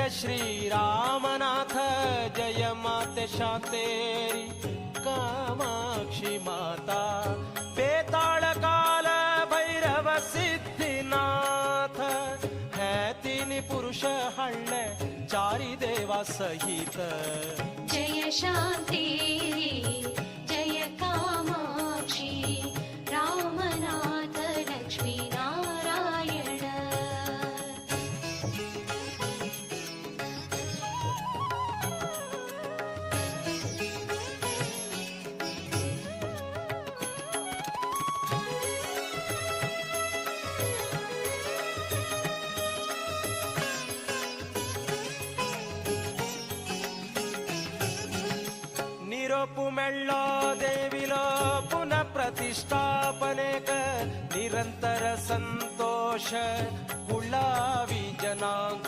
जय श्री रामनाथ जय माते शांतेरी कामाक्षी माता। बेताल काल भैरव सिद्धिनाथ है तीन पुरुष हळ्ळे चारी देवा सहित। जय शांतेरी जय कामाक्षी रामनाथ लक्ष्मी नारायण। निरोपु मेळ्ळो देविलो पुनः प्रतिष्ठापनेक निरंतर संतोष कुळावी जनांक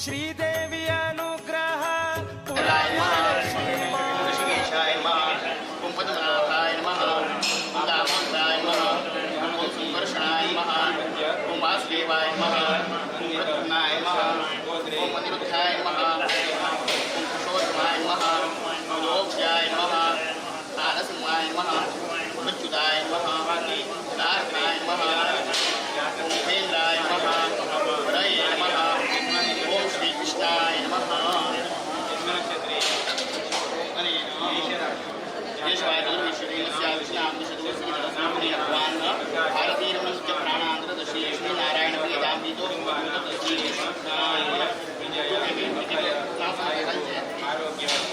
श्रीदेवी अनुग्रह ऋषिकेशाय नमः, ओम पद्मनाभाय नमः, ओम दामोदराय नमः, ओम संकर्षणाय नमः, ओम वासुदेवाय नमः, ओम प्रद्युम्नाय नमः, ओम अनिरुद्धाय नमः, ओम पुरुषोत्तमाय नमः, ओम नमः, नारसिंहाय नमः, अच्युताय नमः, नारदाय नमः, ओम उपेन्द्राय नमः, हरये नमः, ओम श्रीकृष्णाय नमः।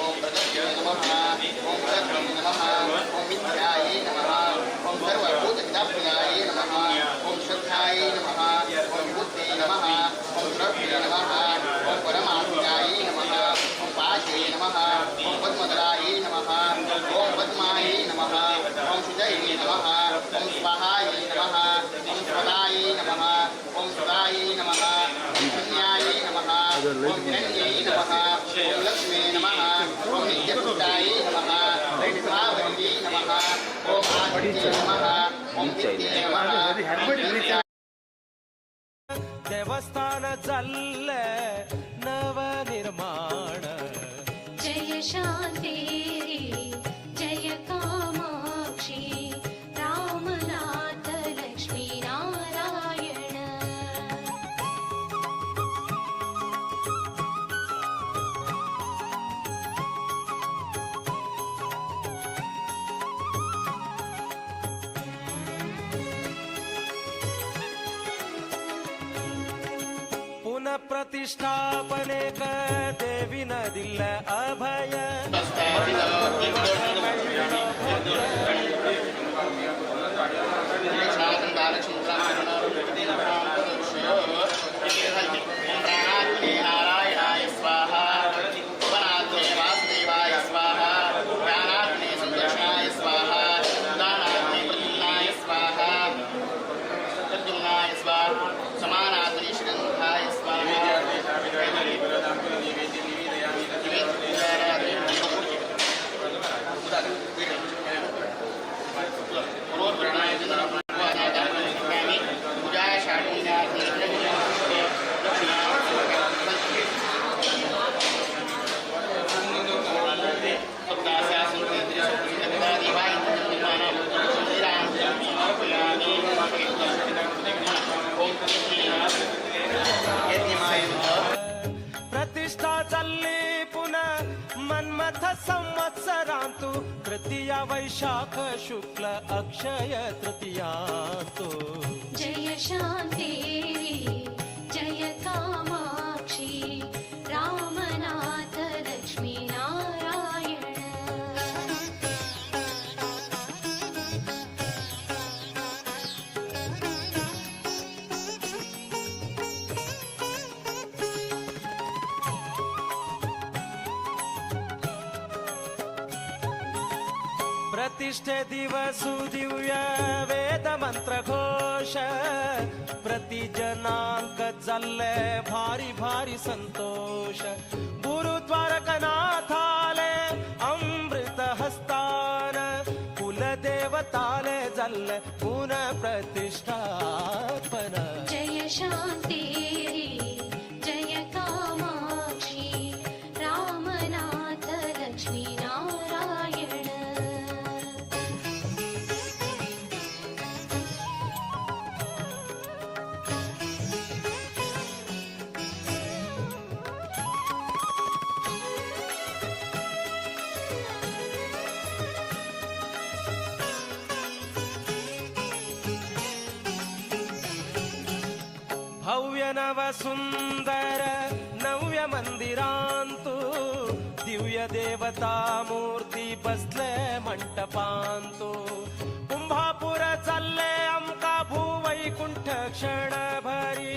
ओम प्रगत्ये नमः, ओम प्रगत्ये नमः, ओम मिथ्यायै नमः, ओम सर्वभूतहितप्रियायै नमः, ओम श्रद्धायै नमः, ओम बुद्धे नमः, ओम द्रव्ये नमः, ओम परमात्मायै नमः, ओम पाशे नमः, ओम पद्मधरायै नमः, ओम पद्मायै नमः, ओम शुचये नमः, ओम स्वाहायै नमः, ओम स्वदायै नमः, ओम सुदायै नमः, ओम शून्यायै नमः, ओम हिरण्यै नमः, ओम लक्ष्मी नमः, ओम नित्यपुष्टायै नमः, ओम भावन्यै नमः, ओम आदित्ये नमः, ओम नित्ये नमः। देवस्थान जाल्ले नवनिर्माण। जय शांतेरी जय कामाक्षी रामनाथ लक्ष्मी नारायण। पुनः प्रतिष्ठापनेक देवीन दिल्ले अभय। प्राणात्मे नारायणाय स्वाहा, उपनात्मे वासुदेवाय स्वाहा, ज्ञानात्मे संदर्शनाय स्वाहा, दानात्मे प्रद्युम्नाय स्वाहा, प्रद्युम्नाय स्वाहा, समानात्मे श्रीरन्धाय स्वाहा। पूजा प्रतिष्ठा चालली पुनः मन्मथ संवत्सरांतु तृतीया वैशाख शुक्ल अक्षय तृतीयांतु। जय शांतेरी जय कामाक्षी रामनाथ लक्ष्मी नारायण। प्रतिष्ठे दिवसु दिव्य वेद मंत्र घोष प्रतिजनांक जाल्ले भारी भारी संतोष। गुरु द्वारकनाथाले अमृत हस्तान कुलदेवताले जाल्ले पुनः प्रतिष्ठापन। जय शांतेरी जय कामाक्षी। दिव्य देवता मूर्ती बसले मंटपांतु. कुंभापूर चालले आमका भूवैकुंठ क्षण भरी,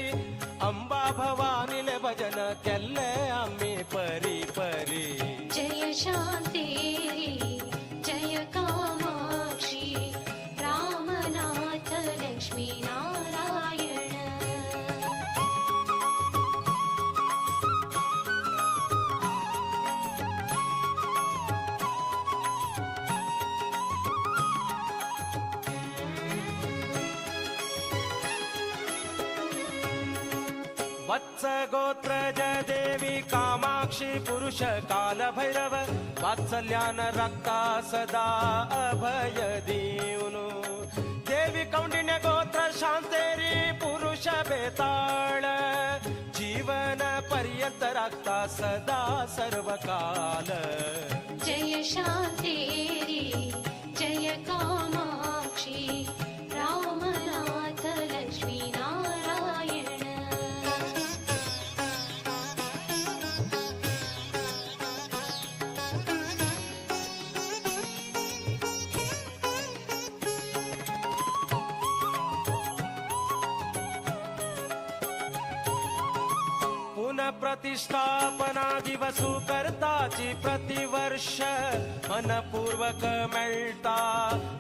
अंबा भवानीले भजन केल्ले आमी परी परी. जय शांतेरी जय कामाक्षी रामनाथ लक्ष्मी नारायण. वत्स गोत्रज देवी कामाक्षी पुरुष काल भैरव, वात्सल्यान रक्ता सदा अभय दीवनु. देवी कौंडिन्य गोत्र शांतेरी पुरुष बेताळ, जीवन पर्यंत राखता सदा सर्वकाल. जय शांतेरी जय कामाक्षी रामनाथ लक्ष्मी नारायण. प्रतिष्ठापना दिवसु करताची प्रतिवर्ष, मनपूर्वक मेळता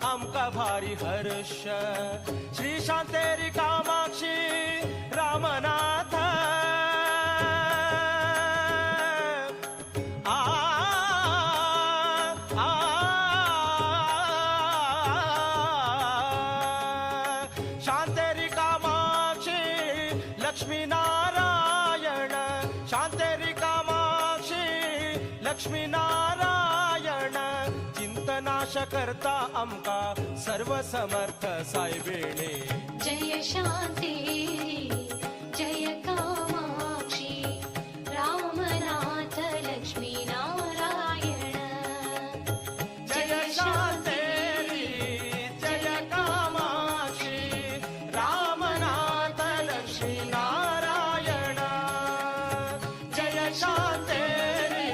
आमका भारी हर्ष. श्री शांतेरी कामाक्षी रामनाथ आ, आ, शांतेरी कामाक्षी लक्ष्मी नारायण, शांतेरी कामाक्षी लक्ष्मी नारायण. चिंतनाश करता आमका सर्व समर्थ सायबिणी. जय शांतेरी जय कामाक्षी रामनाथ लक्ष्मी नारायण. जय शांतेरी जय कामाक्षी रामनाथ लक्ष्मी नारायण. जय शांतेरी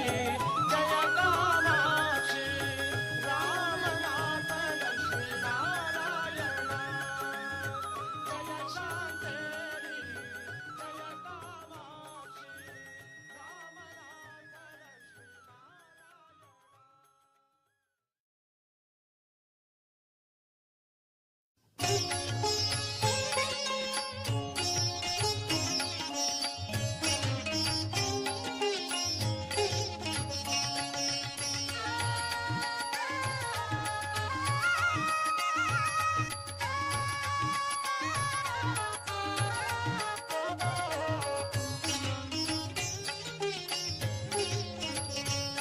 जय कामाक्षी रामनाथ लक्ष्मी नारायण. जय शांतेरी जय कामाक्षी रामनाथ लक्ष्मी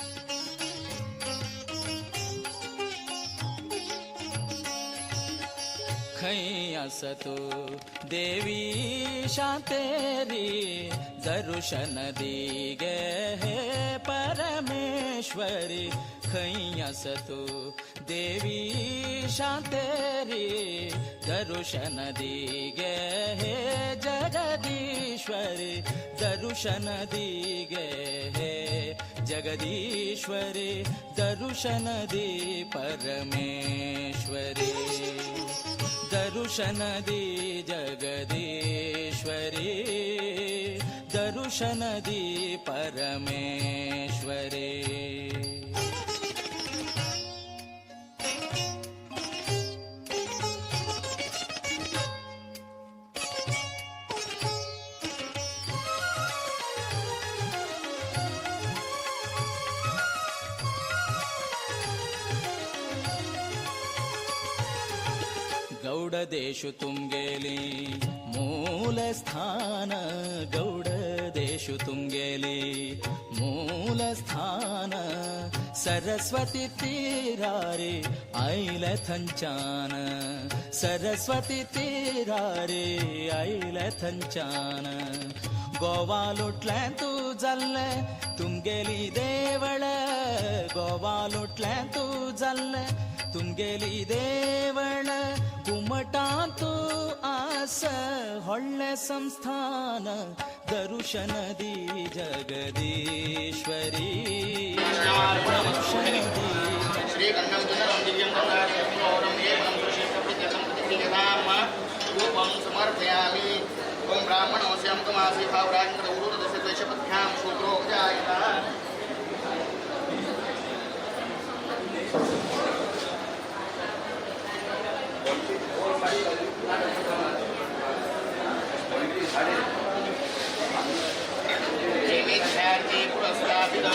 नारायण. खंय आसा तूं देवी शांतेरी, दर्शन दी गे हे परमेश्वरी. खंय आसा तूं देवी शांतेरी, दर्शन दी गे हे जगदीश्वरी. दर्शन दी गे हे जगदीश्वरी, दर्शन दी परमेश्वरी. दर्शन दी जगदीश्वरी, दर्शन दी परमेश्वरी. गौड देशु तुमगेली मूल स्थान, गौड देशु तुमगेली मूल स्थान. सरस्वती तीरारे आयले थंचान, सरस्वती तीरारे आयले थंचान. गोवा लुटलें तूं जाल्लें तुमगेली देवळ, गोवा लुटलें तूं जाल्लें तुमगेली देवळ. कुमटांतू आस व्हडलें संस्थान, दर्शन दी जगदीश्वरी. समर्पयामि। ओम ब्राह्मणोऽस्यं कमासि भावराजन्द्र उरुदशद्वैशपथ्यां शूद्रो जायत। नैवेद्यार्थे पुरस्तापितो।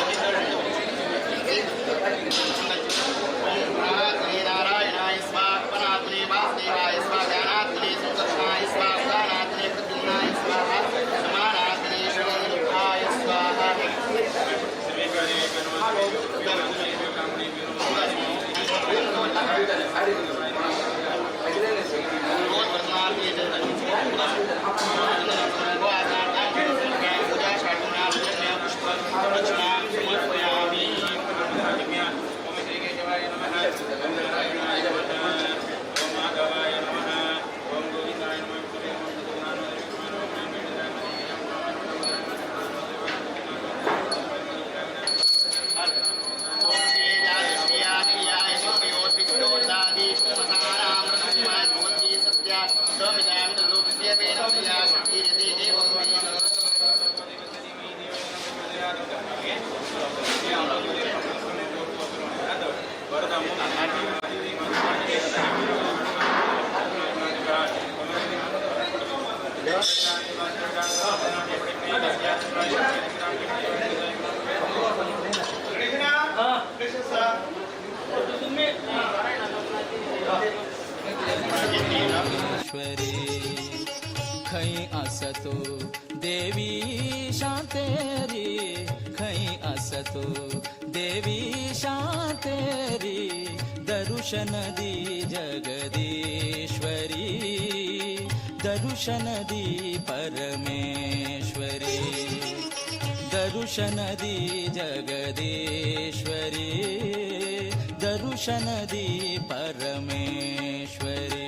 ओम प्राणात्मने नारायणाय स्वाहा, परात्मने वासुदेवाय स्वाहा, ज्ञानात्मने संकर्षणाय स्वाहा, उदानात्मने प्रद्युम्नाय स्वाहा, समानात्मने शरणनिरुद्धाय स्वाहा। ईश्वरी खंय आसा तूं देवी शांतेरी, खंय आसा तूं देवी शांतेरी, दर्शन दी जगदीश्वरी, दर्शन दी परमेश्वरी, दर्शन दी जगदीश्वरी, दर्शन दी परमेश्वरी।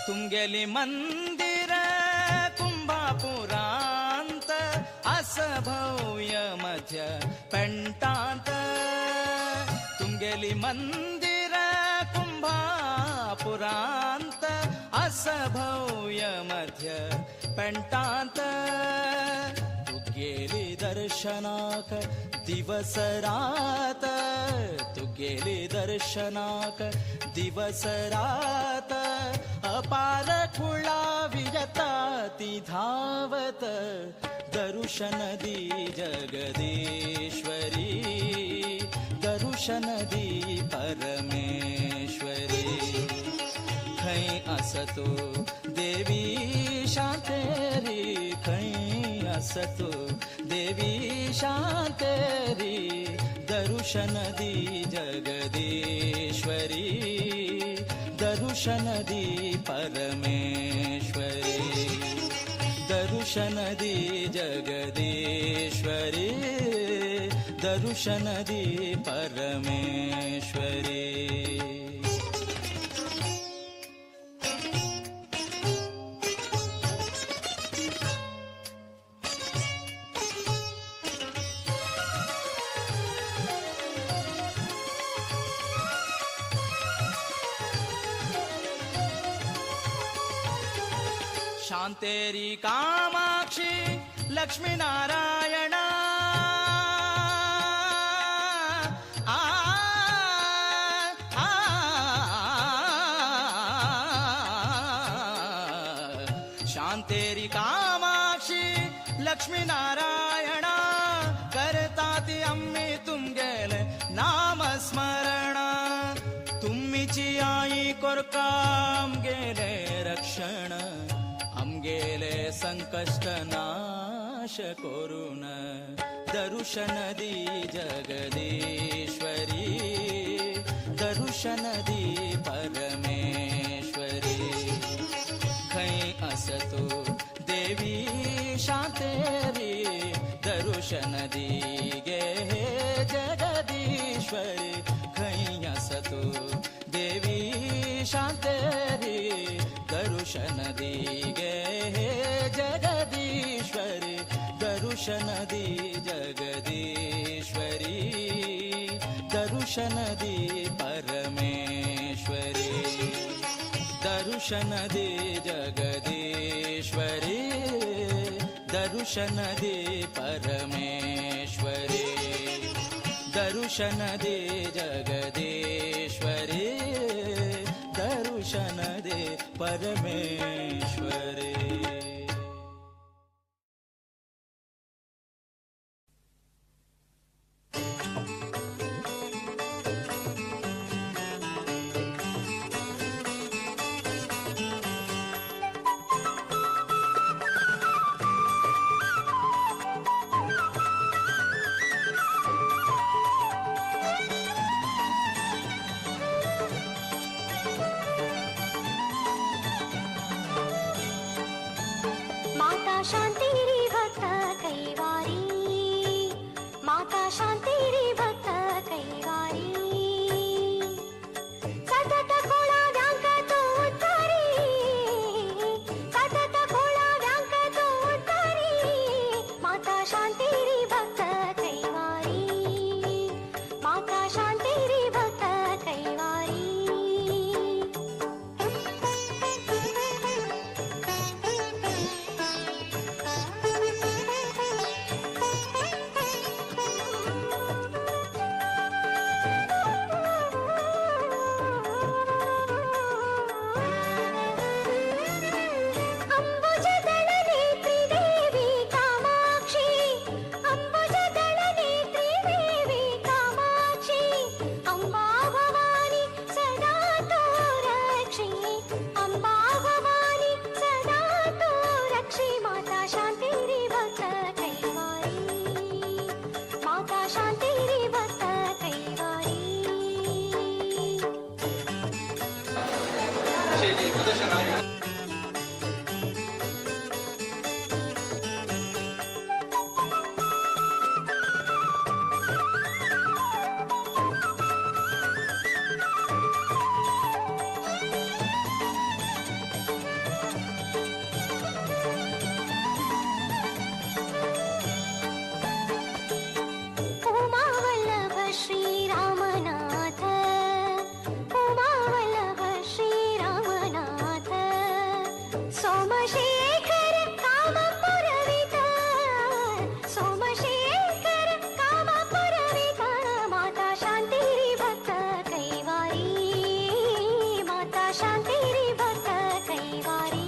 तुमगेली मंदिर कुंभापुरांत, अस भव्य मध्य पेंटांत। तुमगेली मंदिर कुंभापुरांत, अस भव्य मध्य पेंटांत। तुगेली दर्शनाक दिवस रात, तुगेली दर्शनाक दिवस रात, अपार खुळा विजता ती धावत, दर्शन दी जगदीश्वरी, दर्शन दी परमेश्वरी। खंय आसा तूं देवी शांतेरी, खंय आसा तूं देवी शांतेरी, दर्शन दी जगदीश्वरी, दर्शन दी परमेश्वरी, दर्शन दी जगदीश्वरी, दर्शन दी परमेश्वरी। शांतेरी कामाक्षी लक्ष्मी नारायणा, आ, आ, शांतेरी कामाक्षी लक्ष्मी नारायणा, करता ती आम्ही तुमगेले नामस्मरण, तुम्हीची आई कोरका आमगेले रक्षण, आमगेले संकश्ट नाश करून, दर्शन दी जगदीश्वरी, दर्शन दी परमेश्वरी। खंय आसा तूं ಶಾಂತೇರಿ दर्शन दीगे हे जगदीश्वरी खैया सतु देवी शांतेरी दर्शन दीगे हे जगदीश्वरी दर्शन दी जगदीश्वरी दर्शन दी परमेश्वरी दर्शन दे जगदीश्वरी दर्शन दे परमेश्वरी दर्शन दे जगदीश्वरी दर्शन दे परमेश्वरी। माता शांतेरी भक्त कैवारी, माता शांतेरी भक्त कैवारी, सतत कोळा व्यांक तो उद्धारी, सतत कोळा व्यांक तो उद्धारी, माता शांतेरी भक्त कैवारी, माता शांतेरी भक्त कैवारी। अंबुजदलनेत्री देवी कामाक्षी, अंबुजदलनेत्री देवी कामाक्षी, अंबा भवानी सदा तो रक्षी, अंबा भवानी सदा तो रक्षी, माता शांतेरी भक्त कैवारी, माता शांतेरी भक्त कैवारी। उमावल्लभ श्री रामनाथ, उमावल्लभ श्री रामनाथ, सोमशेखर कामपुरवित, सोमशेखर कामपुरवित, माता शांतेरी भक्त कैवारी, माता शांतेरी भक्त कैवारी।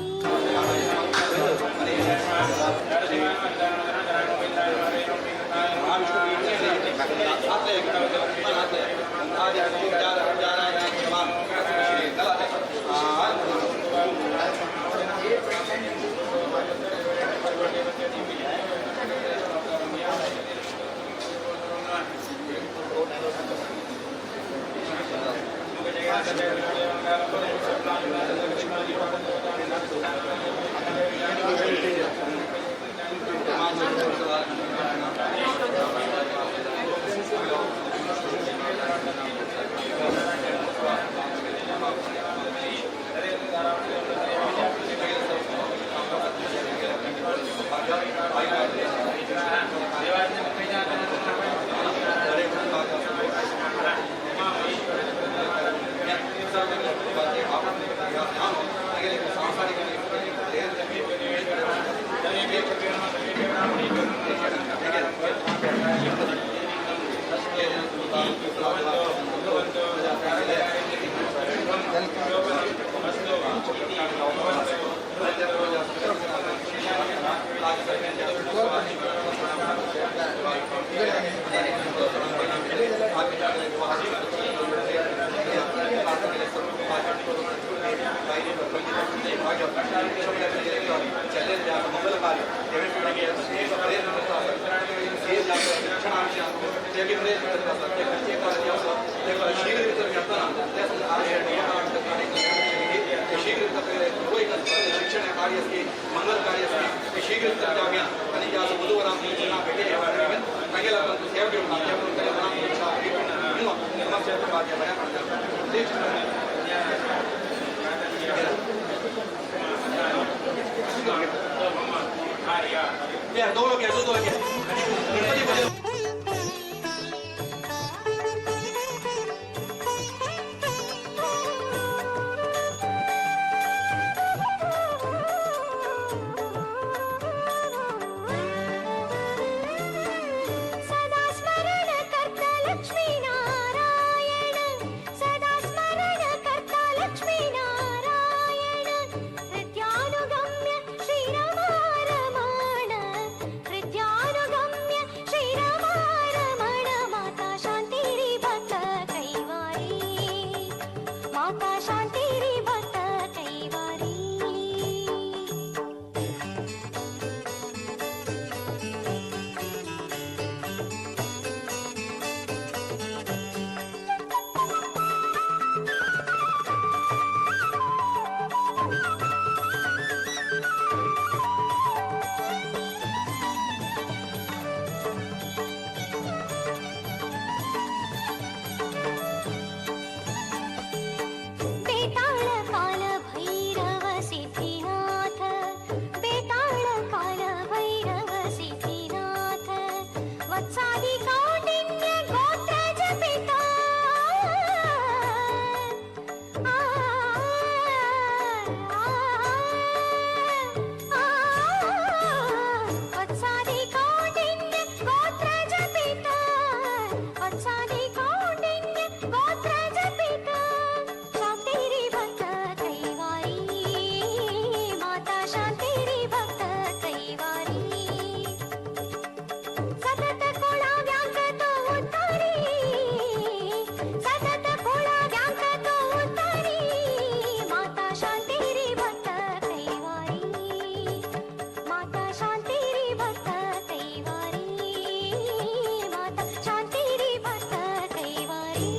शीघ्र रक्षण कार्य असते, मंगल कार्य असते, शीघ्र जाव्या आणि ज्या बुधवार सेवा दो लोग दो लोग गणपति। सदा स्मरण कर्ता लक्ष्मी नारायण, सदा स्मरण कर्ता लक्ष्मी नारायण, हृद्यानुगम्य श्रीरमारमण, हृद्यानुगम्य श्रीरमारमण, माता शांतिरी भक्त कैवारी, माता शांतिरी भक्त कैवारी। बेताळ काल भैरव सिद्धिनाथ, बेताळ काल भैरव सिद्धिनाथ, वत्सादि कौंडिन्य गोत्रज पिता, आ, आ, आ, वत्सादि कौंडिन्य गोत्रज पिता, वत्सादि कौंडिन्य गोत्रज पिता, शांतिरी भक्त कैवारी, माता शांतिरी भक्त कैवारी, सतत कोळा व्यांक तो उतारी, सतत कोळा व्यांक तो उतारी, माता शांतिरी भक्त कैवारी, माता शांतिरी भक्त कैवारी, माता शांतिरी भक्त कैवारी।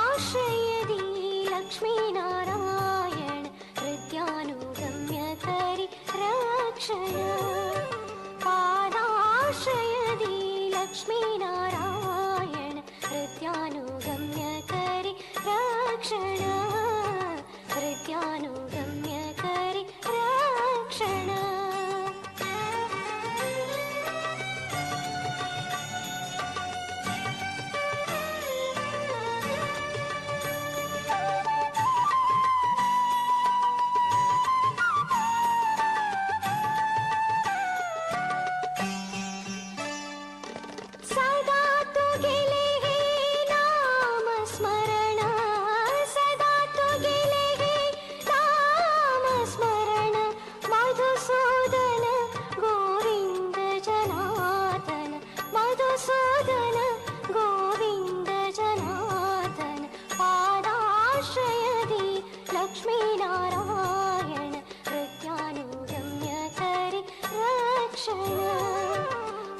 पादाश्रयदी लक्ष्मीनारायण, हृद्यानुगम्य करि रक्षण, पादाश्रयदी लक्ष्मीनारायण, हृद्यानुगम्य करि रक्षण, हृद्यानुगम्य करि रक्षण। सदा तू गेले हे नाम स्मरण, सदा तू गेले हे नाम स्मरण, मधुसूदन गोविंद जनार्दन, मधुसूदन गोविंद जनार्दन, पादाश्रयदी लक्ष्मीनारायण, हृद्यानुगम्य करि रक्षण,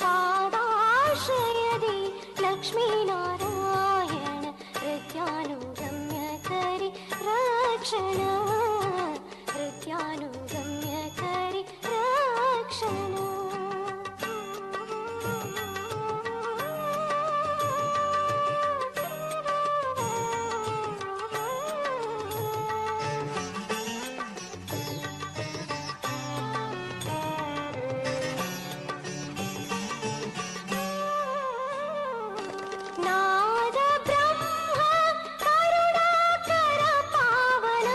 पादाश्रयदी लक्ष्मीनारायण, हृद्यानुगम्य करि रक्षण, हृद्यानुगम्य करि रक्षण। नाद ब्रह्म करुणाकर पावन,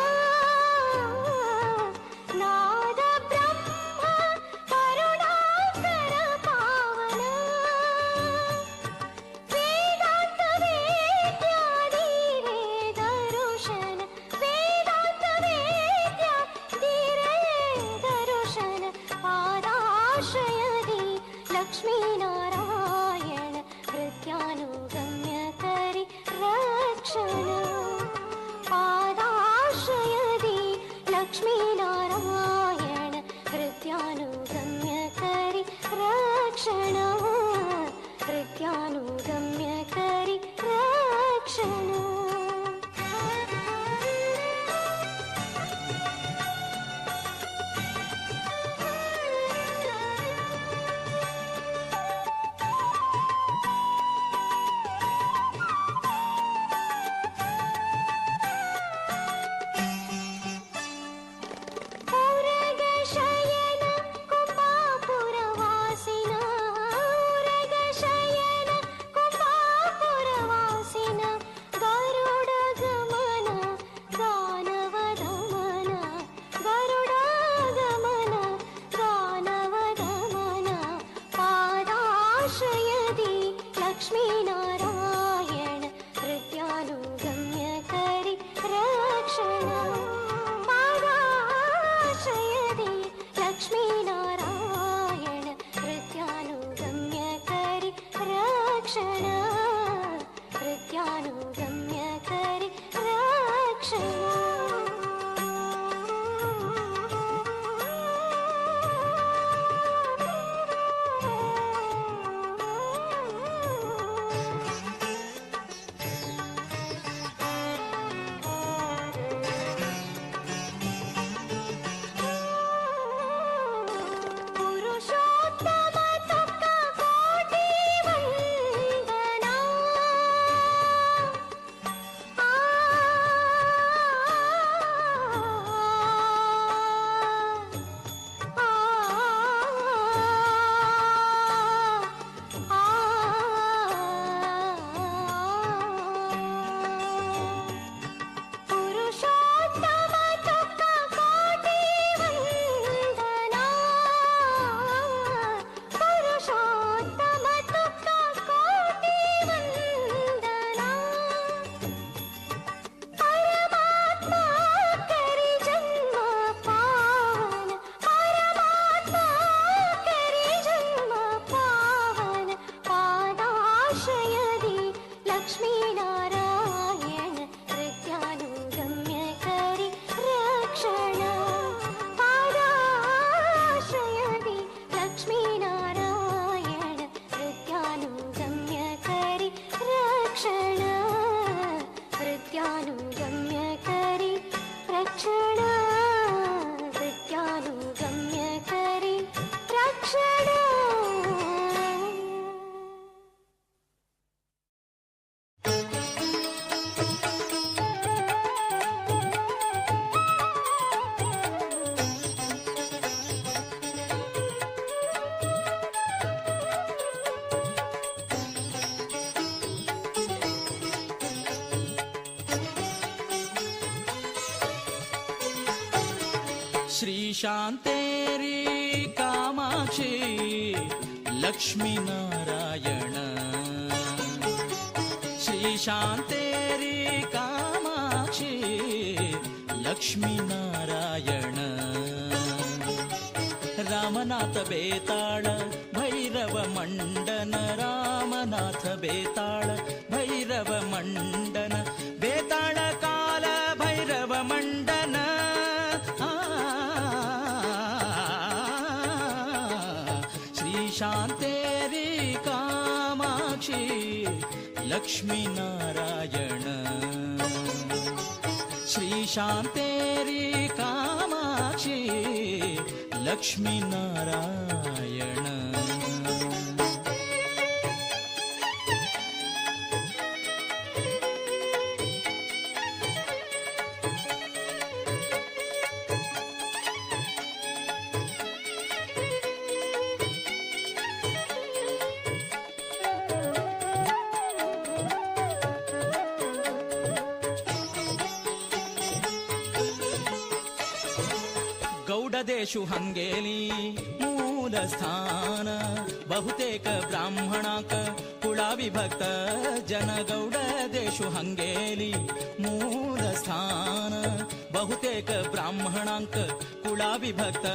लक्ष्मीनारायण हृद्यानुगम्य करि रक्षण। पादाश्रयदि लक्ष्मीनारायण हृद्यानुगम्य करि रक्षण। हृद्यानुगम्य करि रक्षण। उरगशयन कुम्भापुरवासिन, उरगशयन कुम्भापुरवासिन, गरुडगमन दानवदमन, गरुडगमन दानवदमन, पादाश्रयदि लक्ष्मीनारायण हृद्यानुगम्य करि रक्षण। पादाश्रयदि लक्ष्मीनारायण हृद्यानुगम्य करि रक्षण। हृद्यानुगम्य करि रक्षण। पुरुषोत्तम तुका कोटि वंदना, आ आ आ। पुरुषोत्तम तुका कोटि वंदना, पुरुषोत्तम तुका कोटि वंदना, परमात्मा करि जन्म पावन, परमात्मा करि जन्म पावन, पादाश्रयदि लक्ष्मीनारायण हृद्यानुगम्य करि रक्षण। पादाश्रयदि लक्ष्मीनारायण हृद्यानुगम्य करि रक्षण। हृद्यानुगम्य करि रक्षण। हृद्यानुगम्य करि रक्षण। श्री शांतेरी कामाक्षी लक्ष्मी नारायण, श्री शांतेरी कामाक्षी लक्ष्मी नारायण, रामनाथ बेताळ भैरव मंडन, रामनाथ बेताळ भैरव मंडन, बेताळ काल भैरव मंडन, श्री शांतेरी कामाक्षी लक्ष्मी नारायण, श्री शांतेरी कामाक्षी लक्ष्मी नारायण। ಗೌಡದೇಶು ಹಂಗೇಲಿ ಮೂಲ ಸ್ಥಾನ, ಬಹುತೇಕ ಬ್ರಾಹ್ಮಣಾಕ कुळावी भक्त जन गौड देशु हंगेली मूल स्थान बहुतेक ब्राह्मणांक कुळावी भक्त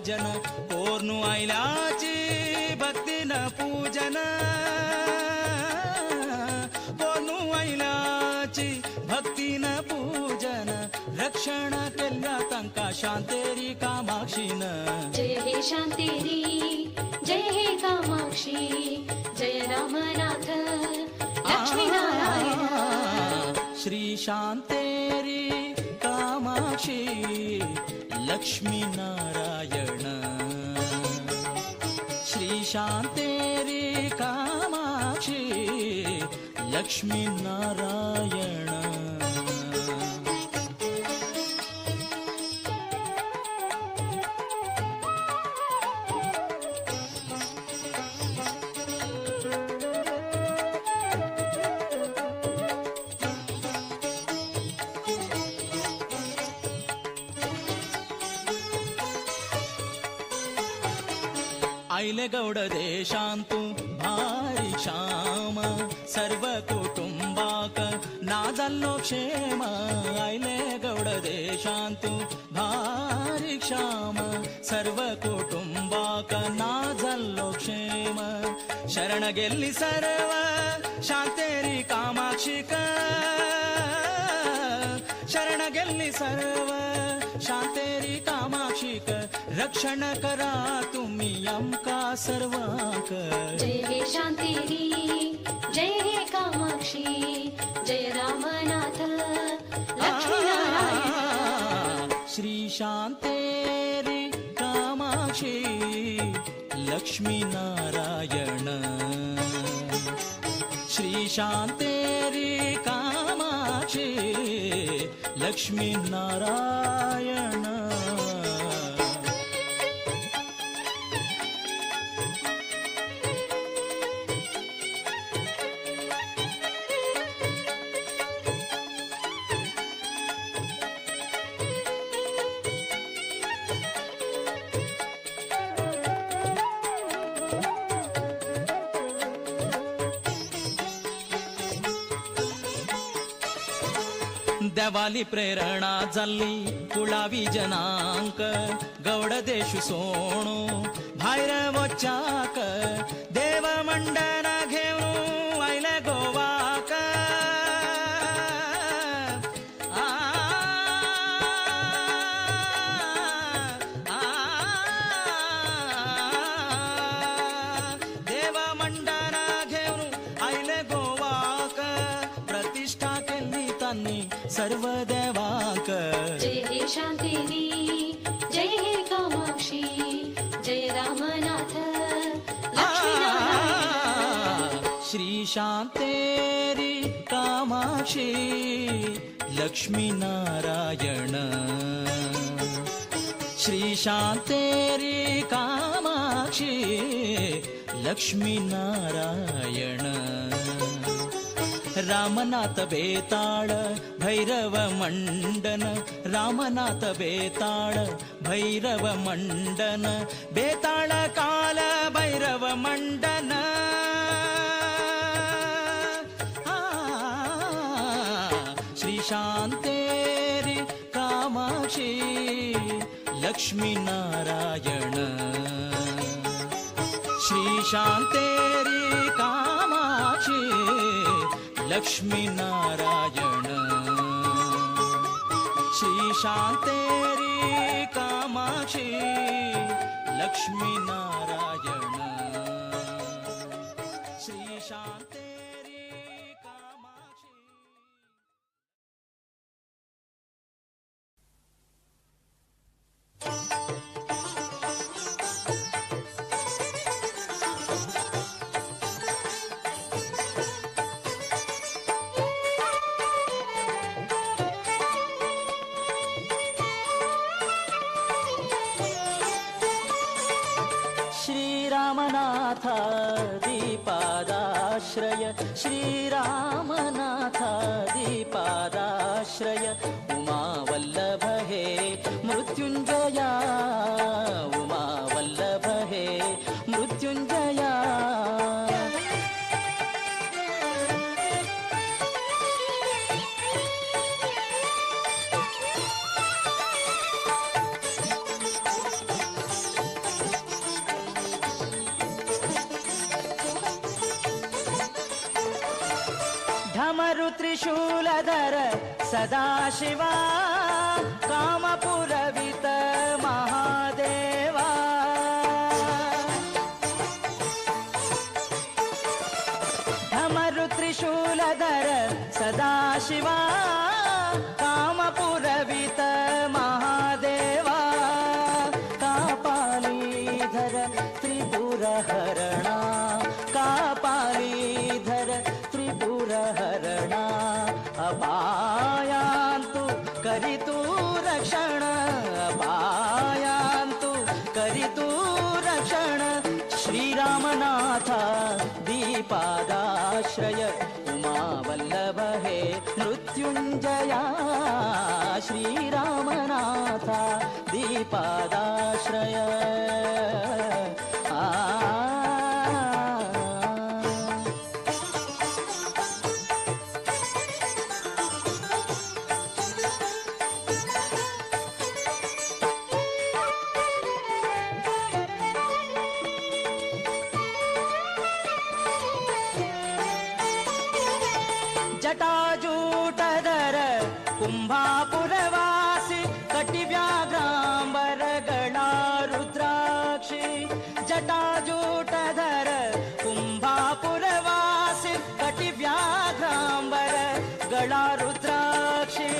जन कोर्नु आयल्याची भक्तीन पूजन कोर्नु आयल्याची भक्तीन पूजन रक्षण केल्ल्या तांकां शांतेरी कामाक्षीन. जय हे शांतेरी जय हे कामाक्षी जय रामनाथ लक्ष्मी नारायण. श्री शांतेरी कामाक्षी लक्ष्मी नारायण. श्री शांतेरी कामाक्षी लक्ष्मी नारायण. आयले गौड देशांतु भारी क्षाम सर्व कुटुंबाक ना जाल्लो क्षेम. आयले गौड देशांतु भारी क्षाम सर्व कुटुंबाक ना जाल्लो क्षेम. शरण गेल्ली सर्व शांतेरी कामाक्षीक शरण गेल्ली सर्व शांतेरी कामाक्षीक रक्षण करा तुम्ही आमकां सर्वांक. जय हे शांतेरी जय हे कामाक्षी जय रामनाथ लक्ष्मी नारायण. श्री शांतेरी कामाक्षी लक्ष्मी नारायण. श्री शांतेरी कामाक्षी लक्ष्मी नारायण. देवाली प्रेरणा जाल्ली कुळावी जनांक गौड देशु सोणू भायर वचाक देव मंडन घेवन आयले गोवाक. आ, आ, देव मंडन घेवन आयले गोवाक प्रतिष्ठा केल्ली तांणी सर्व देवाक. जय हे शांतेरी जय हे कामाक्षी जय रामनाथ लक्ष्मी नारायण. श्री शांतेरी कामाक्षी लक्ष्मी नारायण. श्री शांतेरी कामाक्षी लक्ष्मी नारायण. रामनाथ बेताळ भैरव मंडन रामनाथ बेताळ भैरव मंडन बेताळ काल भैरव मंडन. श्री शांतेरी कामाक्षी लक्ष्मी नारायण. श्री शांतेरी कामाक्षी लक्ष्मी नारायण. श्री शांतेरी कामाक्षी लक्ष्मी नारायण. श्री शांतेरी कामाक्षी. श्रीरामनाथ दीपादाश्रय श्रीरामनाथ दीपादाश्रय उमावल्लभ हे मृत्युंजया उमावल्लभ हे मृत्युंजया. सदाशिवा कामपुरवित महादेवा। ढमरु त्रिशूलधर सदाशिवा कामपुरवित महादेवा। कापालीधर त्रिपुरहरणा कापालीधर त्रिपुरहरणा अपायांतु करितु रक्षण अपायांतु करितु रक्षण। श्रीरामनाथ दीपादाश्रय उमावल्लभ हे मृत्युंजया। श्रीरामनाथ दीपादाश्रय। आ जटाजूटधर कुंभापुरवासी कटिव्याघ्रांबर गणा रुद्राक्षी। जटाजूटधर कुंभापुरवासी कटिव्याघ्रांबर गणा रुद्राक्षी।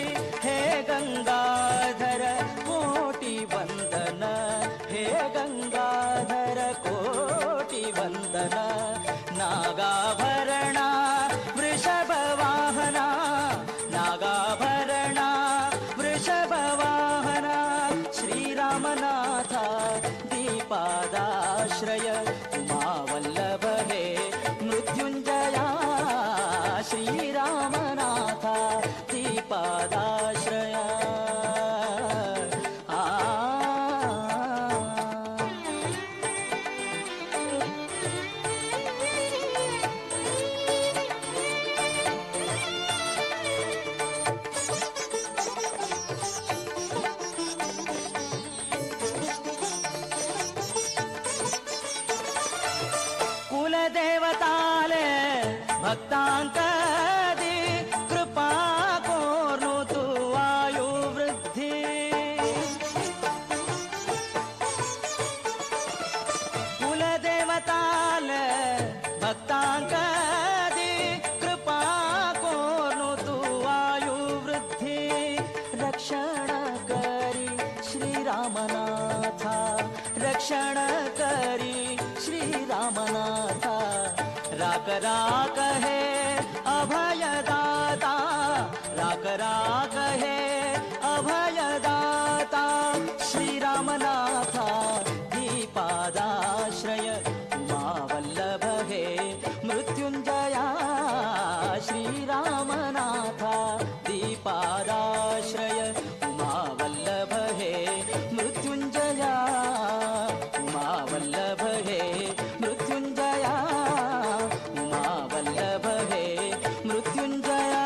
हे गंगाधर कोटि वंदन हे गंगाधर कोटि वंदन। नागाभरणा वृषभवाहना नागाभरणा वृषभवाहना। श्रीरामनाथ दीपादाश्रय उमावल्लभ हे मृत्युंजया। श्रीरामनाथ दीपादाश्रय। आ कुलदेवताले भक्तांकदी कृपा कोरनु तू आयु वृद्धि। कुलदेवताले भक्तांकदी कृपा कोरनु तू आयु वृद्धि। रक्षण करी श्रीरामनाथा रक्षण करी श्रीरामनाथा। राक राक हे अभयदाता राक राक हे अभयदाता। श्रीरामनाथा दीपादाश्रय उमावल्लभ हे मृत्युंजया। श्रीरामनाथा दीपादाश्रय उमावल्लभ हे मृत्युंजया। उमावल्लभ हे मृत्युंजया। उमावल्लभ हे मृत्युंजया।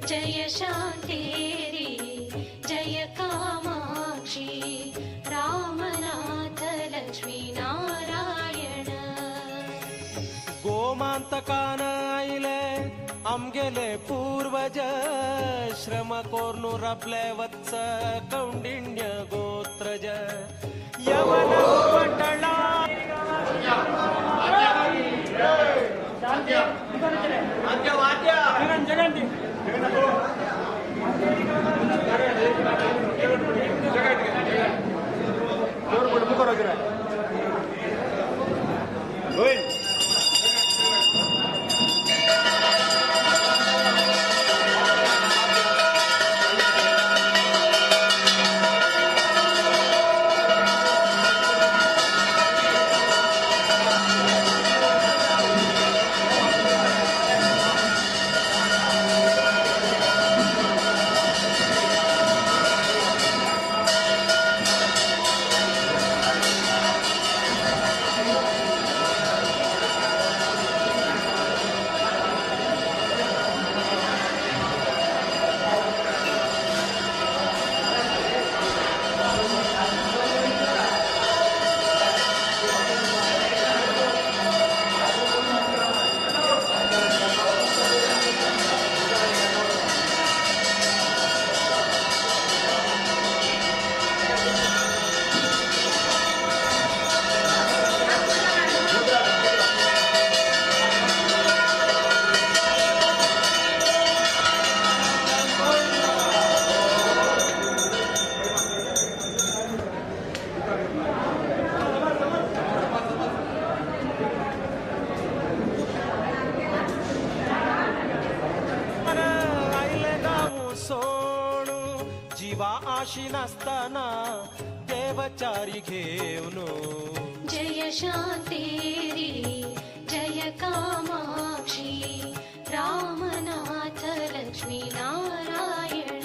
जय शांतेरी जय कामाक्षी रामनाथ लक्ष्मी नारायण। गोमांतकान आयले आमगेले पूर्वज श्रम कोर्नु रबले वत्स कौंडिन्य गोत्रज यवन पटळा जीवा आशी नासताना देवचारी घेऊन। जय शांतेरी जय कामाक्षी रामनाथ लक्ष्मी नारायण।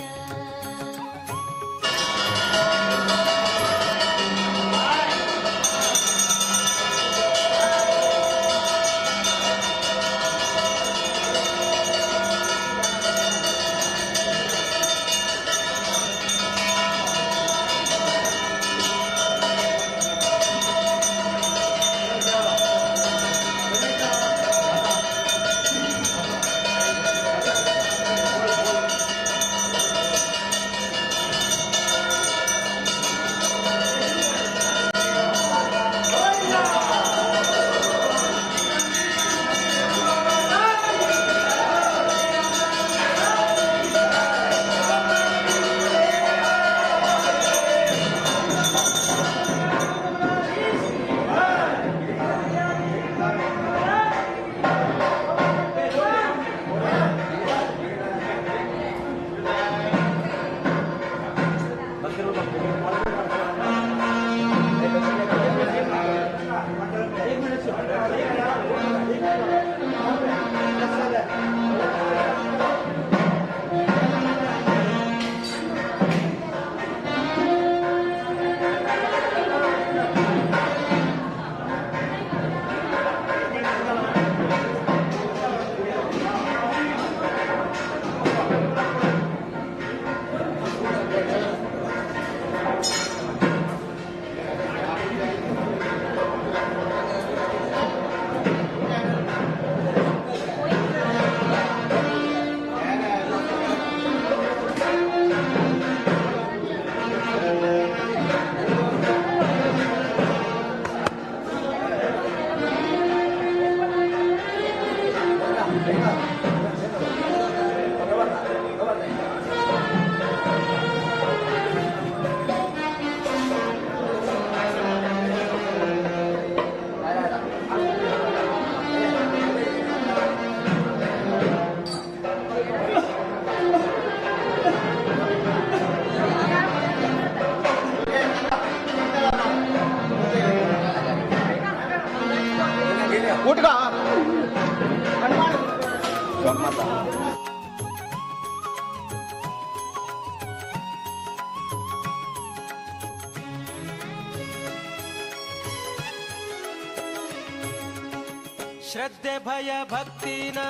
श्रद्धे भय भक्तिना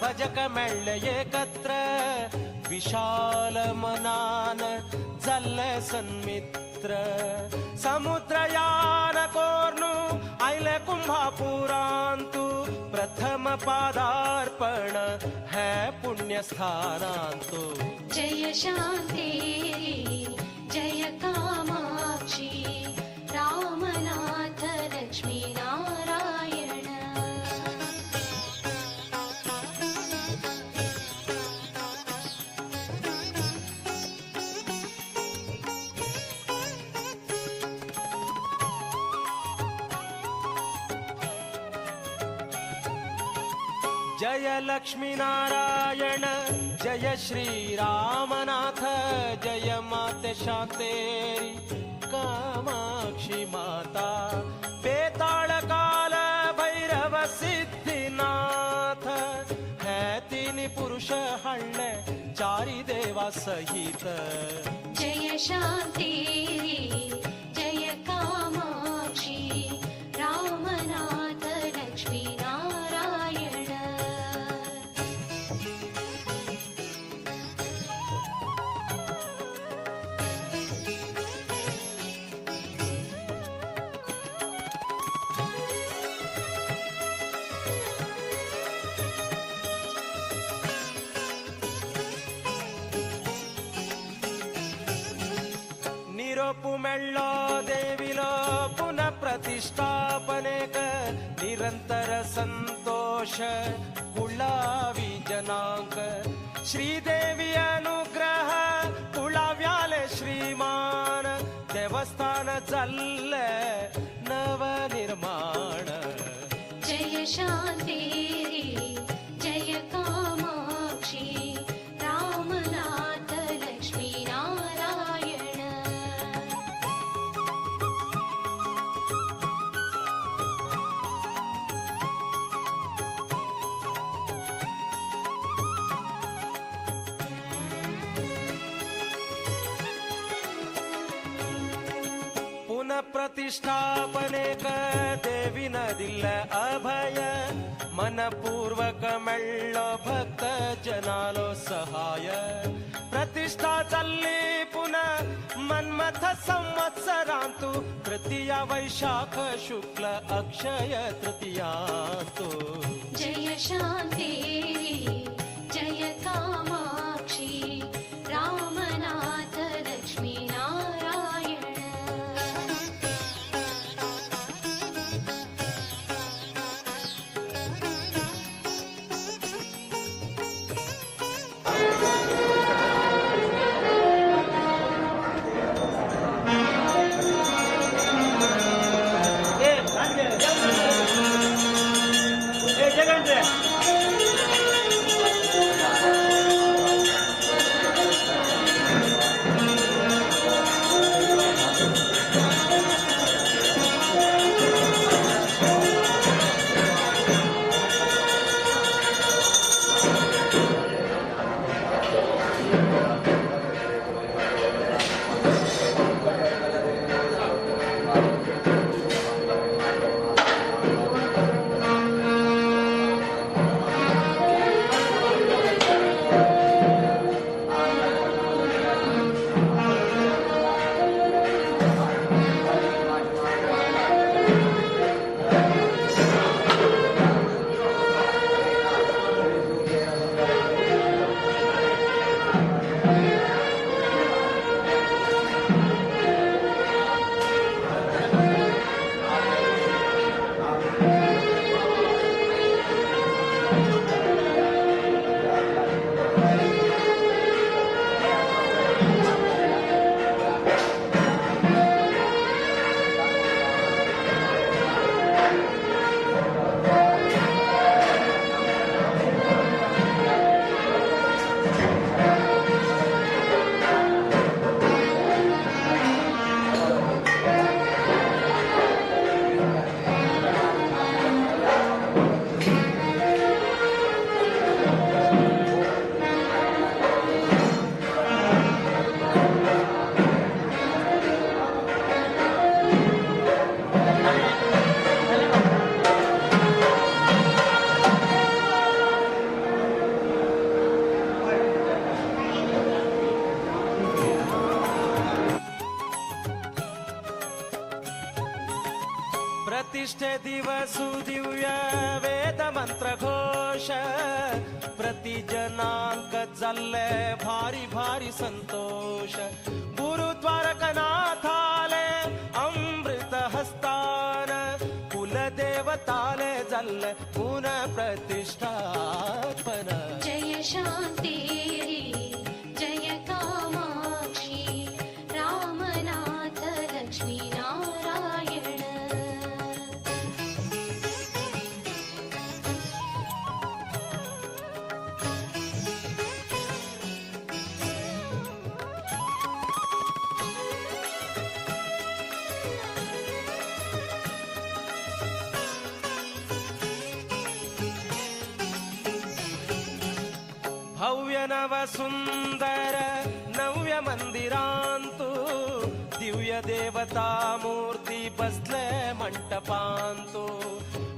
भजक मेळ्ळे एकत्र विशाल मनान जाल्ले सन्मित्र समुद्रयान कोर्नु आयले कुंभापुरांतु प्रथम पादार्पण है पुण्यस्थानांतु। जय शांतेरी जय कामाक्षी रामनाथ लक्ष्मी नारायण। जय लक्ष्मी नारायण जय श्री रामनाथ जय माते शांतेरी कामाक्षी माता बेताल काल भैरव सिद्धिनाथ है तीन पुरुष हळ्ळे चारी देवा सहित। जय शांतेरी जय कामाक्षी रामनाथ लक्ष्मी नारायण। निरोपु देविलो पुनः प्रतिष्ठापनेक निरंतर संतोष कुळावी जनांक श्रीदेवी अनुग्रह कुळाव्याले श्रीमान देवस्थान जाल्ले नवनिर्माण। जय शांतेरी जय कामाक्षी रामनाथ लक्ष्मी नारायण। पुनः प्रतिष्ठापनेक देवी दिल अभय मनपूर्वक मेळ्ळो भक्त जनालो सहाय प्रतिष्ठा चालली पुनः मन्मथ संवत्सरांतु तृतीया वैशाख शुक्ल अक्षय तृतीयांतु। जय शांतेरी जय कामाक्षी रामनाथ लक्ष्मी नारायण। Hey, प्रतिष्ठे दिवसु दिव्य वेद मंत्र घोष प्रतिजनांक जाल्ले भारी भारी संतोष गुरु द्वारकनाथाले अमृत हस्तान कुलदेवताले जाल्ले पुनः प्रतिष्ठापन। जय शांतेरी जय कामाक्षी रामनाथ लक्ष्मी नारायण। भव्य नव सुंदर नव्य मंदिरांतु दिव्य देवता मूर्ती बसले मंटपांतु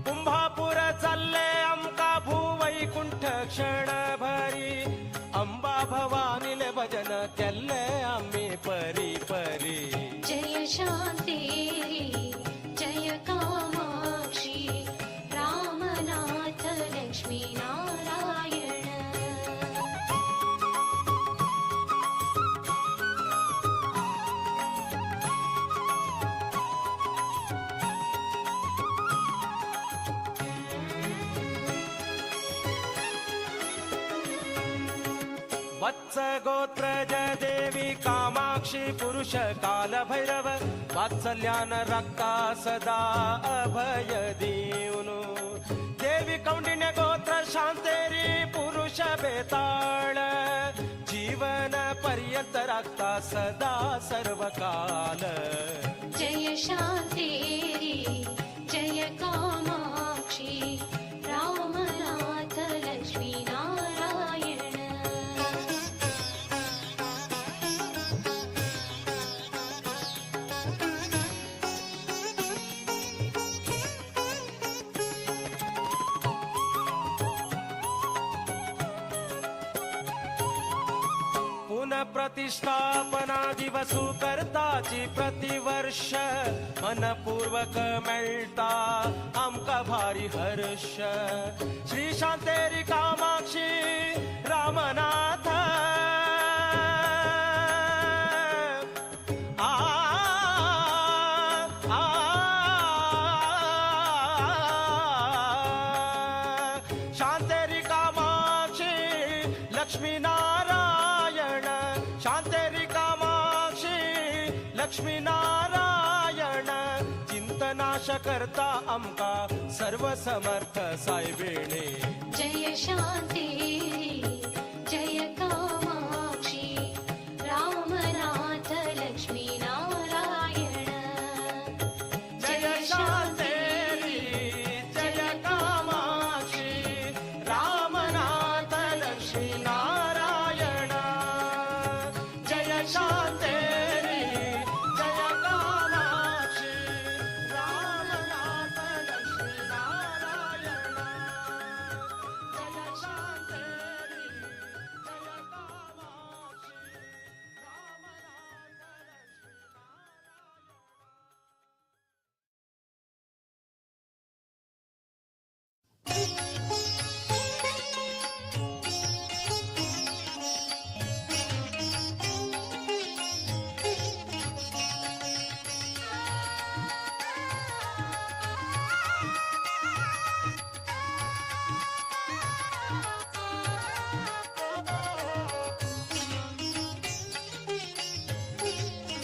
कुंभापुर चालले आमका भूवैकुंठ क्षण भरी अंबा भवानीले भजन केल्ले आमी परी परी। जय शांतेरी जय कामाक्षी रामनाथ लक्ष्मी नारायण। वत्स गोत्रज देवी कामाक्षी पुरुष काल भैरव वात्सल्यान रक्ता सदा अभय दीवनु देवी कौंडिन्य गोत्र शांतेरी पुरुष बेताळ जीवन पर्यंत राखता सदा सर्वकाल। जय शांतेरी जय कामाक्षी रामनाथ लक्ष्मी नारायण। प्रतिष्ठापना दिवसु करताची प्रतिवर्ष मनपूर्वक मेळता आमका भारी हर्ष श्री शांतेरी कामाक्षी रामनाथ आ, आ, शांतेरी कामाक्षी लक्ष्मी नारायण शांतेरी कामाक्षी लक्ष्मी नारायण चिंतनाश करता आमका सर्व समर्थ सायबिणे। जय शांतेरी जय कामाक्षी रामनाथ लक्ष्मी नारायण। जय शांतेरी जय कामाक्षी रामनाथ लक्ष्मी नारायण। जय शांतेरी जय कामाक्षी रामनाथ लक्ष्मी नारायण। जय शांतेरी जय कामाक्षी रामनाथ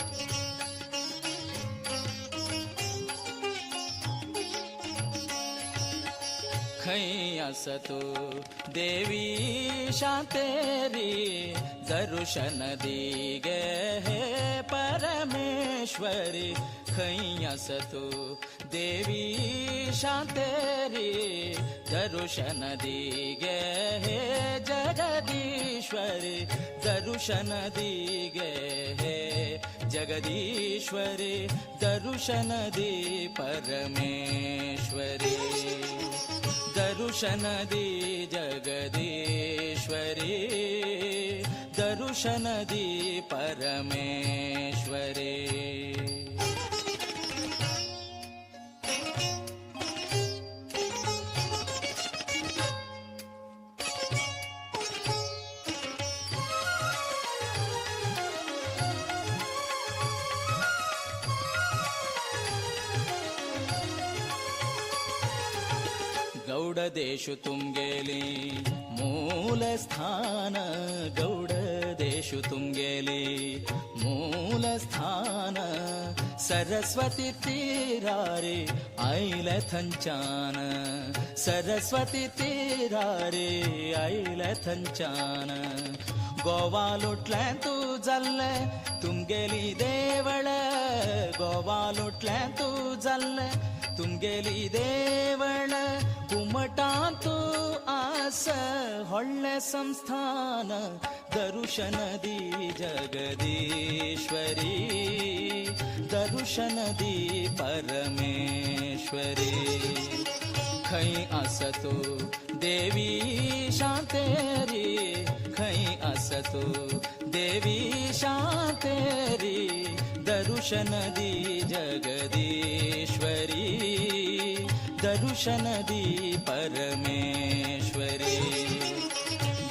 लक्ष्मी नारायण। खंय आसा तूं देवी शांतेरी दर्शन दी गे हे परमेश्वरी खंय आसा तूं देवी शांतेरी दर्शन दी गे हे जगदीश्वरी दर्शन दी गे हे जगदीश्वरी दर्शन दी परमेश्वरी दर्शन दी जगदीश्वरी दर्शन दी परमेश्वरी। देशु तुमगेली मूलस्थान गौड देशु तुमगेली मूलस्थान सरस्वती तीरारे आयले थंचान सरस्वती तीरारे आयले थंचान गोवा लुटलें तूं जाल्लें तुमगेली देवळ गोवा लुटलें तूं जाल्लें तुमगेली देवळ कुमटांत आस व्हडलें संस्थान दर्शन दी जगदीश्वरी दर्शन दी परमेश्वरी खंय आसा तूं देवी शांतेरी खंय आसा तूं देवी शांतेरी दर्शन दी जगदीश्वरी दर्शन दी परमेश्वरी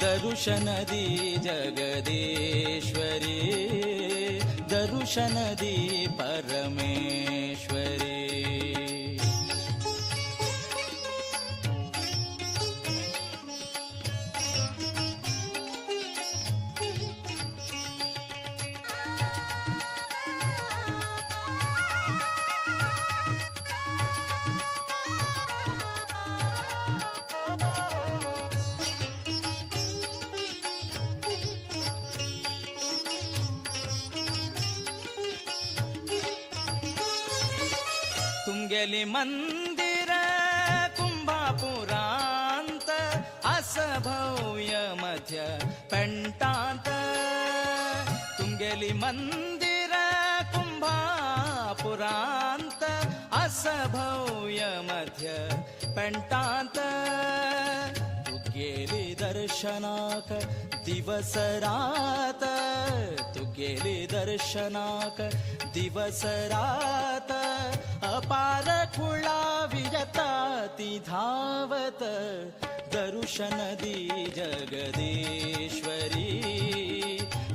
दर्शन दी जगदीश्वरी दर्शन दी परमेश्वरी। तुमगेली मंदिर कुंभापुरांत अस भव्य मध्य पेंटांत तुमगेली मंदिर कुंभापुरांत अस भव्य मध्य पेंटांत तुगेली दर्शनाक दिवस रात तुगेली दर्शनाक दिवस रात अपार खुळावियता ती धावत दर्शन दी जगदीश्वरी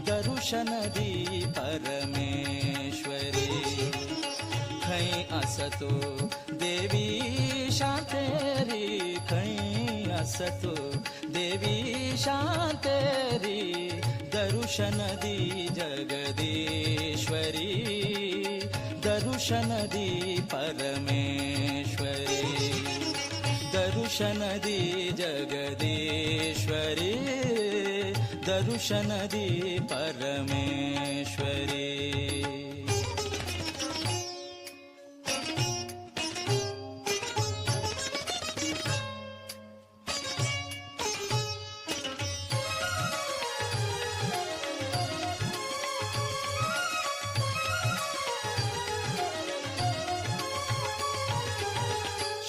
दर्शन दी परमेश्वरी खंय आसा तूं देवी शांतेरी खंय आसा तूं देवी शांतेरी दर्शन दी जगदीश्वरी दर्शन दी परमेश्वरी दर्शन दी जगदीश्वरी दर्शन दी परमेश्वरी।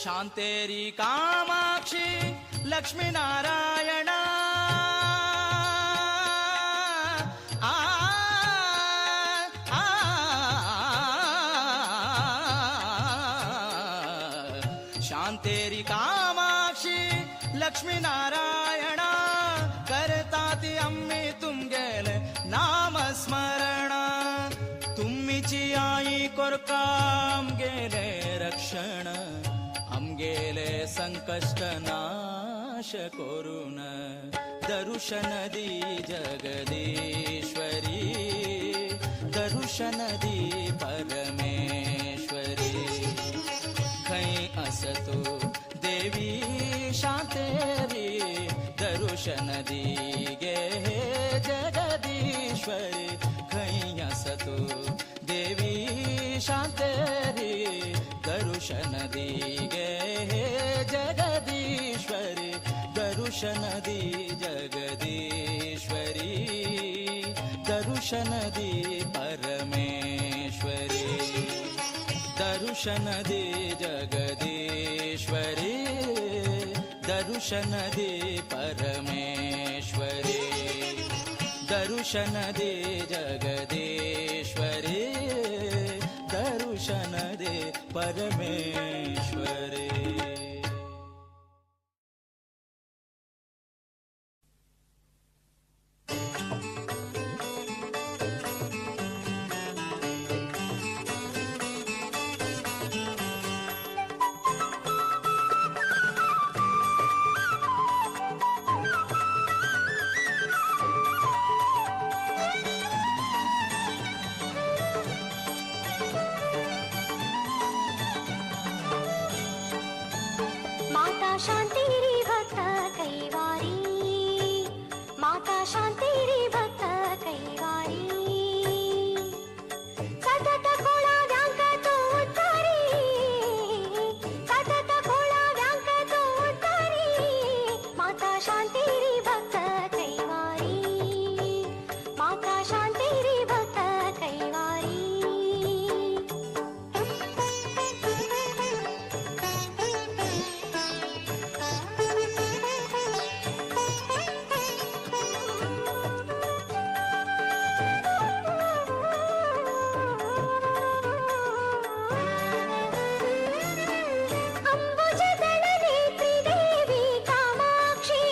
शांतेरी कामाक्षी लक्ष्मी नारायण आ, आ, शांतेरी कामाक्षी लक्ष्मी नारायण करता ती आम्ही तुमगेले नामस्मरण तुम्हीची आई कोरका आमगेले रक्षण आमगेले संकष्ट नाश करून दर्शन दी जगदीश्वरी दर्शन दी परमेश्वरी खंय आसा तूं देवी शांतेरी दर्शन दी गे जगदीश्वरी खंय आसा तूं देवी शांतेरी दर्शन दी गे जगदीश्वरी दर्शन दी जगदीश्वरी दर्शन दी परमेश्वरी दर्शन दी जगदीश्वरी दर्शन दी परमेश्वरी दर्शन दे जगदीश्वरी दर्शन दे परमेश्वरी। शांतेरी भक्त कैवारी सतत कोळाव्यांक तू उद्धारी सतत कोळाव्यांक तू उद्धारी माता शांतेरी भक्त कैवारी माता शांतेरी भक्त कैवारी. अंबुजदळनेत्री देवी कामाक्षी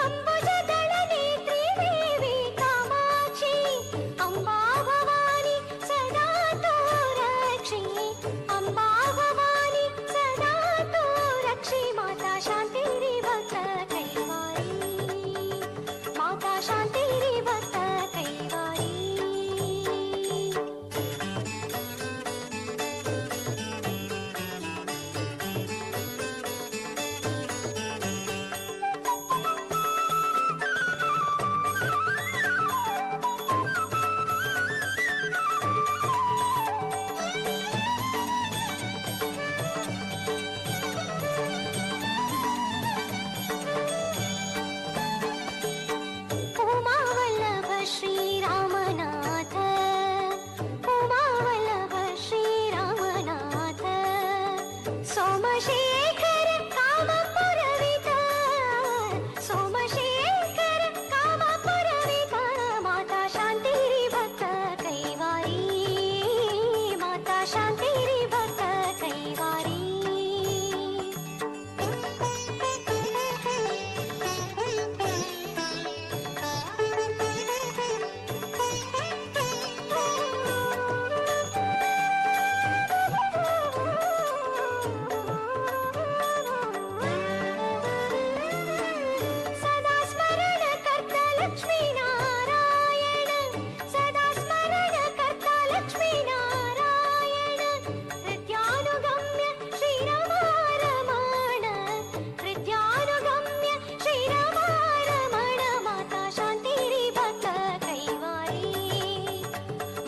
अंबुजदळनेत्री देवी कामाक्षी अंबा भवानी सदा तू रक्षी अंबा भवानी सदा तू रक्षी माता शांतेरी भक्त कैवारी माता शांतेरी भक्त कैवारी. उमावल्लभ श्रीरामनाथ उमावल्लभ श्रीरामनाथ सोमशेखर कामपुरवित सोमशेखर कामपुरवित माता शांतेरी भक्त कैवारी माता शांतेरी भक्त कैवारी. सदा स्मरण कर्ता लक्ष्मी नारायण सदा स्मरण कर्ता लक्ष्मी नारायण हृद्यानुगम्य श्रीरमारमण हृद्यानुगम्य श्रीरमारमण माता शांतेरी भक्त कैवारी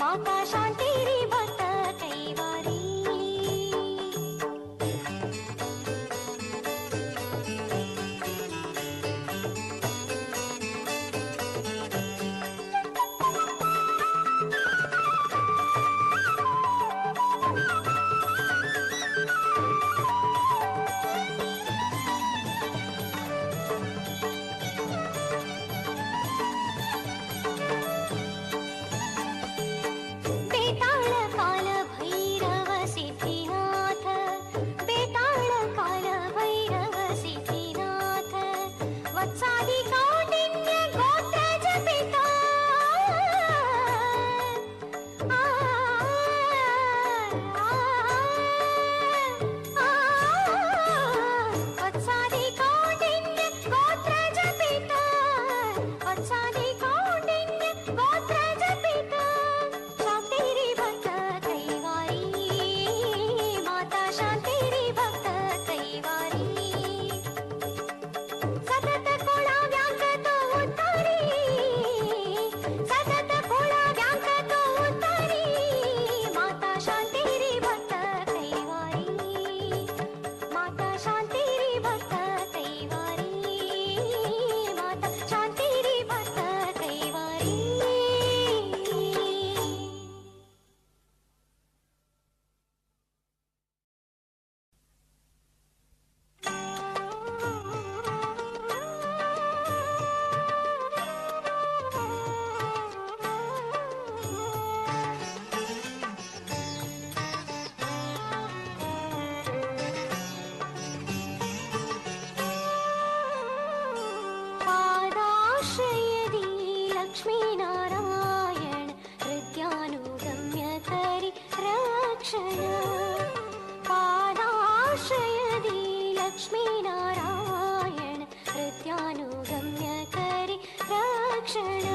माता शांतेरी भक्त कैवारी. बेताळ काल भैरव सिद्धिनाथ बेताळ काल भैरव सिद्धिनाथ वत्सादि कौंडिन्य गोत्रज पिता आ, आ, आ, वत्सादि कौंडिन्य गोत्रज पिता वत्सादि कौंडिन्य गोत्रज पिता शांतेरी भक्त कैवारी माता शांतेरी भक्त कैवारी सतत कोळाव्यांक तू उद्धारी सतत कोळाव्यांक तू उद्धारी माता शांतेरी भक्त कैवारी माता शांतेरी भक्त कैवारी माता शांतेरी भक्त कैवारी. पादाश्रयदी लक्ष्मीनारायण हृद्यानुगम्य करि रक्षण पादाश्रयदी लक्ष्मीनारायण हृद्यानुगम्य करि रक्षण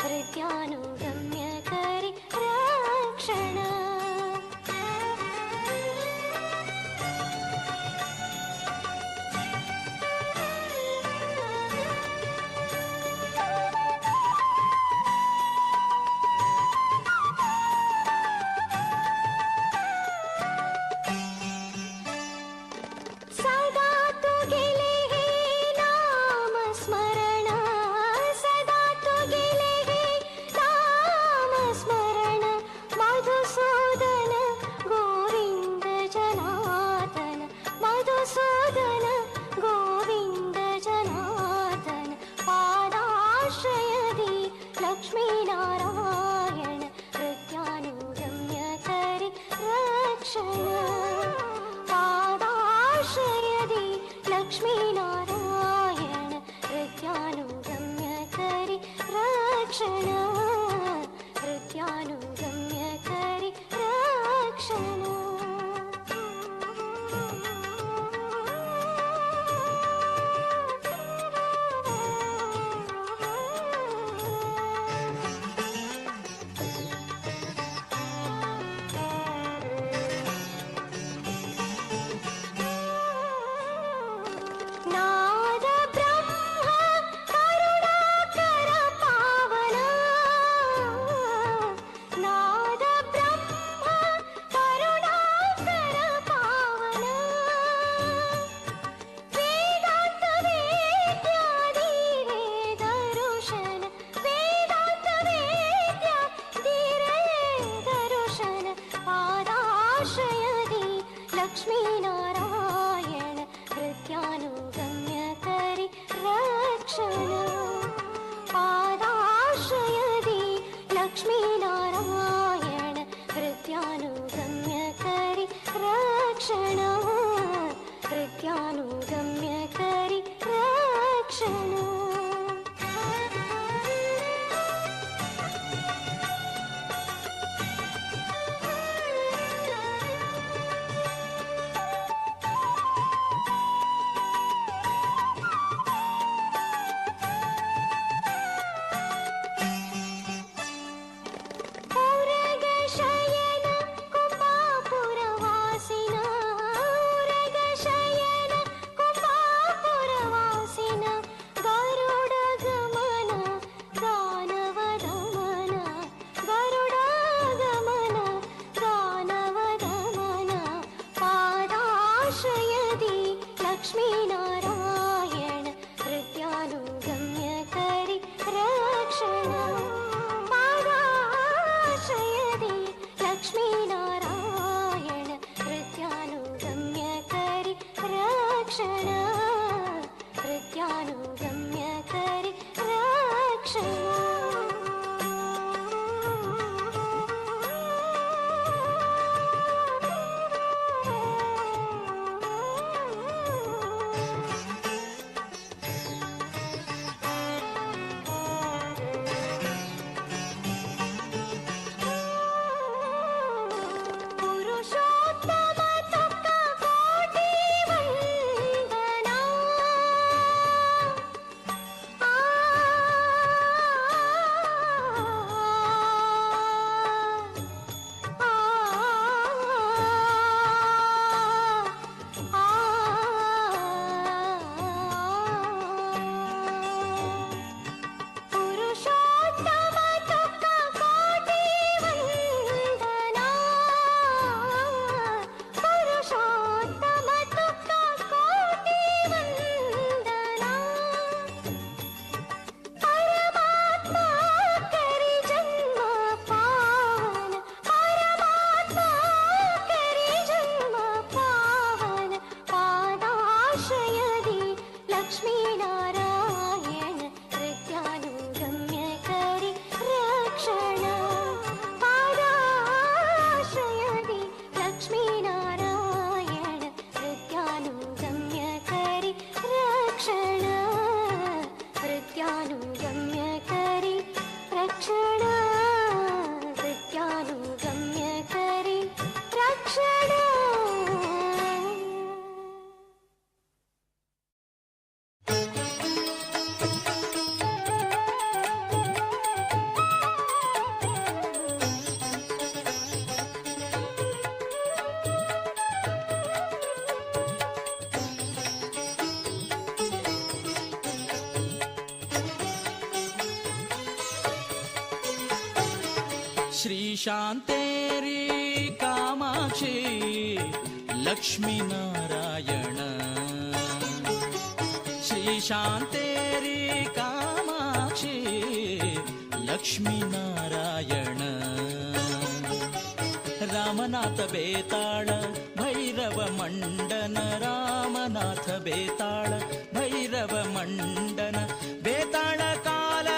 हृद्यानुगम्य करि रक्षण. पादाश्रयदि लक्ष्मीनारायण हृद्यानुगम्य करि रक्षण। पादाश्रयदि लक्ष्मीनारायण हृद्यानुगम्य करि रक्षण। हृद्यानुगम्य करि रक्षण। नाद ब्रह्म करुणाकर पावन, नाद ब्रह्म करुणाकर पावन, वेदांत वेद्या धीरे दर्शन, वेदांत वेद्या धीरे दर्शन, पादाश्रयदि लक्ष्मीनारायण हृद्यानुगम्य करि रक्षण। पादाश्रयदि लक्ष्मीनारायण हृद्यानुगम्य करि रक्षण। हृद्यानुगम्य करि रक्षण। उरगशयन कुम्भापुरवासिन, उरगशयन कुम्भापुरवासिन, गरुडगमन दानवदमन, गरुडगमन दानवदमन, पादाश्रयदि लक्ष्मीनारायण हृद्यानुगम्य करि रक्षण। पादाश्रयदि लक्ष्मीनारायण हृद्यानुगम्य करि रक्षण। हृद्यानुगम्य करि रक्षण। पुरुषोत्तम तुक कोटि वंदना, आ आ आ। पुरुषोत्तम तुक कोटि वंदना, पुरुषोत्तम तुक कोटि वंदना, परमात्मा करि जन्म पावन, परमात्मा करि जन्म पावन, पादाश्रयदि लक्ष्मीनारायण हृद्यानुगम्य करि रक्षण। पादाश्रयदि लक्ष्मीनारायण हृद्यानुगम्य करि रक्षण। हृद्यानुगम्य करि रक्षण। हृद्यानुगम्य करि रक्षण। श्री शांतेरी कामाक्षी लक्ष्मी नारायण, श्री शांतेरी कामाक्षी लक्ष्मी नारायण, ರಾಮನಾಥ ಬೇತಾಳ ಭೈರವ ಮಂಡನ, ರಾಮನಾಥ ಬೇತಾಳ ಭೈರವ ಮಂಡನ, ಬೇತಾಳ ಕಾಲ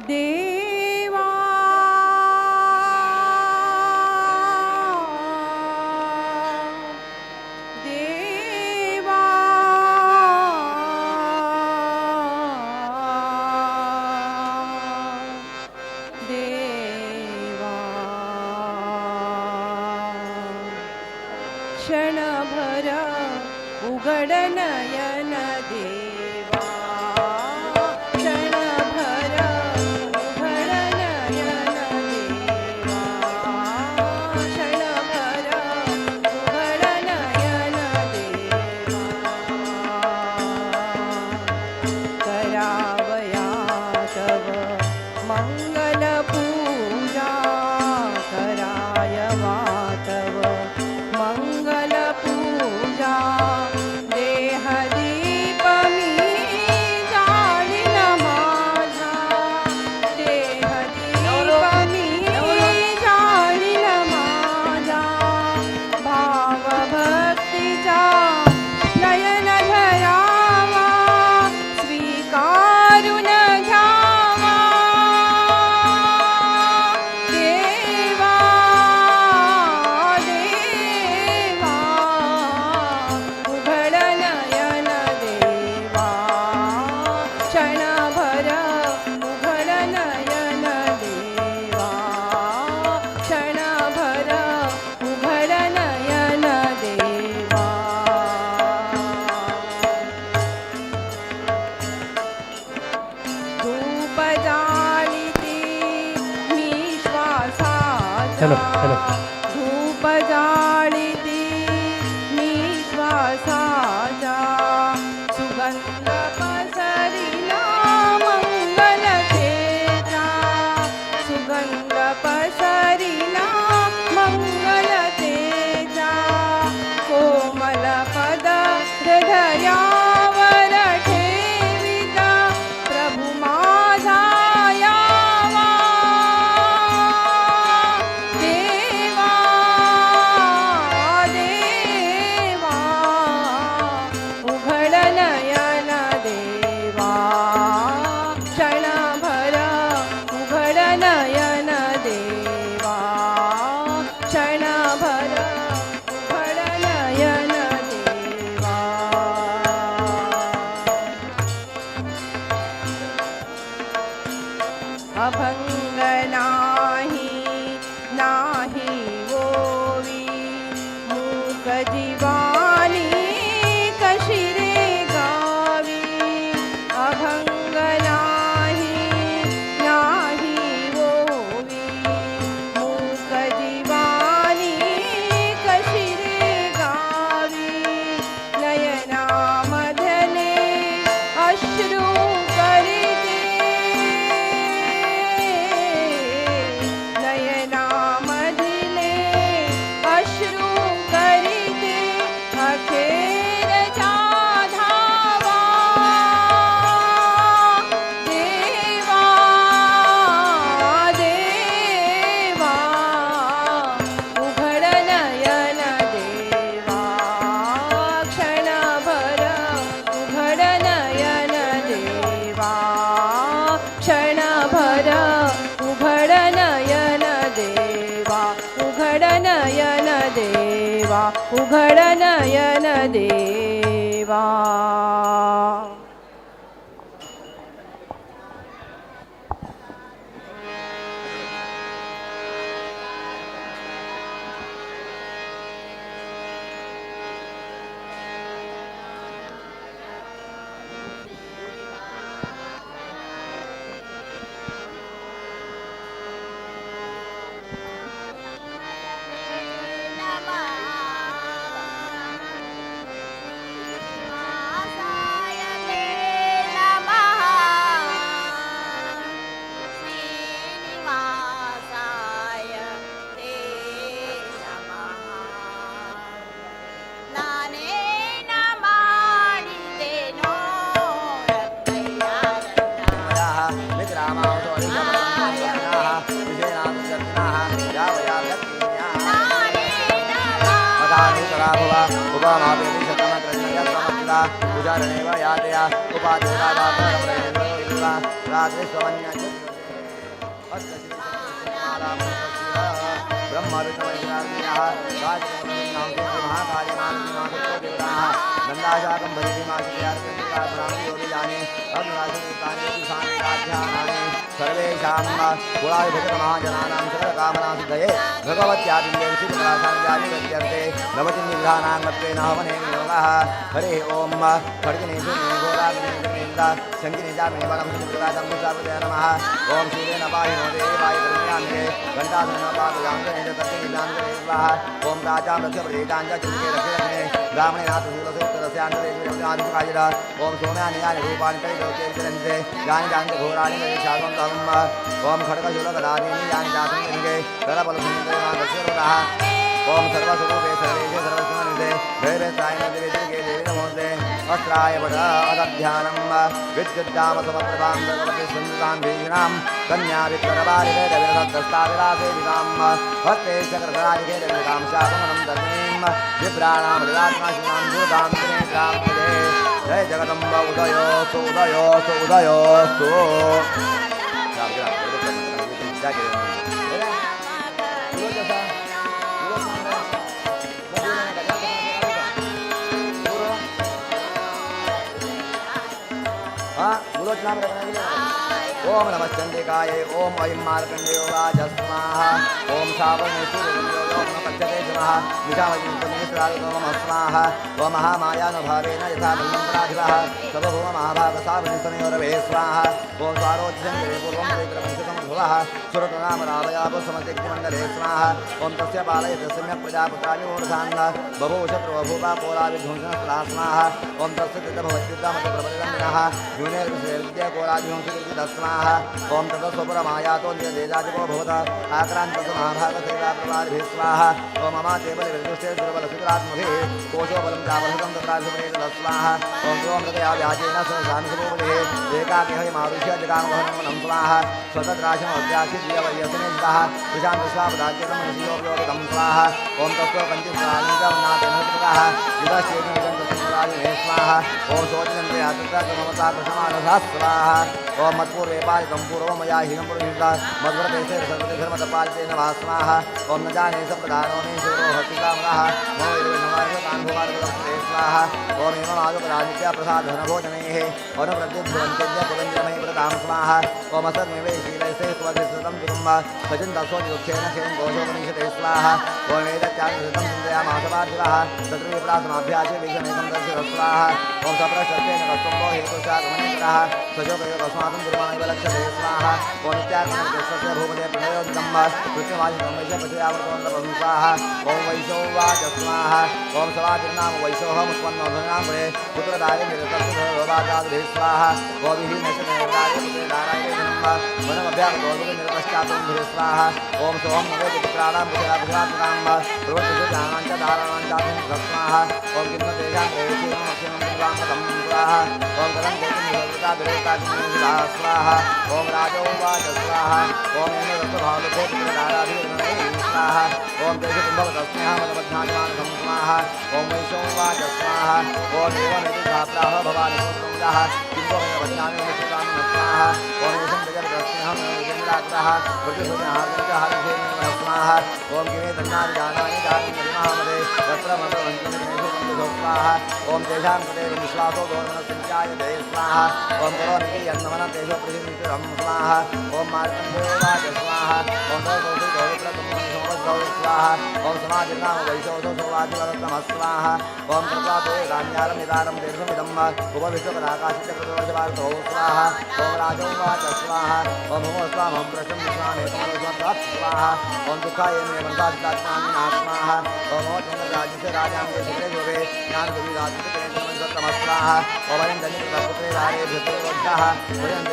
देवा देवा देवा क्षणभर उघड नयन देवा क्षणभर उघड नयन देवा क्षणभर उघड नयन देवा करावया तव मंगलपूजा करायवा तव मंगलपूजा देहदीपमी जाळीन माझा देहदीपमी जाळीन माझा भावभक्तीचा नयन धरावा स्वीकारून घ्यावा देवा देवा उघड नयन देवा क्षणभर उघड नयन देवा क्षणभर उघड नयन देवा धूप जाळिती मी श्वासाचा हॅलो, हॅलो. धूप जाळिती मी श्वासाचा सुगंध पसरिला मंगलतेचा सुगंध पसरिला मंगलतेचा कोमल पद हृदयावर ठेविता प्रभू माझा यावा देवा देवा उघड नयन देवा क्षणभर उघड नयन देवा क्षणभर उघड नयन देवा अभंग नाही नाही ओवी मूक जीवानी कशी रे गावी अभंग नाही नाही ओवी मूक जीवानी कशी रे गावी नयनामधले अश्रू करीते नयनामधिले अश्रू करीते अखेरच्या धावा देवा देवा उघड नयन देवा क्षणभर उघड नयन देवा क्षणभर उघड नयन देवा उघड नयन देवा उघड नयन देवा. श्रीनिवासाय ते नमः. ನಾನೇನ ಮಾಡಿದೆನೋ ರಂಗಯ್ಯ उदाहरणेव यातया उपाधिरात्रिस्वन्य. ओम नमः चंडिकाय ओम ऐं मार्कण्डेयो वाजस्वाहा ओम सावर्णेश्वरो नमः निशामजिस्वाहा ओम महामायानुभावेन यथा ब्रह्मपराधिपः सर्वभौम महाभागसावर्णिसमयोरवे स्वाहा ओम स्वारोच्यङ्गरे पूर्वं चैत्रवंशसमुद्भवः सुरतनामरावयापसमतिमण्डले स्वाहा ओम तस्य पालयत सम्यक् प्रजापुत्राणि बभूव शत्रुवभूपा कोलाविध्वंसनस्तदा स्वाहा ओम तस्य तितभवत्युत्तमतप्रबलिनः न्यूनेर्विषयविद्या स्वाहा ओम ततस्वपुरमायातो निजदेजाधिपो भवत आक्रान्तस महाभागसेवाप्रवादिभिः स्वाहा ओम अमातेबलिविदुष्टे दुर्बलसुतरात्मभिः कोशोबलं चाबलसुतं तत्राभिप्रेतः स्वाहा ओम त्वमृतया व्याजेन सहसानुसुभूमिः एकाकिहै मारुष्य जगामघनं स्वाहा स्वतद्राशमोद्यासि दियवर्यसनेस्तः विशां विश्वापदाख्यतमनुषियोपयोगितं स्वाहा ओम तस्व कञ्चित् स्वाहा ओम शोचनया तत्र ममता कृष्णमानसा स्वाहा ओम मत्पूर्वे पालितं पूर्वं मया हीनं पुरुषिता मद्व्रते सर्वते धर्मतपालिते नमः स्वाहा ओम न जाने सप्रदानो मे शिवो हस्तिकामनः मम वैरवैष्णवार्गतान्भुवार्गलक्ष्मे स्वाहा ओम एवमादुपरादित्य प्रसादधनभोजनैः अनुप्रत्युद्भवन्त्यद्य पुरञ्जनमयि प्रतां स्वाहा ओम असद्मेवै शीलैः स्वधिसृतं कुटुम्ब सचिन्तसोऽतिदुःखेन क्षें घोषोपनिषते स्वाहा ओम एतच्चानुसृतं चिन्तयामासपार्थिवः तत्रविप्रासमाभ्यासे विषमेकं दर्शितः स्वाहा ओम सप्रशस्तेन कस्तुम्बो हेतुशागमनेतरः सजोगयो कस्मातं कुर्वाणैव लक्ष्यते स्वाहा ओम नित्यात्मनस्य भूपते प्रणयोदितं कृष्णवासितं वैश्य पशुयावर्तोऽन्तपं स्वाहा ओम वैशोवाच स्वाहा ओम सवातिर्नाम वैशोऽहमुत्पन्नो धनाम्बरे पुत्रदारे निरतस्तुभोवाचादुभिः स्वाहा गोभिः नशमेवारे पुत्रे नारायणे वनमभ्यागतोऽभिनिरपश्चात्तुभिः स्वाहा ओम सोऽहं नवेति पुत्राणां पुत्रात्मकां प्रवृत्तिजानां च धाराणां चातुं स्वाहा ओम किं न तेषां प्रेक्षेमक्षेमं स्वाहा ओम कलं स्वाहा ओम राजोवाच स्वाहा ओम स्वाहा ओम तेजकुम्भवतस्नेहमदबध्नादिमानसं स्वाहा ओम वैशोवाच स्वाहा ओम एवमेतद्धाप्राह भवानि पुत्रः स्वाहा ओम स्वाहा ओम किमे तन्नादिजानानि जातिमहिमामदे तत्र स्वाहा ओम तेषां कृते विश्वासो गौरमनसञ्चायते स्वाहा ओम करोमि यन्नमनं तेषु प्रतिनिधिरं स्वाहा ओम मार्कण्डेयोवाच स्वाहा ओम गौरप्रथमं स्वाहा ओम समाधिर्नाम वैशोधो सौवादिवरतमः स्वाहा ओम कृपाते राम्यारं निदारं तीर्थमिदं उपविश्वपदाकाशिचक्रदोषवार्तो स्वाहा ओम राजोवाच स्वाहा ओम भूमो स्वामं प्रश्नं स्वामेकमलो स्वाहा ओम दुःखाय मे मनसादितात्मान्ना स्वाहा ओम चन्द्रराजस्य राजाङ्गे शिखरे शोभे ज्ञानगुरुराजस्य स्वाहा ओम अयं धन्यपुत्रे रारे भृतोभ्यः वयं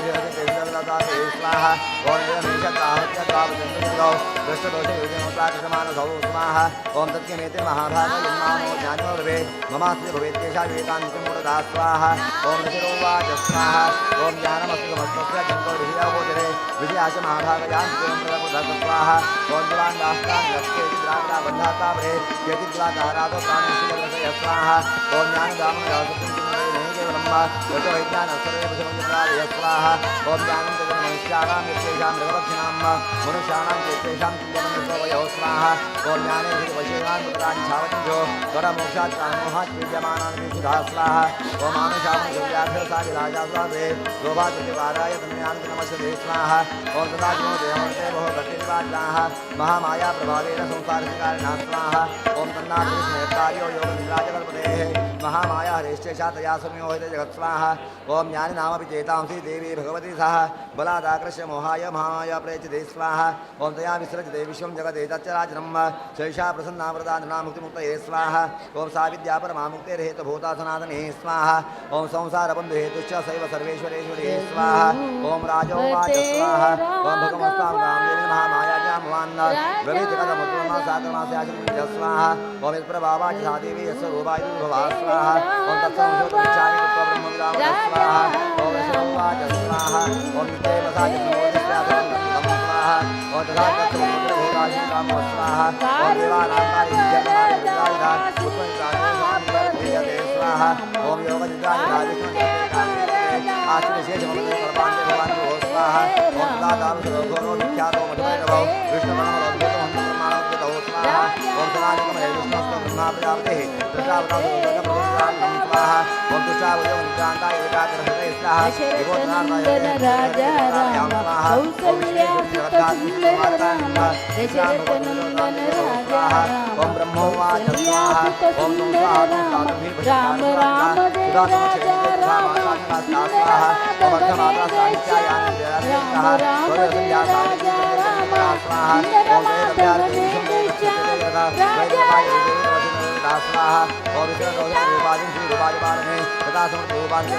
स्वाहा ओम एवमेषताहत्यद्वावचन्द्रौ दृष्टदोषयोजनोत्ताकृतमानसौ स्वाहा ओम तत्किमेति महाभाग यन्मानो ज्ञानो भवे ममास्ति भवेत्येषा विवेकान्तिमूढता स्वाहा ओम ऋषिरोवाच स्वाहा ओम ज्ञानमस्तु समस्तस्य जन्तो ऋषियोगोचरे विजयाश महाभागयान्तिं स्वाहा ओम दिवान् दास्तान् लक्ष्येति द्राविडा बन्धातावरे केचिद्वातारातो प्राणेषु स्वाहा ओम ज्ञानदामं केवलं यतो विज्ञानं सर्वे पशुपक्षिणादय स्वाहा। ॐ ज्ञानं च मनुष्याणां यत्तेषां मृगपक्षिणां मनुष्याणां चेत्तेषां तुल्यमनुसोवयो स्वाहा। ॐ ज्ञाने पशूनां पुत्रान् छावञ्जो स्वरमोक्षात् कामोहात् विद्यमानान् विशुधा स्वाहा। ॐ मानुषामनुव्याघ्रसाविराजास्वादे शोभाकृतिवाराय धन्यान् नमस्ते स्वाहा। ॐ सदाशिवो देवन्ते भो गतिर्वाजाः महामाया प्रभावेन संसारकारिणा स्वाहा। ॐ तन्नाकृष्णयत्कार्यो योगनिन्द्राजकल्पतेः महामाया हरेश्चेषा तया संयोहिते जगत्स्वाहा। ॐ ज्ञानिनामपि चेतांसि देवी भगवती सह बलादाकृष्य मोहाय महामाया प्रेचिते स्वाहा। ॐ तया विसृजते विश्वं जगदेतच्चराचरं शैषा प्रसन्नावृता नृणां मुक्तिमुक्तये स्वाहा। ॐ सा विद्या परमा मुक्तिर्हेतुभूता सनातने स्वाहा। ॐ संसारबन्धुहेतुश्च सैव सर्वेश्वरेश्वरे स्वाहा। ॐ राजोवाच स्वाहा। ॐ भगवस्तां रामदेवी महामायाजामवान् ब्रवीति कथमुत्तमासाकरमास्याशुभ्य स्वाहा। ॐ यत्प्रभावाच सा देवी यस्य रूपाय भवा स्वाहा। ॐ तत्संशोधमिच्छामि कृत्वा ब्रह्मविदामह स्वाहा। ॐ ऋषभवाच स्वाहा। ॐ नित्यवसाय स्वाहा। ॐ तथा तत्समुद्रभूताशिकामो स्वाहा। ॐ देवानां कार्यविद्यमाने स्वाहा। ॐ योगनिद्राय आश्रयशेषममते कल्पान्ते भवान् भो स्वाहा। ॐ तदादामसरोघोरो विख्यातो मधुमैरवौ विष्णुपरमलोद्भूतमहं ब्रह्माणोद्भूतौ स्वाहा। ॐ सदाशिवमये विष्णुस्तु ब्रह्मा प्रजापतिः तुष्टावतासुरप्रभुत्रान्तं स्वाहा। ॐ तुष्टावयोनिद्रान्ताय एकाग्रहृदये स्वाहा। दशरथनन्दन राजा राम कौसल्यासुत सुन्दर राम दशरथनन्दन राजा राम ॐ ब्रह्मोवाच स्वाहा। कौसल्यासुत ॐ सुन्दर राम राम राम जय राजा राम सुन्दर माधव मेघश्याम राम राम जय राजा राम सुन्दर माधव मेघश्याम राजा स्वाहा। ॐ विश्वरूपादिं तथा समरूपादिं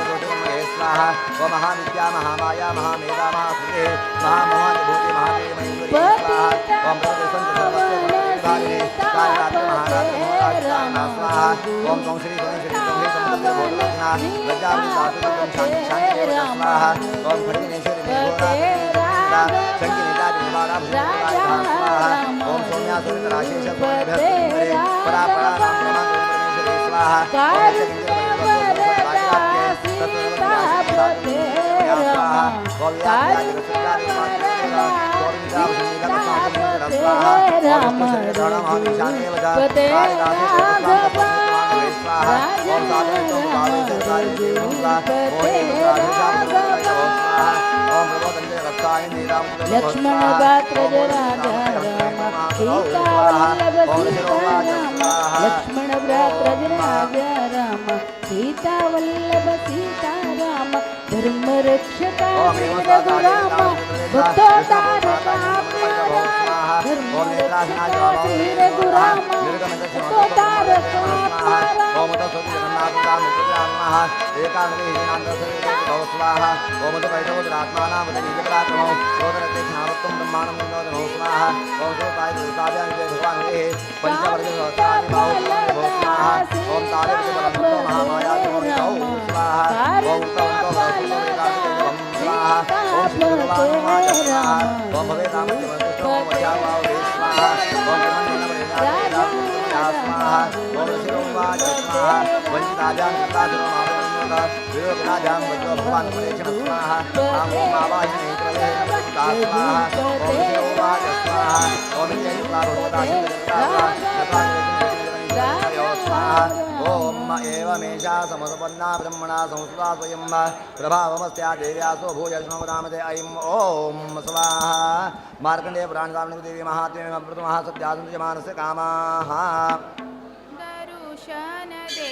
स्वाहा। ॐ महाविद्या महामाया महामेधा महास्मृतिः महामोहादिभूति महादेवमहेश्वरी स्वाहा। ॐ प्रकृतिसन्त सर्वस्य गुणविभागिने कालरात्रि महारात्रि मोहारात्रि स्वाहा। ॐ त्वं श्री त्वं श्री त्वं श्री समुद्रभूतलग्ना लज्जामृतासुतं शान्ति शान्ति स्वाहा। ॐ खड्गिनेश्वरि मेघोरात्रि शङ्किनितादिनिवाराभूषिताय स्वाहा। ॐ सौम्यासुरराशेष सोम्यभ्यः परा परा नाम परमेश्वरी स्वाहा। लक्ष्मण भात्रज राजा राम सीता वल्लभ सीता राम लक्ष्मण भ्रात्रज राजा राम सीता वल्लभ सीता राम धर्म रक्षका श्री रघुराम भक्तोद्धारक आत्मा राम धर्म रक्षका श्री रघुराम भक्तोद्धारक आत्मा राम। ॐ एवमेषा समुत्पन्ना ब्रह्मणा संस्था स्वयं प्रभावमस्या देव्यासो भूयष्णोदामते ऐं ॐ स्वाहा। मार्कण्डेय पुराणसामिनी देवी महात्म्य महासत्यासन्त्यमानस्य कामाः दर्शन दे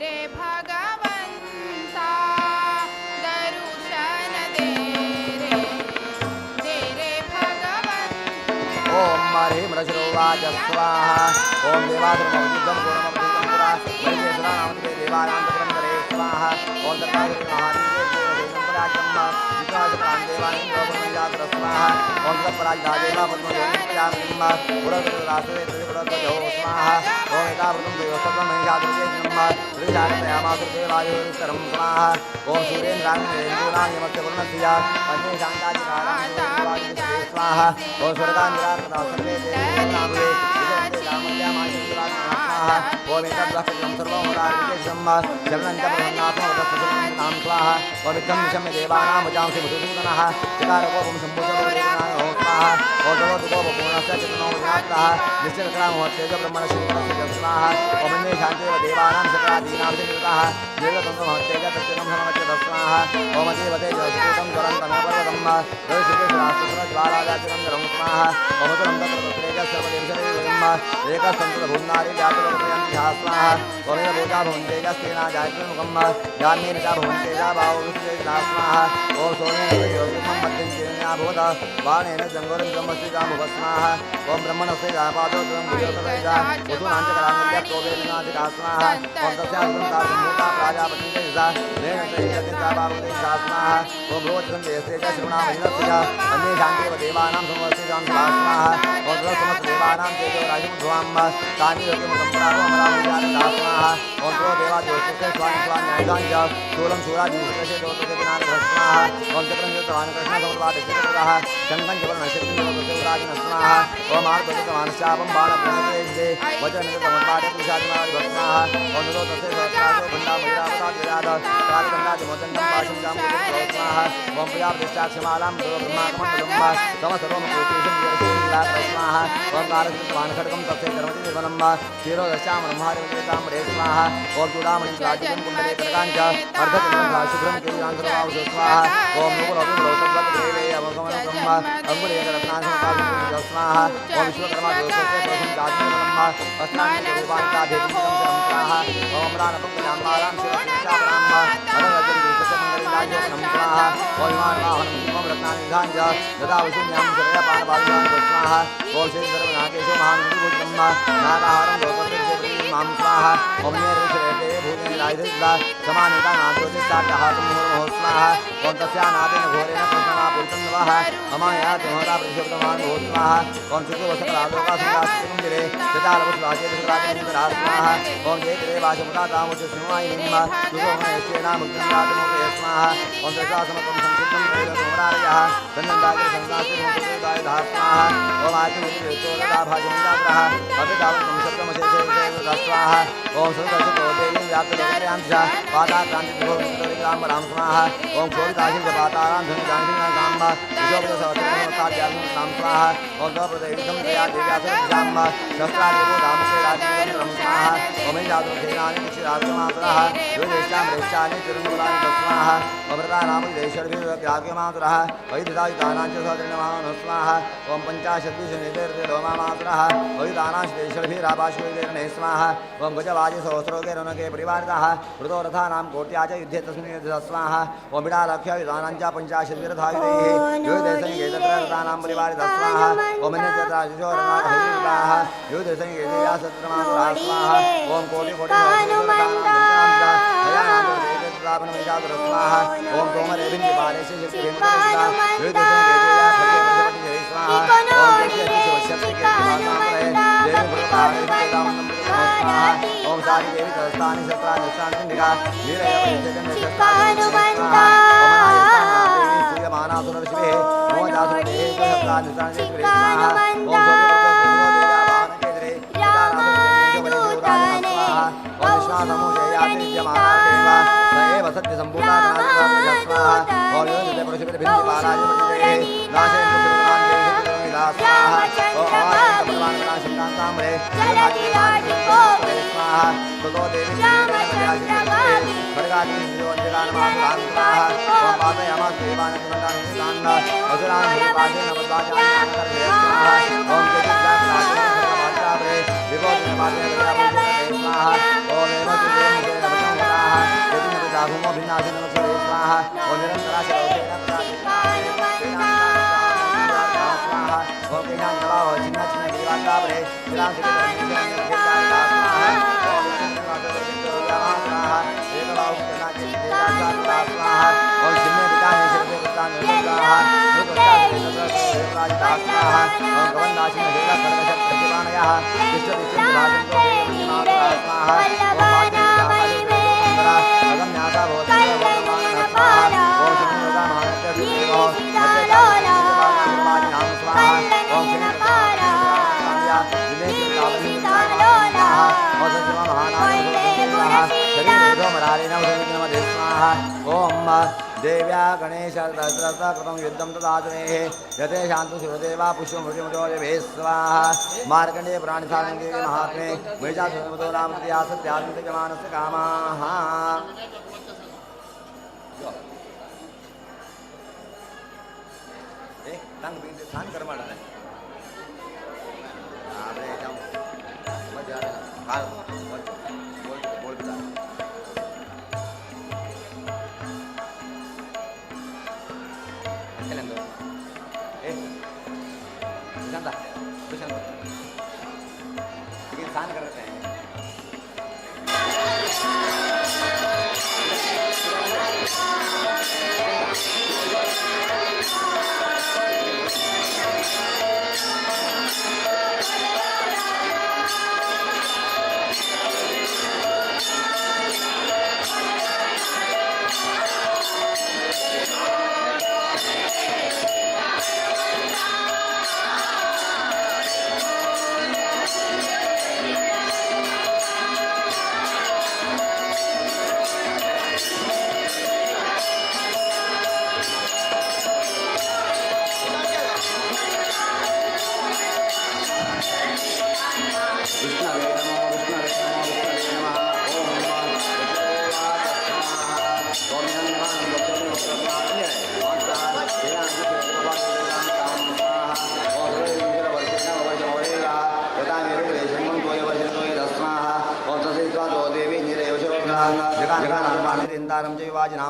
रे भगवंता दर्शन दे रे भगवंता। ॐ हरिं रशिरोवाच स्वाहा। ॐ देवासुरमवजितं पूर्णमवजितं पुरा वैदेशराणामन्त्रे देवानान्तपुरन्दरे स्वाहा। ॐ दत्तासुरमहादेवदेवराजं विश्वासप्राण देवानिन्द्रोपमञ्जातर स्वाहा। ॐ तत्पराजिता पद्मजोनिप्रजापतिं पुरदुरासुरे त्रिपुरध्वजो स्वाहा। ॐ एतावृतं देवसत्त्वं महिषासुरजेज्ञं त्रिशाकतयामासुरदेवायुस्तरं स्वाहा। ॐ सूर्येन्द्राग्निरेन्दूनां यमस्य वरुणस्य अन्येषां स्वाहा। ॐ स्वर्गान्विरात्मदा सर्वे देवतानां स्वाहा। स्वाहा ओम एतद्वः सर्वं शरणं च प्रसन्नात्मवदस्सुनां स्वाहा ओम इत्थं विषम्य देवानां वचांसि मधुसूदनः चकारकोपं सम्भूतोदेवानां स्वाहा ओम तदोदुकोपपूर्णस्य चतुर्नो विनाप्तः निश्चितक्रामोत्तेज ब्रह्मणशिवस्य स्वाहा ओम अन्ये शान्तेव देवानां सकलादीनां च निरुतः देवतन्त्रमहत्तेज तच्चिनं सममच्यत स्वाहा ओम देवते जलस्फुटं ज्वलन्तमपर्वतं रविशिकेशरास्तुज्वालादाचिरं स्वाहा ओम तुरं तत्र तत्रेज सर्वदेवशरीरं एकसन्ततभूम्नारी जातलोकयन्ति स्वाहा ओमेव भूता भवन्तेजस्तेना जायत्रमुखं जान्येन च भवन्तेजा बाहुविश्वेजा स्वाहा ओम सोमेन योगितं मध्यं चेन्या भूत बाणेन जङ्गोरं ब्रह्मस्विजामुभ स्वाहा ओम ब्रह्मणस्य जापादो त्वं भुजोतवेजा वसुनाञ्चकराङ्गुल्या प्रोवेदनाचिका स्वाहा ओम तस्यास्तं सम्भूता प्राजापतिं च यजा नेन च एतस्य बाहुदेशा स्वाहा ओम भुवत्सं देशे च श्रवणामहिनस्य च अन्येषां देव देवानां समवस्यजां स्वाहा ओम समस्त देवानां तेजो राजमुद्भवां तानि योगिमुखं परावो अमरामजानता स्वाहा ओम त्रो देवादेवस्य स्वानि स्वान्यायुधानि च शूलं शूरादिविशेषे स्वाहा ओम चक्रं चतवान् कृष्ण समर्वादिशक्रः शङ्खं च वर्णशक्तिं स्वाहा ओम आर्तवानशापं बाणप्रणेते वचनमितमर्वादे पुरुषादिमादिभस्माः ओम ततो तस्य सहस्राजो भण्डामहिरावताद्विराध कालदण्डादिमोदण्डं पाशं जाम्बुदं स्वाहा ओम प्रजापतिष्ठाक्षमालां ब्रह्माकमण्डलं समसर्वमकोटीशं स्वाहा ओम कालकृतवान् खड्गं तस्य कर्मति निर्मलं क्षीरोदश्यां ब्रह्मारिविजेतां रे स्वाहा ओम चूडामणिं प्राचीनं कुण्डले कनकाञ्च अर्धचन्द्रं शुभ्रं केयूरान्तरवावसु स्वाहा ओम नूपुरविमलौतद्वद्देवे अमोघमनं ब्रह्म अङ्गुलेकरत्नासमकाशं स्वाहा ओम विश्वकर्मा दोषस्य प्रथम दात्मनमः वस्त्राणि स्वाहा ओम अमरानपङ्कजाम्बालां शिवशापरां मदनरजनिदेशस्य स्वाहा ओम विमानवाहनं सिंहं रत्नानि निधाञ्च ददावशून्यां शरयपानपादुकां स्वाहा ओम श्री सर्वनागेशो महानुभूतं नागाहारं लोकस्य मां स्वाहा ओम नेर्विशरेते भूतेन राजधिस्वा समानेता नाद्योतिस्साट्टहासं मुहुर्मुहुः स्वाहा ओम तस्यानादेन घोरेण कृष्णमापूरितं नमः अमाया त्रिहोरा प्रतिशब्दमान् भूः स्वाहा ओम शुक्रवसकलालोकासुरास्तिकुण्डिरे चतालवसुराजेन्द्रा स्वाहा ओम जयदेवाशमुदा तामुच सिंहायिनीं सुसोमयश्चेनामुक्तं स्वाहा ओम दशासमतं संसिद्धं त्रैलोक्यमरारयः सन्नन्दाय सन्दासिमोदाय स्वाहा ओम आत्मविवेकोदाभाजमुदाग्रः अपितावतं शब्दमशेषे स्वाहा ओम सुदर्शको देवीं व्याप्तलोकयां च पादाक्रान्तिभुवनराम राम स्वाहा ओम क्षोभिताशिं च पातारां धनुजांशिं विशोभितसहस्रमस्ताभ्यां स्वाहा ओम द्रौपदेवीं दया देव्या सर्वजां शस्त्रादिभो रामसे राजं स्वाहा ओम जातुर्सेनानि दक्षिणाग्रमातुरः योदेशां रेशानि चिरमुलानि स्वाहा अमृतानामुदेशर्भिर्व्याग्रमातुरः वैदितायुतानां च सहस्रनामानो स्वाहा ओम पञ्चाशद्विशनिर्देर्लोमामातुरः वैदानांशदेशर्भिरापाशुर्ने स्वाहा ओम गजवाजि सहस्रोगे रौनके परिवारितः मृतो रथानां कोट्या च युद्धे तस्मिन् युद्धे स्वाहा ओम बिडालक्ष्यायुधानां च पञ्चाशद्विरथायुधैः युद्धे परिवारितः स्वाहा ओम अन्यत्राजुषोरणाः युद्धे स्वाहा ओम कोटि कोटि स्वाहा ओम ओम सारी देवी दस्तानि शस्त्राणि चंडिका सूर्यमानासुरशिवे स्वाहा। ओम देव्या गणेश कृतं युद्धं तदाजुनेः यते शान्तु शिवदेवा पुष्पमृतिमुदोदेवे स्वाहा। मार्कण्डेय पुराणसारं देवी महात्मे महिषासुरमदो नाम सत्यात्मकमानस्य कामाः। स्नान कर स्नान कर रहे हैं।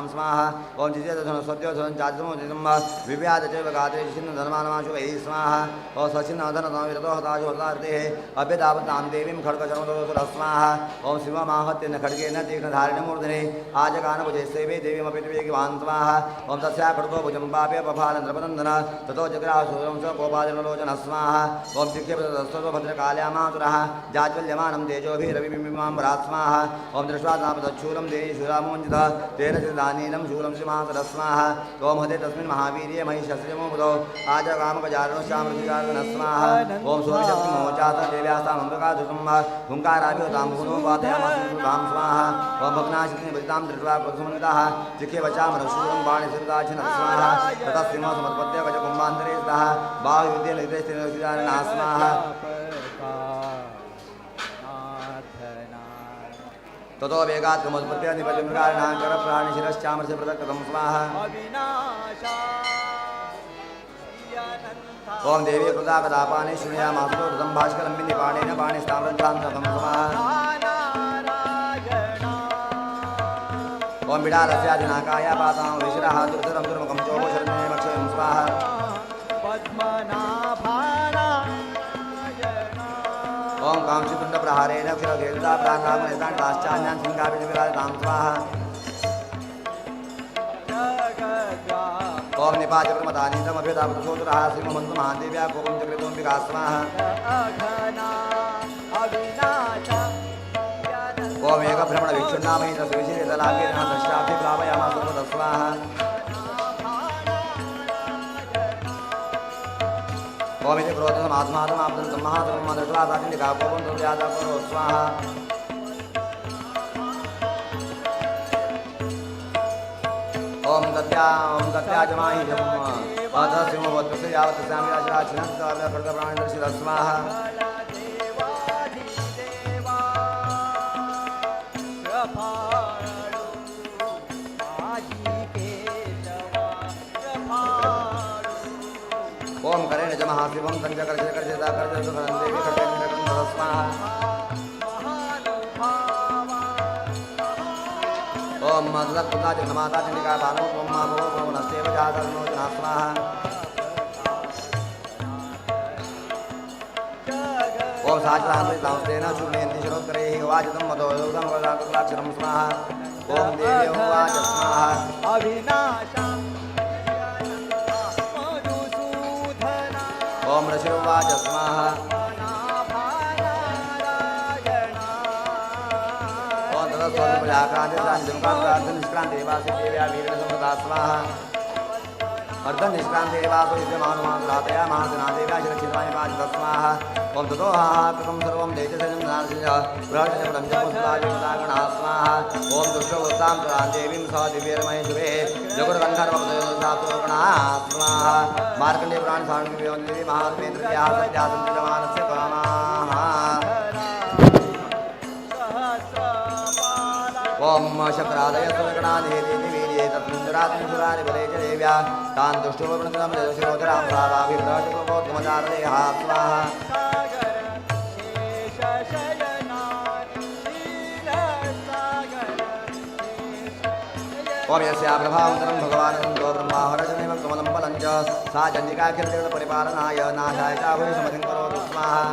स्वाहा। ओम विव्याद चैव गात्रे धर्मानमाशुभैः स्वाहा। ओम सचिन्नधनतमविरतो अभ्यदावतां देवीं खड्गचर्मदोसुरस्वाहा। ओम शिवमाहत्य न खड्गेन तीक्ष्णधारिणमूर्धने आजगानभुजे सेवे देवीमपि विवेकिवान् स्वाहा। ओम तस्या खड्गो भुजं पाप्य पफालन्द्रपनन्दन ततो जग्राहसुरं स कोपादिनलोचन स्वाहा। ओम चिक्षेपतस्ततो भद्रकाल्यामातुरः जाज्वल्यमानं तेजोभिरविबिम्बिमाम्बरा स्वाहा। ओम दृष्ट्वा तापदच्छूलं देवी शूरामोञ्जितः तेन दानीनं शूलं श्रीमातरः स्वाहा। ओम हते तस्मिन् महावीर्ये महिषस्यमोबुधौ आजगामकजारणश्यामृषिजारणः स्वाहा। ओम सूर्यशक्तिमोचात देव्यास्तामम्बिकाधृतं हुङ्काराभिहतां भूनोपातयामासुतां स्वाहा। ओम भग्नाशक्तिनिभृतां दृष्ट्वा प्रसुमन्विताः चिक्षेपचामरशूलं बाणिसृताच्छिनः स्वाहा। ततः सिंहो समर्पत्य गजकुम्भान्तरे स्तः बाहुयुद्धेन हितेस्तेन स्वाहा। ततो वेगात् कमोत्पत्त्या निपतिमृगाणाङ्करप्राणिशिरश्चामृष पृथक्कृतं स्वाहा। ओम देवी कृता कदापानि शृणुयामासु ऋतं भास्करं पाणेन पाणिस्ताम्रध्वान्तकं स्वाहा। ओम बिडालस्यादिनाकाय पातां विशिरः दुर्धरं दुर्मुखं चोपशरण्यमक्षयं स्वाहा। ओम कांक्षितुण्डप्रहारेण क्षिरघेरुदा प्राणामनितान् सिंहाभिनिविराजतां स्वाहा। ओम निपाचप्रमदानीतमभ्युदापतसोदरः श्रीमन्तु महादेव्या कोपं चक्रितोऽम्बिका स्वाहा। ओम एकभ्रमणविक्षुण्णामहितसुविशिरितलाकीर्णः दृष्टाभिप्लावयामासु स्वाहा। ओम इति क्रोधमात्मात्माप्तं महात्मा दृष्ट्वा साचण्डिका कोपं तद्यादा करो स्वाहा। ओम दत्याजमाहि सिंहवत्तस्य यावत् स्यामिराशिराक्षिणः स्वाहा। ओम करेण च महाशिवं संजकर्षकर्षिताकर्षदेवी खड्गं स्वाहा। ओम मधुरकुला जगन्माता चंडिका बालो ओम मा भो भो नस्तेव जातर्नोजना स्वाहा। ओम साचरामृतांस्तेन चूर्णयन्ति शिरोत्करैः वाजितं मदोयोगं वदाकुलाक्षरं स्वाहा। ओम देवी उवाच स्वाहा। ओम ऋषिरुवाच स्वाहा। ओम ततस्वरूपजाक्रान्तिक्रान्तिवासि देव्या वीरेण संवृता स्वाहा। अर्धनिष्क्रान्तेवासो युध्यमानुमासुरातया महासनादेव्याशिरक्षिताय पाचितस्वाहा। ॐ ततोहाकृतं सर्वं दैत्यसैन्यं नारसिंह बृहस्पतिं जपुस्तायुतागणा स्वाहा। ॐ दुष्टवृत्तां तरां देवीं स दिव्यर्मये शुभे जगुरगन्धर्वपदयोसातुर्गणा स्वाहा। मार्कण्डेय पुराण सार्वजनिक महात्मेन्द्रियाः सत्यासन्तिजमानस्य कामाः। ॐ शक्रादय सुरगणाधेति वीर्ये तत्सुन्दरात्मसुरारिबले च देव्या तान् दुष्टोपवृन्दं शिरोधरां सावाभिप्रचकोत्तमचारदेहा स्वाहा। ॐ यस्या प्रभावन्तरं भगवान् ब्रह्माहरजमेव कमलं बलं च सा चण्डिकाखिलजगत्परिपालनाय नाशाय चाभूय समधिं करोतु स्वाहा।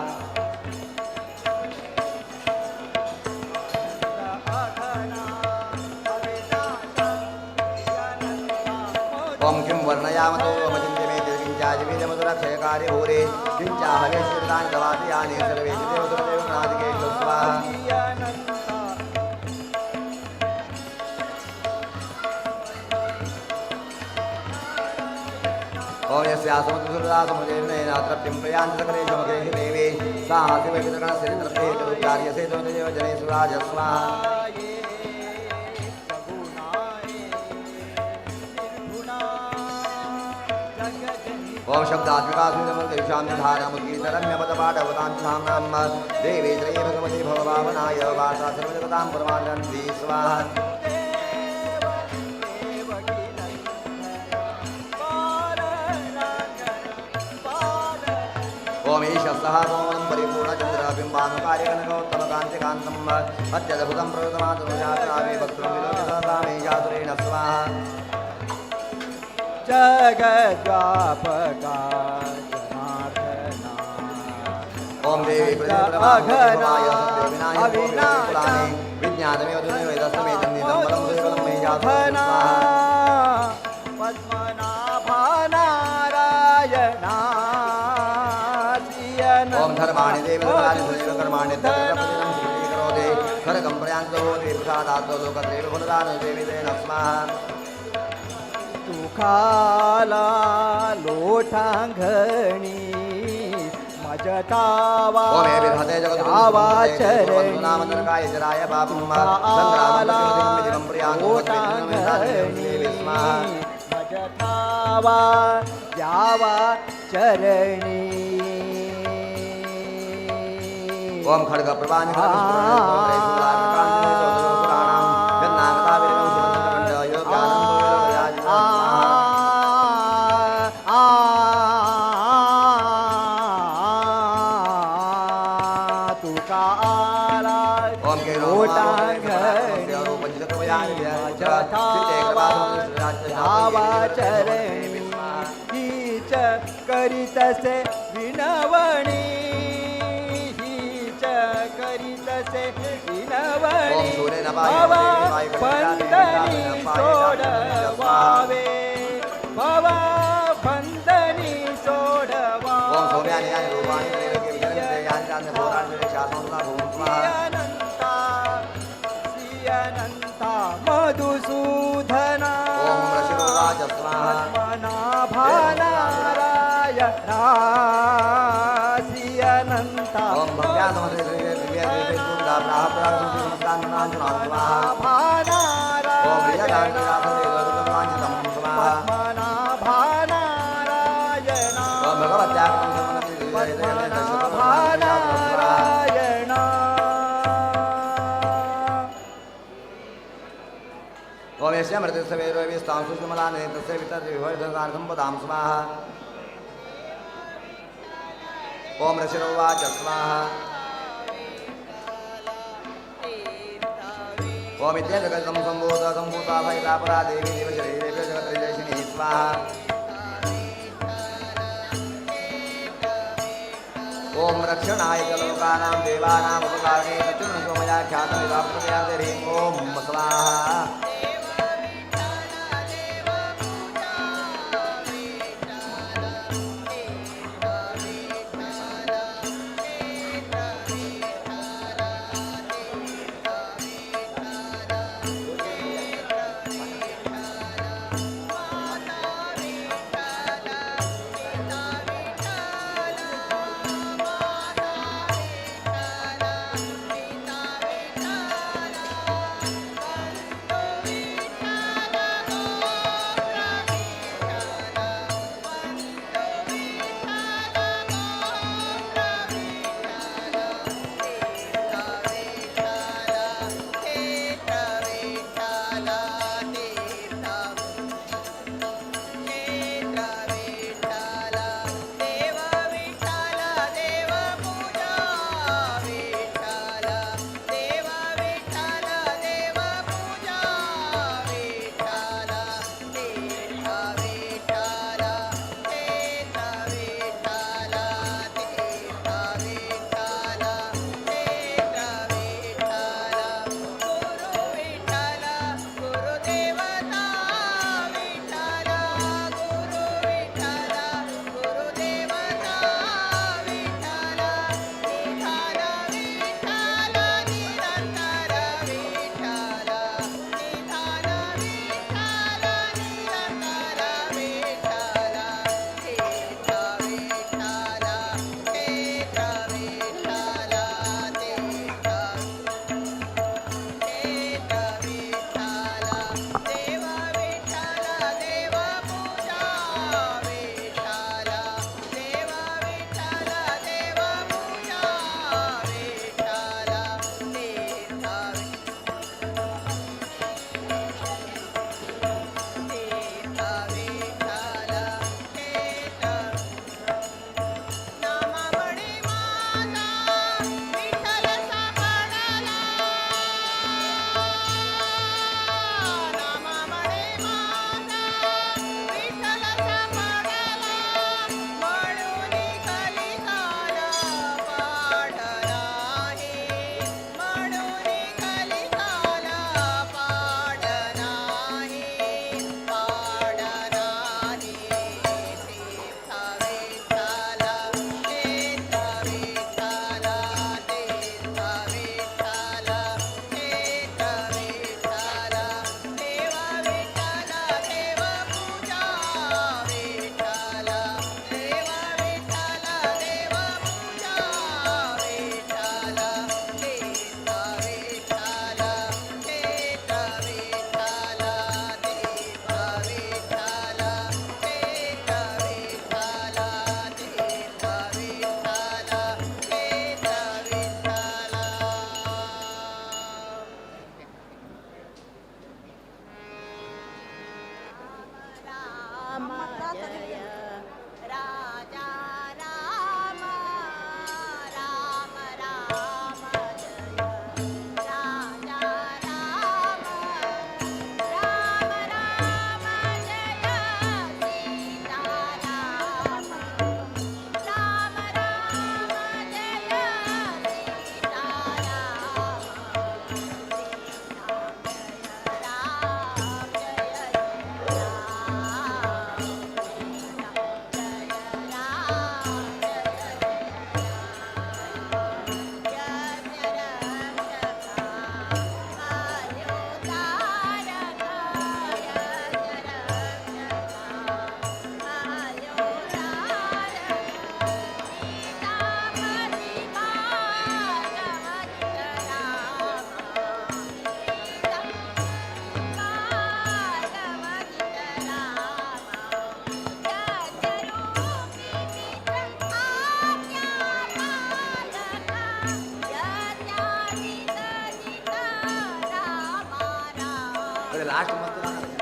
ॐ किं वर्णयामतो मचिन्त्यमे किञ्चाजिवीरमधुरक्षयकारि भूरे किञ्चाहवेश्वरतानि तवापि यानि सर्वे देवसुरदेवनादिकेषु स्वाहा। ॐ यस्या समुद्रसुरदासमुदेवेन तृप्तिं प्रयान्ति सकलेषु मखेषु देवी सा शिवपितृगणस्य तृप्तिः तदुच्चार्यसे त्वमेव जनेषु राजस्वाहा। ॐ शब्दात्मिकासुन्दमन्त्रिषां धारामुद्गीतरम्यपदपाठवतां धाम्नां देवी त्रयी भगवती भवभावनाय वासा सर्वजगतां परमानन्दी स्वाहा। ॐ ईशः सोमं परिपूर्णचन्द्रबिम्बानुकार्यकनकोत्तमकान्तिकान्तम् अत्यद्भुतं प्रवृतमातनुजातरावे वक्त्रं विलोकितसामेशासुरेण स्वाहा। जगद्व्यापका जनार्दना ॐ देवी प्रतिप्रभाय सत्यविनायक विज्ञानमेव दुर्वेदसमेतं बलं सुबलं मे जातः पद्मनाभा नारायणा। ॐ धर्माणि देवधर्माणि कर्माणि तत्प्रतिदिनं स्वीकरोति स्वर्गं प्रयान्तो देवी प्रसादात् लोकदेव फलदान देवी तेन स्वाहा। तुकाला लोटांगणी मजतावा चरणी मजतावा जावा चरणी। ॐ खड्ग प्रभानि हीच करीतसे विनवणी हीच करीतसे विनवणी भवा बंधनी सोडवावे भवा बंधनी सोडवावे। अनंता मधुसूदना पद्मनाभा नारायणा श्री अनंता पद्मनाभा नारायणा पद्मनाभा नारायणा। ॐ यस्य मृतस्य सुषमलाने तस्य वितर्विभवसंपदां स्वाहा। ॐ ऋषिरोवाच स्वाहा। ॐ इत्यजगतं सम्भूत सम्भूता सहिता परा देवी देवशरीरेभ्यो जगत्त्रिजयिनी स्वाहा। ॐ रक्षणाय च लोकानां देवानाम् उपकारणे चतुर्सोमयाख्यातमिदाप्रयातिरीं ॐ स्वाहा। जय राजा राम राम राम जय राजा राम राम राम जय सीता राम राम राम जय सीता राम राम जय राम अरे लास्ट मस्त गाणं आहे.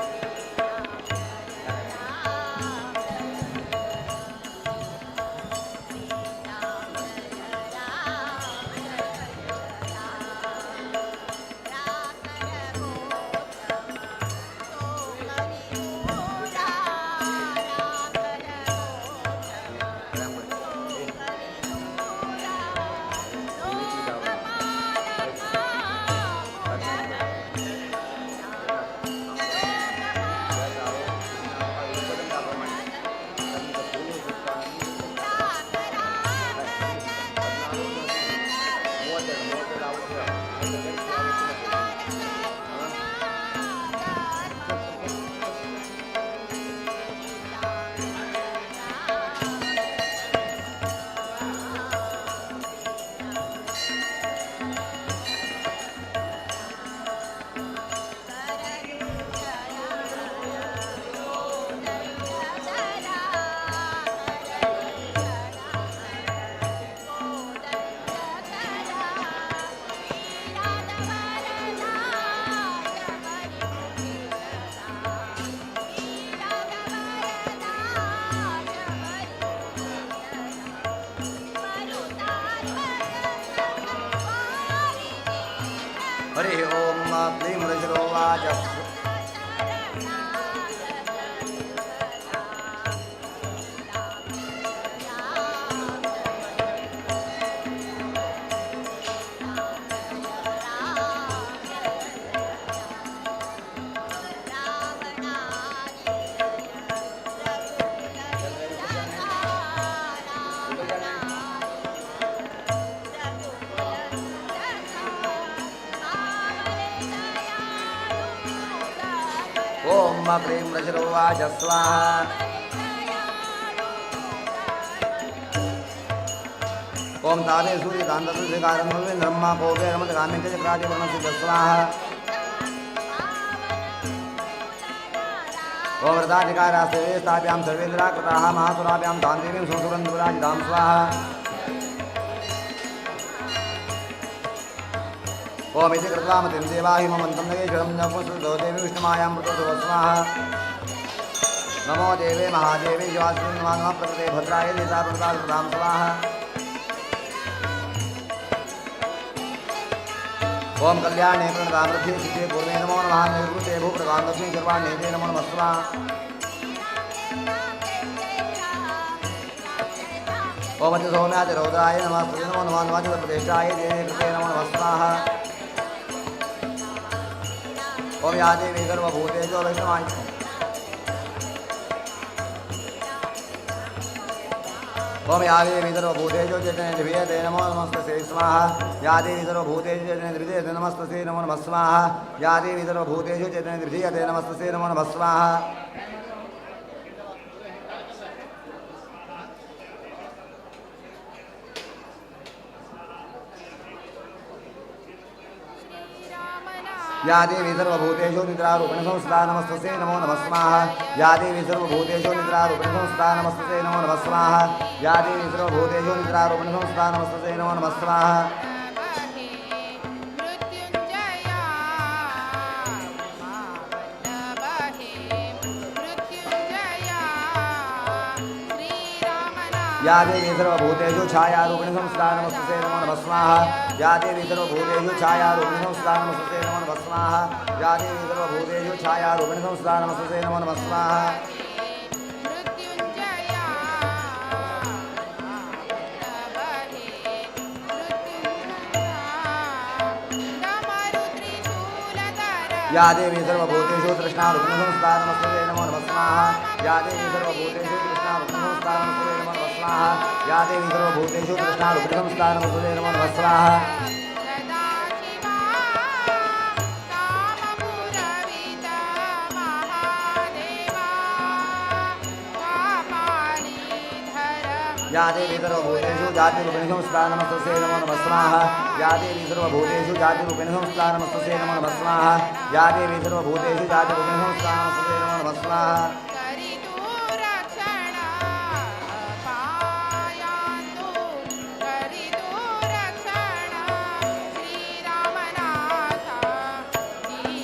हरिः ॐ क्लीं ऋषिरोवाच। ॐ क्लीं ऋषिरोवाच स्वाहा। ॐ तावे सूर्यकान्तसुधिकारं ब्रह्मा कोपे रमतकाम्यं च चक्रादिवर्णस्य स्वाहा। ॐ व्रताधिकारास्ते स्थाप्यां सर्वेन्द्राकृताः महासुराभ्यां तां देवीं सुरसुरन्दुराजितां स्वाहा। ॐ इति कृत्वा मतिं देवाहि ममन्तं नगेश्वरं नपुंसुतो देवी विष्णुमायां मृतोऽसुव स्वाहा। नमो देवे महादेवे शिवास्मै नमः नमः प्रकृते भद्राय लीलाप्रदां स्वाहा। ॐ कल्याणे प्रणतामृद्धि सिद्धे पूर्वे नमो नमः निर्वृते भूप्रदां लक्ष्मी सर्वाण्ये ते नमो नमः स्वाहा। ॐ अति सौम्याति रौद्राय नमः स्तुते नमो नमः नमः प्रतिष्ठाय देवे कृते नमो नमः स्वाहा। ॐ या देवी सर्वभूतेषु वैष्णवाय ॐ या देवी सर्वभूतेषु चैतन्यदिव्यते नमो नमस्तसे स्वाहा। या देवी सर्वभूतेषु चैतन्यदिव्यते नमस्तसे नमो नमः स्वाहा। या देवी सर्वभूतेषु चैतन्यदिव्यते नमस्तसे नमो नमः स्वाहा। या देवी सर्वभूतेषु निद्रारूपिण संस्था नमस्तसे नमो नमः स्वाहा। या देवी सर्वभूतेषु निद्रारूपिण संस्था नमस्तसे नमो नमः स्वाहा। या देवी सर्वभूतेषु निद्रारूपिण संस्था नमस्तसे नमो नमः स्वाहा। मृत्युंजया या देवी सर्वभूतेषु छायारूपिणी संस्था नमस्ते नमो नमः स्वाहा। या देवी सर्वभूतेषु छायारूपिणी संस्था नमस्ते नमो नमः स्वाहा। या देवी सर्वभूतेषु छायारूपिणी संस्था नमस्ते नमो नमः स्वाहा। या देवी सर्वभूतेषु तृष्णारूपिणी संस्था नमस्ते नमो नमः स्वाहा। या देवी सर्वभूतेषु तृष्णारूपिणी संस्था नमस्ते नमो नमः स्वाहा। या देवी सर्वभूतेषु तृष्णारूपिणी संस्था नमस्ते नमो नमः स्वाहा। या देवी सर्वभूतेषु जातिरूपिणी संस्था नमस्ते नमो नमः स्वाहा। या देवी सर्वभूतेषु जातिरूपिणी संस्था नमस्ते नमो नमः स्वाहा। या देवी सर्वभूतेषु जातिरूपिणी संस्था नमस्ते नमो नमः स्वाहा।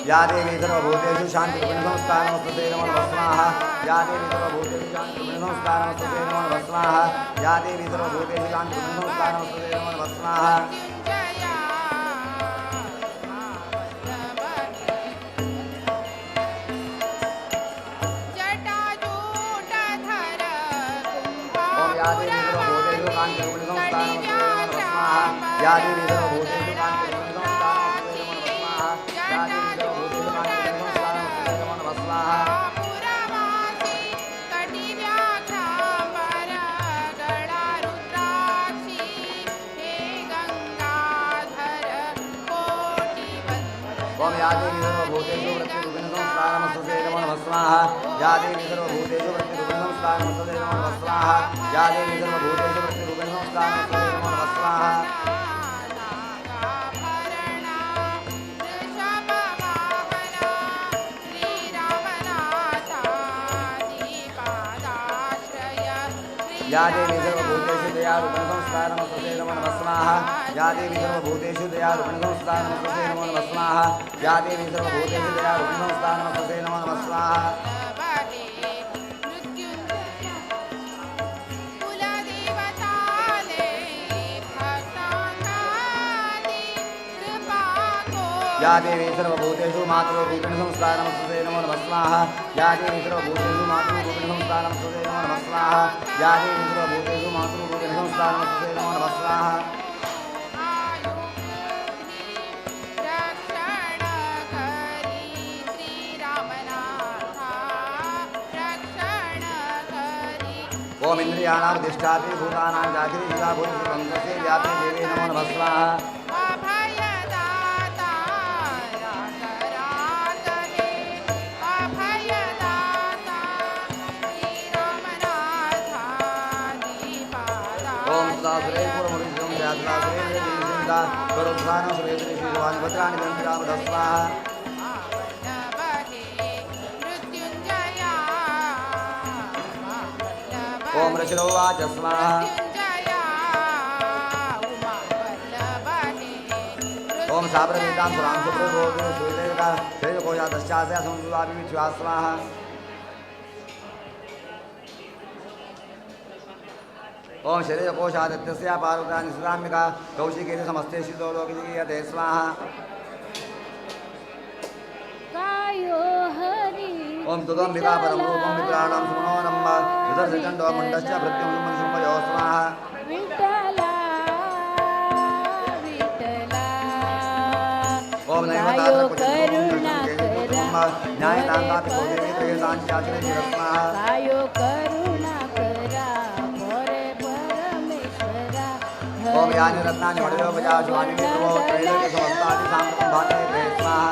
या देवी सर्वभूतेषु शान्तिरूपिणी संस्था नमस्ते नमो नमः स्वाहा। या देवी सर्वभूतेषु शान्तिरूपिणी संस्था नमस्ते नमो नमः स्वाहा। या देवी सर्वभूतेषु शान्तिरूपिणी संस्था नमस्ते नमो नमः स्वाहा। ओम या देवी सर्वभूतेषु कान्तिरूपिणी संस्था नमस्ते नमो नमः स्वाहा। या देवी सर्वभूतेषु कान्तिरूपिणी संस्था नमस्ते नमो नमः स्वाहा। या देवी सर्वभूतेषु कान्तिरूपिणी संस्था नमस्ते नमो नमः स्वाहा। ओम या देवी सर्वभूतेषु वृत्तिरूपिणी संस्था नमस्ते नमो नमः स्वाहा। या देवी सर्वभूतेषु वृत्तिरूपिणी संस्था नमस्ते नमो नमः स्वाहा। या देवी सर्वभूतेषु वृत्तिरूपिणी संस्था नमस्ते नमो नमः स्वाहा। या देवी सर्वभूतेषु दयारूपिणी संस्था नमस्ते नमो नमः स्वाहा। या देवी सर्वभूतेषु दयारूपिणी संस्था नमस्ते नमो नमः स्वाहा। या देवी सर्वभूतेषु दयारूपिणी संस्था नमस्ते नमो नमः स्वाहा। या देवी सर्वभूतेषु मातृरूपिणी संस्था नमस्ते नमो नमः स्वाहा। या देवी सर्वभूतेषु मातृरूपिणी संस्था नमस्ते नमो नमः स्वाहा। या देवी सर्वभूतेषु मातृरूपिणी संस्था नमस्ते नमो नमः स्वाहा। ओम इंद्रियाणां अधिष्ठात्री भूतानां जागृतिः भूतसंतसे व्यापी देवी नमो नमः स्वाहा। ओम ऋषिरोवाच स्वाहा। ओम साब्रवीतां सुरां सुप्रोगोषुदेका शरीरकोशादश्चास्य संयुवाभिविच्वा स्वाहा। ओम शरीरकोशादित्यस्य पार्वतानि सुराम्बिका कौशिकेति समस्तेषु लोके स्वाहा। ओम तुदम्बिका परम रूपं विप्राणां सुमनोरम्भ विदर्शचण्डो मुण्डश्च भृत्यं सुमनसुमयो स्वाहा। ओम न्यायतान्तापि स्वाहा। ओम यानि रत्नानि मणियोपजाशुवानि प्रभो त्रैलोक्य समस्तानि साम्प्रतं भाते स्वाहा।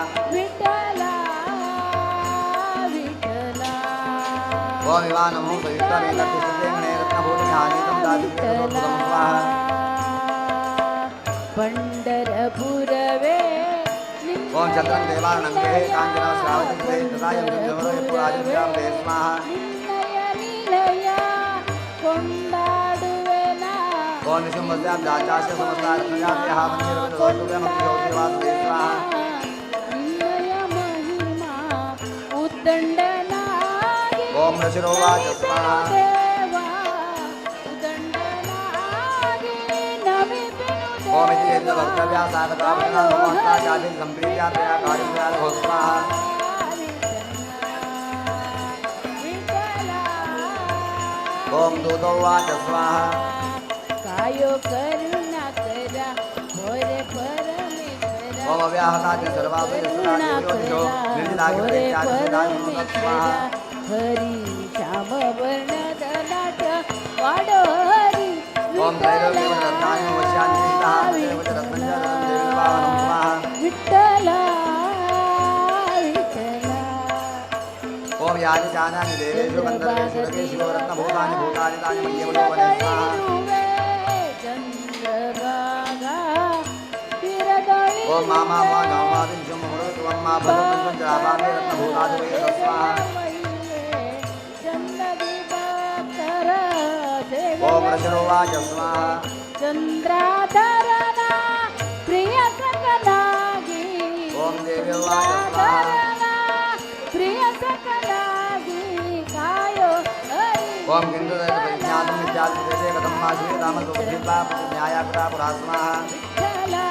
ओम इवानमो संयुक्तमेतत्तिष्ठते रत्नभूतमिहानीतं दादित्य स्वाहा। पंढरपुरवे ओम चन्द्रं देवारणं गेहे काञ्चनं श्रावतिं तदायं पुराजित्यां स्वाहा। ओम निशुम्भस्यां दाचास्य समस्तारत्नजाभ्यः वन्दिरविदोषुभ्यमग्निज्योतिर्वासुदेव स्वाहा। ओम ऋषिरोवाच स्वाहा। ओम इति यज्ञ सागता जाति संप्रीत्या तया कार्यं हो स्वाहा। ओम दूतोवाच स्वाहा। कायो करुणा करा भोरे परमेश्वरा। ओम अव्याहताज सर्वासु यस्सुरादियो निर्जिताग्रे स्वाहा। हरि श्याम वर्ण धनाट वाडो हरि। ओम त्रैलोक्यं रत्नानि वश्यानि रत्नं स्वाहा। विठ्ठला विठ्ठला। ओम यानि चानानि देवेषु गन्धर्वेषु रगेषु रत्नभूतानि भूतानि तानि मह्यं लोकने स्वाहा। ओम मामा मा गावादिं शम्भुरो मा भद्रं चरापामि रत्नभूतादि वै स्वाहा। ओम ऋषिरोवाच स्वाहा। चंद्राधरना प्रिय सकलागी। ओम देव्योवाच स्वाहा। प्रिय सकलागी कायो हरि। ओम किंतु परिज्ञातं विद्यालये कथं मा श्रीरामसुबुद्धित्वा न्यायाकृता पुरा स्वाहा। विठ्ठला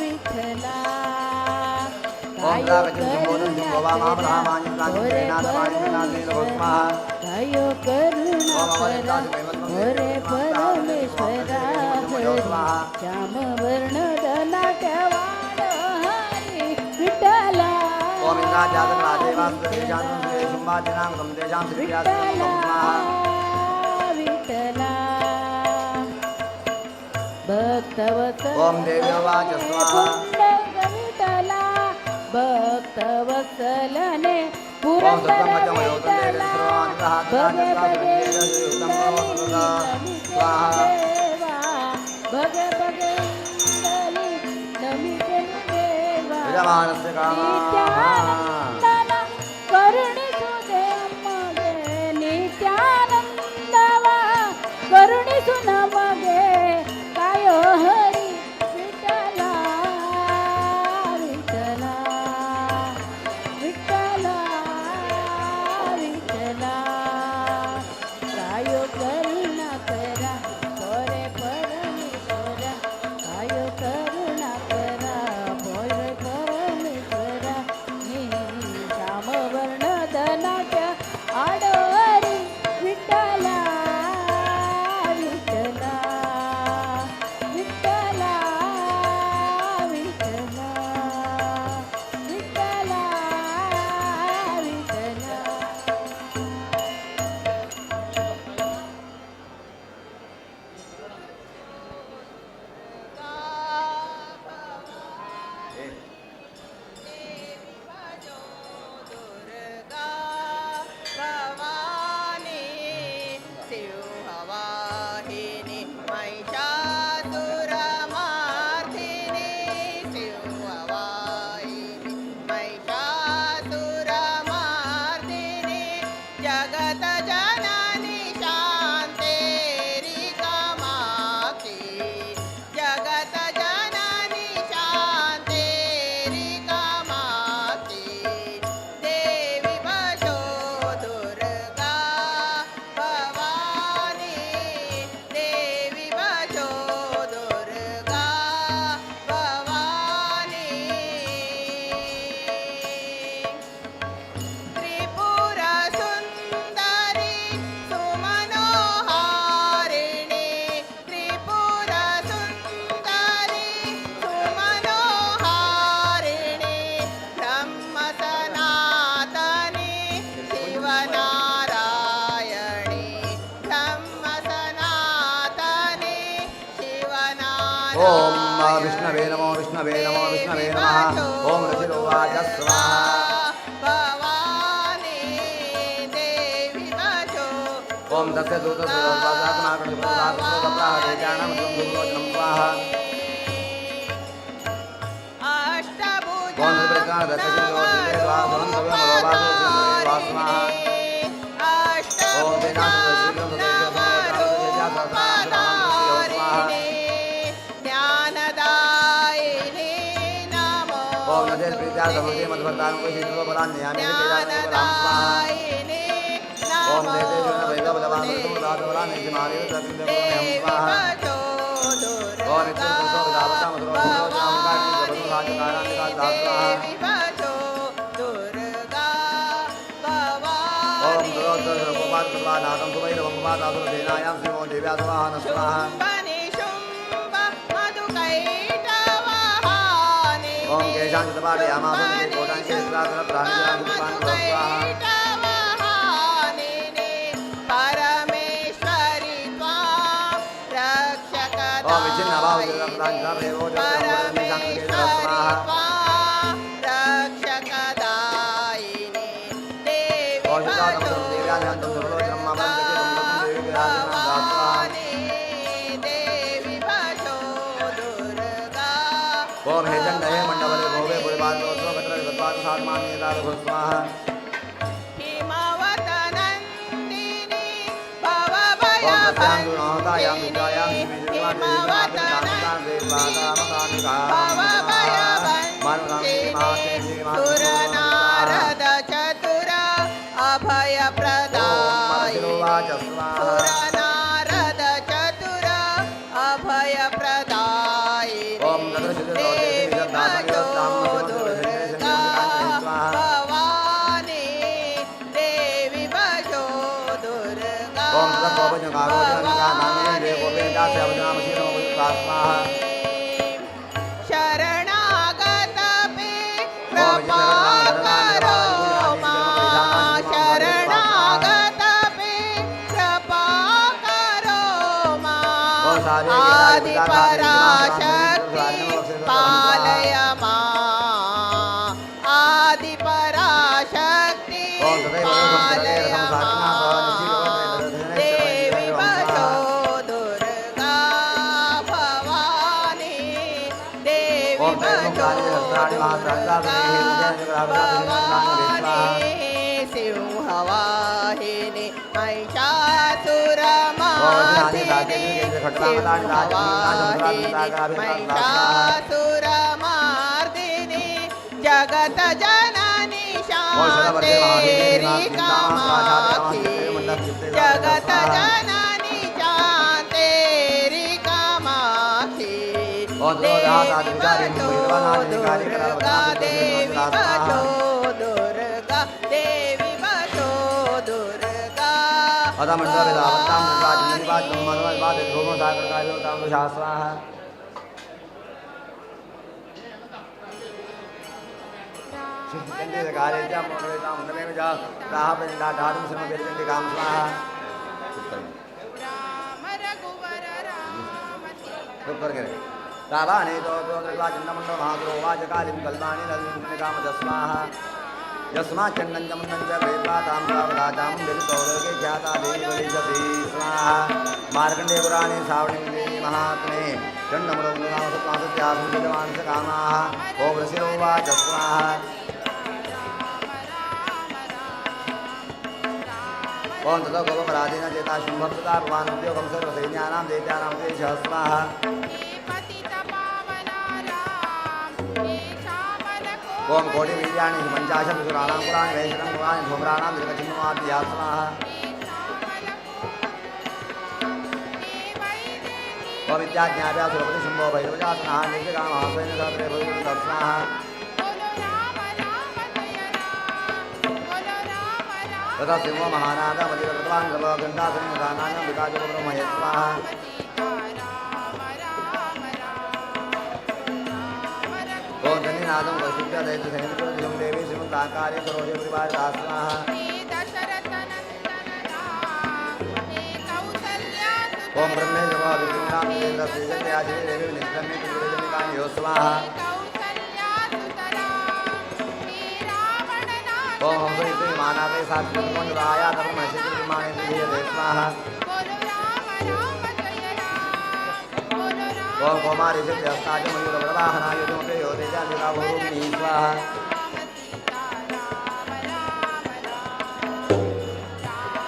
विठ्ठला। ओम रागजं शम्भोदं शम्भोवा मामधामानि स्वाहा। कायो करुणा करा भोरे परमेश्वरा। हरि श्याम वर्ण धनाट वाडो हरि विठ्ठला। ओम इन्द्राजातराजेवास्तुतेषां विठ्ठला विठ्ठला। भक्तवत्सल ओम देव्योवाच स्वाहा। विठ्ठला भक्तवत्सलने पुरंदर विठ्ठला। भगे भगे देवा भगे भगे नमिते देवा। नित्यानंदन करुणिसु नಮಗೆ ನಿತ್ಯಾನಂದವ ಕರುಣಿಸು ನಮಗೆ ಕಾಯೋ ಹರಿ ವಿಠಲ ವಿಠಲ ವಿಠಲ ವಿಠಲ. ಕಾಯೋ ಕರುಣಾ ಕರ ಪೊರೆ ಪರಮೇಶ್ವರ. ಕಾಯೋ ಕರುಣಾ ಕರ ಪೊರೆ ಪರಮೇಶ್ವರ. ನೀ ಶ್ಯಾಮ ವರ್ಣ ಧನಾಟ ಆಡೋ ಹರಿ ವಿಠಲ ವಿಠಲ ವಿಠಲ ವಿಠಲ ವಿಠಲ ವಿಠಲ. देवी भजो दुर्गा भवानी सिंहवाहिनी महिषासुरमर्दिनी सिंहवाहिनी महिषासुरमर्दिनी जगत जननी शान्तेरि कामाक्षी जगत जननी शान्तेरि कामाक्षी देवी भजो दुर्गा भवानी देवी भजो दुर्गा भवानी त्रिपुर सुन्दरी सुमनोहारिणि त्रिपुर सुन्दरी सुमनोहारिणि ब्रह्म सनातनि शिवनारायणि ब्रह्म सनातनि ओम शिवनारायणि विष्णवे नमो विष्णवे नमो विष्णवे नमः। ओम ऋषिरोवाच स्वाहा। भवानी देवी भजो ओम तस्य दूतस्य स्वाहा। अष्टभुजा ओम नवरूपधारिणे अष्टभुजा नवरूपधारिणे ज्ञानदायिने नमो ओम नदेर्प्रीत्या मध्वर्तानुपशिष्टोपरान्यामि ज्ञानदायिने ओम नमो देवेश्वर देवी स्वाहा। भजो ओम देवी भजो दुर्गा भवानी शुम्भ निशुम्भ मधुकैटवहानि मधुकैटवहानिनि परमेश्वरि त्वां रक्षकदायिनि परमेश्वरि त्वां रक्षकदायिनि देवी भजो दुर्गा भवानी देवी भजो दुर्गा ओम हे चंड हे मंडबले भोगे पुरिपाद हिमवत नन्दिनी ओम तस्यां गुणोदायां विद्यायां भवभयभञ्जिनी हिमवत नन्दिनी भवभयभञ्जिनी सुरनारद चतुर अभयप्रदायिनी सुरनारद चतुर अभयप्रदायिनी देवी भजो दुर्गा भवानी देवी भजो दुर्गा भवानी शरणागत पे कृपा करो मा शरणागत पे कृपा करो मा आदि पराशक्ति पालय मा आदि पराशक्ति पालय मा देवी भजो दुर्गा भवानी देवी भजो दुर्गा भवानी सिंहवाहिनी महिषासुरमार्दिनी सिंहवाहिनी महिषासुरमार्दिनी जगत जननी शान्तेरि कामाक्षी जगत जननी शान्तेरि कामाक्षी देवी भजो दुर्गा देवी भजो दुर्गा देवी भजो दुर्गा स्वाहा राम रघुवर राम रावाणे चण्डमुण्डो महागुरो वाचकालिं कल्पाणि ललिकामजस्वाहा यस्माच्चण्डं च मुण्डं च प्रेत्वा तां सावधातां दलितो लोके ख्याता देवी बलिजति स्वाहा। मार्कण्डेय पुराणे श्रावणी देवी महात्मे चण्डमुण्डो कामाः ओम ऋषिरोवाच स्वाहा। ओम ततो गोपराधेन चेता शुम्भप्सुता भवान् उद्योगं सर्वसैन्यानां दैत्यानां तेजः स्वाहा। ओम कोटिवीर्याणि पञ्चाशत् सुराणां पुराणि वैष्णवं पुराणि धूम्राणां दीर्घचिह्नमाद्या स्वाहा। ओम विद्याज्ञाप्या सुरपति शुम्भो भैरवजासनः निर्जगामहासेन सहस्रे भूमिं स्वाहा। तथा सिंहो महानाद मदिरप्रतवान् घण्टासेन दानान्यं विकाजोपब्रह्मय स्वाहा। ओम धन्यनादं वैशिष्ट्य दैत्य देवी श्रीमन्ताकार्य सरोजे परिवार स्वाहा। ओम ब्रह्मे नमः विष्णुनाम देवेन्द्र श्रीजन्याश्री देवी निष्क्रम्य कुलजनिकानि स्वाहा। ओम हंस मानाते साक्षाया धर्मशिमाणे स्वाहा। ओम कौमारी हस्ताज मयूरप्रवाहनाय स्वाहा।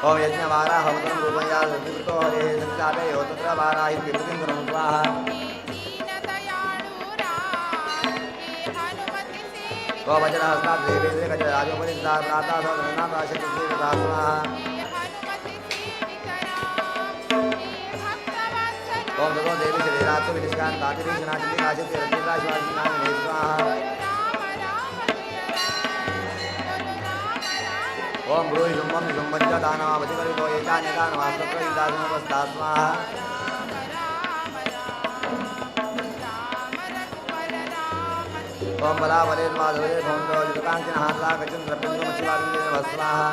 ओम यज्ञवाराहवतरं रूपया सत्कृतो हरेः सत्यापयो तत्र वाराहि विभूतिं स्वाहा। ओम वज्रहस्तात् देवेन्द्र गजराजोपरि प्राता सौधरनाथा स्वाहा। ओम ततो देवी श्री ओम ब्रूहि शुम्भं निशुम्भञ्च दानवावधिकलितो ये चान्यदानवास्तत्रयुधासमुपस्था स्वाहा। ओम बलाबलेर्माधवे भवन्तो युतकाञ्चनः सदा स्वाहा।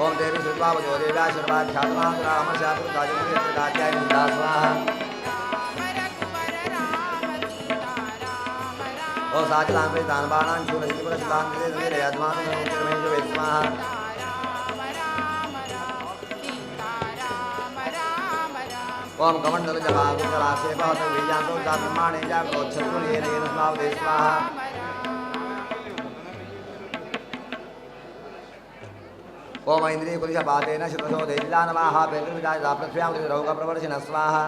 ओम देवी श्रुत्वावजो देव्या शर्वाख्यातमातुरामशापुरकाजमुखित्रकात्यायनी स्वाहा। ओम साचिदान दानबाणां शूलशिपुरशितान् स्वाहा। ओम कमण्डलजपाकुजलाक्षेपहतवीर्यान्तो ब्रह्माणे जागरोच्छत्रुणेन स्वावदे स्वाहा। ओम ऐन्द्रियपुरुषपातेन शतसो देजिलानवाः पेतृविदाय पृथ्व्यां रौकप्रवर्षिण स्वाहा।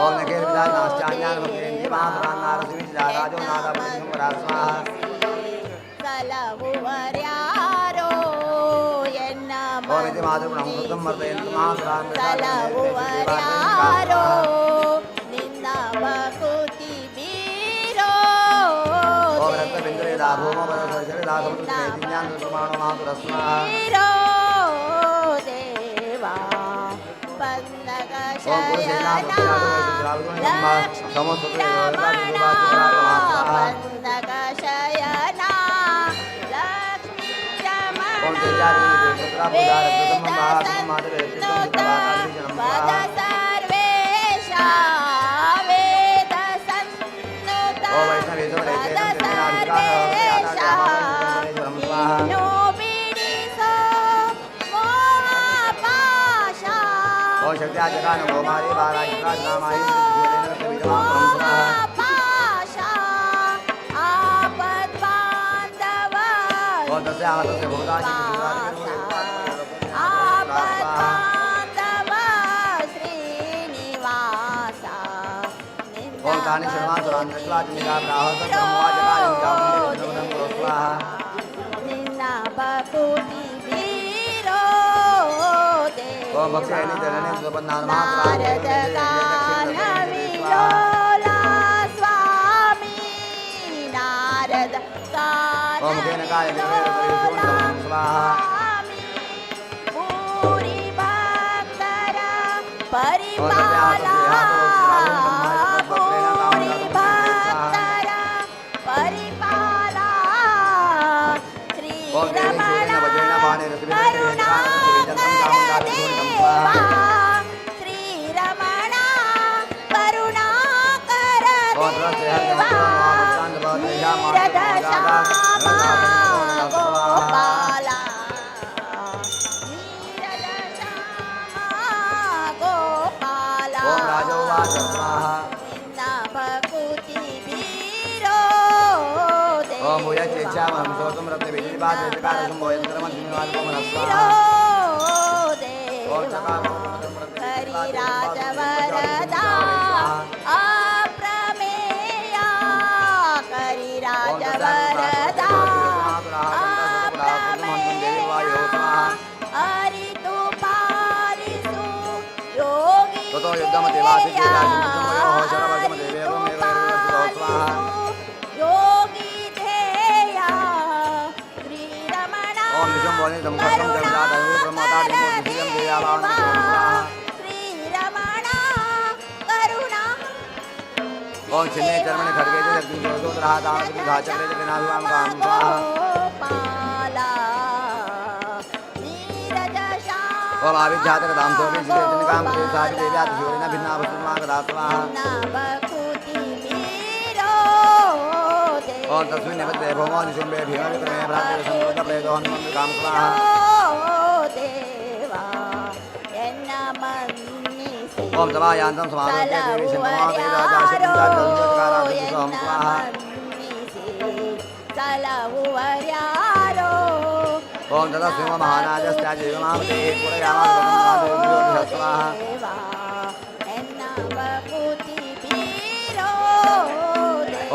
ओम नखेर्विदाय नाश्चान्यान् भक्तेन्द्रियमासुरान्नारसिविराजो नादापतिसंवरा स्वाहा। ओम इति मातृब्रह्मसुतं मर्दयन्तु महासुरान् ओम रक्तबिन्दुरेदा भूमो वरसरिदा समुद्रमेदिन्यान् प्रमाणो मातुरस्वाहा।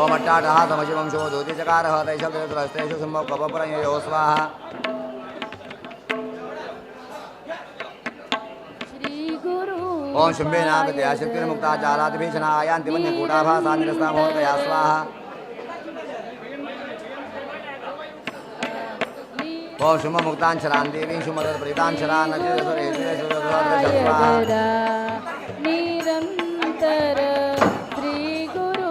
ओम ओम अट्टाटः समशिवंशो ज्योतिचकारः तैषं शुम्भ कपप्रयो स्वाहा। ओम शुम्भेनागतया शक्तिर्मुक्ता जालादिभीषणा आयान्ति वन्यकूटाभासा निरस्तामोदया स्वाहा। ओम शुम्भमुक्तांशरान् देवीं शुम्भदत्प्रीतांशरान् स्वाहा। निरंतर श्री गुरु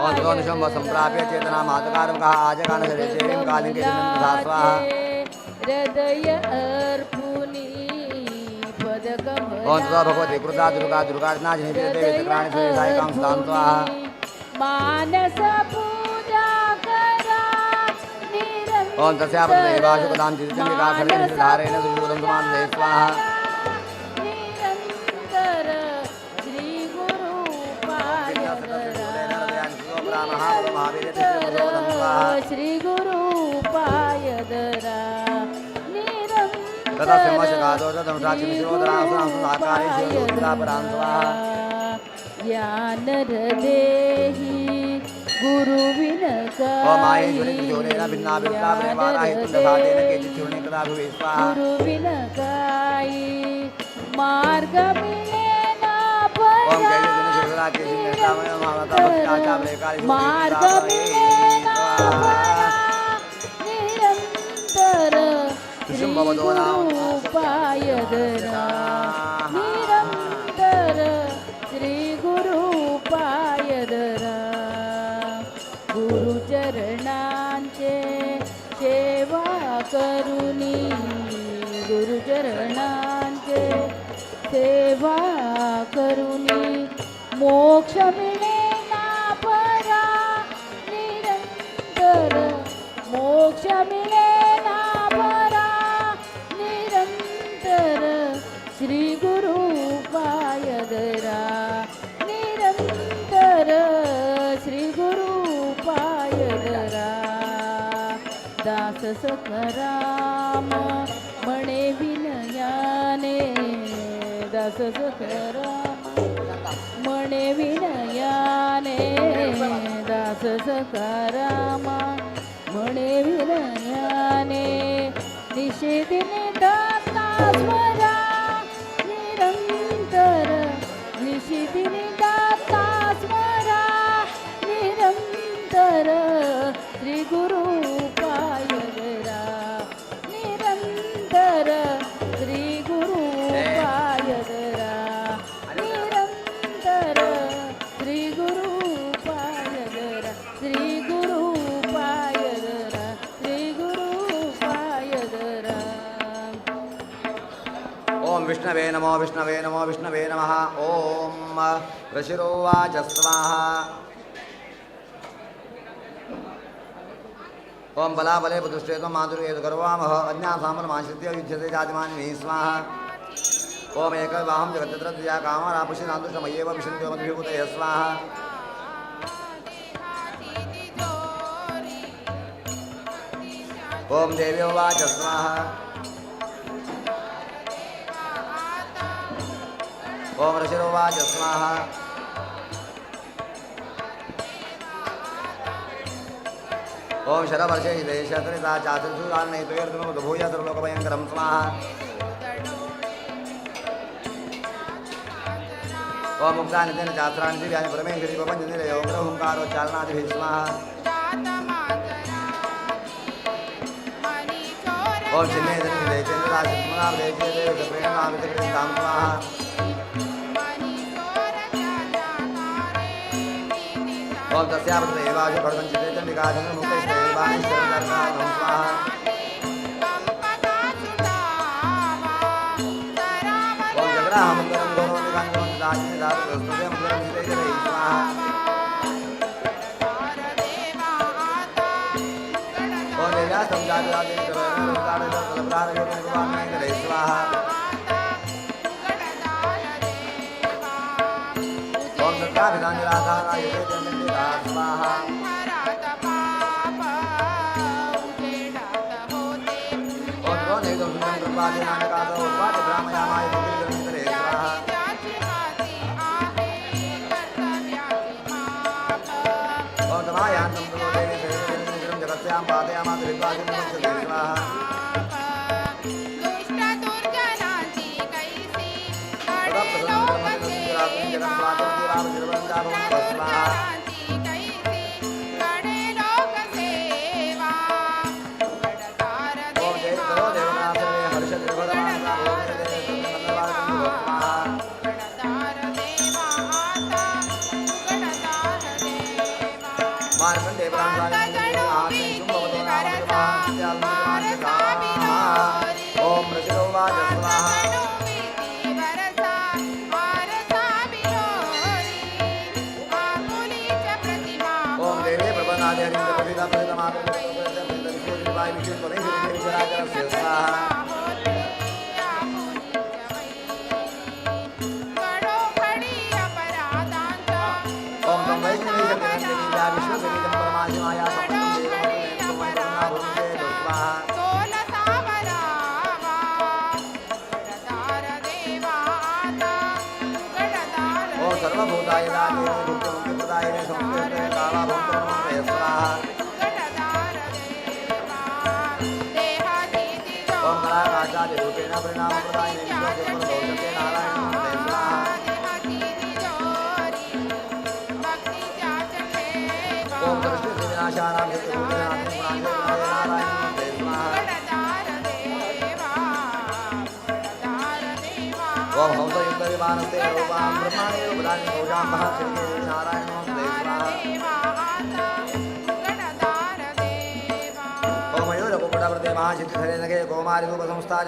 ओम निशुम्भ संप्राप्य चेतना मातकारमुखः आजगानशरे देवीं कालिं तथा स्वाहा। हृदय अर्पुनी ओम तथा भगवती कृता दुर्गा दुर्गार्चनाजिनी देवी चक्राणि सूर्यसायिकां स्तां स्वाहा। मानस पूजा करा ओम तस्यापदेवाशुकदां चित्रचंडिका खड्गेन धारेण सुशूलं समान्दे स्वाहा। निरंतर श्री गुरु श्री गुरु पायदरा तथा सिंहशकादोदंशाचिमिश्रोदरासुरासुराकारे स्वाहा। ज्ञान देहि गुरु विन ओम माहेश्वरी त्रिशूलेन भिन्नाभिन्ना प्रेमाराहि तुण्डघातेन केचिच्चूर्णे कदा भुवे स्वाहा। गुरु विन गाई मार्ग मिले ना ओम केचिच्चूर्णे केचिन्नेतामय महामाता भक्ताचा प्रेकारि मार्ग मिले ना निरंतर पायदरा निरंतर श्री गुरु पायदरा गुरुचरणांचे सेवा करुनी गुरुचरणांचे सेवा करुनी मोक्ष मिळे ना परा निरंतर मोक्ष मिळे ना परा निरंतर श्री गुरु पायदरा निरंतर श्री गुरु पायदरा दास सखराम म्हणे विनयाने दास सखराम म्हणे विनयाने दास सखराम म्हणे विनयाने निषेधिने दाता स्मरा निरंतर निषेधिने दाता स्मरा निरंतर श्री गुरु पायदरा निरंतर श्री गुरु पायदरा निरंतर श्री गुरु पायदरा श्री गुरु पायदरा श्री गुरु पायदरा। ओम विष्णवे नमो विष्णवे नमो विष्णवे नमः। ओम ऋषिरोवाच स्वाहा। ओम बलाबले पुदुष्टेत्वं माधुर्येतु गर्वामह अज्ञासामलमाश्रित्य युध्यते जातिमानिनी स्वाहा। ओम एकवाहं जगत्यत्र द्विजा कामरापुषिनान्दुषमयेव विशन्त्यो मद्भिभूतय स्वाहा। ओम देव्योवाच स्वाहा। ओम ऋषिरोवाच स्वाहा। ओम शरवर्षे देशत्रिता चातुर्सुदान्नैतुर्भूय सर्वलोकभयङ्करं स्वाहा। ओम मुक्तानितेन चास्त्राणि दिव्यानि परमेश्वरी प्रपञ्चनिलयोग्रहुङ्कारोच्चारणादिभिः स्वाहा। ओम चिन्ने चन्द्राशित्मनादेशेदेव स्वाहा। ओम तस्यापदेवाशु भगवञ्चिते चण्डिका चन्द्रमुक्तैश्चैर्वाणीश्वरं स्वाहा। ओम जगराहमङ्गलं गौरवनिकाङ्गं स्वाहा। ओम देव्यास्तं स्वाहा। ओम सत्याभिधानिराधाराय स्वाहा। ओम स्वाहा। ओम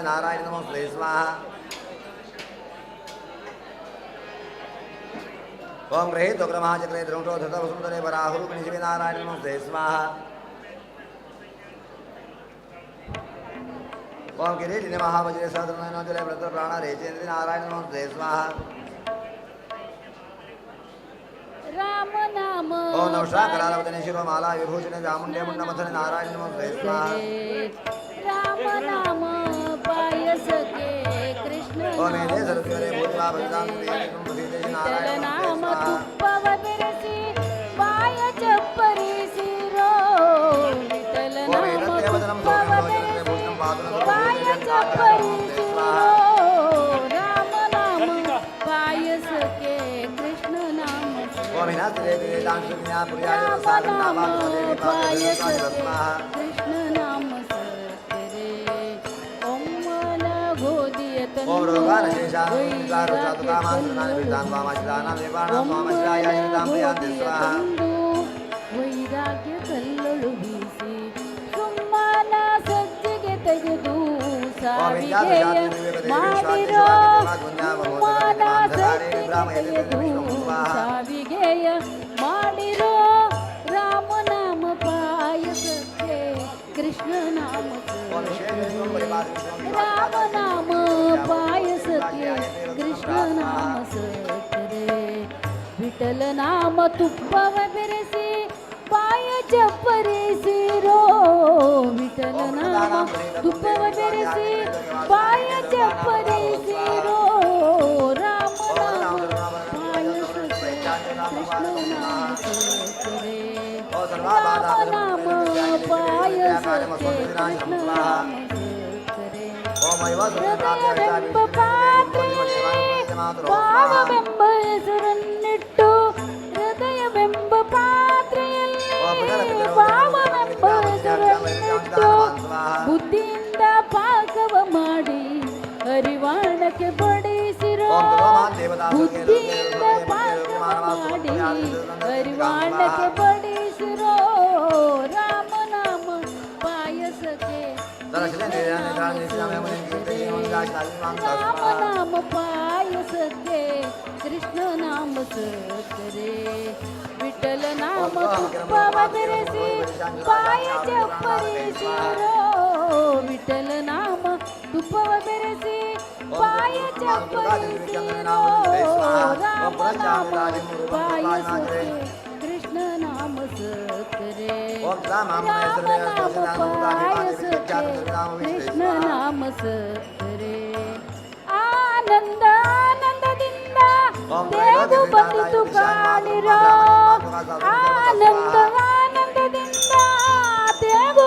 Narayan नमोस्तुते स्वाहा। ओम गृहीत ग्रमहाचक्रे द्रौटो धृत वसुंधरे वराहुरूपिणी नारायण नमोस्तुते स्वाहा। ओम किरीटिने महावज्रे सहस्रनयनोज्ज्वले व्रत प्राण रेचेन्द्रि नारायण नमोस्तुते स्वाहा। राम नाम ओम नमः करालवदने शिरोमाला विभूषणे चामुण्डे मुण्डमथने नारायण नमोस्तुते स्वाहा। राम नाम पायसके कृष्ण ओम हे सरस्वती भूतला भजतां नारायण नाम तुप्पव बेरसी पाय चप्परिसिरो विठ्ठल नाम तुप्पव बेरसी पाय चप्परिसिरो राम नाम पायसके कृष्ण नाम ओम राम नाम पायसके कृष्ण नाम ओम वैराग्य ಕಲ್ಲೊಳು ಬೀಸಿ ಸುಮ್ಮನ ಸಜ್ಜಿಗೆ ತೆಗೆದು ಸಾವಿಗೆಯ ಮಾಡಿರೋ ಸುಮ್ಮನ ಸಜ್ಜಿಗೆ ತೆಗೆದು ಸಾವಿಗೆಯ ಮಾಡಿರೋ ರಾಮನಾಮ ಪಾಯಸಕ್ಕೆ ಕೃಷ್ಣ ನಾಮ ರಾಮ ನಾಮ ಪಾಯಸಕ್ಕೆ ಕೃಷ್ಣ ನಾಮ ಸಕ್ಕರೆ ವಿಠಲ ನಾಮ ತುಪ್ಪವ ಬೆರೆಸಿ ಪಾಯ ಚಪ್ಪರಿಸಿರೋ ವಿಠಲ ನಾಮ ತುಪ್ಪವ ಬೆರೆಸಿ ಪಾಯ ಚಪ್ಪರಿಸಿರೋ ರಾಮ ನಾಮ ಪಾಯಸಕ್ಕೆ ಕೃಷ್ಣ ನಾಮ ಸಕ್ಕರೆ ರಾಮ ನಾಮ ಪಾಯಸಕ್ಕೆ ಕೃಷ್ಣ ನಾಮ ಸಕ್ಕರೆ ಹೃದಯವೆಂಬ ಪಾತ್ರೆಯಲ್ಲಿ ಭಾವವೆಂಬ ಹೆಸರನ್ನಿಟ್ಟು ಹೃದಯವೆಂಬ ಪಾತ್ರೆಯಲ್ಲಿ ಭಾವವೆಂಬ ಹೆಸರನ್ನಿಟ್ಟು ಬುದ್ಧಿಯಿಂದ ಪಾಕವ ಮಾಡಿ ಹರಿವಾಣಕ್ಕೆ ಬಡಿಸಿರೋ ಬುದ್ಧಿಯಿಂದ ಪಾಕವ ಮಾಡಿ ಹರಿವಾಣಕ್ಕೆ ಬಡಿಸಿರೋ ರಾಮನಾಮ ಪಾಯಸಕ್ಕೆ ರಾಮ ನಾಮ ಪಾಯಸಕ್ಕೆ ಕೃಷ್ಣ ನಾಮ ಸಕ್ಕರೆ ವಿಠಲ ನಾಮ ತುಪ್ಪವ ಬೆರೆಸಿ ಪಾಯ ಚಪ್ಪರಿಸಿರೋ ವಿಠಲ ನಾಮ ತುಪ್ಪವ ಬೆರೆಸಿ ಪಾಯ ಚಪ್ಪರಿಸಿರೋ ರಾಮ ನಾಮ ಪಾಯಸಕ್ಕೆ ಕೃಷ್ಣ ನಾಮ ಸಕ್ಕರೆ ರಾಮ ನಾಮ ಪಾಯಸಕ್ಕೆ ಕೃಷ್ಣ ನಾಮ ಸಕ್ಕರೆ ಆನಂದ ಆನಂದದಿಂದ ದೇವು ಬಂದಿತು ಕಾಣಿರೋ ಆನಂದ ಆನಂದದಿಂದ Devu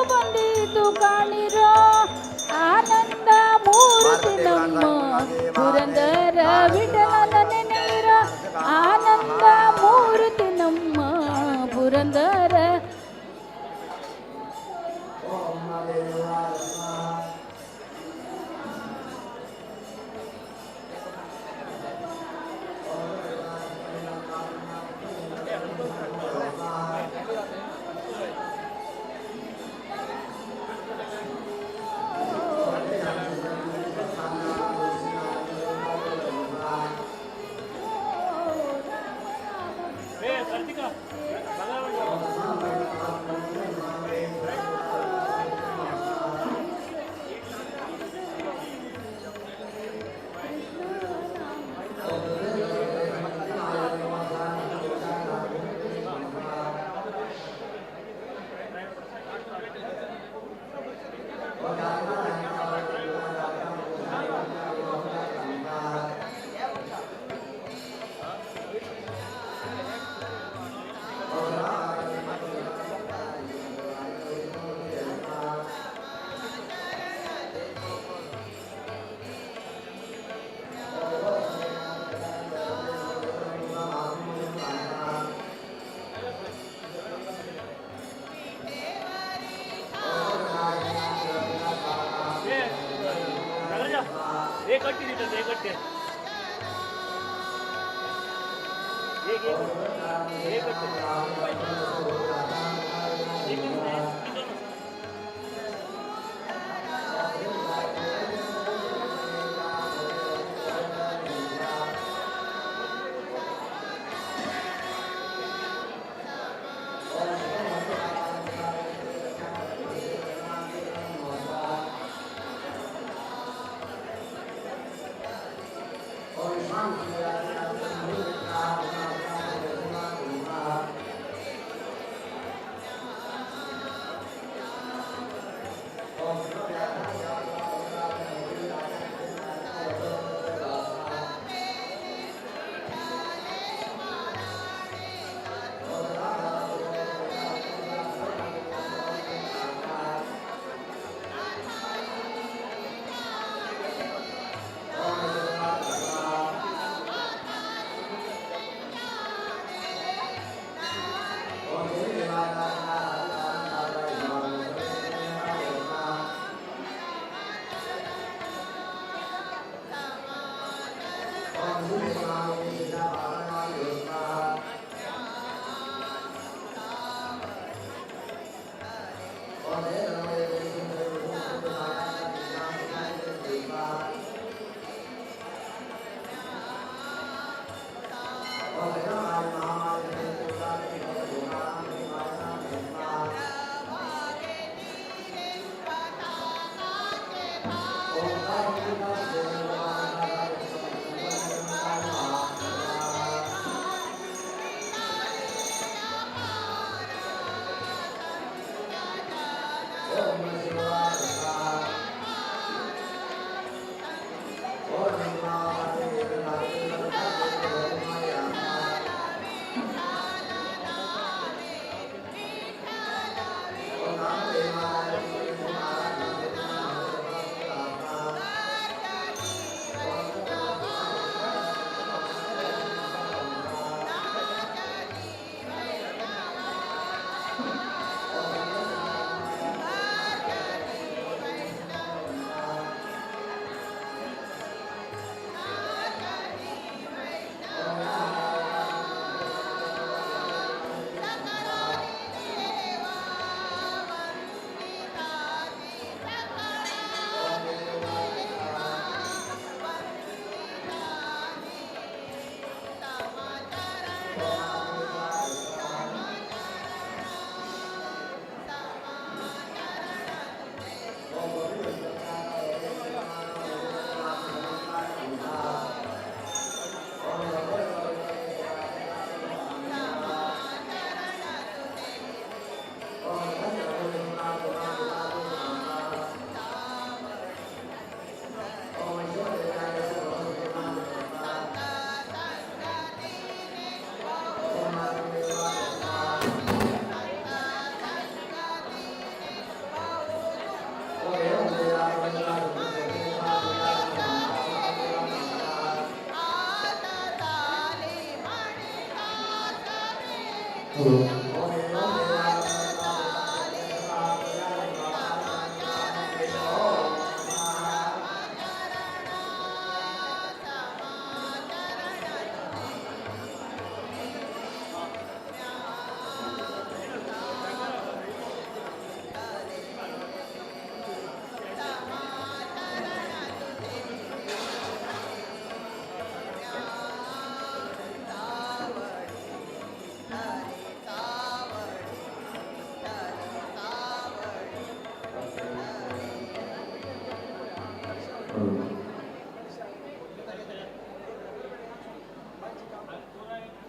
Hare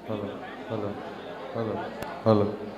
Hello hello hello hello.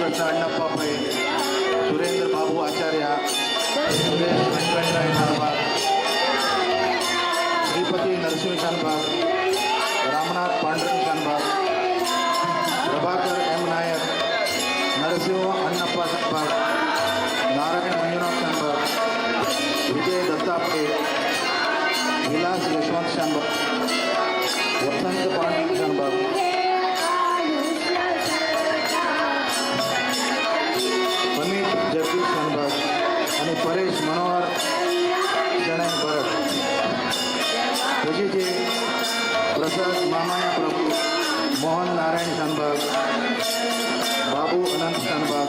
Ramakrishna Annappa Pai, Surendra Babu Acharya, Suresh Venkataraya Shanbhag, Shripati Narasimha Shanbhag, Ramanath Pandurang Shanbhag, Prabhakar M Nayak, Narasimha Annappa Shanbhag, Narayan Manjunath Shanbhag, Vijay Datta Pai, Vilas Yashwant Shanbhag, Vasant Pandurang Shanbhag, Amit Jagdish Shanbhag आणि परेश मनोहर शणै भरत. तशेंच प्रसाद मामाया प्रभू, मोहन नारायण शानबाग, बाबू अनंत शानबाग,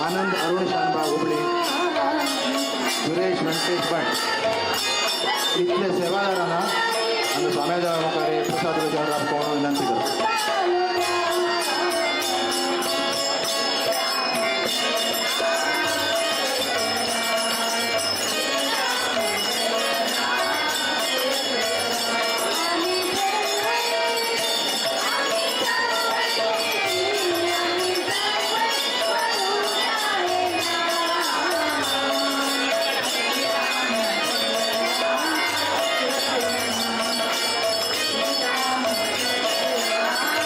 आनंद अरुण शानबाग हुबळी, सुरेश व्यंकटेश भट. इतले सेवादारांना आमी स्वाम्या देवा मुखार प्रसाद विचार राबोवंक विनंती करता. Thank you.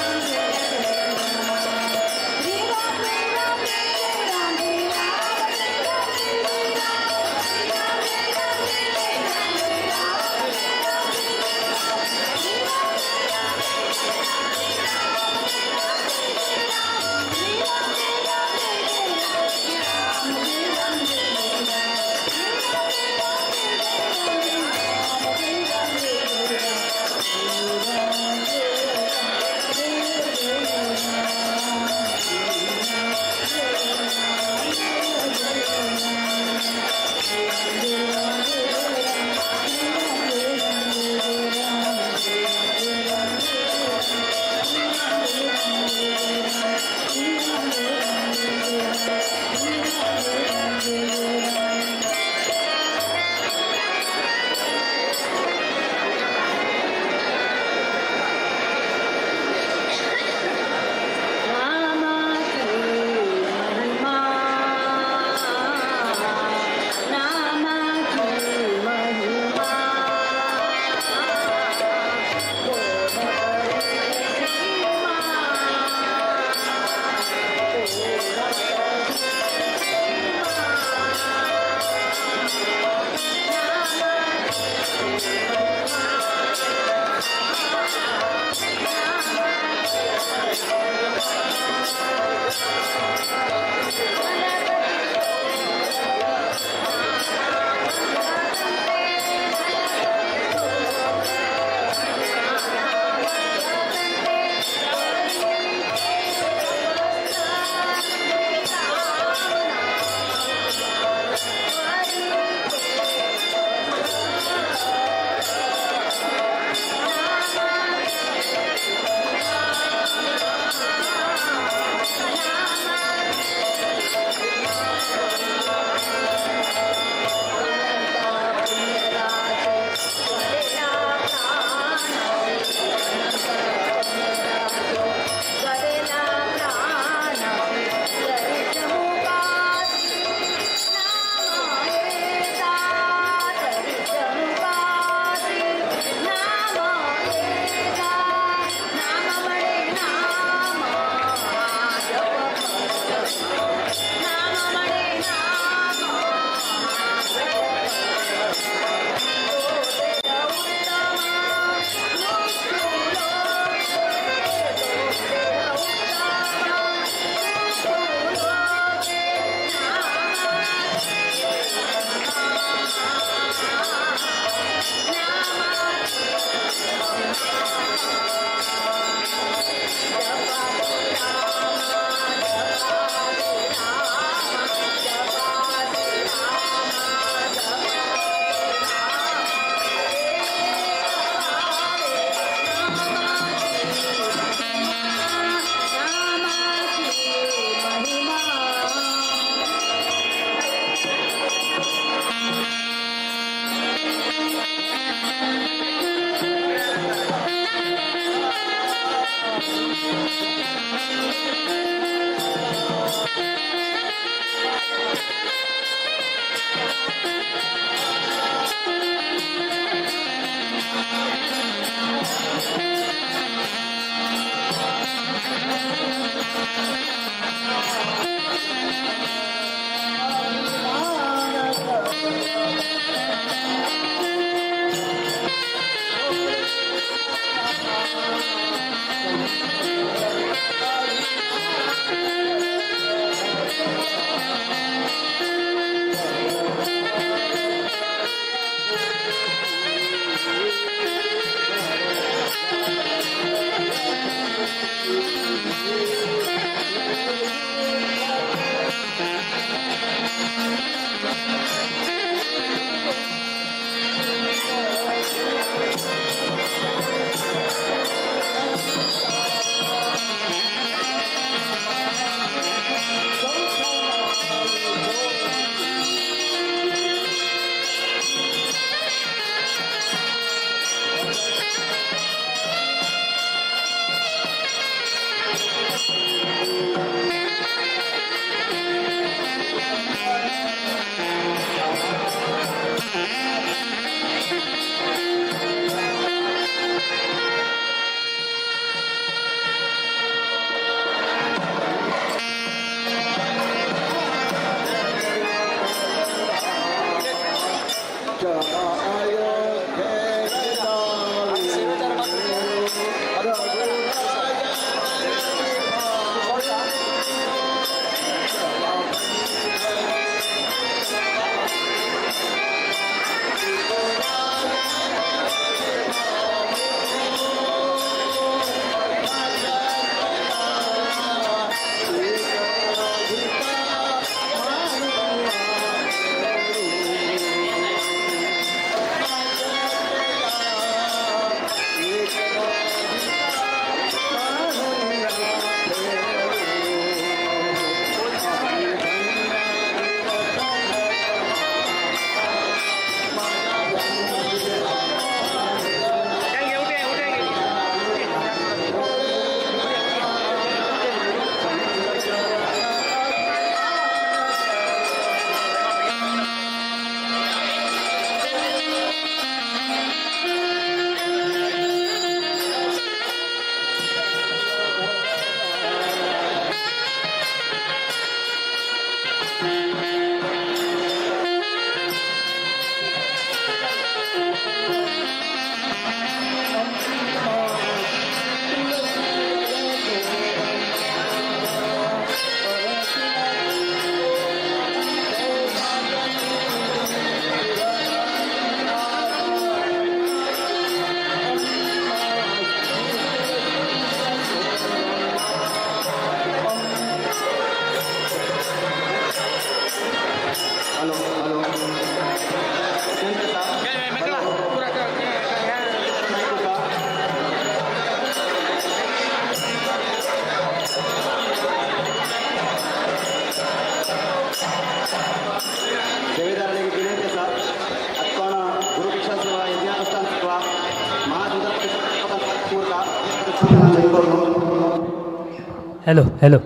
हॅलो हॅलो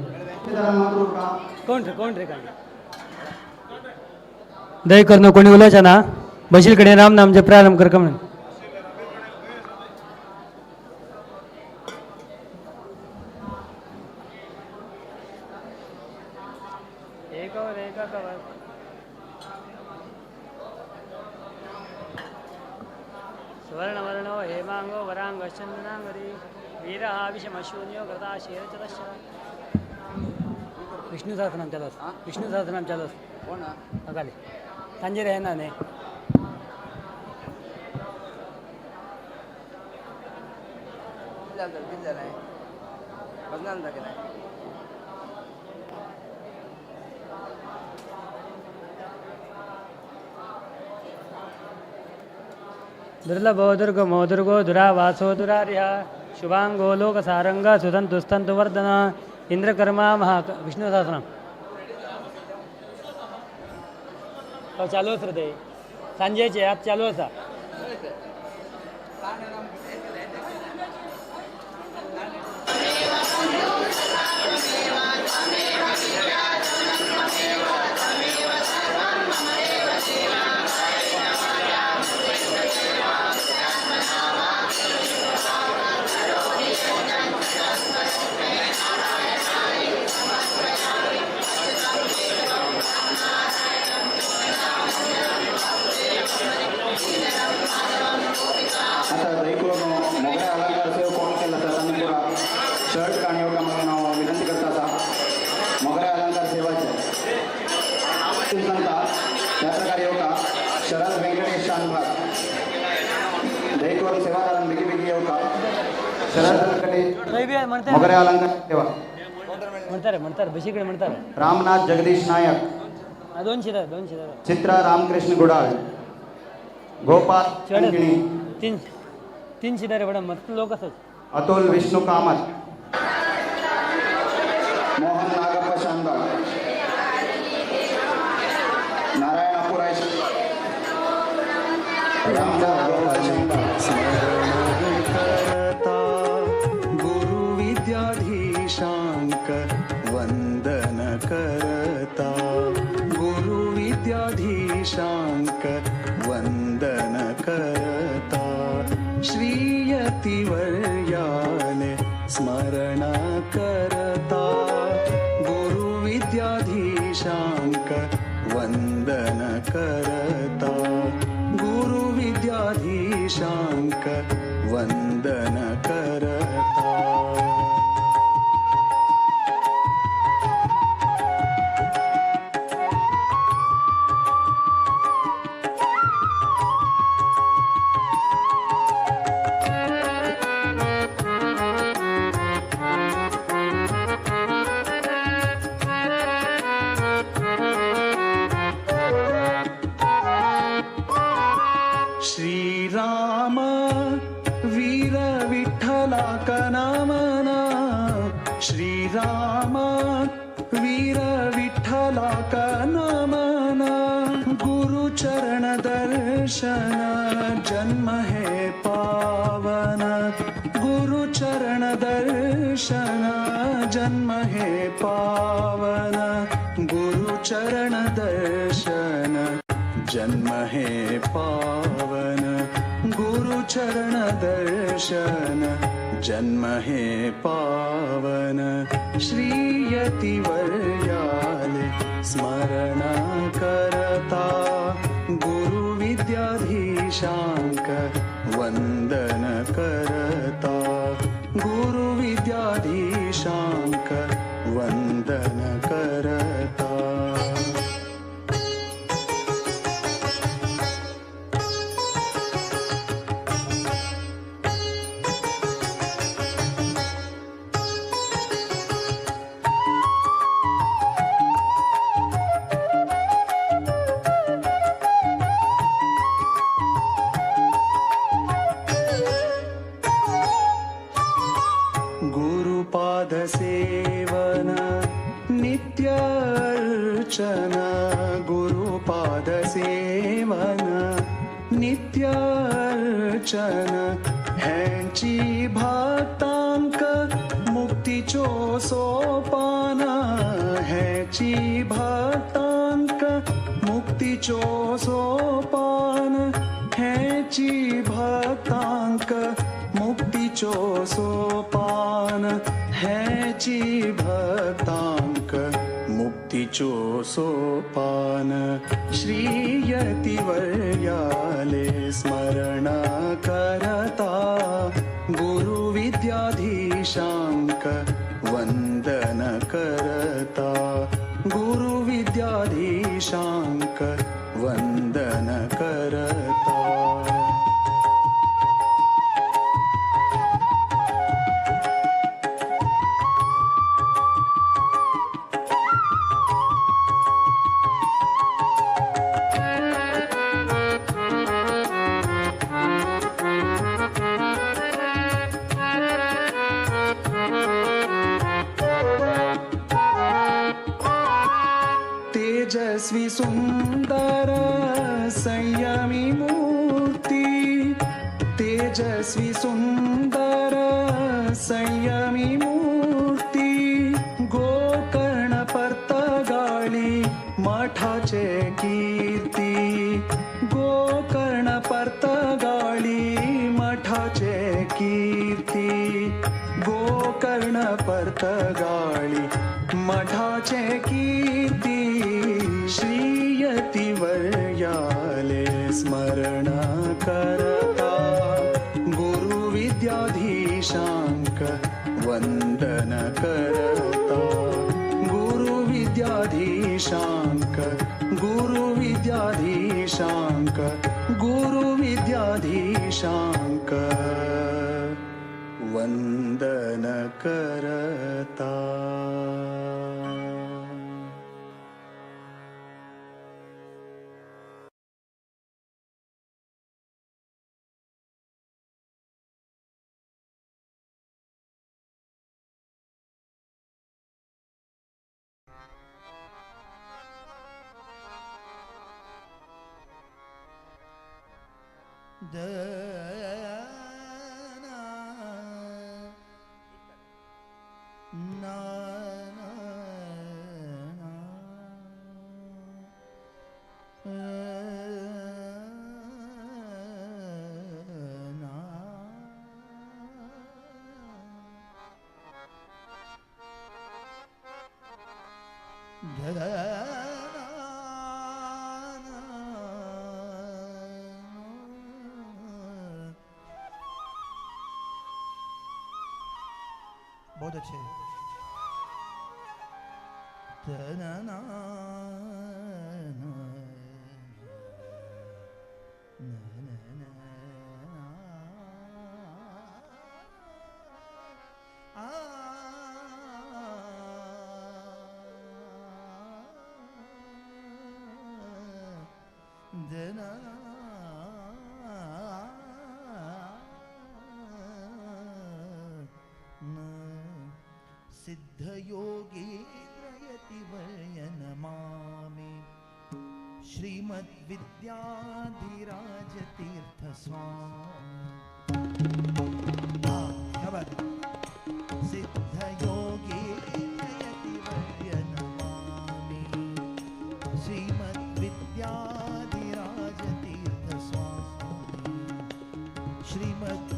कोण रे कोण रे काय दय करून कोणी उलोवचें ना बशील कडेन राम नामचे प्रारंभ करका म्हणून. सुवर्णवर्णो हेमांगो वरांगश्चंदनांगरी वीरः विषमशून्यो कृताशीरचतश्च. विष्णू सहस्रनाम चालू आसा. विष्णू सहस्रनाम चालू आसा. अकाली सांजेर येना न्ही. दुर्लभो दुर्गमो दुर्गो दुरावासो दुरार्यः शुभांगो लोकसारंग सुतन्तुस्तन्तुवर्धन इंद्रकर्मा महा. विष्णू सहस्रनाम चालू आसा रे ते सांजेचे आत चालू आसा. आता दहीकुलो मोगऱ्या अलंकार सेव कोण केला आसा तांणी पुरा शर्ट काणी येवका म्हणून हांव विनंती करता आसा. मोगऱ्या अलंकार सेवाचे सांगता त्या प्रकारे येवका शरद व्यंकटेश शानभाग. दहीकुलो सेवादारान बेगी बेगी येवका. शरद व्यंकटेश मोगऱ्या अलंकार सेवा. म्हणटारे म्हणटारे बशी कडेन म्हणटारे. रामनाथ जगदीश नायक. दोनशे धा दोनशे धा. चित्रा रामकृष्ण गुडाळ. गोपाल किणी. तीन तीनशे धा रे मॅडम मस्त लोक आसात. अतुल विष्णू कामत. मोहन नागप्पा शानबाग. नारायण अपुराय. रामदास गोपाल शानबाग. करता गुरु विद्याधीशांक वंदन करता गुरु विद्याधीशांक वंदन करता श्रीयतिवर्याले स्मरण करता गुरु विद्याधीशांक वंदन करता गुरु विद्याधीशांक वंदन करता. श्रीराम वीर विठ्ठला कनामना श्रीराम वीर विठ्ठला कनामना गुरुचरण दर्शन जन्म हे पावन गुरुचरण दर्शन जन्म हे पावन गुरुचरण दर्शन जन्म हे पावन गुरुचरण दर्शन जन्म हे पावन श्रीयतिवर्याले स्मरण करता गुरु विद्याधीशांक वंदन करता गुरु विद्याधीशांक वंदन करता. गुरुपाद सेवन नित्य अर्चन गुरुपाद सेवन नित्य अर्चन ह्यांची भक्तांक मुक्तीची मुक्तीचो सोपान हेची भक्तांक मुक्तीचो सोपान हेची भक्तांक मुक्तीचो सोपान हेची भक्तांक मुक्तीचो सोपान श्रीयतिवर्याले स्मरण करता गुरुविद्याधीशांक वंदन करता गुरुविद्याधीशांक वंदन करता. तेजस्वी सुंदर संयमी मूर्ती तेजस्वी सुंदर संयमी मूर्ती गोकर्ण पर्तगाळी मठाचे कीर्ती गोकर्ण पर्तगाळी मठाचे कीर्ती गोकर्ण पर्तगाळी मठाचे कीर्ती श्रीयतिवर्याले स्मरण करता गुरुविद्याधीशांक वंदन करता गुरुविद्याधीशांक गुरुविद्याधीशांक गुरुविद्याधीशांक वंदन करता. बहुत अच्छे। सिद्धयोगेन्द्रयतिवर्यनमामि श्रीमद्विद्याधिराजतीर्थस्वामी। सिद्धयोगेन्द्रयतिवर्यनमामि श्रीमद्विद्याधिराजतीर्थस्वामी श्रीमद्विद्याधीश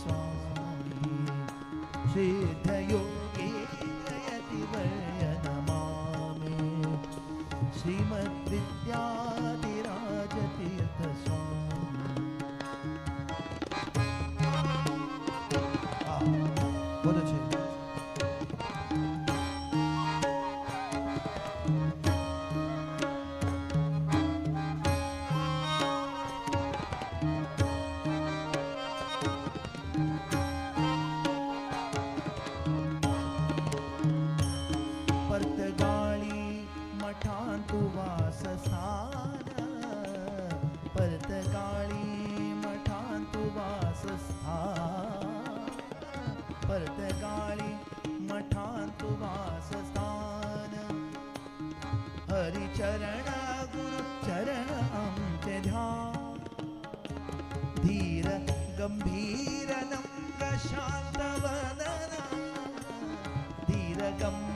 स्वामी सिद्धयोगेन्द्रयतिवर्यनमामि श्रीमद्विद्याधिराजतीर्थस्वामी। बहुत अच्छे। पर्तगाळी मठांतु वासस्थान पर्तगाळी मठांतु वासस्थान पर्तगाळी मठांतु वासस्थान हरिचरण गुरु चरण आमचे ध्यान धीर गंभीर नम्र शांत।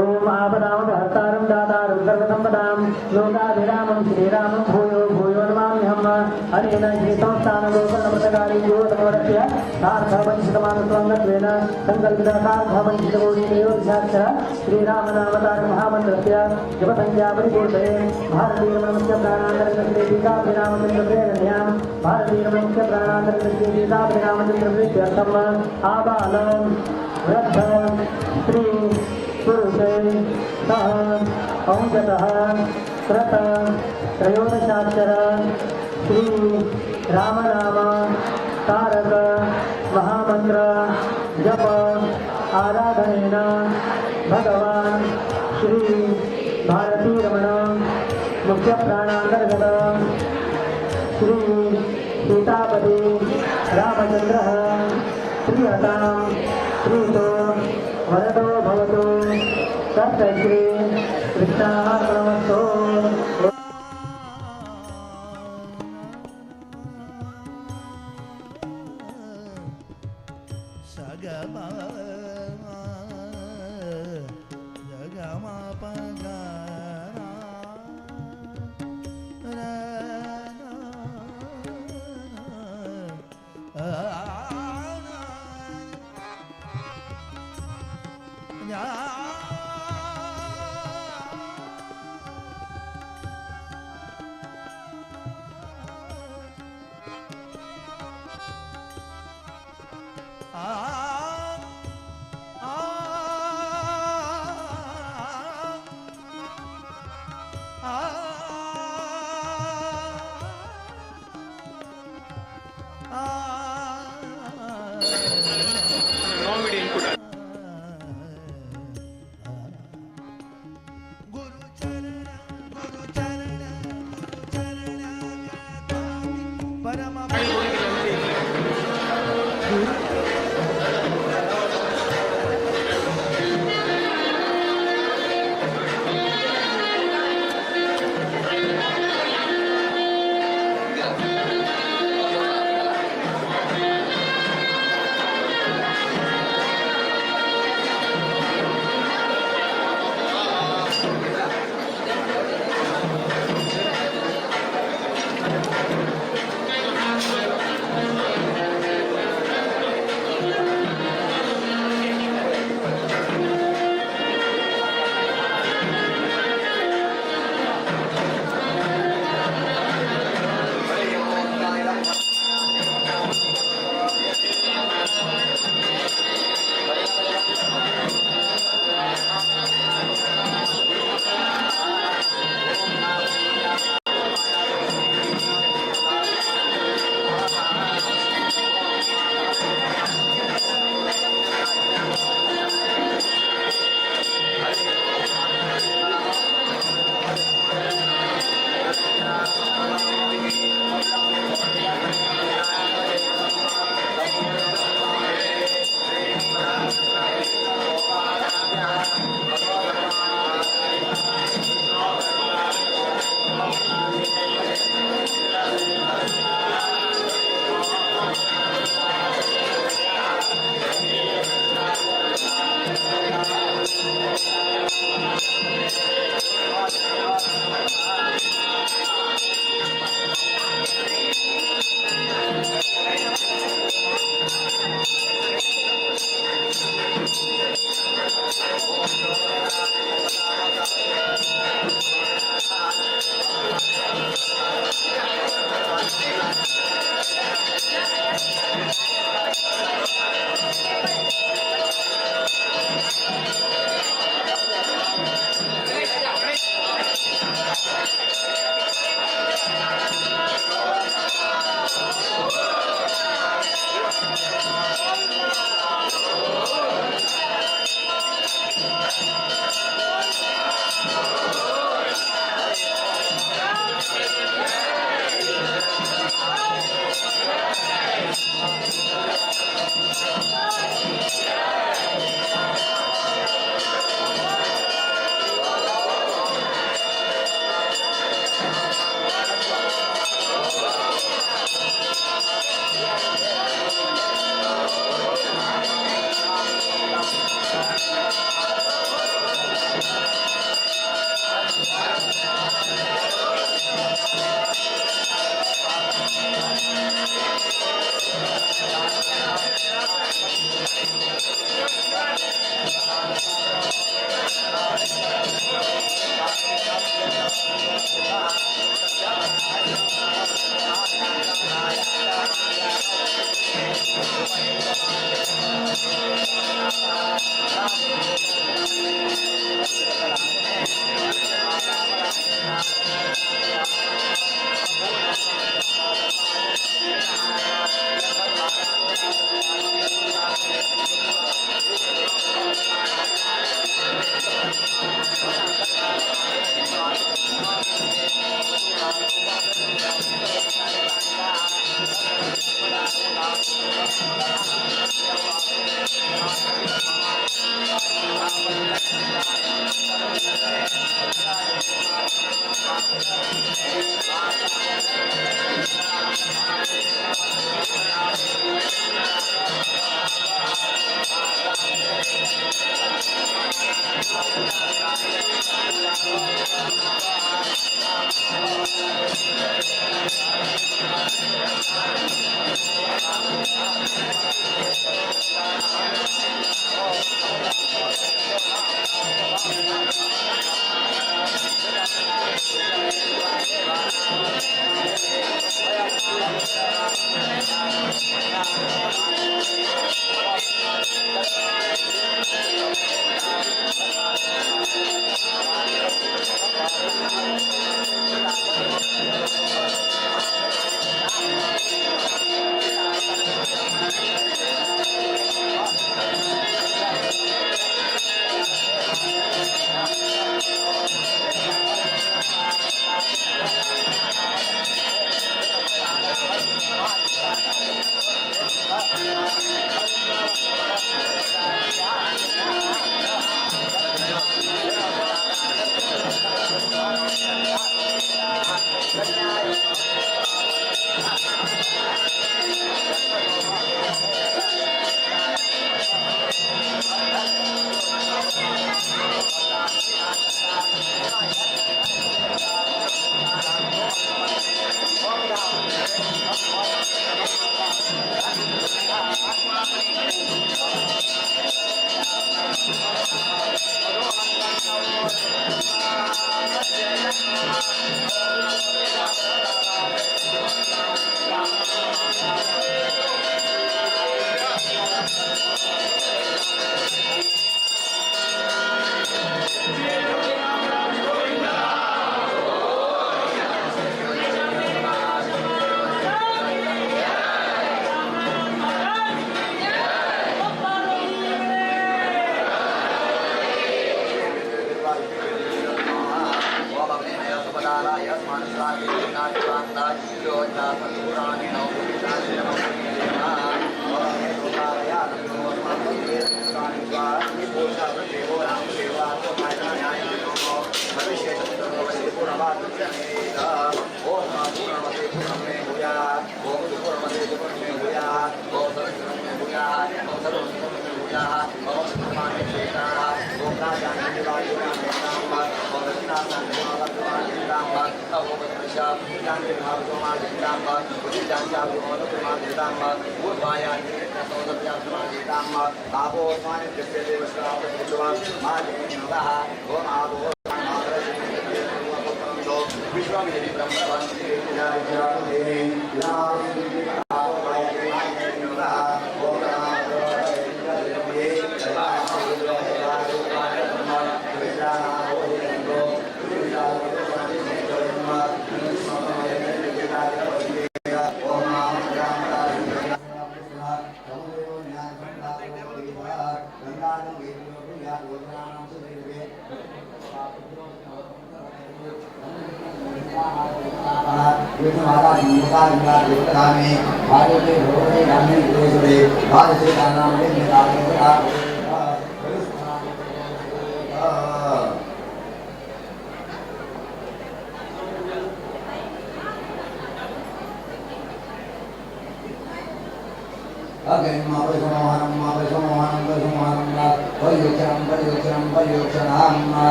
ओम आपदामपहर्तारं दातारं सर्वसम्पदां लोकाभिरामं श्रीरामं भूयो भूयो नमाम्यहम्। अनेन श्रीसंस्थानगोकर्णव्रतकारी युवतमवरस्य सार्धपञ्चशतमानस्वाङ्गत्वेन सङ्कल्पित सार्धपञ्चशतकोटित्रयोदशाक्षर श्रीरामनामतारक महामन्त्रस्य जपसङ्ख्यापरिपूर्तये भारतीरमणमुख्य प्राणान्तरङ्गश्रीसीताभिरामचन्द्रप्रेरण्यां भारतीरमणमुख्य प्राणान्तरङ्गश्रीसीताभिरामचन्द्रप्रीत्यर्थम् आबालं वृद्धं स्त्री पुरुषे सह अंशतः कृत त्रयोदशाक्षर श्री रामनाम तारक महामंत्र जप आराधनेन भगवान श्री भारतीरमण मुख्य प्राणांतर्गत श्री सीतापति रामचंद्र प्रियतां प्रीतो वरदो भवतु। तत् श्री कृष्णार्पणमस्तु।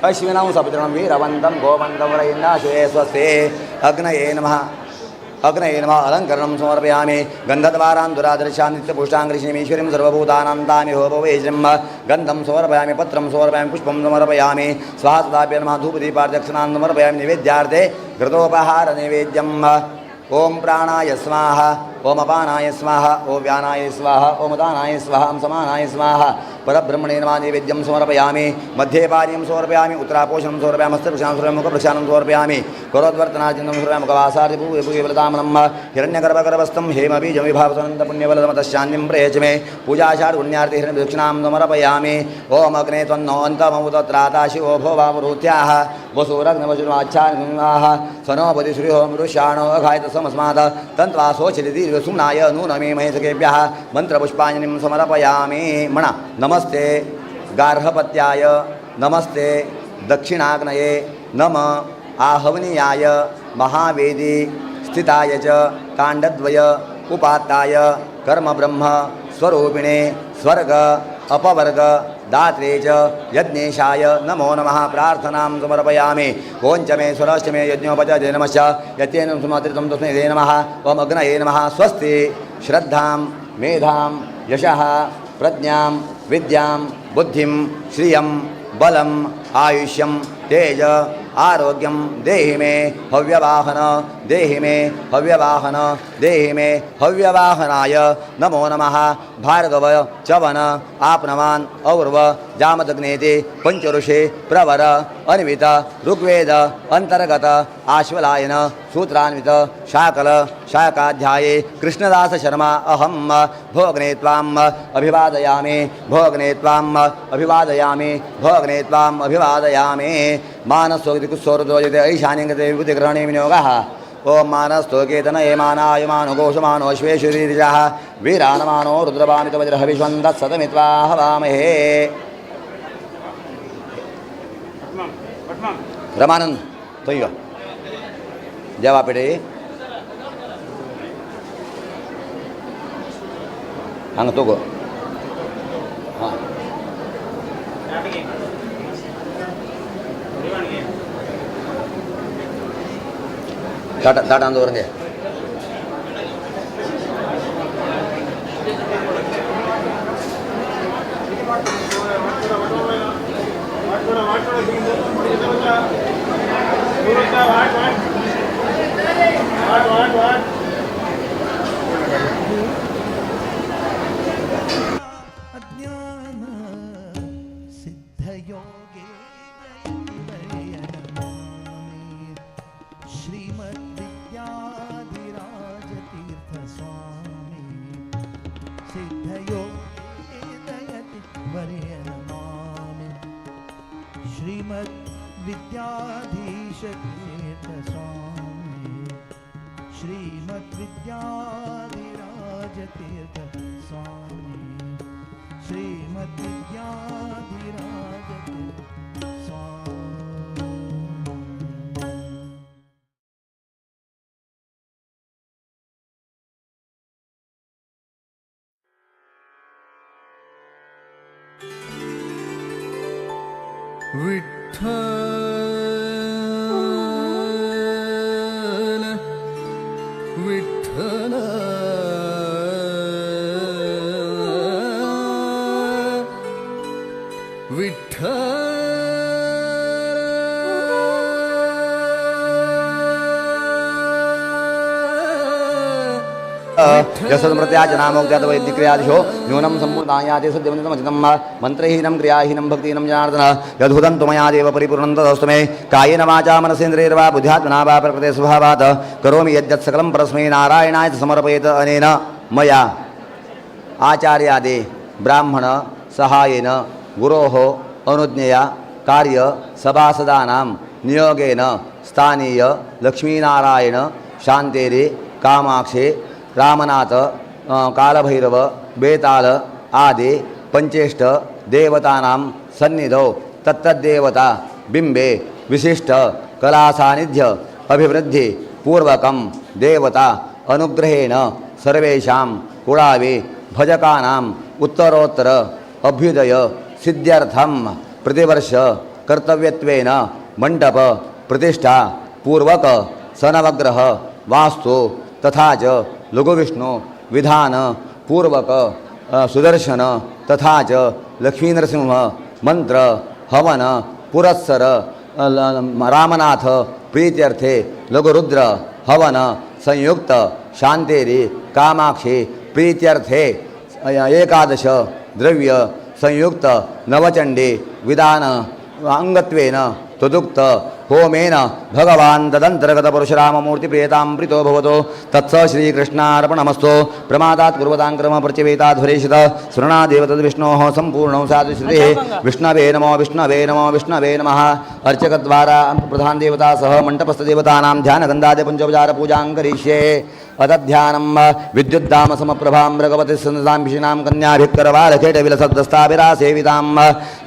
अश्विनौ सपितृणं वीरवन्तं गोवन्तं वरयिन्नाशे स्वस्ते अग्नये नमः। अग्नये नमः अलङ्करणं समर्पयामि। गन्धद्वारां दुरादर्शां नित्यपुष्टाङ्घ्रिश्रीमीश्वरीं सर्वभूतानां तामिहो भवेश्रीं गन्धं समर्पयामि, पत्रं समर्पयामि, पुष्पं समर्पयामि। स्वाहा सदाभ्य नमः धूपदीपार्दक्षिणां समर्पयामि। नैवेद्यार्थे घृतोपहारनैवेद्यम्। ॐ प्राणाय स्वाहा, ॐ अपानाय स्वाहा, ॐ व्यानाय स्वाहा, ॐ उदानाय स्वाहा, ॐ समानाय स्वाहा। परब्रह्मणे नमः नैवेद्यं समर्पयामि। मध्ये पानीयं समर्पयामि, उत्तरापोषणं समर्पयामि, हस्तप्रक्षालनं समर्पयामि, मुखप्रक्षालनं समर्पयामि, करोद्वर्तनार्जनं समर्पयामि, मुखवासार्जपूर्वतामनं हिरण्यगर्भगर्भस्थं हेमबीजविभावसनन्तपुण्यबलतमतश्चान्यं प्रयच्छ मे। पूजाशार्गुण्यार्थे हिरण्यदक्षिणां समर्पयामि। ॐ अग्ने त्वन्नो अन्तममुदत्राता शिवो भो वावरूथ्याः वसुरग्नवशुर्वाच्छान्वाः सनोपति श्रीहो मृषाणो अघायत समस्मात् तन्त्वा शोचलिति सुम्नाय नूनमे महेशकेभ्यः मन्त्रपुष्पाञ्जलिं समर्पयामि। मणा नमस्ते गार्हपत्याय, नमस्ते दक्षिणाग्नये, नम आहवनीयाय महावेदी स्थिताय च काण्डद्वय उपात्ताय कर्म ब्रह्म स्वरूपिणे स्वर्ग अपवर्ग दात्रे च यज्ञेशाय नमो नमः। प्रार्थनां समर्पयामि। ओञ्च मे स्वरश्च मे यज्ञोपच जय नमश्च यत्येन सुमातृतं तस्मै जय नमः। ॐ अग्नये नमः। स्वस्ति श्रद्धां मेधां यशः प्रज्ञां विद्यां बुद्धिं श्रियं बलम् आयुष्यं तेज आरोग्यं देहि मे हव्यवाहन, देहि मे हव्यवाहन, देहि मे हव्यवाहनाय नमो नमः। भार्गव चवन आपनवान् और्व जामदग्नेति पंचऋषि प्रवर अन्वित ऋग्वेद अंतर्गत आश्वलायन सूत्रान्वित शाकल शाकाध्याये कृष्णदास शर्मा अहं भोग्ने त्वाम् अभिवादयामि, भोग्ने त्वाम् अभिवादयामि, भोग्ने त्वाम् अभिवादयामि। मानसोदिकुस्सौरद्रोजते ऐशान्यङ्गते विभूतिग्रहणे विनियोगः। ॐ मानस्तोकेतन एमानायुमानुघोषमानोऽश्वेश्वरीरिजः वीरानमानो रुद्रवामितवज्रहविश्वन्तत्सतमित्वा हवामहे। रमानंद थंय यो देवा पेटे हांगा तो गो हां ताटा ताटान दवरून घे। अज्ञान सिद्धयोगे श्रीमद्विद्याधिराजतीर्थ स्वामी सिद्धयोगे दयति वर्य नमामि। श्रीमद्विद्याधीश तीर्थ स्वामी श्रीमद्विद्याधिराजतीर्थ स्वामी श्रीमद्विद्याधिराजतीर्थ स्वामी। विठ्ठल विठ्ठल विठ्ठल यशस्मृत्या च नामोक्त्या तव यज्ञक्रियादिशो न्यूनं सम्पूर्णायाते सद्यवनितमचितं मन्त्रहीनं क्रियाहीनं भक्तिहीनं जनार्दन यद्भुतं त्वमया देव परिपूर्णं तदस्तु मे। कायेन वाचा मनसेन्द्रियैर्वा बुद्ध्यात्मना वा प्रकृते स्वभावात् करोमि यद्यत् सकलं परस्मै नारायणाय समर्पयेत। अनेन मया आचार्यादि ब्राह्मण सहायेन गुरोः अनुज्ञया कार्य सभासदानां नियोगेन स्थानीय लक्ष्मीनारायण शान्तेरि कामाक्षी रामनाथ कालभैरव बेताल आदि पंचेष्ट देवतानां सन्निधौ तत्तद्देवता बिंबे विशिष्ट कलासानिध्य अभिवृद्धि पूर्वकं देवता अनुग्रहेण सर्वेषां कुळावे भजकानां उत्तरोत्तर अभ्युदय सिद्ध्यर्थं प्रतिवर्ष कर्तव्यत्वेन मंडप प्रतिष्ठा पूर्वक सनवग्रह वास्तु तथा च लघुविष्णु विधान पूर्वक सुदर्शन तथा च लक्ष्मीनरसिंह मंत्र हवन पुरस्सर रामनाथ प्रीत्यर्थे लघुरुद्र हवन संयुक्त शांतेरी कामाक्षी प्रीत्यर्थे एकादश द्रव्य संयुक्त नवचंडी विधान अंगत्वेन तदुक्त होमेन भगवान् तदन्तर्गत परशुराममूर्ति प्रियतां प्रीतो भवतु तत्स श्रीकृष्णार्पणमस्तु। प्रमादात् कुर्वतां क्रम प्रचिवेताध्वरेशित स्मरणादेव तद्विष्णोः सम्पूर्णं साधुश्रुतिः। विष्णवे नमो विष्णवे नमो विष्णवे नमः। अर्चकद्वारा प्रधान देवता सह मण्डपस्थदेवतानां ध्यानगन्धादि पञ्चोपचार पूजां करिष्ये। अतध्यानं विद्युद्दाम समप्रभां रघुपति सन्तां भिषिणां कन्याभिक्करवालखेटविलसद्दस्ताभिरासेवितां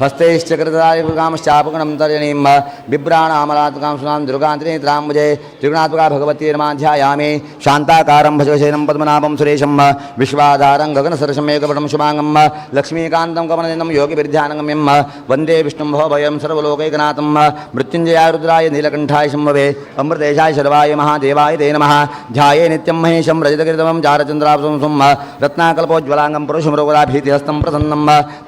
हस्तैश्चकृताश्चापगणं तरणीं बिभ्राणामलात्मकां सुनां दुर्गान्त्रिनेत्राम्बुजे त्रिगुणात्मका भगवतीर्माध्यायामि। शान्ताकारं भजवशयनं पद्मनाभं सुरेशं विश्वाधारं गगनसदृशं एकपटं शुभाङ्गं लक्ष्मीकान्तं कमलनयनं योगिभिर्ध्यानगम्यं वन्दे विष्णुं भवभयं सर्वलोकैकनाथं मृत्युञ्जयाय रुद्राय नीलकण्ठाय शम्भवे अमृतेशाय शर्वाय महादेवाय ते नमः। ध्याये नित्यं महेशं रजतगिरितमं चारचन्द्रावसंसं रत्नाकल्पोज्ज्वलाङ्गं पुरुषमृगुलाभीतिहस्तं प्रसन्नं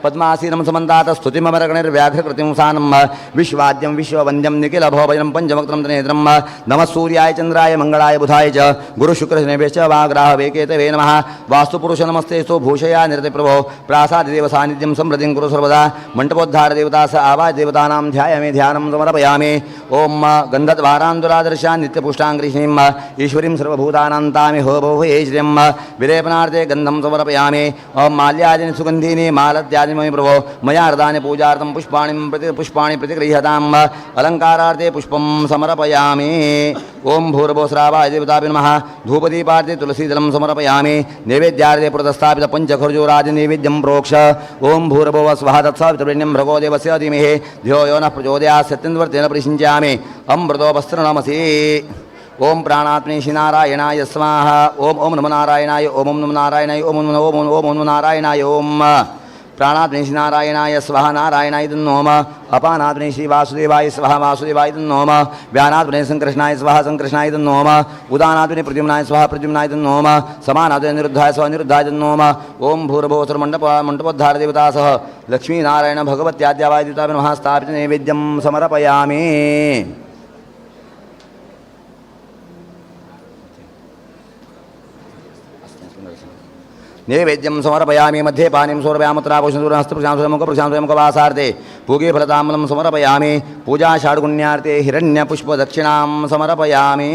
पद्मासीनं समन्तात स्तुतिमरगणिर्व्याघ्रकृतिं सानं विश्वाद्यं विश्ववन्द्यं निखिलभोभयं पञ्चवक्त्रं त्रिनेत्रं नमः सूर्याय चन्द्राय मङ्गलाय बुधाय च गुरुशुक्रशनिभ्यश्च वाग्राहवेकेतवे नमः। वास्तुपुरुष नमस्ते स्तु भूषया निरतिप्रभो प्रासादिदेव सान्निध्यं समृद्धिं कुरु सर्वदा। मण्डपोद्धारदेवता स आवाजदेवतानां ध्यायामि ध्यानं समर्पयामि। ॐ गन्धद्वारान्दुरादर्शान् नित्यपुष्टां गृहिणीम् ईश्वरीं सर्वभूतानां तामि हो भो श्रियं विलेपनार्थे गन्धं समर्पयामि। ॐ माल्यादिनि सुगन्धीनि मालत्यादिमयि प्रभो मया हृदानि पूजार्थं पुष्पाणि प्रतिगृह्यताम्। अलङ्कारार्थे पुष्पं समर्पयामि। ॐ भूर्भुवस्रावाय देवताभ्यो नमः। धूपदीपार्थे तुलसीदलं समर्पयामि। नैवेद्यार्थे पुरतस्थापित पञ्चखर्जूरादि नैवेद्यं प्रोक्ष। ॐ भूर्भुवः स्वः तत्सवितुर्वरेण्यं भर्गो देवस्य धीमहि धियो यो नः प्रचोदयात् सत्यन्वर्तेन परिषिञ्चामि। अमृतोपस्तृणमसि। ओम प्राणात्मे श्री नारायणाय स्वाहा। ओम ओम नमो नारायणाय ओम ओम नमो नारायणाय ओम ओम ओम ओम ओम नमो नारायणाय ओम प्राणात्मे श्री नारायणाय स्वाहा नारायणाय तन्नोम। अपानात्मे श्री वासुदेवाय स्वाहा वासुदेवाय तन्नोम। व्यानात्मे संकृष्णाय स्वाहा संकृष्णाय तन्नोम। उदानात्मे प्रद्युम्नाय स्वाहा प्रद्युम्नाय तन्नोम। समानात्मे निरुद्धाय स्वाहा निरुद्धाय तन्नोम। ओम भूर्भुवः मण्डपोद्धार देवता सह लक्ष्मीनारायण भगवत्याद्यावाय देवताभ्यो नमः। स्थापित नैवेद्यं समर्पयामि। नैवेद्यं समर्पयामि। मध्ये पानीं समर्पयामि। पूगे फलताम्बलं समर्पयामि। पूजा षाड्गुण्यार्थे हिरण्यपुष्पदक्षिणां समर्पयामि।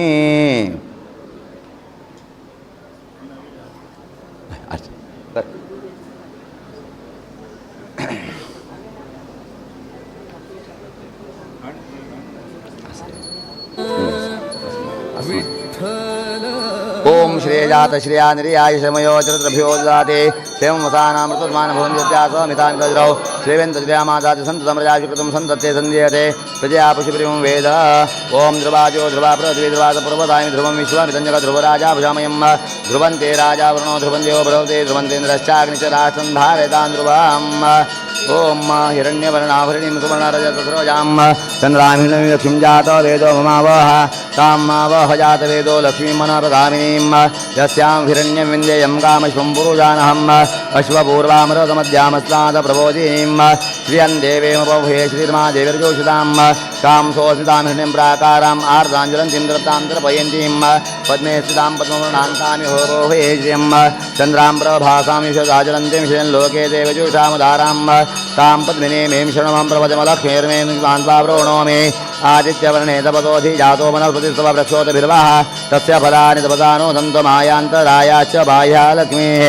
ओम श्रेयात श्रेया निर्याय शमयो चतुर्भ्यो ददाते सेवमसानामृतमान भवन्त्यासमितामितजरौ श्रेवेन्द्रश्रेयामादाति सन्ततमृजाकृतं सन्तते सन्धीयते प्रजया पशुप्रियं वेद। ओम ध्रुवाजो ध्रुवा पृथ्वी ध्रुवास पर्वतामि ध्रुवं विश्वामितं ध्रुवराजा भुजामयं ध्रुवन्ते राजा वरुणो ध्रुवन्देवो भरवते ध्रुवन्तेन्द्रश्चाग्निच राष्ट्रं धारयतां ध्रुवाम्। ओम हिरण्यवर्णाभरणीं सुवर्णरजतस्रोजां चन्द्रामिणं लक्ष्मीं जात वेदो ममावह तां मावह जातवेदो लक्ष्मीमनपगामिनीं यस्यां हिरण्यं विन्देयं कामश्वं पुरुषानहम् अश्वपूर्वामृतमध्यामस्नाद प्रबोधिनीं श्रियं देवेमुपभूये श्रीर्मा देवीर्जोषितां कां सोऽस्मितां हिरण्यं प्राकाराम् आर्द्राञ्जलन्तीं तृप्तां तर्पयन्तीं पद्मे स्थितां पद्मवर्णान्तामि होरोहे श्रियं चन्द्रां प्रभासां यशोदाजलन्तीं श्रियं लोके देवजोषामुदारां तां पद्मिनीमीं शरणमां प्रवचमलक्ष्मीर्मे कान्तावृणो मे आदित्यवर्णे तपतोऽधि जातो वनस्पतिस्तव वृक्षोतभिर्वः तस्य फलानि तपसानो सन्तु मायान्तरायाश्च बाह्या लक्ष्मीः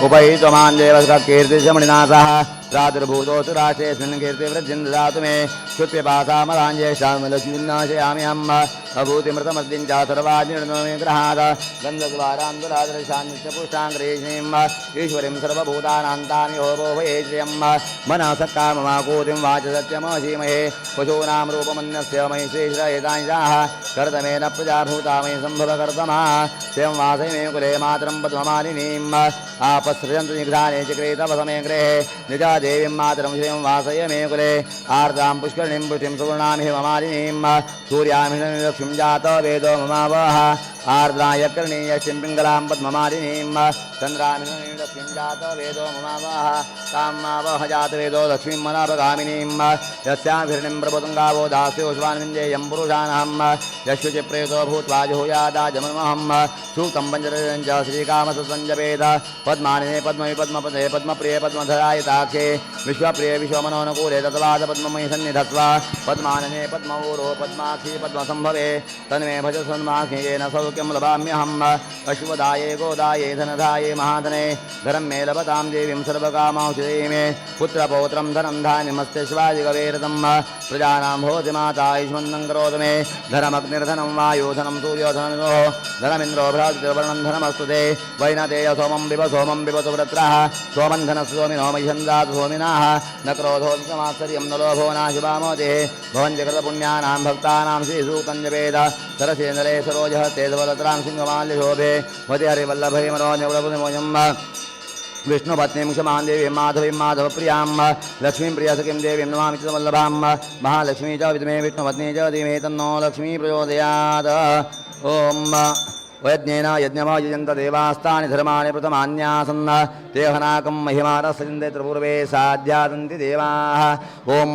उपैत्वमां देवस्ककीर्तिशमणिना सह प्रादुर्भूतोऽसु राष्ट्रेऽस्मिन् कीर्तिवृद्धिं ददातु मे क्षुत्पिपासामलाञ्जेषामलक्ष्मीन्नाशयाम्यहम् अभूतिमृतमद्दिं च सर्वाजिर्णो मे ग्रहात् गन्धद्वारां दुरादर्शान्नित्यपुष्टाङ्ग्रेष्णीम् ईश्वरीं सर्वभूतानां तामि होभोभये श्रियं मनसः काममाकूतिं वाच सत्यमशीमहे पशूनां रूपमन्यस्य मयि श्रीश्रयताञ्जाः कर्तमेन प्रजाभूता मयि सम्भवकर्तमा स्वयं वासय मे कुले मातरं पद्ममालिनीम् आपसृजन्तु निघ्राणे चक्रेतवसमे गृहे निजा देवीं मातरं श्रियं वासय मे कुले आर्द्रां पुष्करिणीं पुष्टिं सुवर्णां हिममालिनीं सूर्यां लक्ष्मीं जात वेदो ममावह आर्द्रायकर्णीयष्टिं पिङ्गलां पद्ममालिनीं चन्द्रामिनीं लक्ष्मीं जातवेदो ममावह तां मावह जातवेदो लक्ष्मीं मनापगामिनीं यस्याभिर्णिं प्रभुतुङ्गावो दास्योष्वान्विन्देयं पुरुषानहं यशुचिप्रेतो भूत्वा जुहुयादाजमनमहं सूक्तं पञ्चरजं च श्रीकामसञ्जपेत पद्मानिने पद्मविपद्मपदे पद्मप्रिये पद्मधराय ताक्षे विश्वप्रिये विश्वमनोनुकूले तत्वाद पद्ममयि सन्निधत्वा पद्मानने पद्मौरो पद्माक्षी पद्मसम्भवे तन्मे भज सन्माख्येन सौख्यं लभाम्यहम् अश्वदाये गोदाये धनधाये महाधने धनं मे लभतां देवीं सर्वकामांशये मे पुत्रपौत्रं धनं धान्यमस्ति शिवाजिगवेरतं प्रजानां भवति माता युष्मन्दं करोतु मे धनमग्निर्धनं वायुधनं सूर्योधनोः धनमिन्द्रो भ्रातृवर्णं धनमस्तु ते वैनतेय सोमं पिब सोमं पिबतु व्रत्रः सोमं धनस्य सोमिनो मह्यन्दातु सोमिनाः न क्रोधोऽस्मात्सर्यं न लोभो नाशिवामोतिः भवन्ति कृतपुण्यानां भक्तानां श्रीसूक्तं जपेद सरसेन्द्रे सरोजः ते धवलत्रां सिंहमाल्यशोभे वति हरिवल्लभै मनोजवलपुनिमोजम् विष्णुपत्नीं क्षमां देवीं माधवीं माधवप्रियां लक्ष्मीं प्रियसखीं देवीं नमामि च वल्लभां महालक्ष्मी च विद्महे विष्णुपत्नी च धीमहि तन्नो लक्ष्मी प्रचोदयात्। ॐ वयज्ञेन यज्ञमायुजन्त देवास्तानि धर्माणि प्रथमान्यासन् ते हनाकं महिमारसन्ते त्रिपूर्वे साध्यादन्ति देवाः। ॐ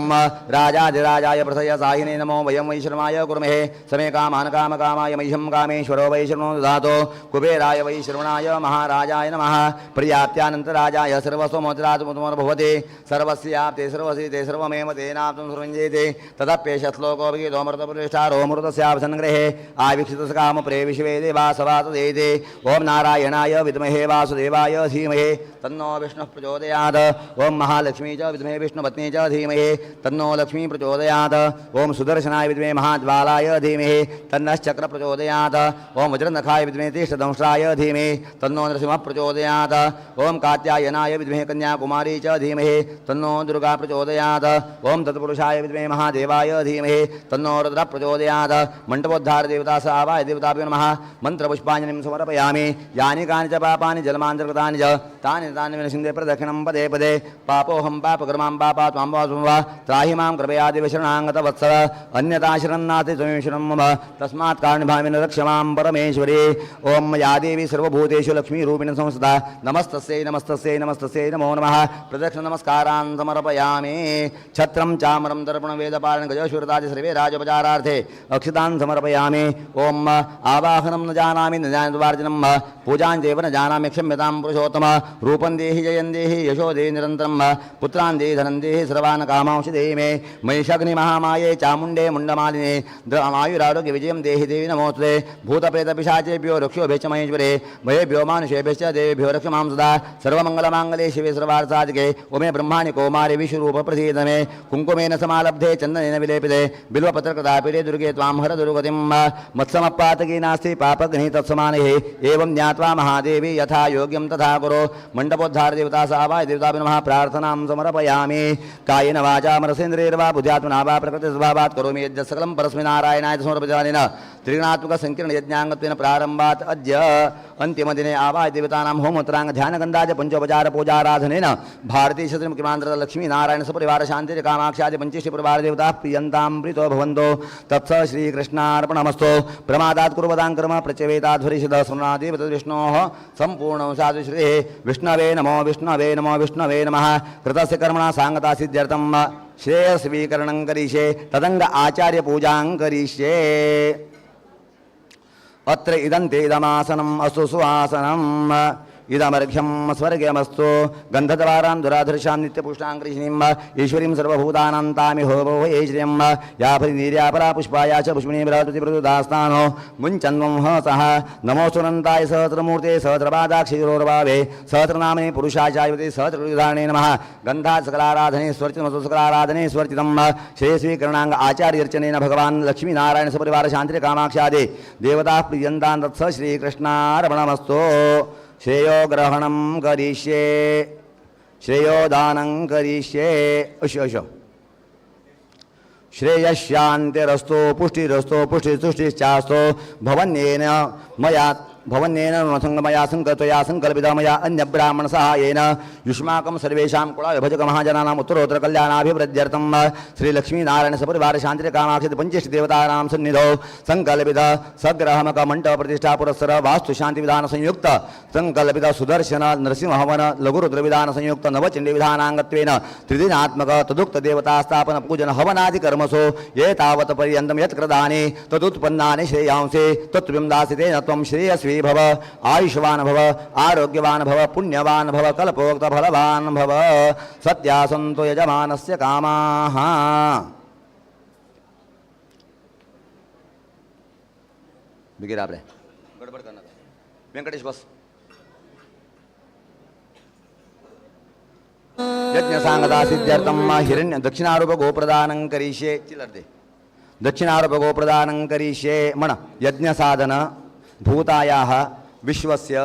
राजाधिराजाय प्रथय साहिने नमो वयं वैश्रमाय कुर्महे समे कामान् कामकामाय मह्यं कामेश्वरो वैश्रवणो ददातु कुबेराय वैश्रवणाय महाराजाय नमः। पर्याप्त्यानन्तराजाय सर्वस्वमोचरात्मुतमोर्भवति सर्वस्याप्ते सर्वसीते सर्वमेव तेनाप्तं सर्वञ्जेते तदप्येष श्लोकोऽभिगीतोऽमृतपुरुषारोऽमृतस्यावसन्ग्रहे आवीक्षितसकामप्रे विश्वे देवा सवासुदेते। ॐ नारायणाय विद्महे वासुदेवाय धीमहि तन्नो विष्णुः प्रचोदयात्। ॐ महालक्ष्मी च विद्महे विष्णुपत्नी च धीमहि तन्नो लक्ष्मी प्रचोदयात्। ॐ सुदर्शनाय विद्महे महाज्वालाय धीमहि तन्नश्चक्र प्रचोदयात्। ॐ वज्रनखाय विद्महे तिष्ठदंष्ट्राय धीमहि तन्नो नृसिंहः प्रचोदयात्। ॐ कात्यायनाय विद्महे कन्याकुमारी च धीमहि तन्नो दुर्गा प्रचोदयात्। ॐ तत्पुरुषाय विद्महे महादेवाय धीमहि तन्नो रुद्रः प्रचोदयात्। मण्डपोद्धारदेवता स आवाय देवताभ्यो नमः। मन्त्रपुष्पाञ्जलिं समर्पयामि। यानि कानि च पापानि जन्मान्तर्गतानि च तानि तानि विनशिन्दे प्रदक्षिणं पदे पदे पापोऽहं पापकर्मां पापात्मां वा त्राहि मां कृपया देव शरणागतवत्सल अन्यथा शरणं नास्ति त्वमेव शरणं मम तस्मात् कारुण्यभावेन रक्ष मां परमेश्वरी। ॐ या देवी सर्वभूतेषु लक्ष्मीरूपिण संस्थिता नमस्तस्यै नमस्तस्यै नमस्तस्यै नमो नमः। प्रदक्षिणनमस्कारान् समर्पयामि। छत्रं चामरं दर्पणं वेदपारणं गजशूरतादि सर्वे राजोपचारार्थे अक्षतान् समर्पयामि। ॐ आवाहनं न जानामि न जानाद्वार्जनं पूजां चैव न जानामि क्षम्यतां पुरुषोत्तम। रूपं देहि जयं देहि यशो देहि निरन्तरं पुत्रान् देहि धनं देहि सर्वान् कामांश देहि मे। महिषाग्नि महामाये चामुण्डे मुण्डमालिने आयुरारोग्यविजयं देहि देवी नमोऽस्तुते। भूतप्रेतपिशाचेभ्यो रक्षोभ्यश्च महेश्वरे भयेभ्यो मानुषेभ्यश्च देवेभ्यो रक्ष मां सदा। सर्वमङ्गलमाङ्गले शिवे सर्वार्थसाधिके उमे ब्रह्माणि कौमारे विश्वरूपप्रसीद मे। कुङ्कुमेन समालब्धे चन्दनेन विलेपिते बिल्वपत्रकृतापीडे दुर्गे त्वां हर दुर्गतिं। मत्समपातकी नास्ति पापघ्नि तत्समानैः एवं ज्ञात्वा महादेवी यथा योग्यं तथा कुरु। मण्डपोद्धारदेवता सावाय देवताभ्यो नमः। प्रार्थनां समर्पयामि। कायेन वाचा मनसेन्द्रियैर्वा बुद्ध्यात्मना वा प्रकृतिस्वभावात् करोमि यज्ञ सकलं परस्मै नारायणाय समर्पयामि। त्रिगुणात्मक संकीर्ण यज्ञाङ्गत्वेन प्रारम्भात् अद्य अन्तिमदिने आवाय देवतानां होमोत्तराङ्ग ध्यानगन्धाज पञ्चोपचार पूजाराधनेन भारती शत्रुमुख्यमान्त्र लक्ष्मी नारायण सपरिवार शान्ति कामाक्षादि पञ्चेष्टि परिवार देवताः प्रियन्तां प्रीतो भवन्तो। तत्स श्रीकृष्णार्पणमस्तु। प्रमादात् कुर्वतां कर्म प्रचवेताध्वरिषद स्मरणादेव तद्विष्णोः सम्पूर्णं साधुश्रीः। विष्णवे नमो विष्णवे नमो विष्णवे नमः। कृतस्य कर्मणा साङ्गता सिद्ध्यर्थं श्रेयस्वीकरणं करिष्ये तदङ्ग आचार्य पूजां करिष्ये। अत्र इदं ते इदमासनम् अस्तु सुवासनम् इदमर्घ्यं स्वर्ग्यमस्तु। गन्धद्वारां दुराधर्षां नित्यपुष्टां कृष्णीम् ईश्वरीं सर्वभूतानां तामिहो भोये श्रियं या फलिनीर्या पुष्पाया च पुष्पिणी बृहस्पतिप्रदुदास्तानो मुञ्चन्वं हसः। नमोऽस्तु सहस्रमूर्ते सहस्रपादाक्षिरोर्भावे सहस्रनामने पुरुषाचायुते सहस्रधारणे नमः। गन्धात् सकलाराधने स्वर्चितमस्तु सकलाराधने स्वर्चितं श्रेयस्वीकरणाङ्ग आचार्यर्चनेन भगवान् लक्ष्मीनारायण सपरिवार शान्तिकामाक्षादि देवताः प्रियन्तां तत्स श्रीकृष्णार्पणमस्तु। श्रेयो ग्रहणं करिष्ये श्रेयोदानं करिष्ये। अशो अशो श्रेयशान्तिरस्तु पुष्टिरस्तु पुष्टिस्तुष्टिश्चास्तु भवन्येन मया भवन्येन संगमया संकल्पया संकल्पितमया अन्यब्राह्मण सहायेन युष्माकं सर्वेषां कुलाविभजकमहाजनानाम् उत्तरोत्तर कल्याणाभिवृद्ध्यर्थं श्रीलक्ष्मीनारायण सपरिवार शान्तिकामाक्षि पञ्चेष्ट देवतानां सन्निधौ संकल्पित सग्रहमक मण्डप प्रतिष्ठा पुरस्सर वास्तु शान्ति विधान संयुक्त संकल्पित सुदर्शन नरसिंह हवन लघुरुद्र विधान संयुक्त नवचण्डी विधानाङ्गत्वेन त्रिदिनात्मक तदुक्त देवता स्थापन पूजन हवनादि कर्मसु ये तावत् पर्यन्तं यत्कृतानि तदुत्पन्नानि श्रेयांसि तत्त्वं दासितेन त्वं श्रेयस्वी भव आयुष्वान् भव आरोग्यवान् भव पुण्यवान् भव कल्पोक्त फलवान् भव सत्या सन्तु यजमानस्य कामाः। बिगेर आपले गडबड करणार व्यंकटेश बस। यज्ञ सांगता सिद्ध्यर्थं हिरण्य दक्षिणारूप गोप्रदानं करिष्ये चिल्लर दे दक्षिणारूप गोप्रदानं करिष्ये म्हण यज्ञ साधन भूतायाः विश्वस्य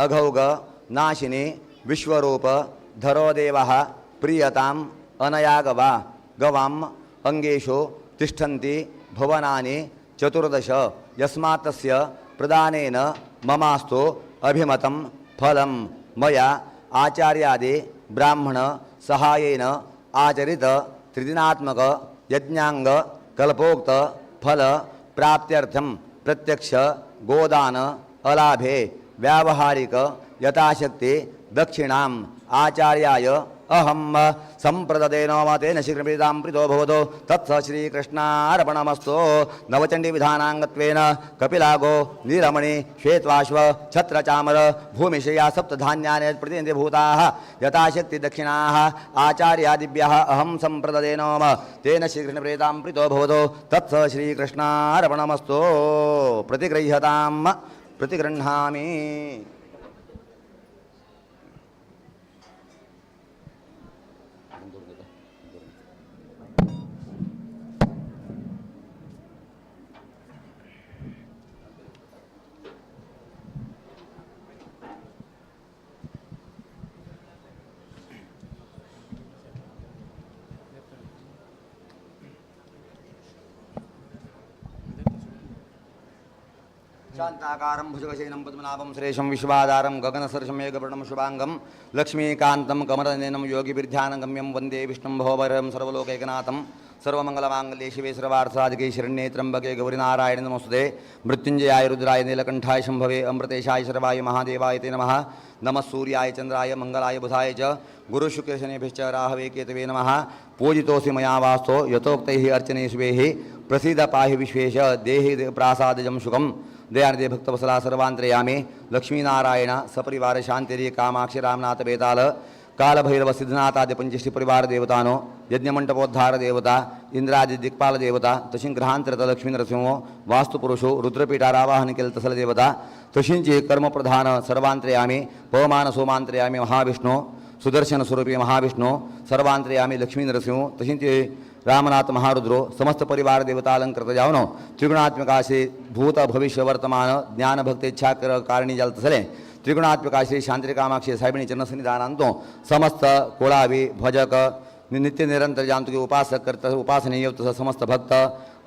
अघौघ नाशिनी विश्वरूप धरो देवः प्रियताम् अनयागवा गवाम् अंगेषु तिष्ठन्ति भुवनानि चतुर्दश यस्मात् तस्य प्रदानेन ममास्तु अभिमतं फलं मया आचार्यादि ब्राह्मण सहायेन आचरित त्रिदिनात्मक यज्ञांग कल्पोक्त फल प्राप्त्यर्थं प्रत्यक्ष गोदान अलाभे व्यावहारिक यथाशक्ति दक्षिणाम आचार्याय अहं संप्रददे नमतेन शीघ्रप्रीतां प्रीतो भवतु तत्स श्रीकृष्णार्पणमस्तु। नवचण्डी विधानाङ्गत्वेन कपिलागो नीलमणि श्वेत्वाश्व छत्रचामर भूमिशया सप्तधान्यानि प्रतिनिधिभूताः यथाशक्ति दक्षिणाः आचार्यादिभ्यः अहं संप्रददे नम तेन शीघ्रप्रीतां प्रीतो भवतु तत्स श्रीकृष्णार्पणमस्तु। प्रतिगृह्यतां प्रतिगृह्णामि। शांताकारं भुजगशयनं पद्मनाभं श्रेषं विश्वाधारं गगनसदृशं मेघवर्णं शुभांगं लक्ष्मीकान्तं कमलनयनं योगिभिर्ध्यानगम्यं वन्दे विष्णुं भवभयं सर्वलोकैकनाथं सर्वमंगलमांगल्ये शिवे सर्वार्थसाधिके शरण्ये त्र्यंबके गौरीनारायण नमोस्तुते। मृत्युंजयाय रुद्राय नीलकंठाय शंभवे अमृतेशाय शर्वाय महादेवाय ते नमः। नमः सूर्याय चंद्राय मंगलाय बुधाय च गुरुशुक्रशनिभ्यश्च राहवे केतवे नमः। पूजितोऽसि मया वास्तो यथोक्तैः अर्चनेष्वेः प्रसीद पाहि विश्वेश देहि प्रासादजं सुखं। दयानिधे भक्तवत्सला सर्वांतर्यामी लक्ष्मीनारायण सपरिवार शांतिरी कामाक्षी रामनाथ बेताल कालभैरव सिद्धनाथादि पंचष्टि परिवार देवतानो यज्ञमंडपोद्धार देवता इंद्रादि दिक्पाल देवता तशीं ग्रहांतरत लक्ष्मी नरसिंह वास्तुपुरुषो रुद्रपीठारावाहन केल तसल देवता तशींची कर्मप्रधान सर्वांतर्यामी पवमान सोमांतर्यामी महाविष्णु सुदर्शन स्वरूपी महाविष्णु सर्वांतर्यामी लक्ष्मी नरसिंह तशींची रामनाथ महारुद्रो समस्त परिवार देवता अलंकृत जावनो त्रिगुणात्मिका श्री भूत भविष्य वर्तमान ज्ञान भक्ति इच्छा कारणी जाल तसले त्रिगुणात्मिका श्री शांति कामाक्षी साहेबिणी चरण सन्निधानांतो समस्त कोळावी भजक नित्य निरंतर जांतुकी उपासक करत उपासनीय तसं समस्त भक्त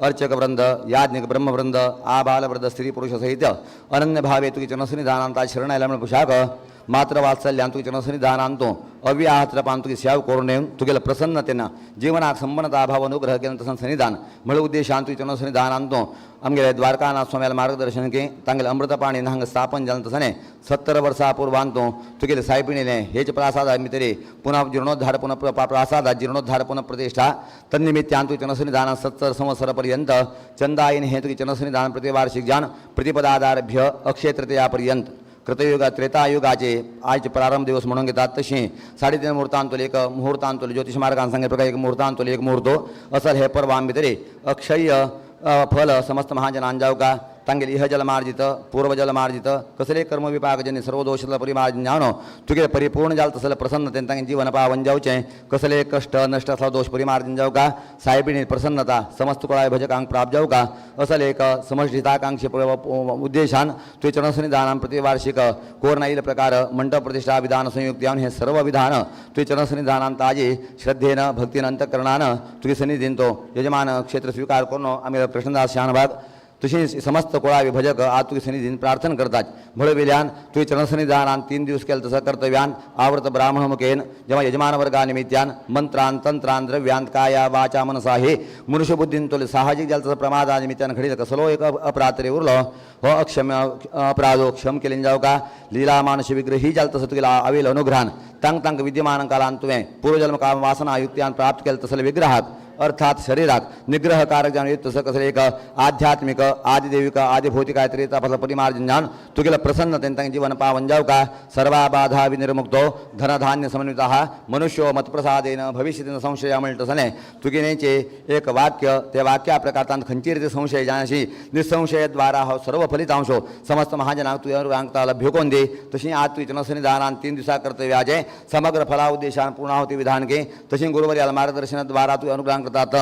अर्चक वृंद याज्ञिक ब्रह्मवृंद आबालवृंद स्त्री पुरुष सहित अनन्य भावे तुकी चरण सन्निधानांता शरणायला म्हणून पुशाक मात्र वात्सल्यांतु चरणसन्निधानांतो अव्याहत्रपांतु सेव करून तुगेल प्रसन्नतेन जीवनाक संपन्नता भाव अनुग्रह केलं तसं सन्निधान म्हळ उद्देशांतु चरणसन्निधानांतो आमगेले द्वारकानाथ स्वाम्याला मार्गदर्शन की तांगेले अमृतपाणी हांगा स्थापन जालें तसने 70 वर्सां पूर्वांतो तुगेले सायबिणीले हेच प्रासादा भितरी पुनः जीर्णोद्धार पुनः प्रासादा जीर्णोद्धार पुनः प्रतिष्ठा तन्निमित्तांतु चरणसन्निधान 70 संवत्सर पर्यंत चंदायिन हे तुगे चरणसन्निधान प्रतिवार्षिक जान प्रतिपदादारभ्य अक्षय तृतीया पर्यंत कृतयुग त्रेतायुगाचे आयचे प्रारंभ दिवस म्हणून घेतात तशी 3.5 मुहूर्तांतुल एक मुहूर्तांतुल ज्योतिष मार्गान सांगे प्रकार एक मुहूर्तांतुल एक मुहूर्तो असल हे पर्वां भितरी अक्षय फल समस्त महाजनान जावका तांगेले इह जलमार्जित पूर्व जलमार्जित कसले कर्म विपाकजन्य सर्व दोष परिमार्जन जावन तुगे परिपूर्ण जाल तसले प्रसन्नतेन तांगे जीवन पावन जावचें कसले कष्ट नष्ट असला दोष परिमार्जन जावका साहेबिणी प्रसन्नता समस्त कुळाय भजकांक प्राप्त जावका असल एक समष्टिताकांक्षी उद्देशान तुझे चरणसन्निधानां प्रतिवार्षिक कोरनाईल प्रकार मंडप प्रतिष्ठा विधान संयुक्त जावन हे सर्व विधान तुझे चरणसन्निधानां ताजी श्रद्धेन भक्तीन अंतःकरणान तुझे सन्निधीन तो यजमान क्षेत्र स्वीकार करून आम्ही कृष्णदास शानभाग तशेंच समस्त कुळा विभजक आज तुगे सन्निधीन प्रार्थना करतात म्हणवेल्यान तुवें चरणसन्निधानान 3 दिवस केलें तसं कर्तव्यान आवृत ब्राह्मण मुखेन जेव्हा यजमान वर्गा निमित्यान मंत्रान तंत्रान द्रव्यान काया वाचा मनसा हे मनुष्यबुद्धीन तुले साहजिक जालें तसं प्रमादा निमित्यान घडीत कसलो एक अपराध तरी उरलो हो अक्षम अपराधो क्षम केलें जावं का लीला मानस विग्रही जालें तसं तुगेल्या आवेल अनुग्रहान तांक तांक विद्यमान कालान तुवें पूर्वजन्म काम वासना युक्त्यान प्राप्त केलें तसले विग्रहाक अर्थात शरीराक निग्रहकारक जावन येत तसं कसलें एक आध्यात्मिक आदिदेविक आदिभौतिक त्रेता परिमार्जन जावन तुगेलं प्रसन्नतेन तांकां जीवन पावन जावं का सर्वाबाधा विनिर्मुक्तो धनधान्य समन्वितः मनुष्यो मत्प्रसादेन भविष्यति न संशया म्हणटा तसलें तुगेलेंचें एक वाक्य त्या वाक्या प्रकार खंयची रीती संशय जानाशी निसंशय द्वारा हो सर्व फलितांशो समस्त महाजनांक तुवें अनुग्रहांक लभ्य कोन दी तशी आज तुवें चरणसन्निधानान 3 दिवसा कर्तव्याचें समग्र फला उद्देशान पूर्णाहुती विधान के तशी गुरुवर्याल मार्गदर्शन द्वारा तुवें अनुग्रहांक करतात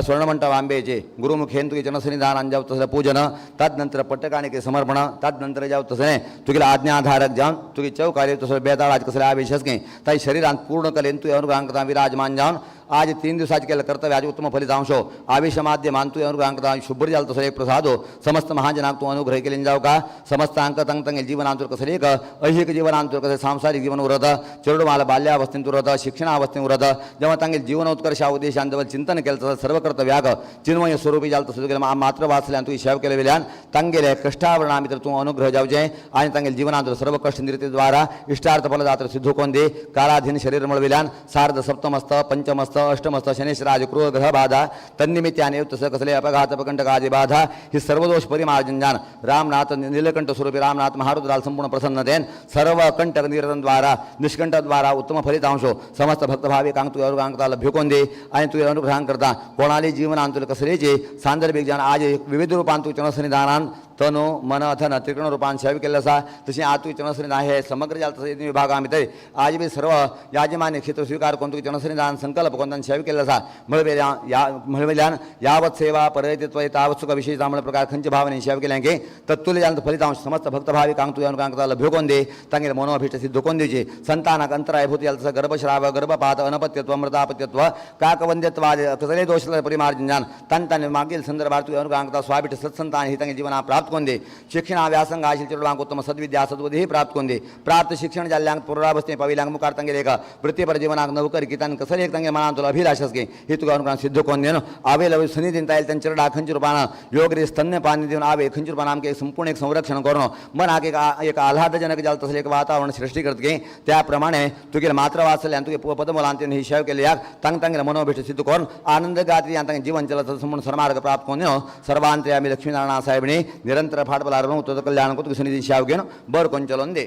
स्वर्णमंडप आंबेचे गुरुमुखेन तुगे चरणसन्निधानान जावं तसलें पूजन तदनंतर पट्टकाणिके समर्पण तदनंतर जावं तसलें तुगेले आज्ञाधारक जावन तुगे चौकार्य तसो बेताळाज कसले आवेश आसगे ताई शरीरान पूर्ण कलेन तुवें अनुग्रहांक करता विराजमान जावन आज 3 दिवसाचे केलें कर्तव्य आज उत्तम फलितांशो आवेश माध्यमान तुवें अनुग्रहांक करता शुभ्र जालें तसो एक प्रसादो समस्त महाजनांक तूं अनुग्रह केलें जावं का समस्तांक तंग तंगेल जीवनांत कसलें एक ऐहिक जीवनांत कसलें सांसारिक जीवन उरत चेडवाल बाल्यावस्थेंत उरत शिक्षणावस्थेंत उरत जेव्हा तांगेल जीवनोत्कर्षा उद्देशान जवळ चिंतन केलें तसं सर्व कर्तव्याक चिन्मय स्वरूपी जालें तसं तुगेलें मात्र वाचल्यान तुवें सेवा केले वेल्यान तांगेले कश्टावरणा भितर तूं अनुग्रह जावचें आनी तांगेल जीवनांत सर्व कश्ट निर्तीद्वारा इष्टार्थ फलदात्र सिद्ध कोन दी कालाधीन शरीर मेळविल्यान सार्ध सप्तमस्त पंचमस्त अष्टमस्त शनीश्वराज क्रूर ग्रह बाधा तन्निमित्याने तसं कसले अपघात अपकंटकादी बाधा ही सर्वदोष परिमार्जन जान रामनाथ नीलकंठ स्वरूपी रामनाथ महारुद्राल संपूर्ण प्रसन्नतेन सर्व कंटक निरतन द्वारा निष्कंठ द्वारा उत्तम फलितांशो समस्त भक्तभाविकांक तुवें अनुग्रहांक लभ्य कोन दी आनी तुवें अनुग्रहांक करता कोणाली जीवनांत कसलेची सांदर्भिक जान आज विविध रूपान तूं चरणसन्निधानान तनु मन धन त्रिकोण रूपान सेवा केल्लें आसा तशें आज तुवें चरणसन्निधान हे समग्र जालें तसं विभागा भितर आज बी सर्व याजमान्य क्षेत्र स्वीकार करून तुवें चरणसन्निधान संकल्प करून तांणी सेवा केल्लें आसा म्हणवेल्यान यावत सेवा परयतित्व तावत सुख विशेष म्हळ्या प्रकार खंयच्या भावनेन सेवा केल्यां की तत्तुल्य जालें फलितांश समस्त भक्तभाविकांक तुवें अनुग्रहांक लभ्य कोन दी तांगेले मनोभीष्ट सिद्ध कोन दिवची संतानाक अंतरायभूत जालें तसं गर्भश्राव गर्भपात अनपत्यत्व मृतापत्यत्व काकवंद्यत्वादी कसलेय दोश परिमार्जन जावन तांणी तांणी मागील संदर्भात तुवें अनुग्रहांक स्वाभिष्ट सत्संतान ही तांगे जीवनाक प्राप्त कोन दी शिक्षणा व्यासंग आशिल्ल्या चेडवांक उत्तम सद्विद्या सद्बुद्धी प्राप्त कोन दी प्राप्त शिक्षण जाल्ल्यांक पुनरावस्थे पाविल्यांक मुखार तांगेले एक वृत्तीपर जीवनाक नवकर की तांकां कसलेय एक तांगे मनांतलो अभिलाष आसगे ही तुका अनुग्रहान सिद्ध कोन दिवन आवेल सन्निधीन तायल तांचे चेडा खंयच्या रुपान योग रे स्तन्यपान दिवन आवे खंयच्या रुपान आमकां एक संपूर्ण एक संरक्षण करून मनाक एक एक आल्हादजनक जालें तसलें एक वातावरण सृष्टी करतगे त्या प्रमाणे तुगेले मात्र वाचल्यान तुगे पदमुलांत ही सेवा केल्याक तांकां तांगेले मनोभीष्ट सिद्ध करून आनंद गात्री आनी तांगें जीवन चलत संपूर्ण सन्मार्ग प्राप्त करून सर्वांतरे आमी लक्ष्मीनारायण साहेबणी निरंतर फाटबलार तुजो कल्याण करून तुगे सन्निधीन सेवा घेवन बरें करून चलोवन दी.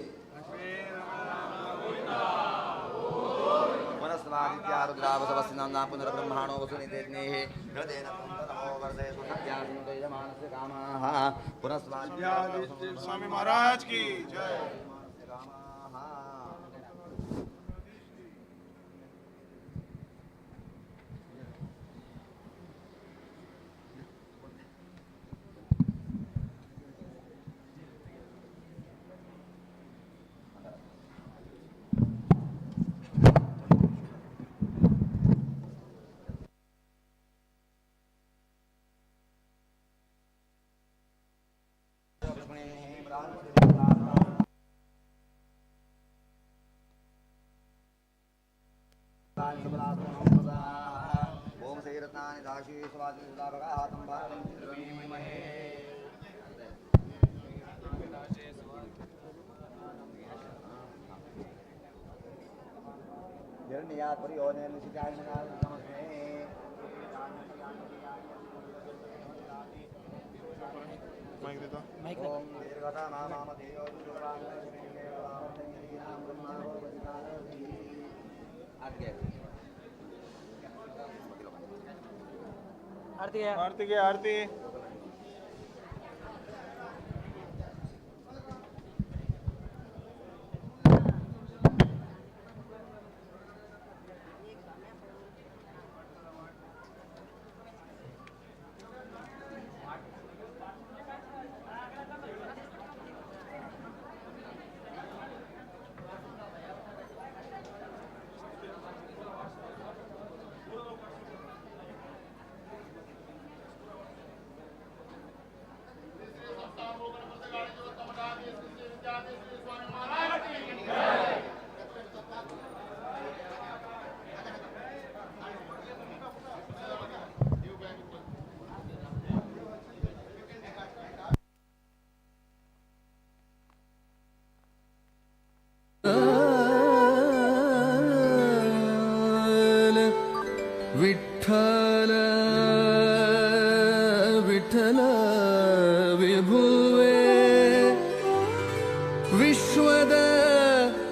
पुनर्ब्रह्माणो वसुनितेऽग्नेः हृदेन नमो वर्धे सुसत्यासनुतयजमानस्य कामाः पुनः स्वामी महाराज की जय. ओम श्रीरत्नानि दाशी स्वाति सुधाभगातं भारतं चित्रमीमहे. हिरण्यात् परियोनेन निशिताय माइक देता. ओम दीर्घता मामामधेयो आरती आरती के आरती.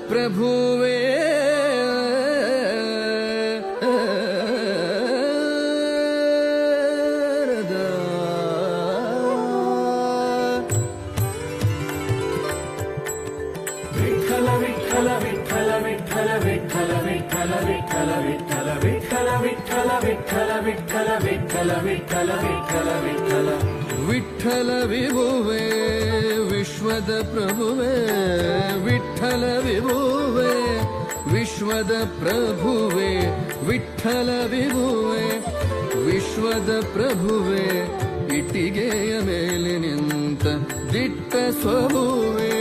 ಪ್ರಭುವೇ. ವಿಠಲ ವಿಠಲ ವಿಠಲ ವಿಠಲ ವಿಠಲ ವಿಠಲ ವಿಠಲ ವಿಠಲ ವಿಠಲ ವಿಠಲ ವಿಠಲ ವಿಠಲ ವಿಠಲ ವಿಠಲ ವಿಠಲ ವಿಠಲ. ವಿಠಲ ವಿಭುವೇ ವಿಶ್ವದ ಪ್ರಭುವೇ, ವಿಠಲ ವಿಭುವೇ ವಿಶ್ವದ ಪ್ರಭುವೇ, ವಿಠಲ ವಿಭುವೇ ವಿಶ್ವದ ಪ್ರಭುವೇ. ಇಟ್ಟಿಗೆಯ ಮೇಲೆ ನಿಂತ ದಿಟ್ಟ ಸ್ವಭುವೇ,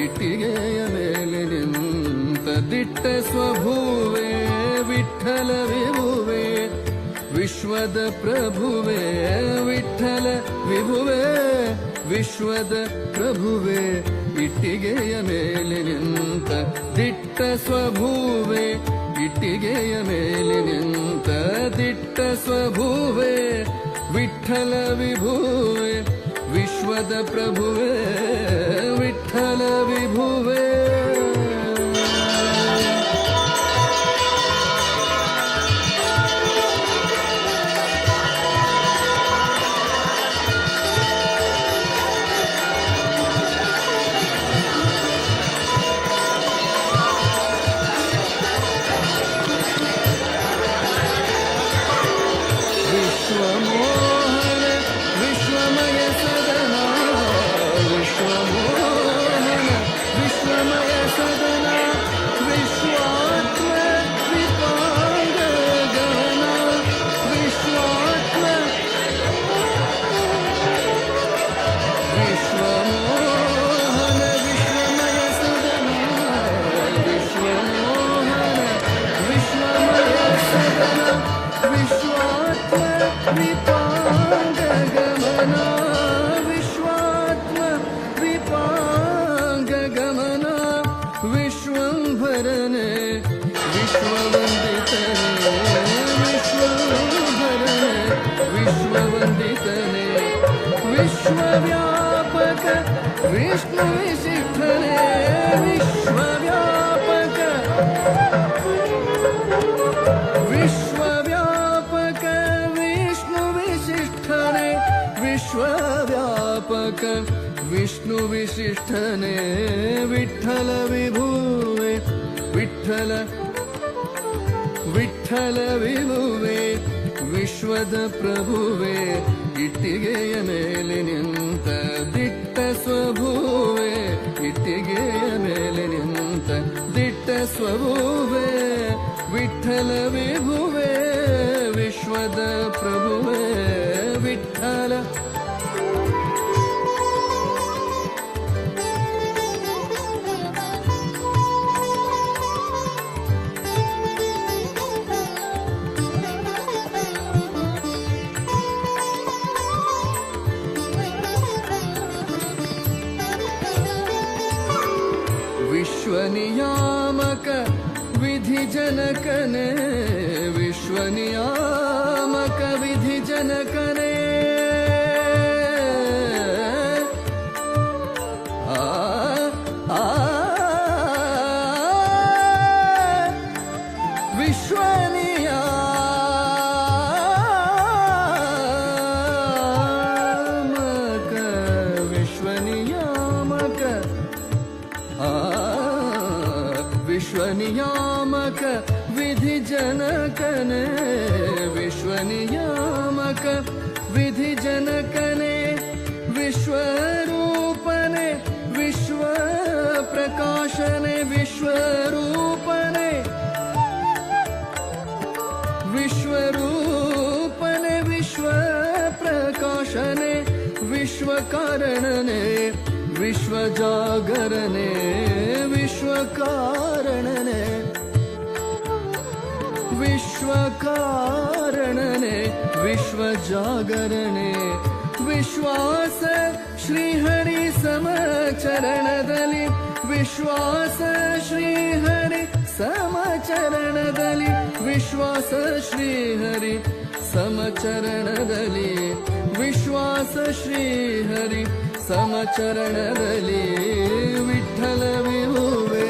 ಇಟ್ಟಿಗೆಯ ಮೇಲೆ ನಿಂತ ದಿಟ್ಟ ಸ್ವಭುವೇ, ವಿಠಲ ವಿಭುವೇ ವಿಶ್ವದ ಪ್ರಭುವೇ, ವಿಠಲ ವಿಭುವೇ ವಿಶ್ವದ ಪ್ರಭುವೇ. ಇಟ್ಟಿಗೆಯ ಮೇಲೆ ನಿಂತ ದಿಟ್ಟ ಸ್ವಭುವೇ, ಇಟ್ಟಿಗೆಯ ಮೇಲೆ ನಿಂತ ದಿಟ್ಟ ಸ್ವಭುವೇ, ವಿಠಲ ವಿಭುವೇ ವಿಶ್ವದ ಪ್ರಭುವೇ, ವಿಠಲ ವಿಭುವೇ. ವಿಶ್ವಮೋಹನ ವಿಶ್ವಮಯ ಸದನ, ವಿಶ್ವಮೋಹನ ವಿಶ್ವಮಯ ಸದನ, ವಿಶ್ವಾತ್ಮ ವಿಪಾಂಗ ಗಮನ, ವಿಶ್ವಾತ್ಮ ವಿಶ್ವಮೋಹನ ವಿಶ್ವಮಯ ಸದನ, ವಿಶ್ವಮೋಹನ ವಿಶ್ವಮಯ ಸದನ, ವಿಶ್ವಾತ್ಮ ವಿಪಾಂಗ ಗಮನ, ವಿಶ್ವಾತ್ಮ ವಿಪಾಂಗ ಗಮನ, ವಿಶ್ವಂಭರನೆ ವಿಶ್ವವಂದಿತನೆ, ವಿಶ್ವಂಭರನೆ ವಿಶ್ವವಂದಿತನೆ, ವಿಶ್ವವ್ಯಾಪಕ ವಿಷ್ಣು ವಿಶಿಷ್ಠನೆ, ವಿಶ್ವವ್ಯಾಪಕ ವಿಶ್ವವ್ಯಾಪಕ ವಿಷ್ಣು ವಿಶಿಷ್ಠನೆ, ವಿಶ್ವವ್ಯಾಪಕ ವಿಷ್ಣು ವಿಶಿಷ್ಠನೆ, ವಿಠಲ ವಿಭುವೆ ವಿಠಲ ವಿಠಲ ವಿಭುವೆ ವಿಶ್ವದ ಪ್ರಭುವೆ. ಇಟ್ಟಿಗೆಯ ಮೇಲೆ ನಿಂತ ದಿಟ್ಟ ಸ್ವಭುವೆ, ಇಟ್ಟಿಗೆಯ ಮೇಲೆ ನಿಂತ ದಿಟ್ಟ ಸ್ವಭುವೆ, ವಿಠಲ ವಿಭುವೆ ವಿಶ್ವದ ಪ್ರಭುವೆ, ವಿಠಲ. ವಿಶ್ವನಿಯಾಮಕ ವಿಧಿ ಜನಕನೇ, ವಿಶ್ವನಿಯಾಮಕ ವಿಧಿ ಜನಕನೇ, ಆ ಆ ವಿಶ್ವನಿಯಾಮಕ ವಿಶ್ವನಿಯಾಮಕ ಆ ವಿಶ್ವನಿಯಾಮಕ ವಿಧಿ ಜನಕನೇ, ವಿಶ್ವನಿಯಾಮಕ ವಿಧಿ ಜನಕನೇ, ವಿಶ್ವರೂಪನೇ ವಿಶ್ವ ಪ್ರಕಾಶನೆ, ವಿಶ್ವರೂಪನೇ ವಿಶ್ವರೂಪನೇ ವಿಶ್ವ ಪ್ರಕಾಶನೆ, ವಿಶ್ವಕಾರಣನೆ ವಿಶ್ವಜಾಗರಣೆ, ವಿಶ್ವಕಾರಣನೆ ವಿಶ್ವಕಾರಣನೆ ವಿಶ್ವಜಾಗರಣೆ, ವಿಶ್ವಾಸ ಶ್ರೀಹರಿ ಸಮಚರಣದಲ್ಲಿ, ವಿಶ್ವಾಸ ಶ್ರೀಹರಿ ಸಮಚರಣದಲ್ಲಿ, ವಿಶ್ವಾಸ ಶ್ರೀಹರಿ ಸಮಚರಣದಲ್ಲಿ, ವಿಶ್ವಾಸ ಶ್ರೀಹರಿ ಸಮಚರಣದಲ್ಲಿ, ವಿಠಲ ವಿಭುವೆ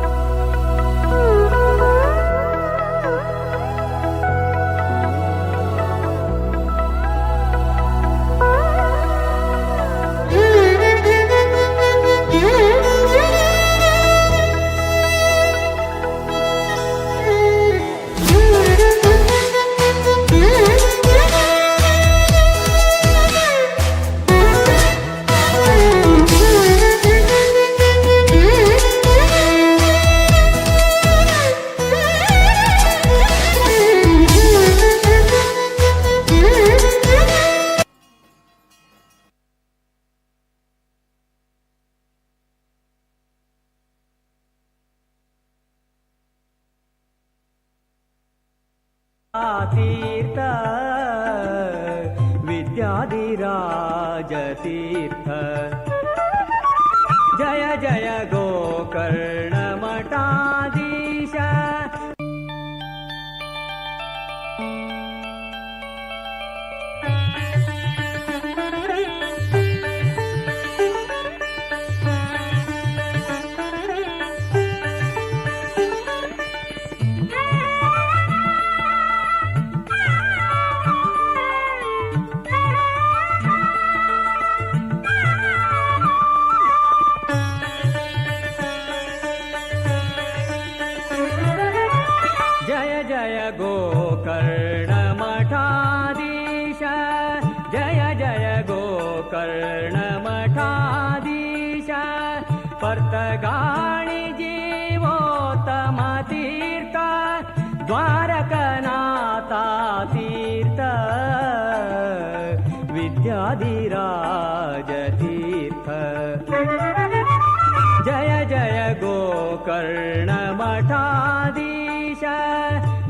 तीर्थ विद्याधिराज तीर्थ जय जय गोकर्ण मठाधीश. जय जय गोकर्ण मठाधीश जय जय गोकर्ण मठाधीश पर्तगाळी जीवोत्तम तीर्थ द्वारकनाथा तीर्थ विद्याधिराज तीर्थ जय जय गोकर्ण मठाधीश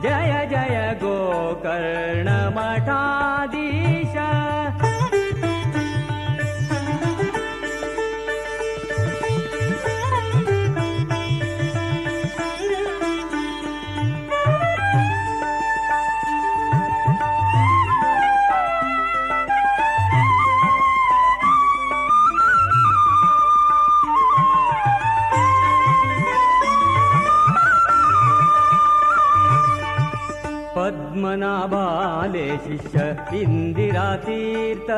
जय जय गोकर्ण मठाधीश. पद्मनाभाले शिष्य इंदिरा तीर्थ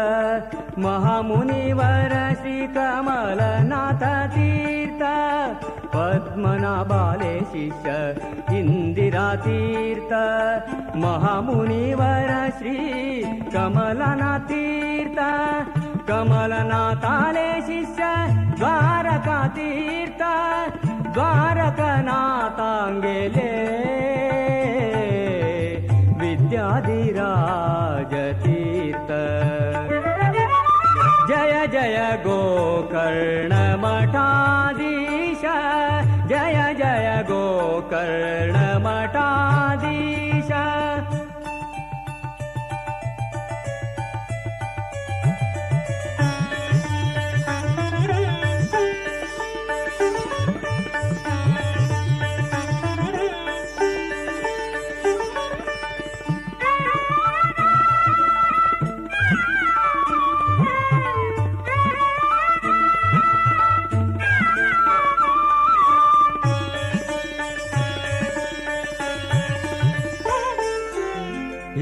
महामुनिवर श्री कमलनाथ तीर्थ पद्मनाभाले शिष्य इंदिरा तीर्थ महामुनिवर श्री कमलनाथ तीर्थ कमलनाथाले शिष्य द्वारका तीर्थ द्वारकनाथांगेले विद्याधिराज तीर्थ जय जय गोकर्ण मठाधीश जय जय गोकर्ण मठाधीश.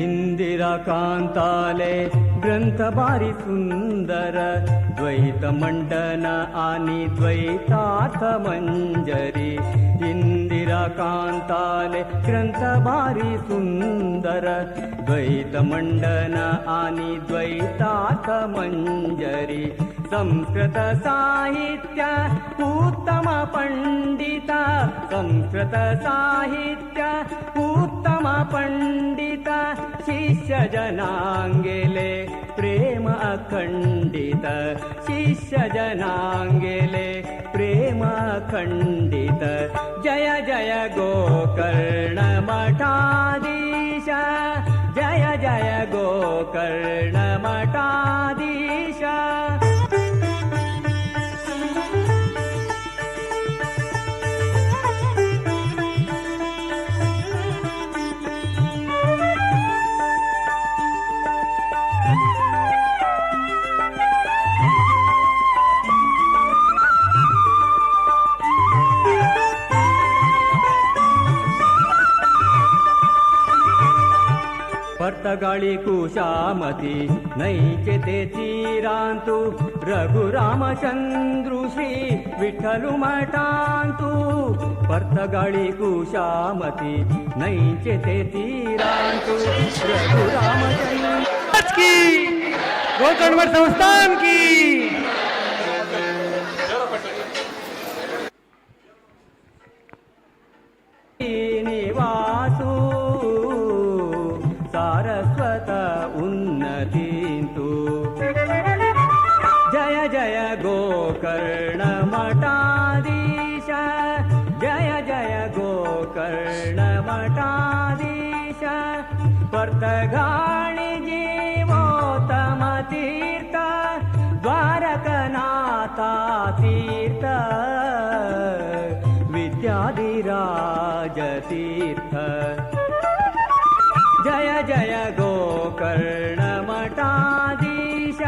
इंदिरा कांताले ग्रंथ भारी सुंदर द्वैत मंडन आणि द्वैतार्थ मंजरी इंदिरा कांताले ग्रंथ भारी सुंदर द्वैत मंडन आणि द्वैतार्थ मंजरी संस्कृत साहित्य उत्तम पंडित संस्कृत साहित्य उत्तम पंडित शिष्य जनांगेले प्रेम अखंडित शिष्य जनांगेले प्रेम अखंडित जय जय गोकर्ण मठाधीश जय जय गोकर्ण मठाधीश. पर्तगाळी कुशामती नैचे ते तीरांतु रघुरामचंद्रु श्री विठ्ठलु मठांतु पर्तगाळी कुशामती नैचे ते तीरांतु रघुरामचंद्र की गोकर्णमठ संस्थान की. निवासू सारस्वत उन्नतींतु जय जय गोकर्ण मठाधीश जय जय गोकर्ण मठाधीश घाणी जीवोत्तम तीर्थ द्वारकनाथा तीर्थ विद्याधिराज तीर्थ जय जय गोकर्ण मठाधीश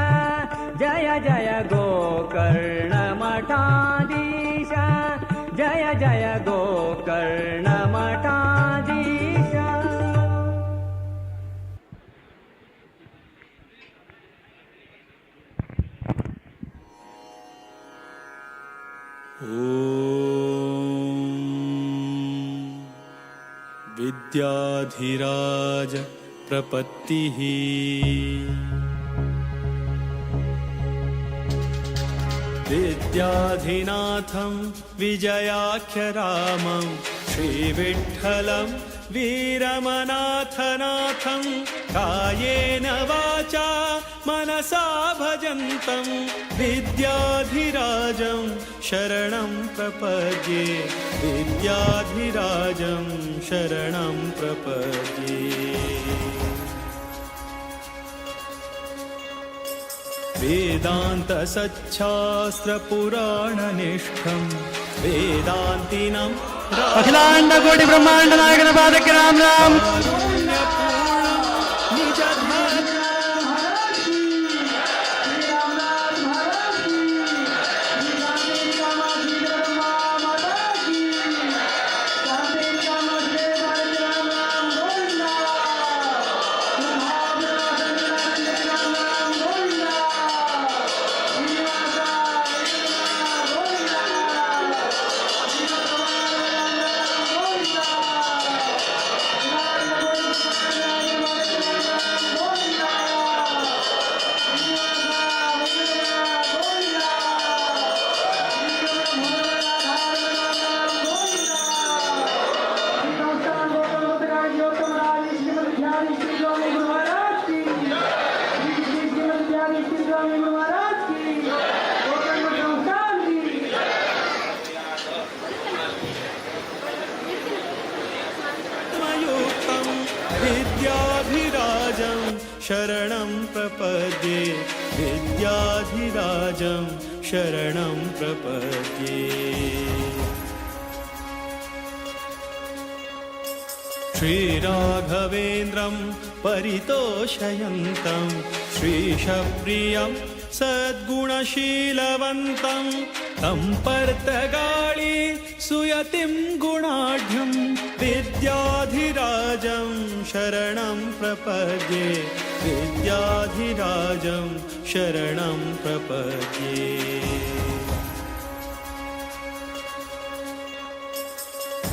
जय जय गोकर्ण मठाधीश जय जय गोकर्ण मठाधीश. ॐ विद्याधिराज प्रपत्तिः. विद्याधिनाथं विजयाख्यरामं श्रीविठ्ठलं वीरमनाथनाथं कायेन वाचा मनसा भजन्तं विद्याधिराजं शरणं प्रपद्ये विद्याधिराजं शरणं प्रपद्ये. वेदान्तसच्छास्त्रपुराणनिष्ठं वेदान्तिनं ಅಖಿಲಾಂಡ ಕೋಟಿ ಬ್ರಹ್ಮಾಂಡ ನಾಯಕನ ಪಾದಕ್ಕೆ ರಾಮ್ ರಾಮ್. युक्तं विद्याधिराजं शरणं प्रपद्ये विद्याधिराजं शरणं प्रपद्ये. श्रीराघवेन्द्रं परितोषयन्तं श्रीशप्रियं सद्गुणशीलवन्तं तं पर्तगाळी सुयतिं गुणाढ्यं विद्याधिराजं शरणं प्रपद्ये विद्याधिराजं शरणं प्रपद्ये.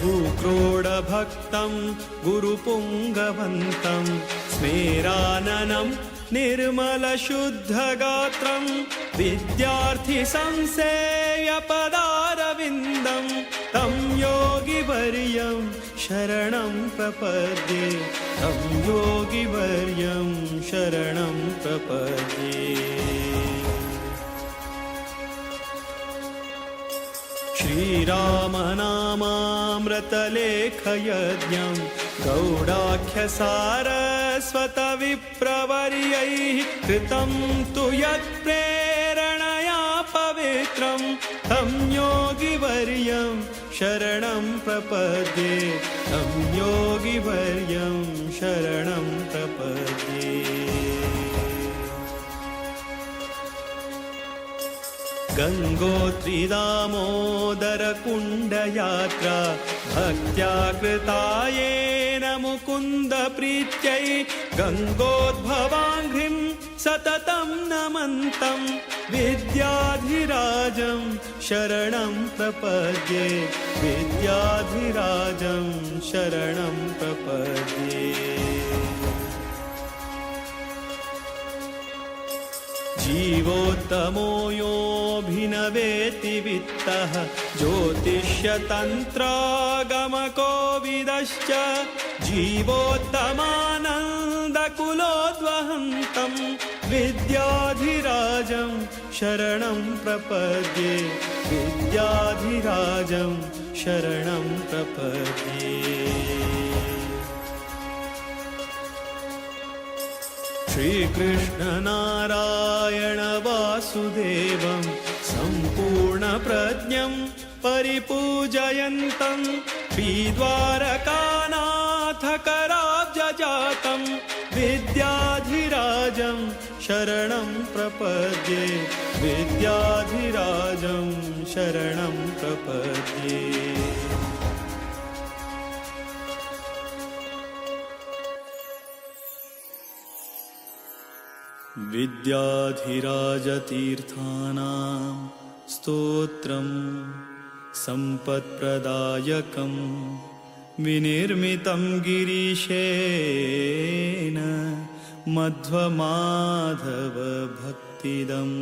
भूक्रोडभक्तं गुरुपुङ्गवन्तं स्मेराननं निर्मलशुद्धगात्रं विद्यार्थिसंसेयपदारविन्दं तं योगिवर्यं शरणं प्रपद्ये तं योगिवर्यं शरणं प्रपद्ये. श्रीरामनामामृतलेखयज्ञं गौडाख्यसारस्वतविप्रवर्यैः कृतं तु यत्प्रेरणया पवित्रं तं योगिवर्यं शरणं प्रपद्ये तं योगिवर्यं शरणं प्रपद्ये. गङ्गोत्रिदामोदरकुण्डयात्रा भक्त्या कृता येन मुकुन्दप्रीत्यै गङ्गोद्भवाङ्घ्रिं सततं नमन्तं विद्याधिराजं शरणं प्रपद्ये विद्याधिराजं शरणं प्रपद्ये. जीवोत्तमो योऽभिनवेति वित्तः ज्योतिष्यतन्त्रागमकोविदश्च जीवोत्तमानन्दकुलोद्वहन्तं विद्याधिराजं शरणं प्रपद्ये विद्याधिराजं शरणं प्रपद्ये. श्रीकृष्णनारायण वासुदेवं सम्पूर्णप्रज्ञं परिपूजयन्तं श्रीद्वारकानाथकराब्जजातं विद्याधिराजं शरणं प्रपद्ये विद्याधिराजं शरणं प्रपद्ये. विद्याधिराजतीर्थानां स्तोत्रं सम्पत्प्रदायकं विनिर्मितं गिरीशेन मध्वमाधवभक्तिदम्.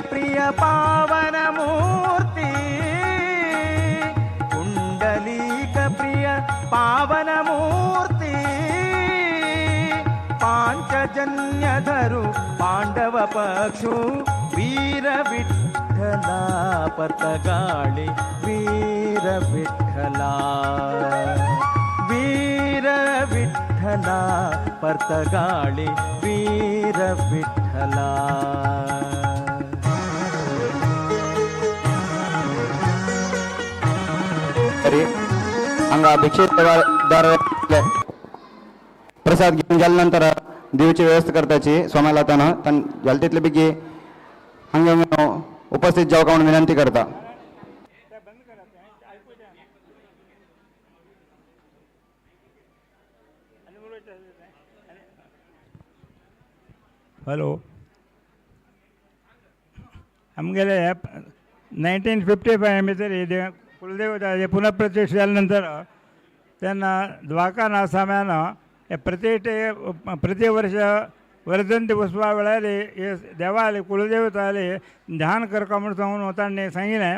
प्रिय पावन मूर्ति कुंडलीक प्रिय पावन मूर्ति पांचजन्यधरु पांडव पक्षु वीर विठ्ठला पतगाळी वीर विठ्ठला वीर विठ्ठला पर्तगाळी वीर विठ्ठला. हांगा भिक्षेदार प्रसाद घेऊन गेल्या नंतर देवीची व्यवस्था करताची स्वाम्याला तान जाले तितले बेगी हांगा उपस्थित जावका म्हणून विनंती करता. हॅलो, आमगेले 1955 भितर कुलदेवताचे पुनःप्रतिष्ठा जाल्या नंतर तेन्ना द्वारकानाथ स्वाम्यान हे प्रतिष्ठे प्रति वर्ष वर्धंती उत्सवा वेळार हे देवाले कुलदेवताले ध्यान करका म्हूण सांगून तांणी सांगिल्लें.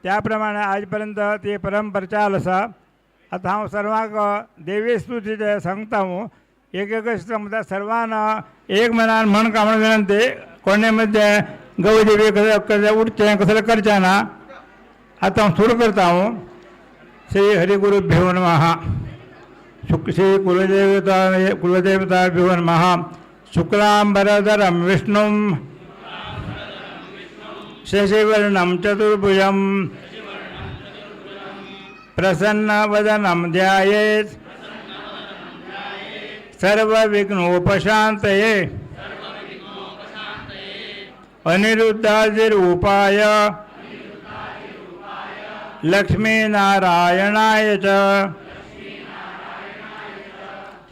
त्या प्रमाणे आज पर्यंत ती परंपरा चालू आसा. आतां हांव सर्वांक देवी स्तुती सांगता. हांव एक एक सांगता सर्वांना एक मनान म्हण का म्हूण विनंती. कोणे मदें गौदेवी कसलें कसलें उठचें कसलें करचें ना. आतां हांव सुरू करता. हांव श्री हरिगुरुभ्यो नमः. श्री कुलदेवता कुलदेवताभ्यो नमः. शुक्लांबरधरं विष्णुं शशिवर्णं चतुर्भुजं प्रसन्नवदनं ध्यायेत् सर्वविघ्नोपशान्तये. अनिरुद्धादिरूपाय लक्ष्मीनारायणाय च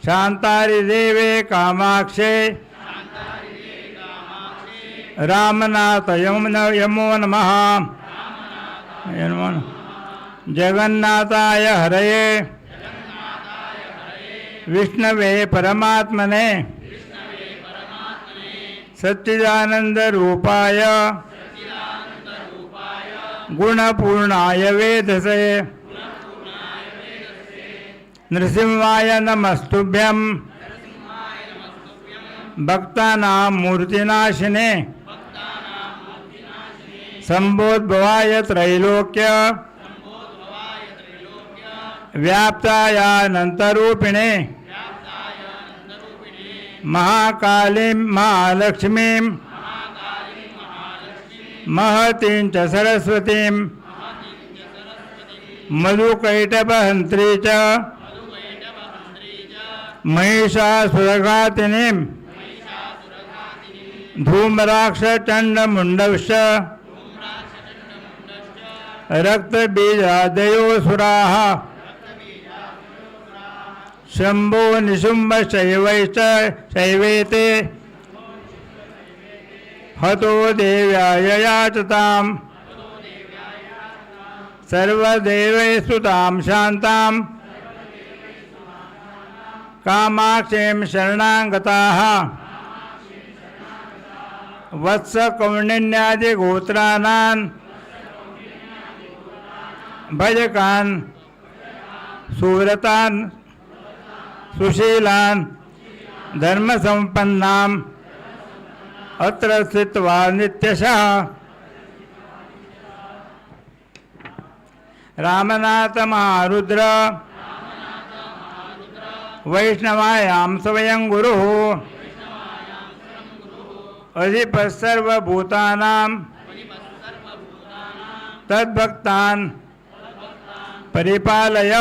शांतारी देवे कामाक्षे रामनाथ यमो नमः. जगन्नाथाय हरये विष्णवे परमात्मने सच्चिदानंद रूपाय गुणपूर्णाय वेधसे नृसिंहाय नमस्तुभ्यं भक्तानां मूर्तिनाशिने संबोद्भवाय त्रैलोक्य व्याप्तायानन्तरूपिणे महाकालीं महालक्ष्मीं महतीं च सरस्वतीं मधुकैटभहन्त्री च महिषासुरघातिनीं धूम्राक्षचण्डमुण्डश्च रक्तबीजादयो सुराः शंभो निशुंभ शैवैश्च शैवेते हतो देव्याय याचतां सर्वदेवैस्तुतां शान्तां कामाक्षीं शरणांगताः वत्स कौंडिन्यादिगोत्राणां भजकान् सुव्रतान् सुशीलान् धर्मसंपन्नाम् अत्र स्थित्वा नित्यशः। रामनाथ महारुद्र वैष्णवायां स्वयं गुरुः अधिपः सर्वभूतानां तद्भक्तान् परिपालय।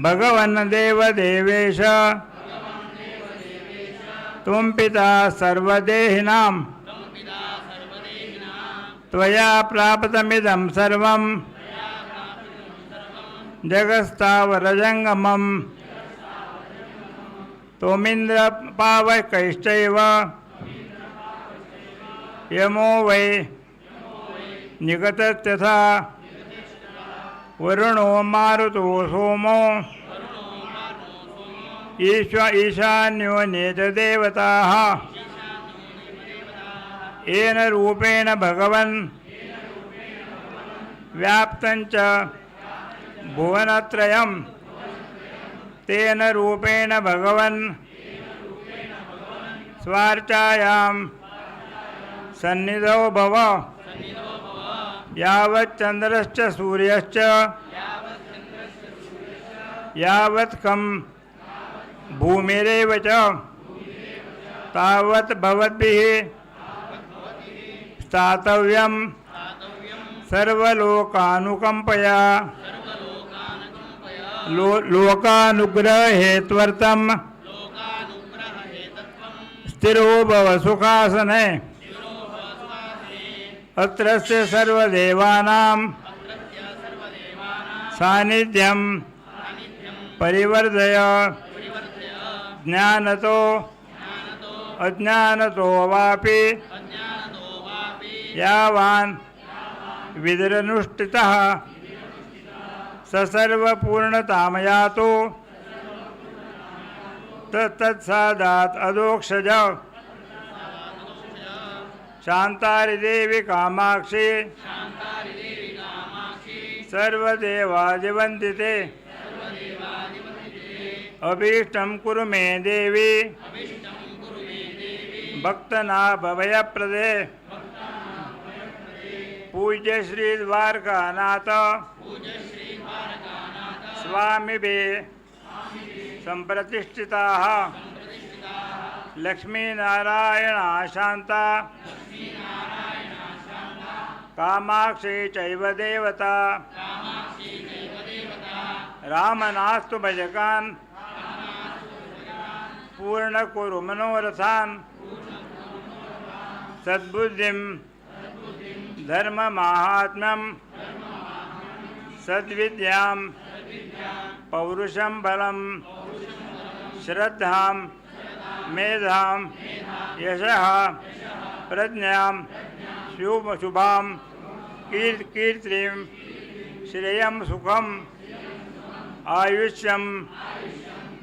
भगवन् देव देवेश त्वं पिता सर्वदेहिनां त्वया प्राप्तमिदं सर्वं जगत्स्थावरजङ्गमं त्वमिन्द्र पावकैश्चैव यमो वै निगतस्तथा वरुणो मारुतो सोमो ईशान्यो नेत देवताः। येन रूपेण भगवन् व्याप्तं च भुवनत्रयं तेन रूपेण भगवन् स्वार्चायां सन्निधौ भव। यावच्चन्द्रश्च सूर्यश्च यावत् खं भूमिरेव च तावत् भवद्भिः स्थातव्यं सर्वलोकानुकम्पया। लोकानुग्रहेत्वर्थं स्थिरो भव सुखासने। अत्रस्य सर्वदेवानां सान्निध्यं परिवर्धय। ज्ञानतो अज्ञानतो वापि यावान् विदरनुष्ठितः स सर्वपूर्णतामयातु तत्सादात् अदोक्षज। शांतारिदेवी कामाक्षी सर्वदेवादिवन्दिते अभीष्टं कुरु मे देवी भक्तनाभभयप्रदे। पूज्य श्री द्वारकानाथ स्वामिभिः संप्रतिष्ठिताः लक्ष्मीनारायण शांता कामाक्षी चैव देवता। रामनास्तु भजकान् पूर्ण कुरु मनोरथान्। सद्बुद्धिं धर्ममाहात्म्यं सद्विद्यां पौरुषं बलं श्रद्धां मेधां यशः प्रज्ञां शुभां कीर्तिं श्रेयं सुखं आयुष्यं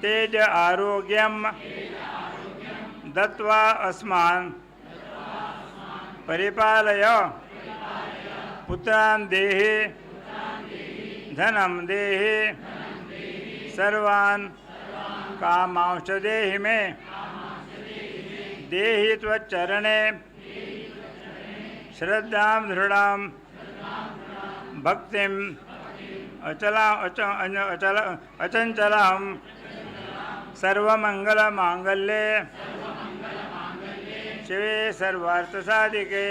तेज आरोग्यं दत्त्वा अस्मान् परिपालय। पुत्रान् देहि धनं देहि सर्वान् कामांश्च देहि मे। देहि त्वच्चरणे श्रद्धां दृढां भक्तिं अचञ्चलां सर्वमङ्गलमाङ्गल्ये शिवे सर्वार्थसाधिके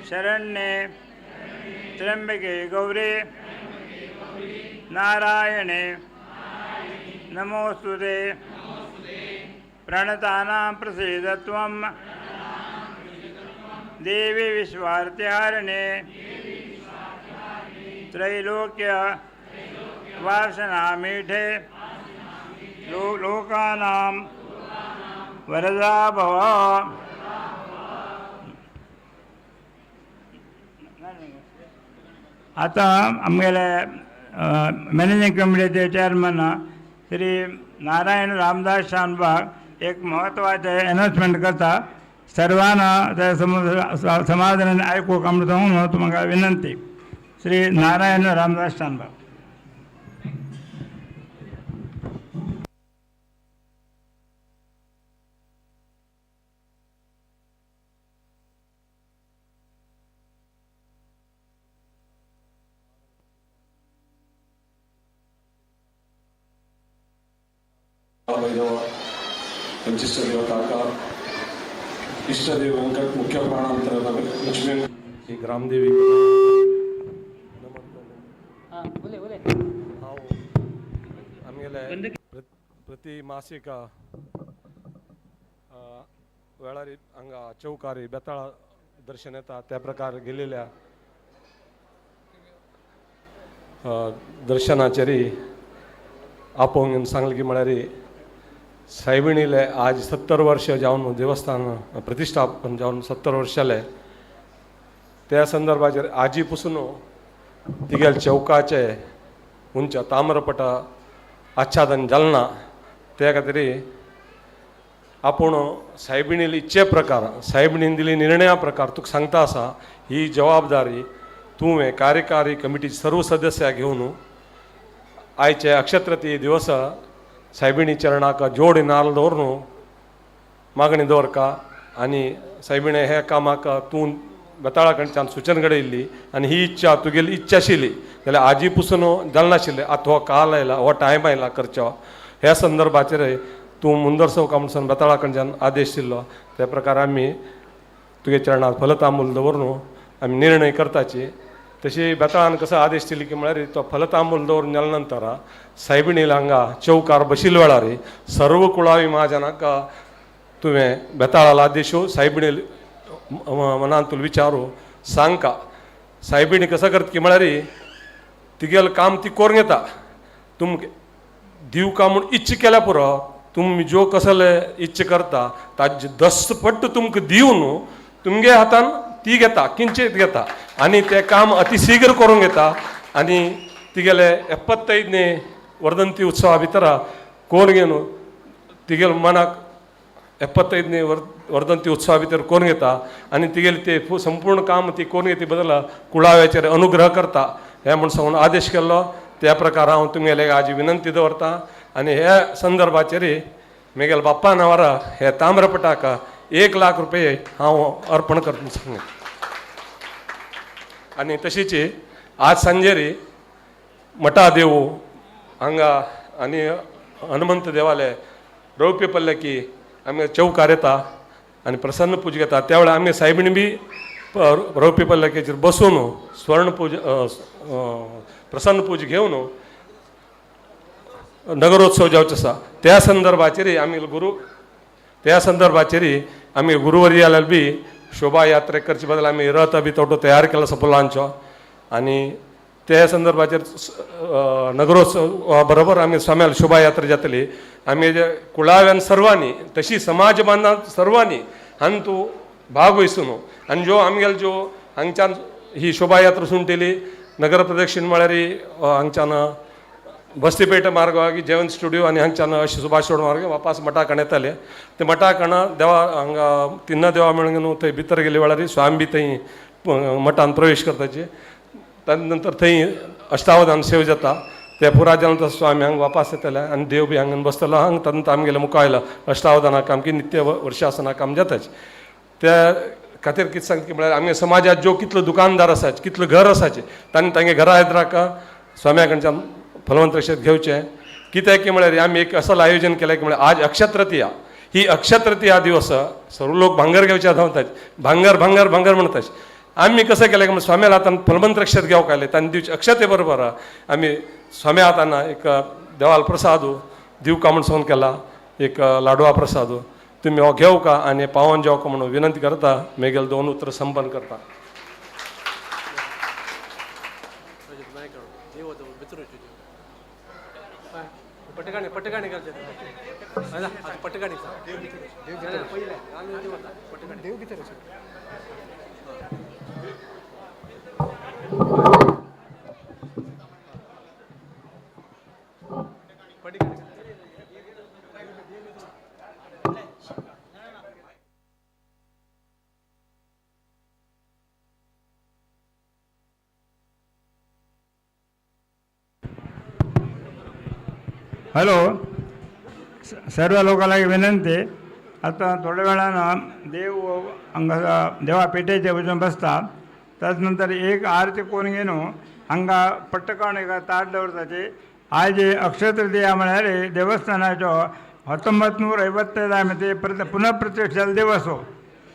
शरण्ये त्र्यंबके गौरी नारायणे नमोस्तुते। प्रणतानां प्रसीदत्वं देवी विश्वार्तिहारिणे त्रैलोक्य वासनामीठे लोकानां वरदा भव। आतां आमगेले मॅनेजिंग कमिटीचे चेअरमन श्री नारायण रामदास शानबाग एक म्हत्वाचें अनाउन्समेंट करता. सर्वांना त्या समाधानान आयकूंक म्हणून सांगून तुमकां विनंती. श्री नारायण रामदास शानबाग. भैरव पंचिष्टदेव काका इष्टदेव वेंकट मुख्य प्राणांतर लक्ष्मी ही ग्रामदेवी आमगेले प्रति मासिक वेळारी हांगा चौकारी बेताळा दर्शन येता त्या प्रकार गेलेल्या दर्शनाचेरी आपोवन घेवन सांगलें की म्हळ्यार सायबिणीले आज 70 वर्ष जावन देवस्थान प्रतिष्ठापन जावन 70 वर्ष जाले. त्या संदर्भाचेर आजी पसून तिगेले चौकाचे उंच ताम्रपट आच्छादन जालें ना त्या खातीर आपूण सायबिणीले इच्छे प्रकार सायबिणीन दिली निर्णया प्रकार तुका सांगता आसा ही जबाबदारी तुवें कार्यकारी कमिटी सर्व सदस्या घेवन आयचे अक्षत्रती दिवस सायबिणी चरणाक जोड नाल्ल दवरून मागणी दवरका आनी सायबिणे ह्या कामाक तूं बेताळा कडच्यान सुचन घडयल्ली आनी ही इच्छा तुगेली इच्छा आशिल्ली जाल्यार आजी पसून जालें नाशिल्लें. आतां हो काल आयला हो टायम आयला करचो ह्या संदर्भाचेर तूं मुंदर सवका म्हणून बेताळा कडच्यान आदेश दिल्लो त्या प्रकार आमी तुगे चरणाक फलतांबूल दवरून आमी निर्णय करताची. तशी बेताळान कसो आदेश दिली की म्हळ्यार तो फलतांबूल दवरून जाल्या नंतर सायबिणील हांगा चौकार बशिल्ले वेळार सर्व कुळावी महाजनाक तुवें बेताळाला आदेशू सायबिणील मनांतूल विचारू सांगका सायबिणी कसो करता की म्हळ्यार तिगेलें काम ती करून घेता. तुमकां दिवका म्हूण इच्छा केल्या पुरो तुमी ज्यो कसले इच्छा करता ताजे 10 पट्ट तुमकां दिवन तुमगे हातान ती घेता किंचित घेता आनी तें काम अतिशीघ्र करून घेता. आनी तिगेले 75 वर्धंती उत्सवा भितर कोण घेवन तिगेले मनाक 75 वर्धंती उत्सवा भितर कोण घेता आनी तिगेले ते संपूर्ण काम ती कोण घेती बदला कुळाव्याचेर अनुग्रह करता हें म्हूण सांगून आदेश केल्लो. त्या प्रकार हांव तुमगेले आज विनंती दवरता आनी ह्या संदर्भाचेर म्हगेल्या बाप्पा नांवार हे ताम्रपटाक 1 लाख रुपये हांव अर्पण करता सांगें. आनी तशीच आज सांजेरी मठा देव हांगा आनी हनुमंत देवाले रौप्य पल्लकी आमी चौकार येता आनी प्रसन्न पूजा घेता. त्या वेळार आमी सायबिणी बी रौप्य पल्लकेचेर बसून स्वर्ण पूजा प्रसन्न पूजा घेवन नगरोत्सव जावचो आसा. त्या संदर्भाचेर आमी गुरू त्या संदर्भाचेर आमी गुरुवर्याला बी शोभा यात्रा करचे बदल आमी रथ बी तोटो तयार केला आसा फुलांचो आनी त्या संदर्भाचेर नगरोत्सव बरोबर आमी स्वाम्याल शोभा यात्रा जातली. आमी जे कुळाव्यान सर्वांनी तशी समाज बांधव सर्वांनी हांतू भाग वयसून आनी ज्यो आमगेले ज्यो हांगच्यान ही शोभा यात्रा सुंटेली नगर प्रदक्षिण म्हळ्यार हांगच्यान बस्तीपेठ मार्ग जयवंत स्टुडियो आनी हांगच्यान अशें सुभाष रोड मार्ग वापास मठा कण येताले. ते मठा कण देवा हांगा तिन्ना देवा मेळून थंय भितर गेले वेळार स्वामी बी थंय मठान प्रवेश करताचे. ताजे नंतर थंय अष्टावधान सेव जाता ते पुरा जावन तसो स्वामी हांगा वापास येतले आनी देव बी हांगा बसतलो हांगा तातूंत आमगेले मुखार अष्टावधाना काम की नित्य वर्षासना काम जाताच. त्या खातीर कितें सांगता की म्हळ्यार आमगे समाजात ज्यो कितलो दुकानदार आसाच कितलो घर आसाचे तांणी तांगे घरा येत स्वाम्या कडच्यान फलवंत रक्षेत घेवचें. कित्याक की म्हळ्यार आमी एक असो आयोजन केलें की म्हळ्यार आज अक्षतृतीया ही अक्षतृतीया दिवस सर्व लोक भांगर घेवचे धांवतात भांगर भांगर भांगर म्हणटात. आमी कसं केलें की स्वाम्याला हातान फलवंत रक्षेत घेवंक आयले तांणी दिवचे अक्षते बरोबर आमी स्वाम्या हातान एक देवाल प्रसाद दिवका म्हूण सांगून केला एक लाडवा प्रसाद तुमी हो घेवका आनी पावोन जेवका म्हणून विनंती करता. मेगेल 2 उतरां संपन्न करता. पटकाणी पटकाणी करचे पटकाणी देव भितर. हॅलो, सर्व लोकांक विनंती, आतां थोड्या वेळान देव हांगा देवा पेठेचेर वचून बसता, त्याच नंतर एक आरती करून घेवन हांगा पट्टकाण एका ताट दवरताची. आज अक्षय तृतीया म्हळ्यार देवस्थानाचो 1955 पुनःप्रतिष्ठा जाल्लो दिवस हो.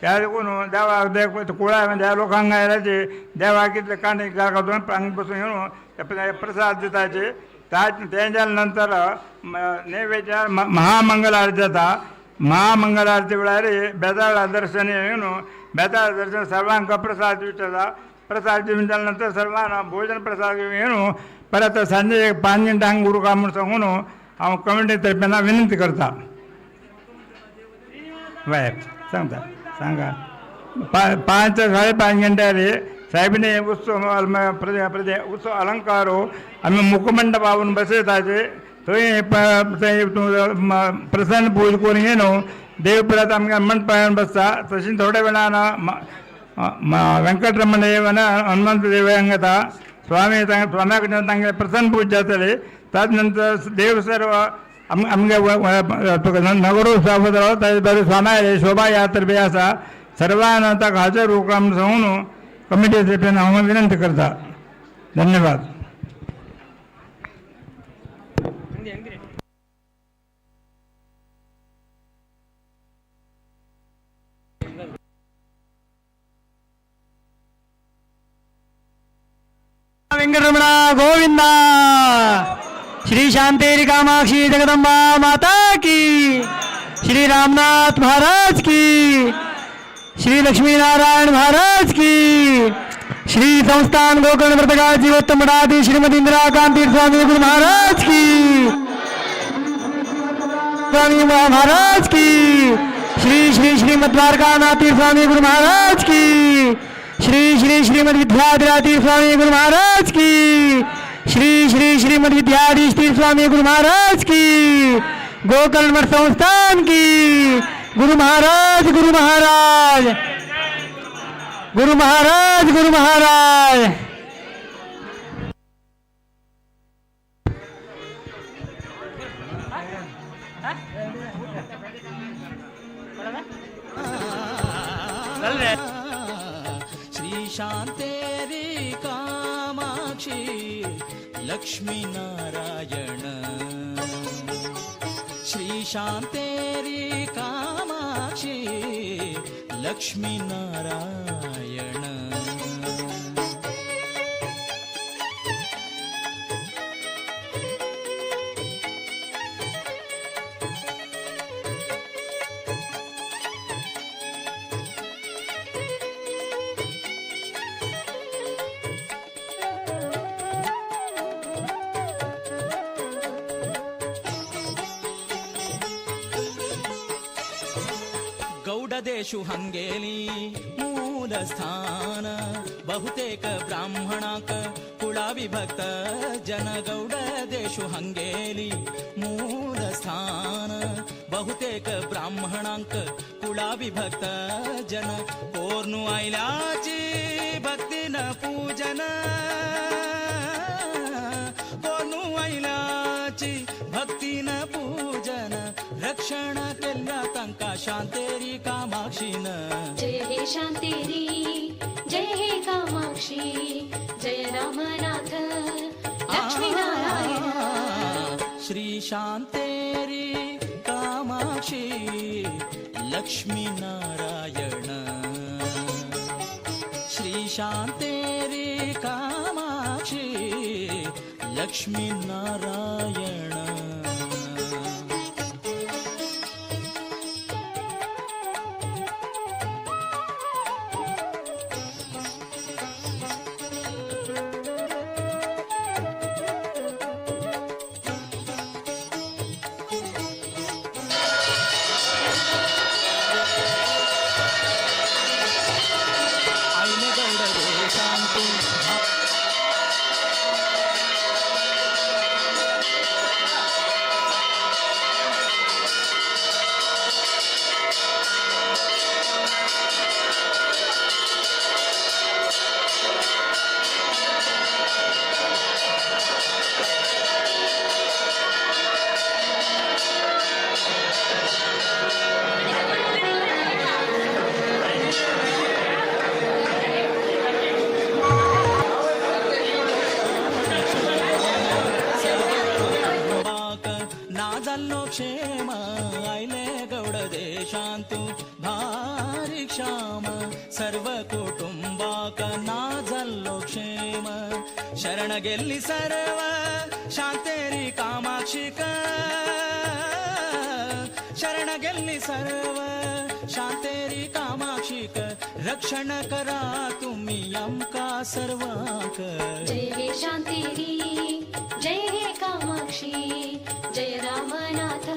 त्या देखून देवाक कुळा ह्या लोकांक आयल्याचे देवाक कितले कांडे घालून हांगा बसून घेवन प्रसाद दिताचे. तें जाल्या नंतर नैवेद्य महामंगल आरती जाता. महामंगल आरती वेळार बेताळा दर्शन घेवन बेताळा दर्शन सर्वांक प्रसाद दिवचो. प्रसाद दिवन जाल्या नंतर सर्वांक भोजन प्रसाद घेवन परत सांजे 5 मिनटांक उरका म्हूण सांगून हांव कमिटी तर्फेन विनंती करता. वय सांगता सांगा 5 साडे 5 घंट्यार साहेबने उत्सव उत्सव अलंकारो आमी मुखमंडपावून बसयताचे. थंय थंय प्रसन्न पूज करून घेवन देव परत आमकां मंडपान बसता. तशें थोड्या वेळान वेंकटरमण देव हनुमंत देव हांगा येता. स्वामी स्वाम्या कडच्यान तांगे प्रसन्न पूज जातली. ताज नंतर देव सर्व आमगे नगरोत्सव ताजे बरें स्वाम्या शोभा यात्रा बी आसा. सर्वांक ताका हजर उरका म्हूण सांगून कमिटी तर्फेन हांव विनंती करता. धन्यवाद. वेंकटरमण गोविंदा, श्री शांतेरी कामाक्षी जगदंबा माता की, श्री रामनाथ महाराज की, श्री लक्ष्मी नारायण महाराज की, श्री संस्थान गोकर्ण व्रतगा जीवोत्तम मठाधीश श्रीमती इंदिरा कांती स्वामी गुरु महाराज की, स्वामी महाराज की, श्री श्री श्रीमद द्वारकानाथ स्वामी गुरु महाराज की, श्री श्री श्रीमद विद्याधिराती स्वामी गुरु महाराज की, श्री श्री श्रीमद विद्याधीश स्वामी गुरु महाराज की, गोकर्ण मठ संस्थान की, गुरु महाराज गुरु महाराज गुरु महाराज गुरु महाराज. श्री शांतेरी कामाक्षी लक्ष्मी नारायण, श्री शांतेरी कामाक्षी लक्ष्मी नारायण. गौडदेशु हंगेली मूल स्थान, बहुतेक ब्राह्मणाक कुळाविभक्त जन. गौडदेशु हंगेली मूल स्थान, बहुतेक ब्राह्मणांक कुळाविभक्त जन. कोर्नु आयल्याची भक्तीन पूजन, कोर्नु आयल्याची भक्तीन पूजन, रक्षण केल्ल्या तांकां शांतेरी कामाक्षीन. जय हे शांतेरी, जय हे कामाक्षी, जय रामनाथ लक्ष्मी नारायण. श्री शांतेरी कामाक्षी लक्ष्मी नारायण, श्री शांतेरी कामाक्षी लक्ष्मी नारायण. क्षेम आयले गौड देशांतु भारी क्षाम सर्व कुटुंबाक ना जाल्लो क्षेम शरण गेल्ली सर्व शांतेरी कामाक्षीक शरण गेल्ली सर्व शांतेरी कामाक्षीक रक्षण करा तुम्ही आमकां सर्वांक. जय हे शांतेरी जय हे कामाक्षी जय रामनाथ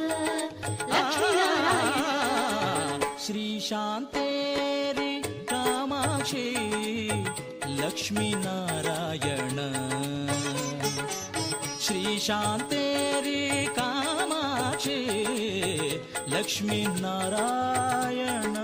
लक्ष्मीनारायण. श्री शांतेरी कामाक्षी लक्ष्मीनारायण श्री शांतेरी कामाक्षी लक्ष्मीनारायण.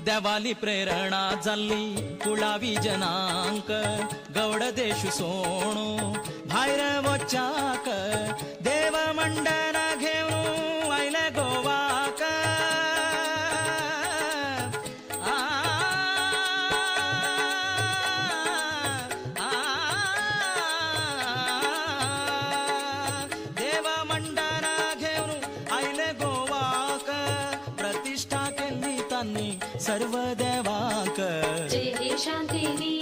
देवाली प्रेरणा जाल्ली कुळावी जनांक गौड देश सोणू भायर वचाक देव मंडन घेवन आयले गोवाक. देव मंडन घेवन आयले गोवाक प्रतिष्ठा केल्ली तांणी सर्व देवाक. जय हे शांतेरी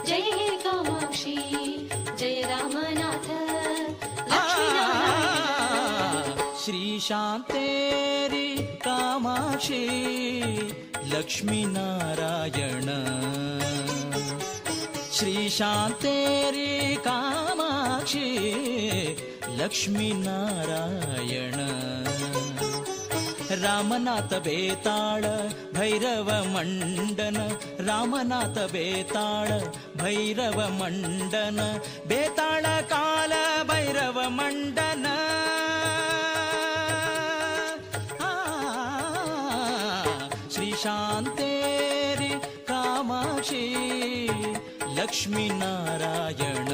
जय हे कामाक्षी जय रामनाथ लक्ष्मीनारायण. श्री शांतेरी कामाक्षी लक्ष्मीनारायण श्री शांतेरी कामाक्षी लक्ष्मीनारायण. रामनाथ बेताळ भैरव मंडन रामनाथ बेताळ भैरव मंडन बेताळ काल भैरव मंडन. श्री शांतेरी कामाक्षी लक्ष्मीनारायण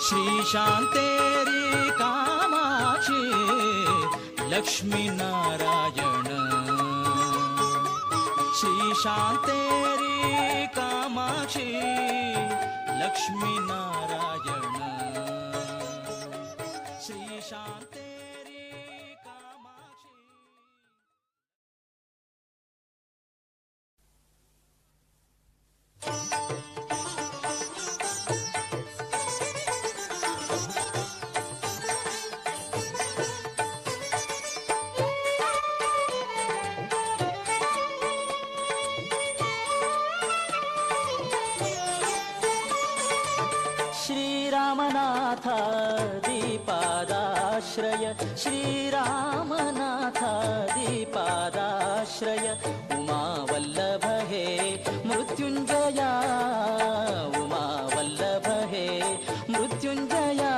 श्री शांतेरी कामाक्षी लक्ष्मीनारायण श्री शांतेरी कामाक्षी लक्ष्मीनारायण श्री शांतेरी कामाक्षी. श्रीरामनाथ दीपादाश्रय श्रीरामनाथ दीपादाश्रय उमावल्लभ हे मृत्युंजया उमावल्लभ हे मृत्युंजया.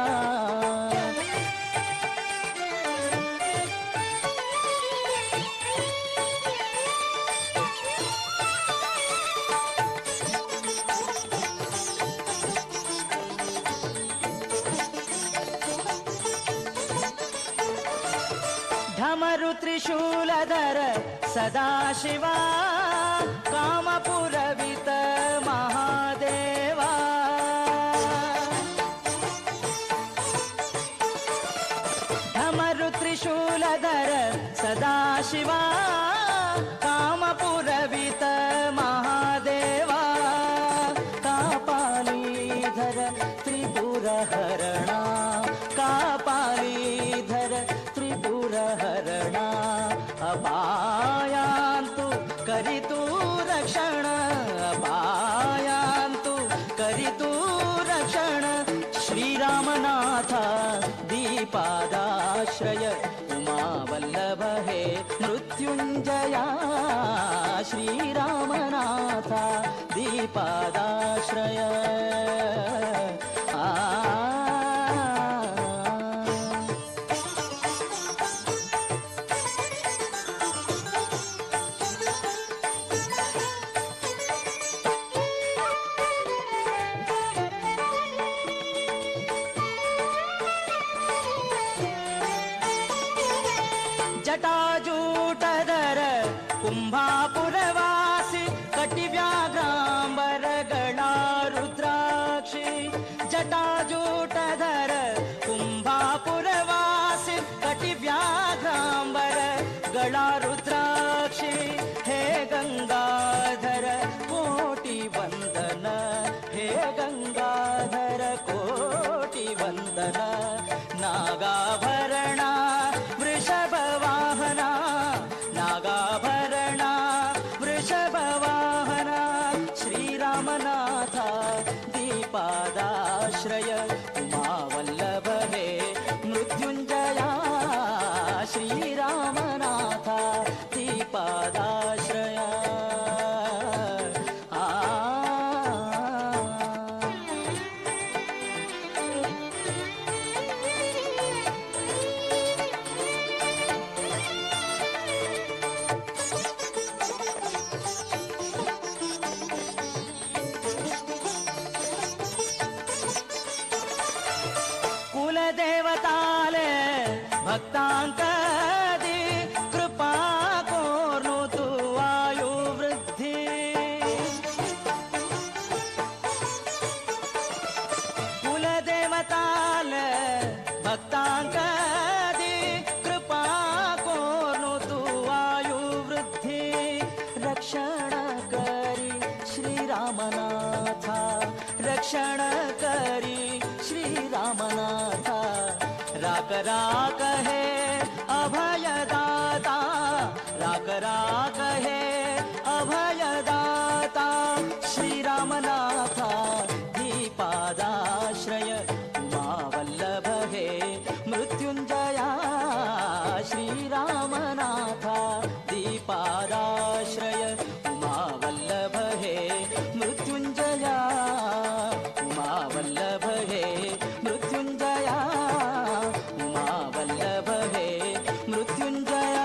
ढमरु त्रिशूलधर सदाशिवा कामपुरवित महादेवा. ढमरु त्रिशूलधर सदाशिवा कामपुरवित महादेवा. कापालीधर त्रिपुरहरणा कापालीधर त्रिपुरहरणा अपायांतु करितु रक्षण अपायांतु करितु रक्षण. श्रीरामनाथ दीपादाश्रय उमावल्लभ हे मृत्युंजया श्रीरामनाथ दीपादाश्रय. आ कुंभापुरवासी कटिव्याघ्रांबर गणा रुद्राक्षी जटाजूटधर कुंभापुरवासी कटिव्याघ्रांबर गळा रुद्राक्षी हे गंगाधर कोटी वंदन हे गंगाधर कोटी वंदन नागाभरणा वृषभवाहना नागाभरणा वृषभवाहना श्रीरामनाथ दीपादाश्रय उमावल्लभ हे मृत्युंजया श्रीरामनाथ दीपादाश्रय आ कुलदेवताले भक्तांकदी कृपा कोर्नु तू आयु वृद्धी कुलदेवताले भक्तांकदी कृपा कोर्नु तू आयु वृद्धी रक्षण करी श्रीरामनाथा रक्षण करी श्रीरामनाथा राक राक हे अभयदाता राक राक हे अभयदाता श्रीरामनाथा दीपादाश्रय उमावल्लभ हे मृत्युंजया श्रीरामनाथा दीपादाश्रय उमावल्लभ हे मृत्युंजया उमावल्लभ हे मृत्युंजया उमावल्लभ हे मृत्युंजया.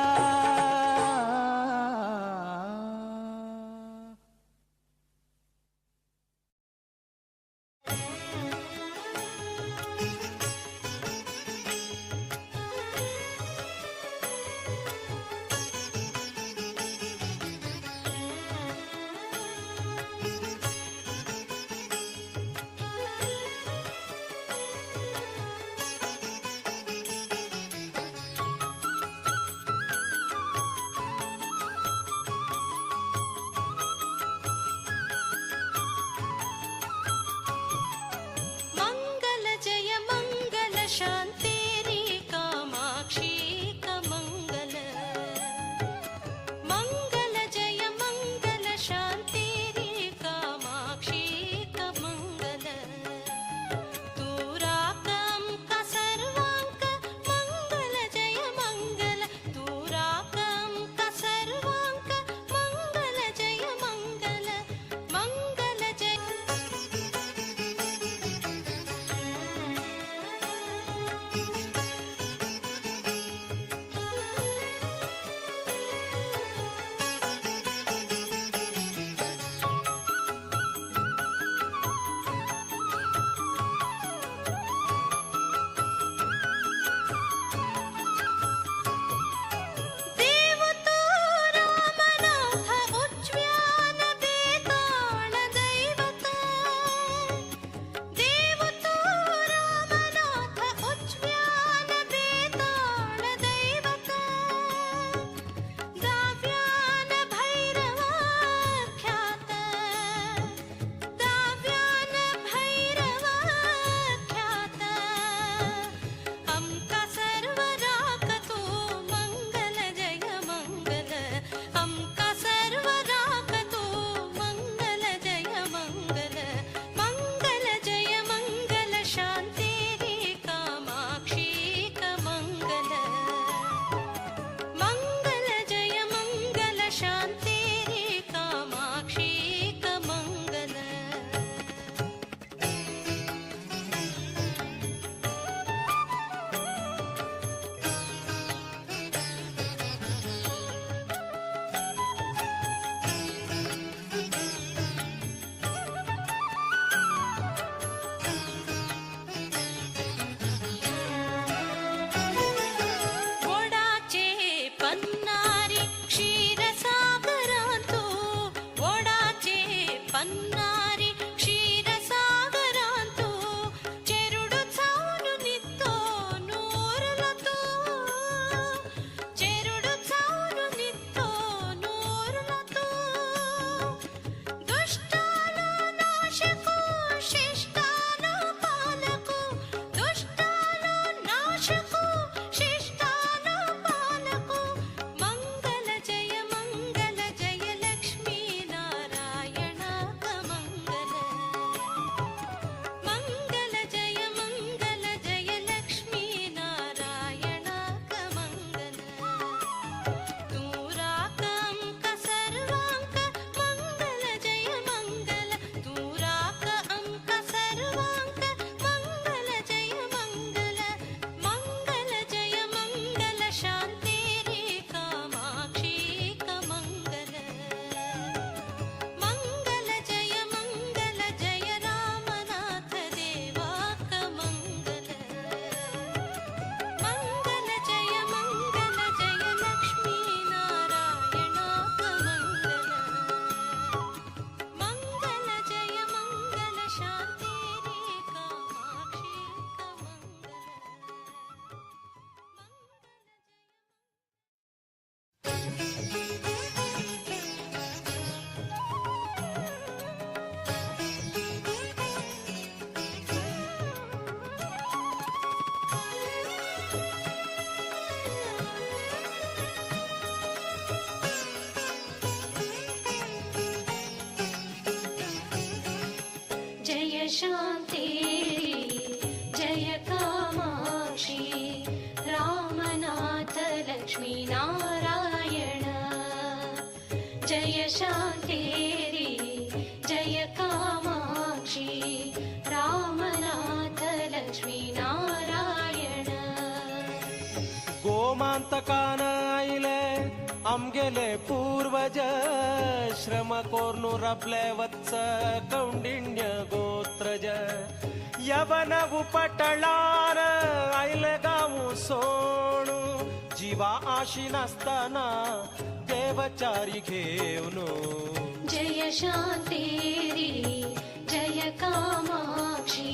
मंगल जय मंगल शांतेरी कामाक्षी कमंगल मंगल जय मंगल शांतेरी कामाक्षी कमंगल तू राकम का सर्वांक मंगल जय मंगल तू राकम का सर्वांक मंगल जय मंगल मंगल जय. नारायण जय शांतेरी जय कामाक्षी रामनाथ लक्ष्मी नारायण. गोमांतकान आयले आमगेले पूर्वज श्रम कोर्नु रबले वत्स कौंडिण्य गोत्रज यवन उपटळान आयले गांव सोणू जीवा आशी नासतना देवचारी घेवन. जय शांतेरी जय कामाक्षी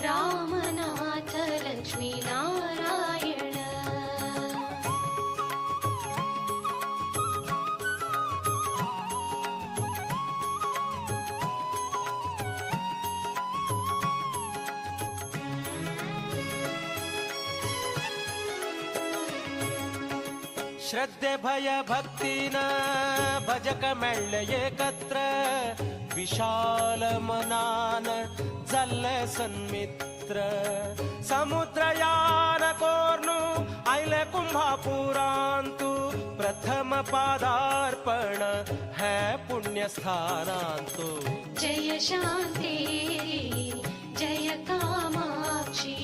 रामनाथ लक्ष्मी नारायण. श्रद्धे भय भक्तीन भजक मेळ्ळे एकत्र विशाल मनान जाल्ले सन्मित्र समुद्रयान कोर्नु आयले कुंभापुरांतु प्रथम पादार्पण है पुण्यस्थानांतु. जय शांतेरी जय कामाक्षी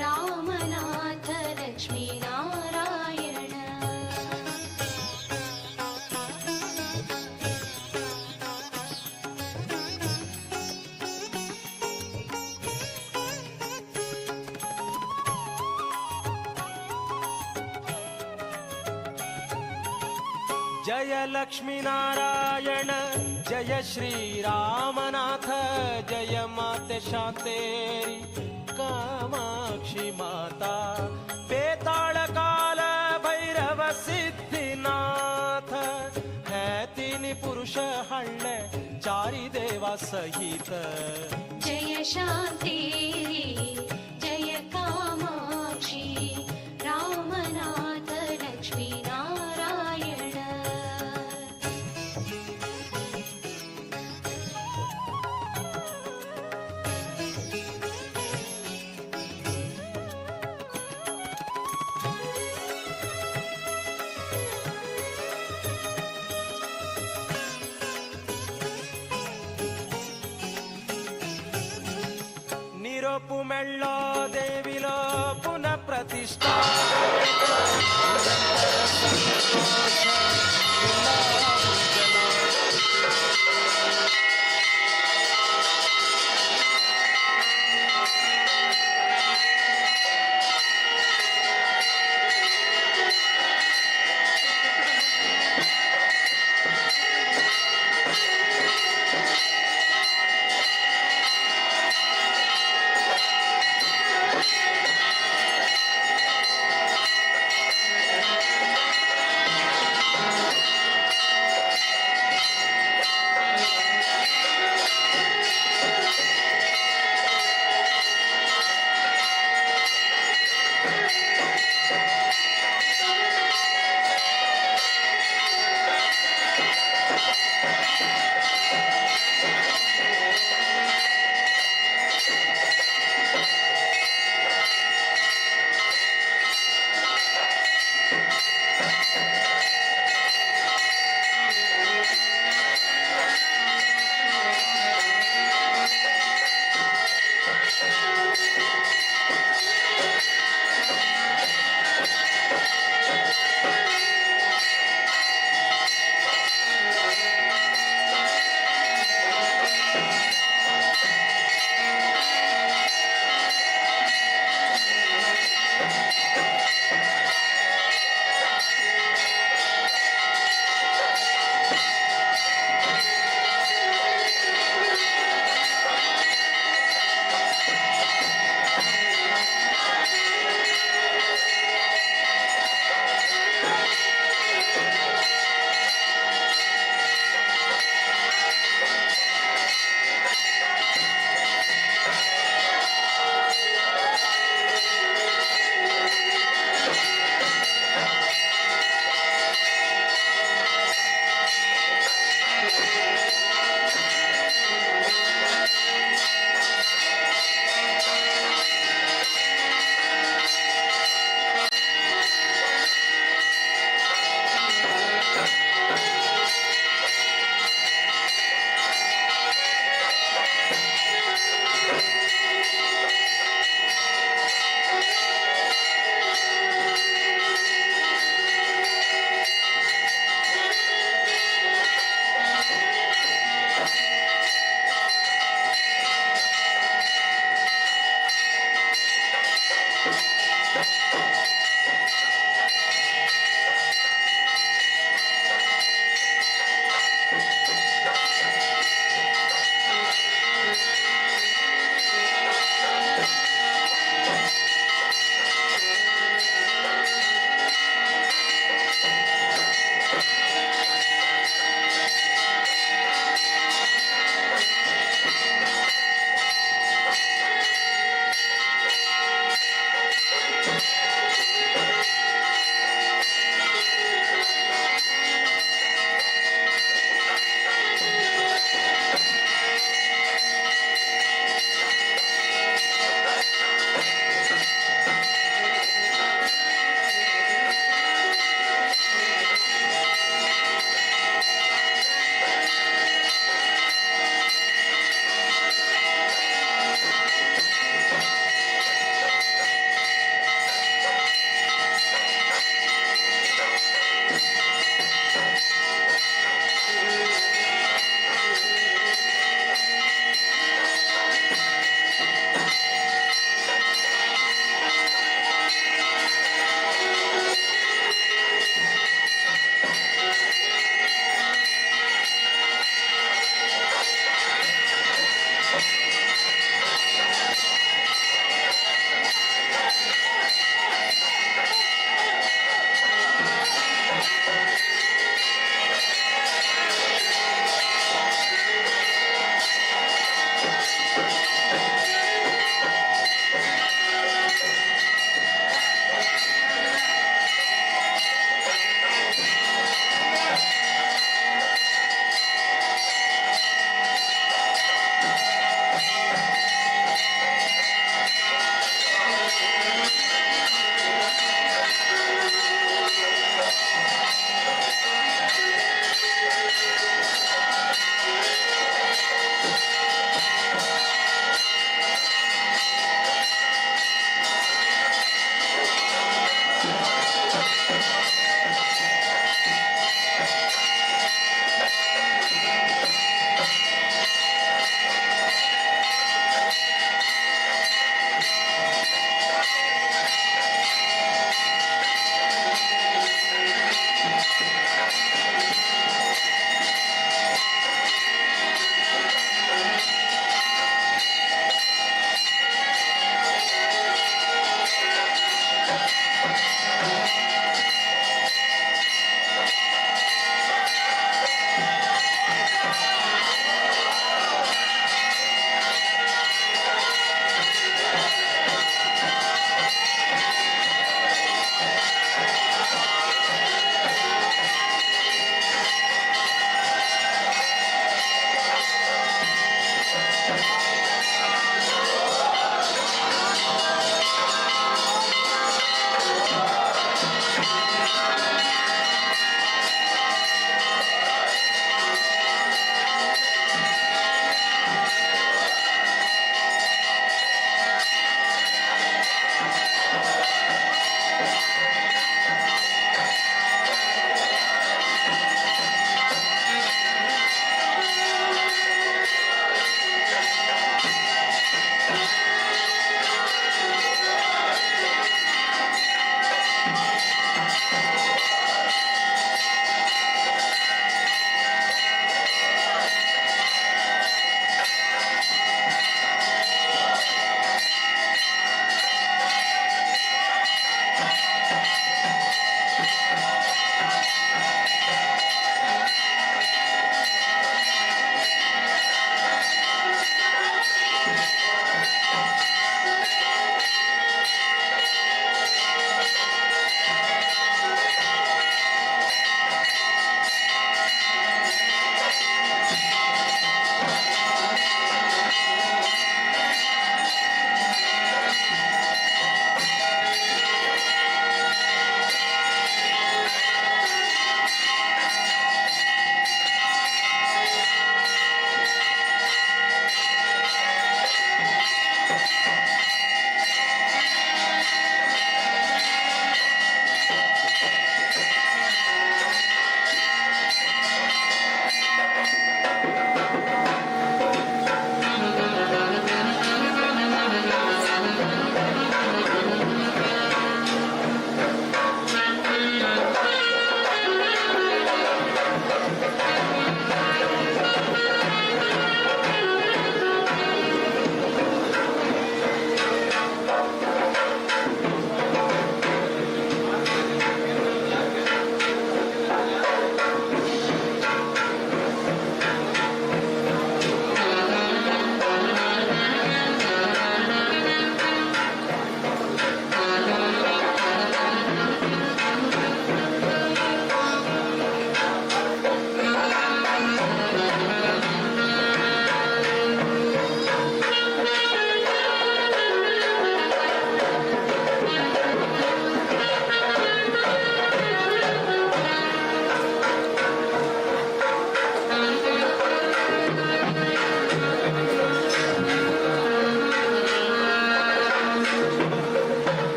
रामनाथ लक्ष्मी नारायण. जय लक्ष्मी नारायण जय श्री रामनाथ जय माते शांतेरी कामाक्षी माता बेताळ काल भैरव सिद्धिनाथ है तीन पुरुष हळ्ळे चारी देवा सहित. जय शांतेरी जय कामाक्षी रामनाथ लक्ष्मी नारायण. निरोपु मेळ्ळो देविलो पुनः प्रतिष्ठा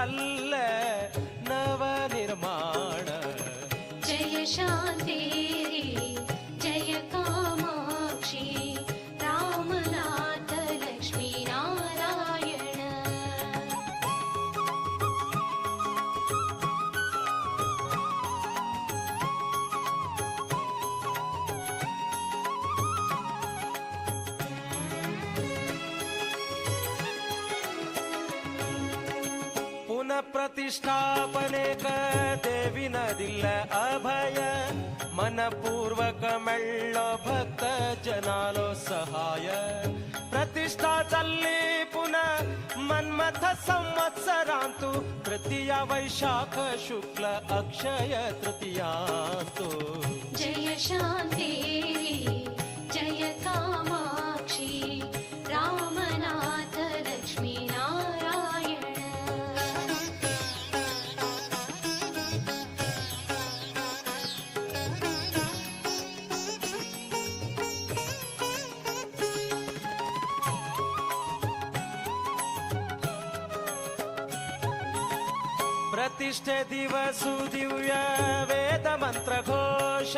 जाल्ले नवनिर्माण. जय शांतेरी जय कामाक्षी रामनाथ लक्ष्मी नारायण. पुनఃप्रतिष्ठापनेक देवीन दिल्ले अभय, मनपूर्वक मेळ्ळो भक्त जनालो सहाय. प्रतिष्ठा जाल्ली पुनः मन्मथ संवत्सरांतु, तृतीया वैशाख शुक्ल अक्षय तृतीयांतु. जय शांतेरी जय कामाक्षी रामनाथ लक्ष्मी नारायण. प्रतिष्ठे दिवसु दिव्य वेद मंत्र घोष,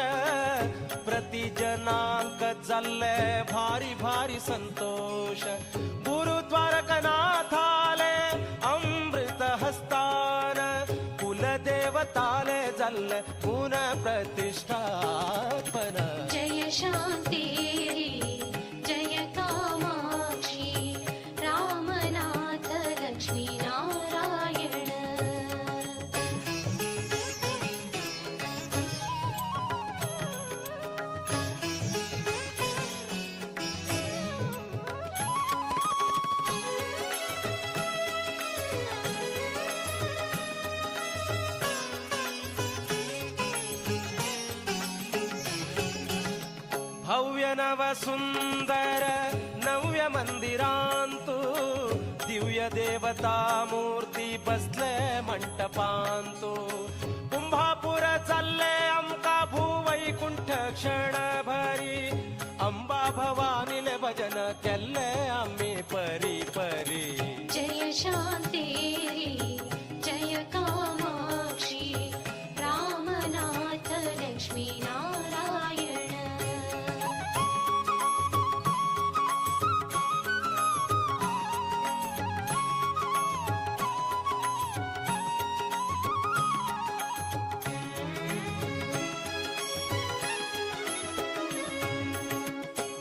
प्रति जनांक जाल्ले भारी भारी संतोष. गुरु द्वारकनाथाले अमृत हस्तान, कुलदेवताले जाल्ले पुनः प्रतिष्ठापन. जय शांतेरी जय कामाक्षी रामनाथ लक्ष्मी नारायण. भव्य नव सुंदर नव्य मंदिरांतु, दिव्य देवता मूर्ती बसले मंटपांतु. कुंभापुर चालले आमका भूवैकुंठ क्षणभरी, अंबा भवानीले भजन केल्ले आमी परी परी. जय शांतेरी जय कामाक्षी रामनाथ लक्ष्मी नारायण.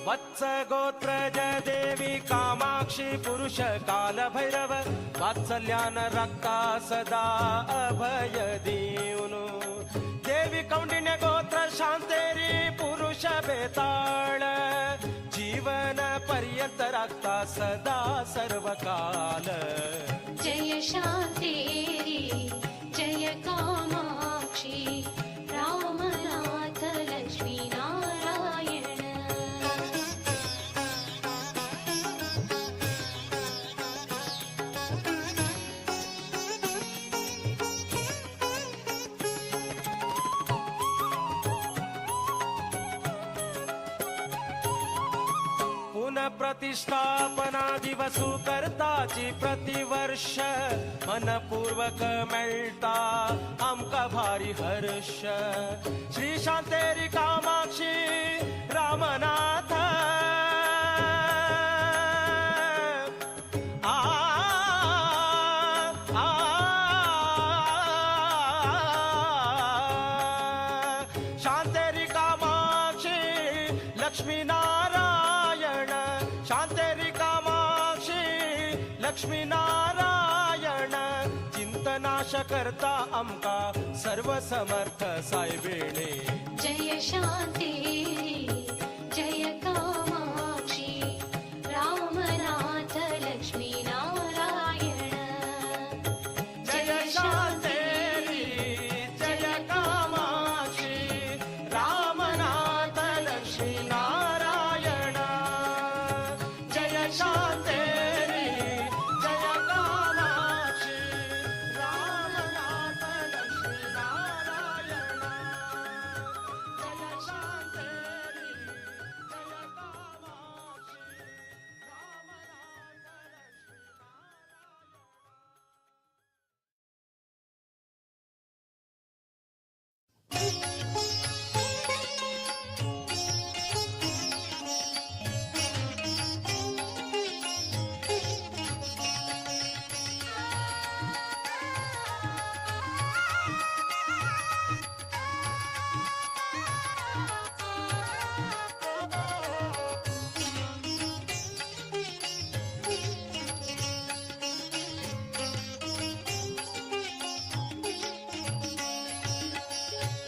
वत्स गोत्रज देवी कामाक्षी पुरुष काल भैरव, वात्सल्यान रक्ता सदा अभय दीउनु. देवी कौंडिन्य गोत्र शांतेरी पुरुष बेताळ, जीवन पर्यंत राखता सदा सर्वकाल. जय शांतेरी जय कामाक्षी रामनाथ लक्ष्मी नारायण. प्रतिष्ठापना दिवसु करताची प्रतिवर्ष, मनपूर्वक मेळता आमका भारी हर्ष. श्री शांतेरी कामाक्षी रामनाथ आ आ शांतेरी कामाक्षी लक्ष्मी नारायण, शांतेरी कामाक्षी लक्ष्मी नारायण. चिंतनाश करता आमका सर्व समर्थ सायबिणी. जय शांतेरी जय कामाक्षी रामनाथ लक्ष्मी नारायण. जय शांतेरी जय कामाक्षी रामनाथ लक्ष्मी नारायण. जय शांतेरी जय कामाक्षी रामनाथ लक्ष्मी नारायण. जय शांतेरी जय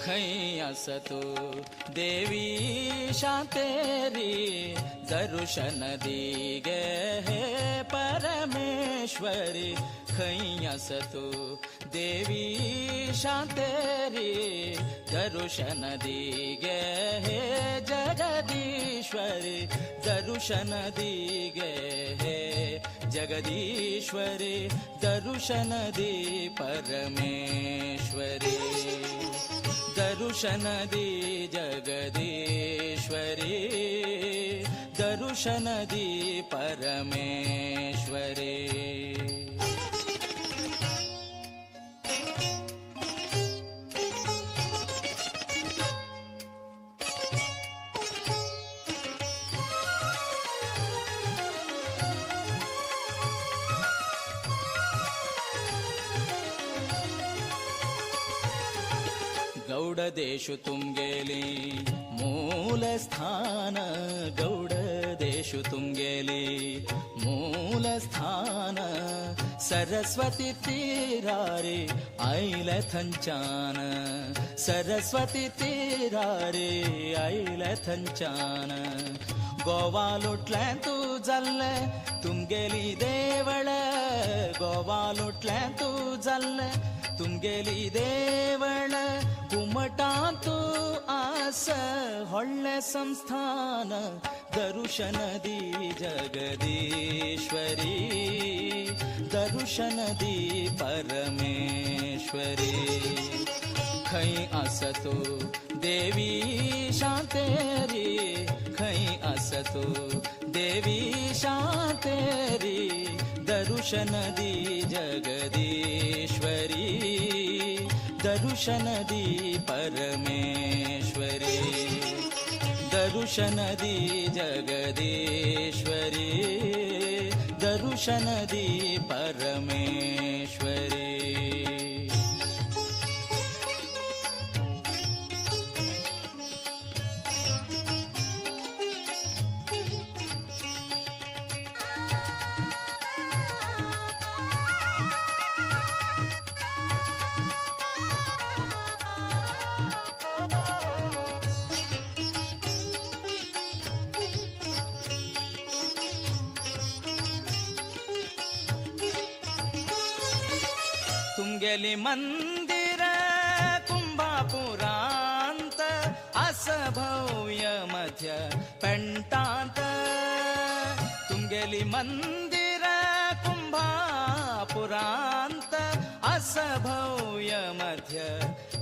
खंय आसा तूं देवी शांतेरी दर्शन दी गे हे परमेश्वरी खंय आसा तूं देवी शांतेरी दर्शन दी गे हे जगदीश्वरी दर्शन दी गे हे जगदीश्वरी दर्शन दी परमेश्वरी दर्शन दी जगदीश्वरी दर्शन दी परमेश्वरी। गौड देशु तुमगेली मूल स्थान गौड देशु तुमगेली मूल स्थान सरस्वती तीरारे आयले थंचान सरस्वती तीरारे आयले थंचान गोवा लुटलें तूं जाल्लें तुमगेली देवळ गोवा लुटलें तूं जाल्लें तुमगेली देवळ कुमटांतू आस व्हडलें संस्थान दर्शन दी जगदीश्वरी दर्शन दी परमेश्वरी खंय आसा तूं देवी शांतेरी खंय आसा तूं देवी शांतेरी दर्शन दी जगदीश्वरी दर्शन दी परमेश्वरी दर्शन दी जगदीश्वरी दर्शन दी परमेश्वरी। तुमगेली मंदिर कुंभापुरांत आस भव्य मध्य पेंटांत तुमगेली मंदिर कुंभापुरांत आस भव्य मध्य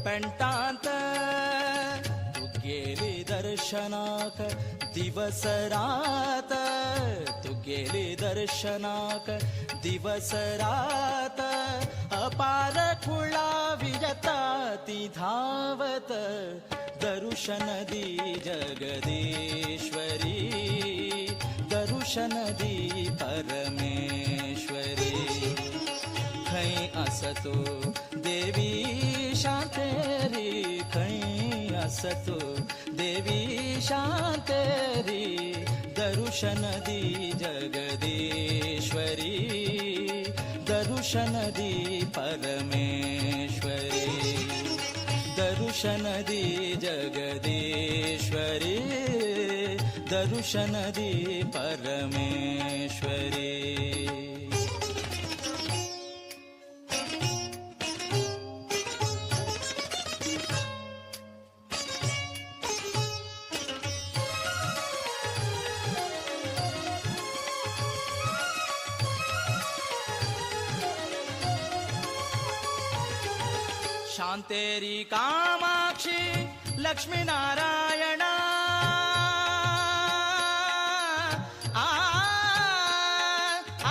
पेंटांत तुगेली दर्शनाक दिवस रात तुगेली दर्शनाक दिवस रात अपार खुळावियता ती धावत दर्शन दी जगदीश्वरी दर्शन दी परमेश्वरी खंय आसा तूं देवी शांतेरी खंय आसा तूं देवी शांतेरी दर्शन दी जगदीश्वरी दर्शन दी परमेश्वरी दर्शन दी जगदीश्वरी दर्शन दी परमेश्वरी। शांतेरी कामाक्षी लक्ष्मी नारायण आ, आ,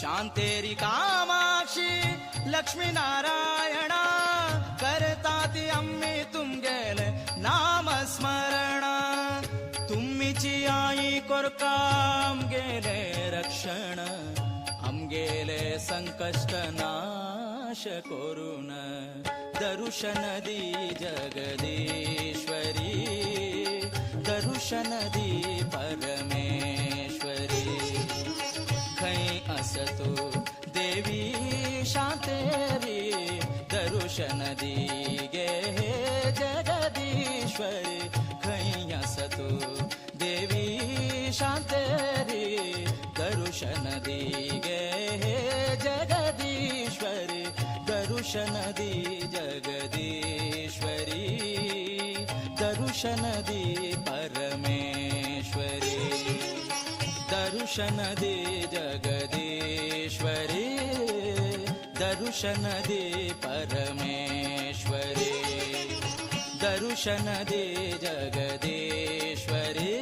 शांतेरी कामाक्षी लक्ष्मी नारायण करता ती आम्ही तुमगेले नामस्मरण तुम्हीची आई कोरका आमगेले रक्षण आमगेले संकश्ट नाश करून दर्शन दी जगदीश्वरी दर्शन दी परमेश्वरी खंय आसा तूं देवी शांतेरी। दरुशन दी जगदीश्वरी दरुशन दी परमेश्वरी दरुशन दी जगदीश्वरी दरुशन दी परमेश्वरी दरुशन दे जगदीश्वरी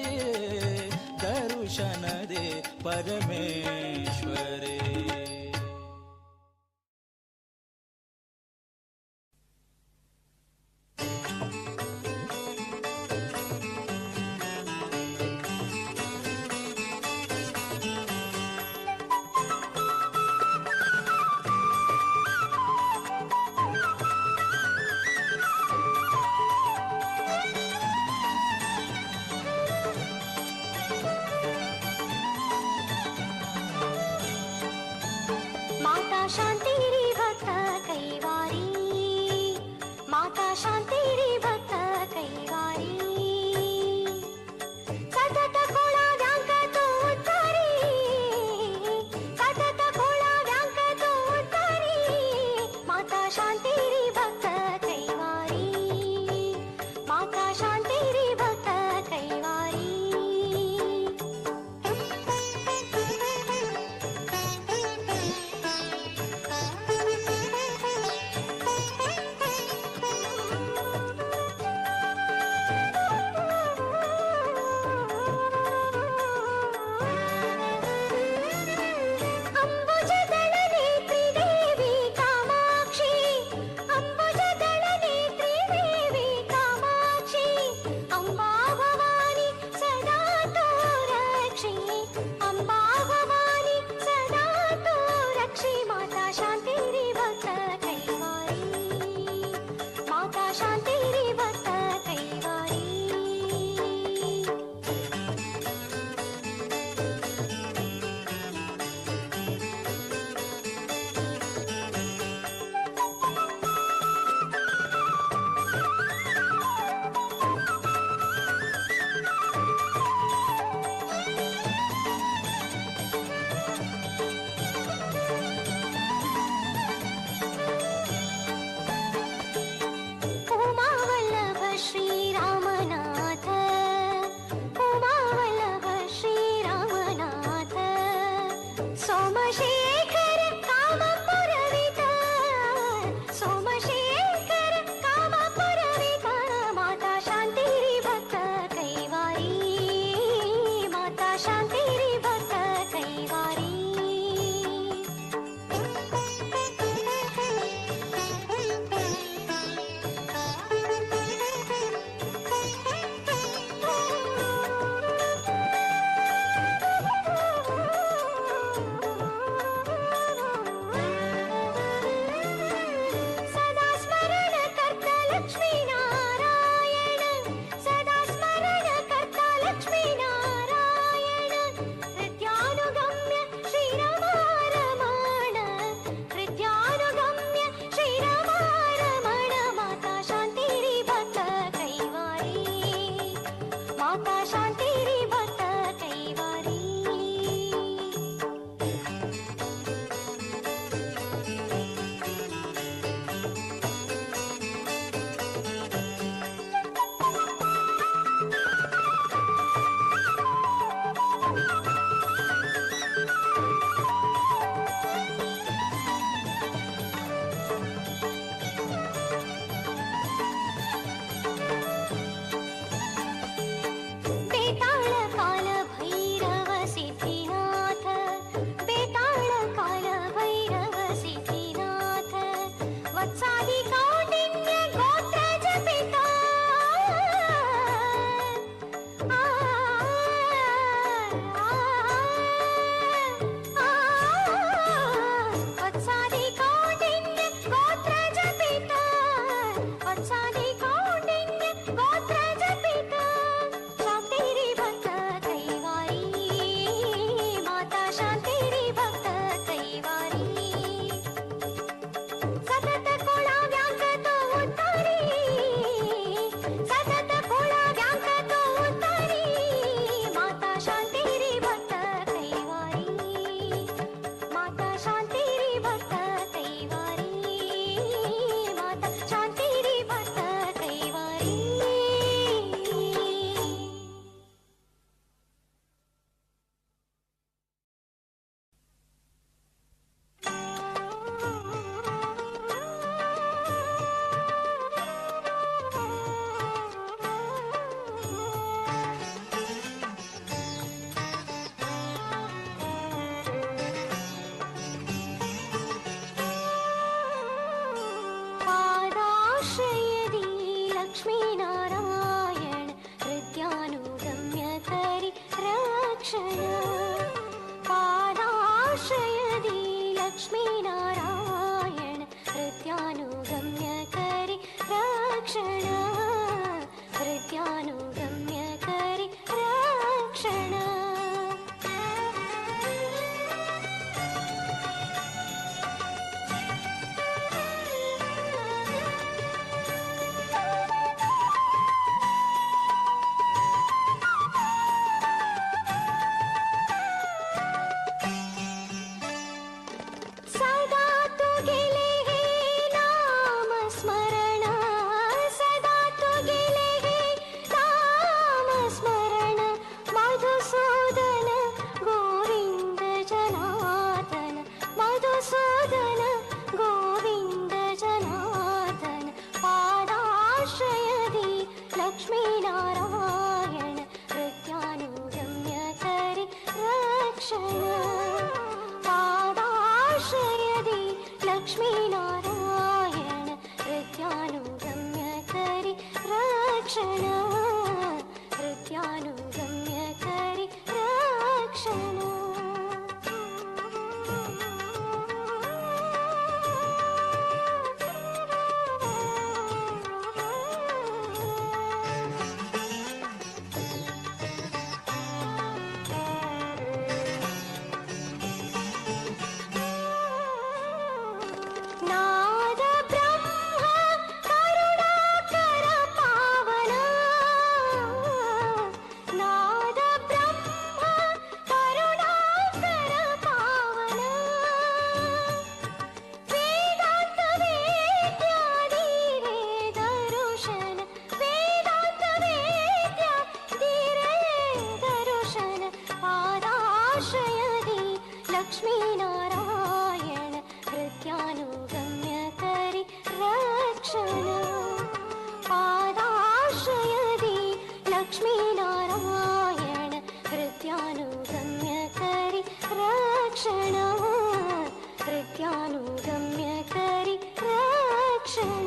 दरुशन दे परमेश्वरी। लक्ष्मीनारायण हृद्यानुगम्य करि रक्षण पादाश्रयदि लक्ष्मीनारायण हृद्यानुगम्य करि रक्षण हृद्यानुगम्य करि रक्षण। सदा तु गेले हे नाम स्मरण सदा तु गेले हे नाम स्मरण मधुसूदन गोविंद जनार्दन मधुसूदन गोविंद जनार्दन पादाश्रयदि लक्ष्मीनारायण हृद्यानुगम्य करि रक्षण पादाश्रयदि लक्ष्मीनारायण हृद्यानुगम्य करि रक्षण हृद्यानुगम्य करि रक्षण। नाद ब्रह्म करुणाकर पावन नाद ब्रह्म करुणाकर पावन वेदांत वेद्यादि रे दर्शन वेदांत वेद्यादि रे दर्शन पादाश्रयदि लक्ष्मीनारायण हृद्यानुगम्य करि रक्षण पादाश्रयदि लक्ष्मीनारायण हृद्यानुगम्य करि रक्षण हृद्यानुगम्य करि रक्षण।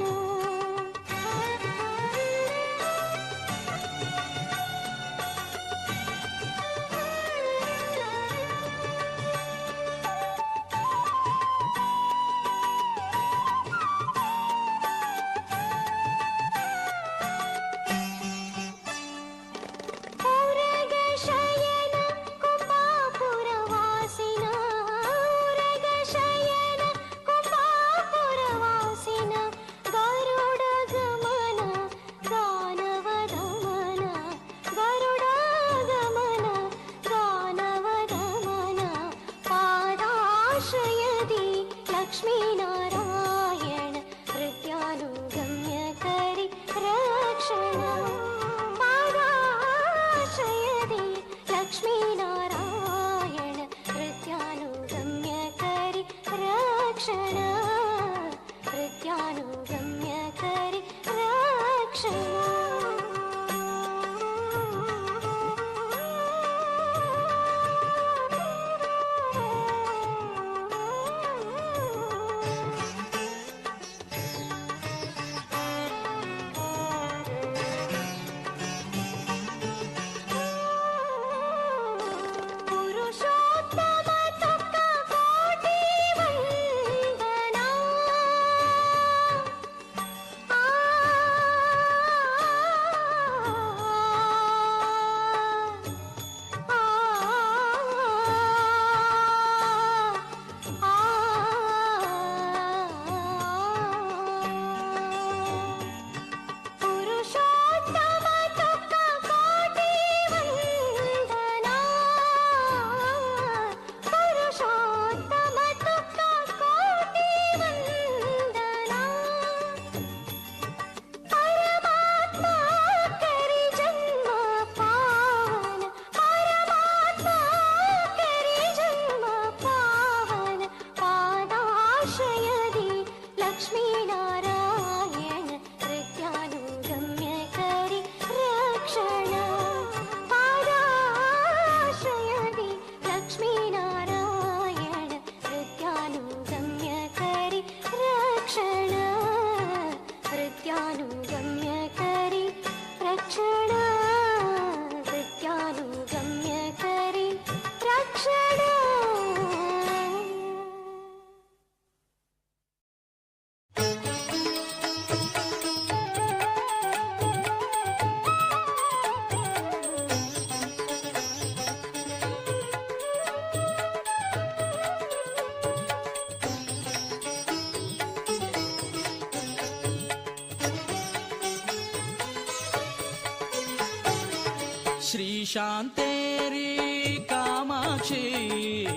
श्री शांतेरी कामाक्षी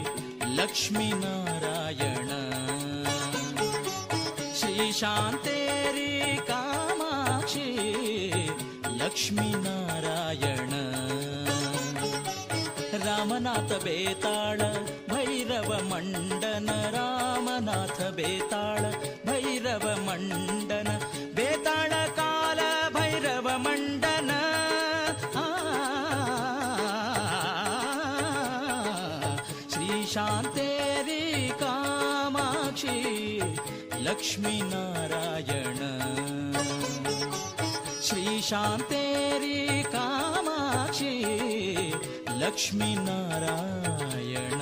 लक्ष्मी नारायण. श्री शांतेरी कामाक्षी लक्ष्मी नारायण. रामनाथ बेताळ भैरव मंडन, रामनाथ बेताळ भैरव मंडन, बेताळ काल भैरव मंडन. श्री शांतेरी कामाक्षी लक्ष्मी नारायण. श्री शांतेरी कामाक्षी लक्ष्मी नारायण.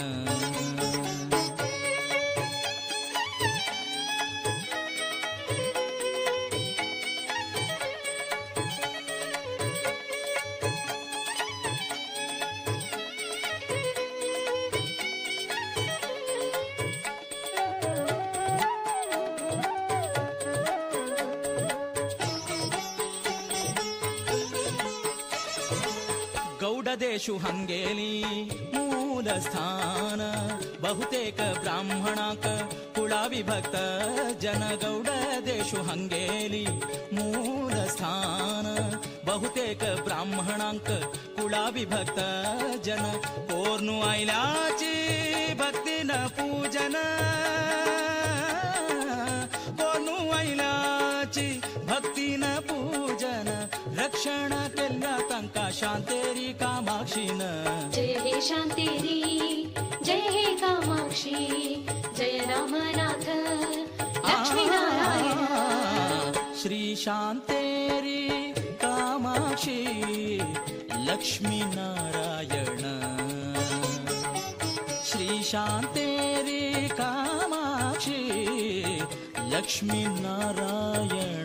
गौडदेशु हंगेली मूल स्थान, बहुतेक ब्राह्मणाक कुळाविभक्त जन. गौडदेशु हंगेली मूल स्थान, बहुतेक ब्राह्मणांक कुळाविभक्त जन. कोर्नु आयल्याची भक्तीन पूजन, कोर्नु आयल्याची भक्तीन पूजन, रक्षण केल्ल्या तांकां शांतेरी कामाक्षीन. जय हे शांतेरी जय हे कामाक्षी जय रामनाथ लक्ष्मी नारायण. श्री शांतेरी कामाक्षी लक्ष्मी नारायण. श्री शांतेरी कामाक्षी लक्ष्मी नारायण.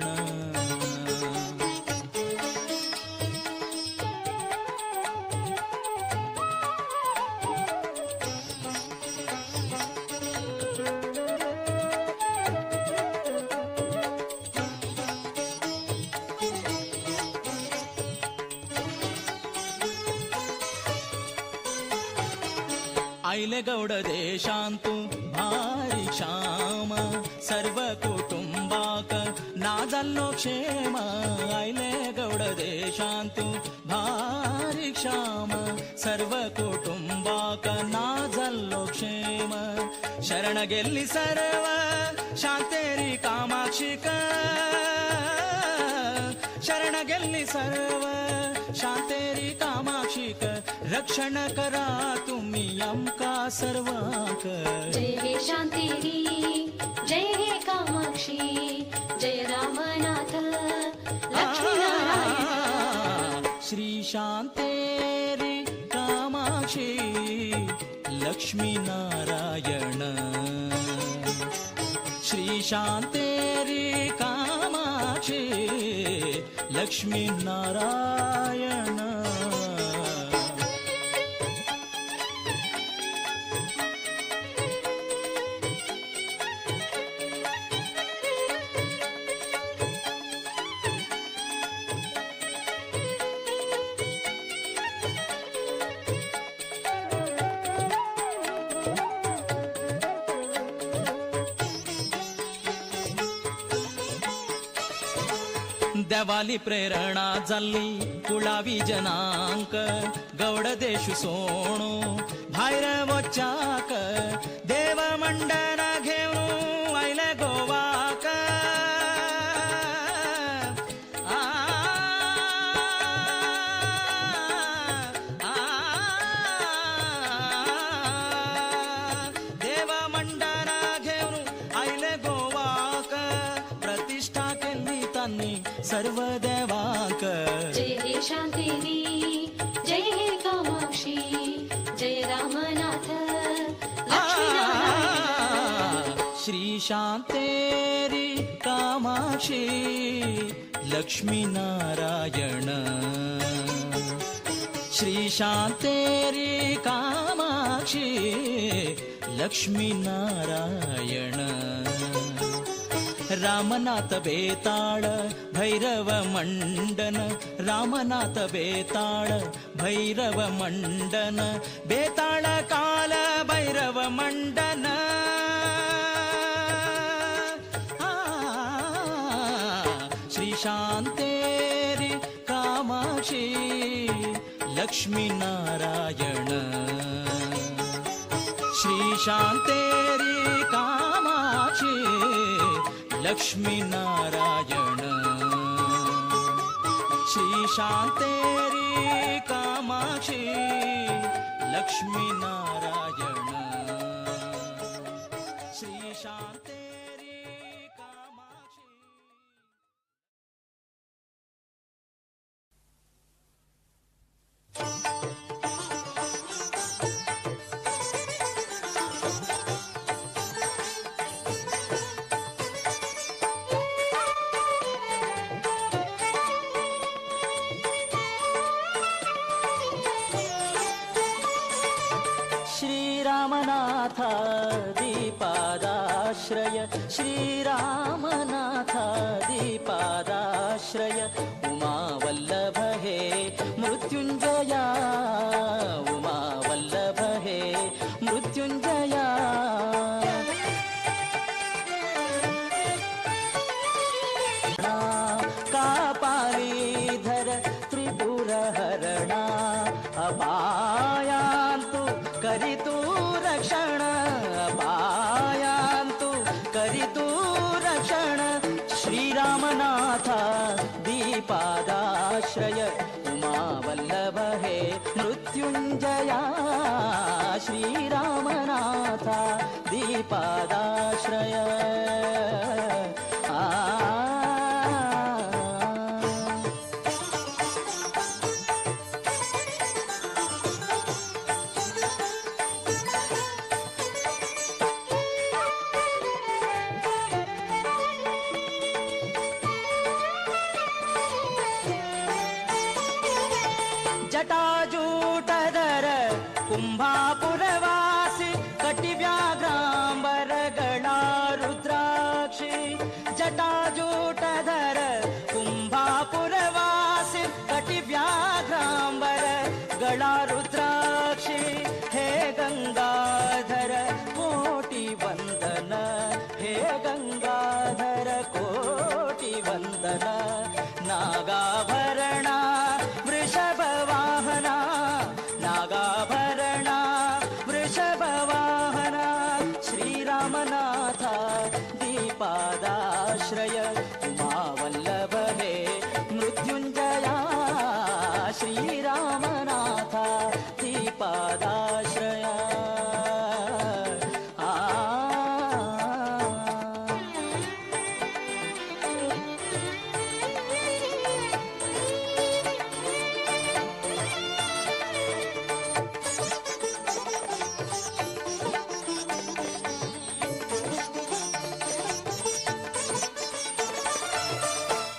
आयले गौड देशांतु भारी क्षाम, सर्व कुटुंबाक ना जाल्लो क्षेम. आयले गौड देशांतु भारी क्षाम, सर्व कुटुंबाक ना जाल्लो क्षेम. शरण गेल्ली सर्व शांतेरी कामाक्षीक, शरण गेल्ली सर्व शांतेरी कामाक्षीक, रक्षण करा तुम्ही आमकां सर्वांक. जय हे शांतेरी जय हे कामाक्षी जय रामनाथ लक्ष्मी नारायण. श्री शांतेरी कामाक्षी लक्ष्मी नारायण. श्री शांतेरी कामाक्षी लक्ष्मी नारायण. देवाली प्रेरणा जाल्ली कुळावी जनांक, गौड देशु सोणू भायर वचाक, देव मंडन घेवन आयले गोवाक. देव मंडन घेवन आयले गोवाक, प्रतिष्ठा केल्ली तांणी सर्व देवाक. जय हे शांतेरी जय हे कामाक्षी जय रामनाथ लक्ष्मी नारायण. श्री शांतेरी कामाक्षी लक्ष्मी नारायण. श्री शांतेरी कामाक्षी लक्ष्मी नारायण. ರಾಮನಾಥ ಬೇತಾಳ ಭೈರವ ಮಂಡನ, ರಾಮನಾಥ ಬೇತಾಳ ಭೈರವ ಮಂಡನ, ಬೇತಾಳ ಕಾಲ ಭೈರವ ಮಂಡನ. ಶ್ರೀ ಶಾಂತೇರಿ ಕಾಮಾಕ್ಷಿ ಲಕ್ಷ್ಮೀನಾರಾಯಣ, ಶ್ರೀ ಶಾಂತೇರಿ ಕಾಮಾಕ್ಷಿ ಲಕ್ಷ್ಮೀನಾರಾಯಣ, ಶ್ರೀ ಶಾಂತೇರಿ ಕಾಮಾಕ್ಷಿ ಲಕ್ಷ್ಮೀನಾರಾಯಣ, ಶ್ರೀ ಶಾಂತೇರಿ ಕಾಮಾಕ್ಷಿ. ಶ್ರೀರಾಮನಾಥ ದೀಪಾದಾಶ್ರಯ, ಶ್ರೀರಾಮನಾಥ ದೀಪಾದಾಶ್ರಯ, ಉಮಾವಲ್ಲಭ ಹೇ ಮೃತ್ಯುಂಜಯ, ಉಮಾವಲ್ಲಭ ಹೇ ಮೃತ್ಯುಂಜಯ. ಕಾಪಾಲೀಧರ ತ್ರಿಪುರಹರಣ, ಅಪಾಯಾಂತು ಕರಿತು ರಕ್ಷಣ, ಅಪಾಯಾಂತು ಕರಿತು ರಕ್ಷಣ. ಶ್ರೀರಾಮನಾಥ ದೀಪಾದಾಶ್ರಯ, ಉಮಾವಲ್ಲಭ ಹೇ ಮೃತ್ಯುಂಜಯ, ಶ್ರೀರಾಮನಾಥ ದೀಪಾದಾಶ್ರಯ. ಆ ಜಟಾಜೂಟದರ ಕುಂಭಾಪುರವಾಸಿ, ಕಟಿವ್ಯಾಘ್ರಾಂಬರಗಳ ರುದ್ರಾಕ್ಷಿ. ಜಟಾಜೂಟದರ ಕುಂಭಾಪುರವಾಸಿ, ಕಟಿವ್ಯಾಘ್ರಾಂಬರ ಗಳ ರುದ್ರಾಕ್ಷಿ. ಹೇ ಗಂಗಾಧರ ಕೋಟಿ ವಂದನ, ಹೇ ಗಂಗಾಧರ ಕೋಟಿ ವಂದನ. ನಾಗಾಭರಣ ವೃಷಭವಾಹನ, ನಾಗಾಭರಣ ವೃಷಭವಾಹನ, ಶ್ರೀರಾಮನಾಥ ದೀಪಾದಾಶ್ರಯ, ಉಮಾವಲ್ಲಭ ಹೇ ಮೃತ್ಯುಂಜಯ, ಶ್ರೀರಾಮನಾಥ ದೀಪಾದಾಶ್ರಯ. ಆ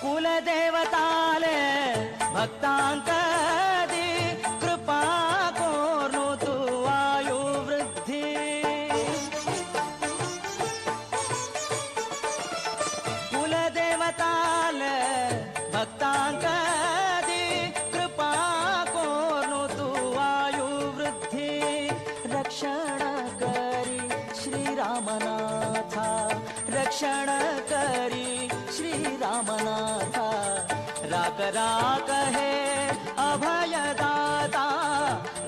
ಕುಲದೇವತಾಲೆ ಭಕ್ತಾಂಕದಿ ಕೃಪಾ ಕೋರ್ನು ತು ಆಯು ವೃದ್ಧಿ. ಕುಲದೇವತಾಲೆ ಭಕ್ತಾಂಕದಿ ಕೃಪಾ ಕೋರ್ನು ತು ಆಯು ವೃದ್ಧಿ. ರಕ್ಷಣ ಕರಿ ಶ್ರೀರಾಮನಾಥ, ರಕ್ಷಣ ಕರಿ ಶ್ರೀರಾಮನಾಥ. ರಾಕ ರಾಕ ಹೇ ಅಭಯದಾತ,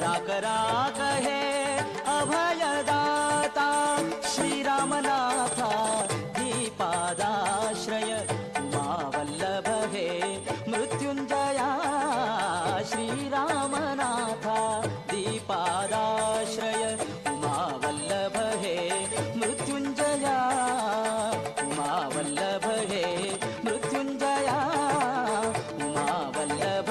ರಾಕ ರಾಕ ಹೇ ಅಭಯದಾತ, ಶ್ರೀರಾಮನಾಥ ದೀಪಾದಾಶ್ರಯ, ಉಮಾವಲ್ಲಭ ಹೇ ಮೃತ್ಯುಂಜಯ, ಶ್ರೀರಾಮನಾಥ ದೀಪಾದಾಶ್ರಯ, ಉಮಾವಲ್ಲಭ ಹೇ ಮೃತ್ಯುಂಜಯ, ಉಮಾವಲ್ಲಭ ಹೇ ಮೃತ್ಯುಂಜಯ, ಉಮಾವಲ್ಲಭ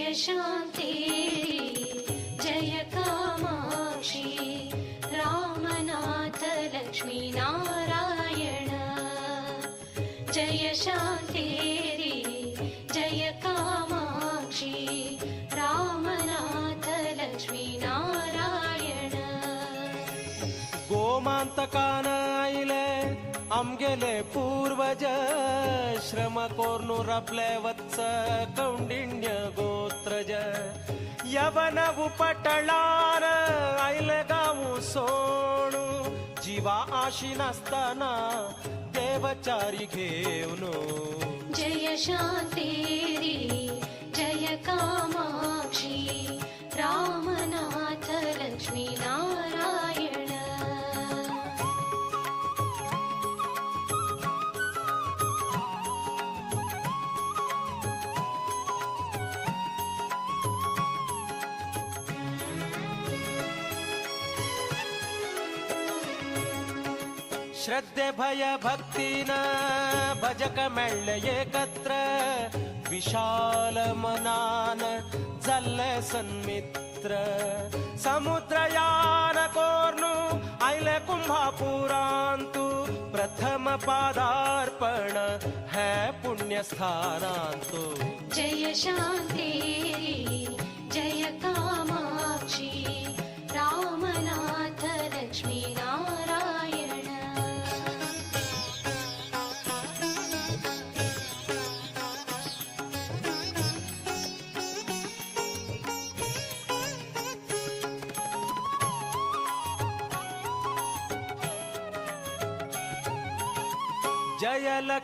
जय शांतेरी जय कामाक्षी रामनाथ लक्ष्मी नारायण। जय शांतेरी जय कामाक्षी रामनाथ लक्ष्मी नारायण। गोमांतकान आयले आमगेले पूर्वज श्रम कोर्नु रपले वत्स कौंडिण्य गोत्रज यवन उपटळान आयले गांव सोणू जीवा आशी नासतना देवचारी घेवन। जय शांतेरी जय कामाक्षी रामनाथ लक्ष्मी नारायण। श्रद्धे भय भक्तीन भजक मेळ्ळे एकत्र विशाल मनान जाल्ले सन्मित्र समुद्रयान कोर्नु आयले कुंभापुरांतु प्रथम पादार्पण है पुण्यस्थानांतु। जय शांतेरी जय कामाक्षी रामनाथ लक्ष्मी नारायण। जय लक्ष्मी।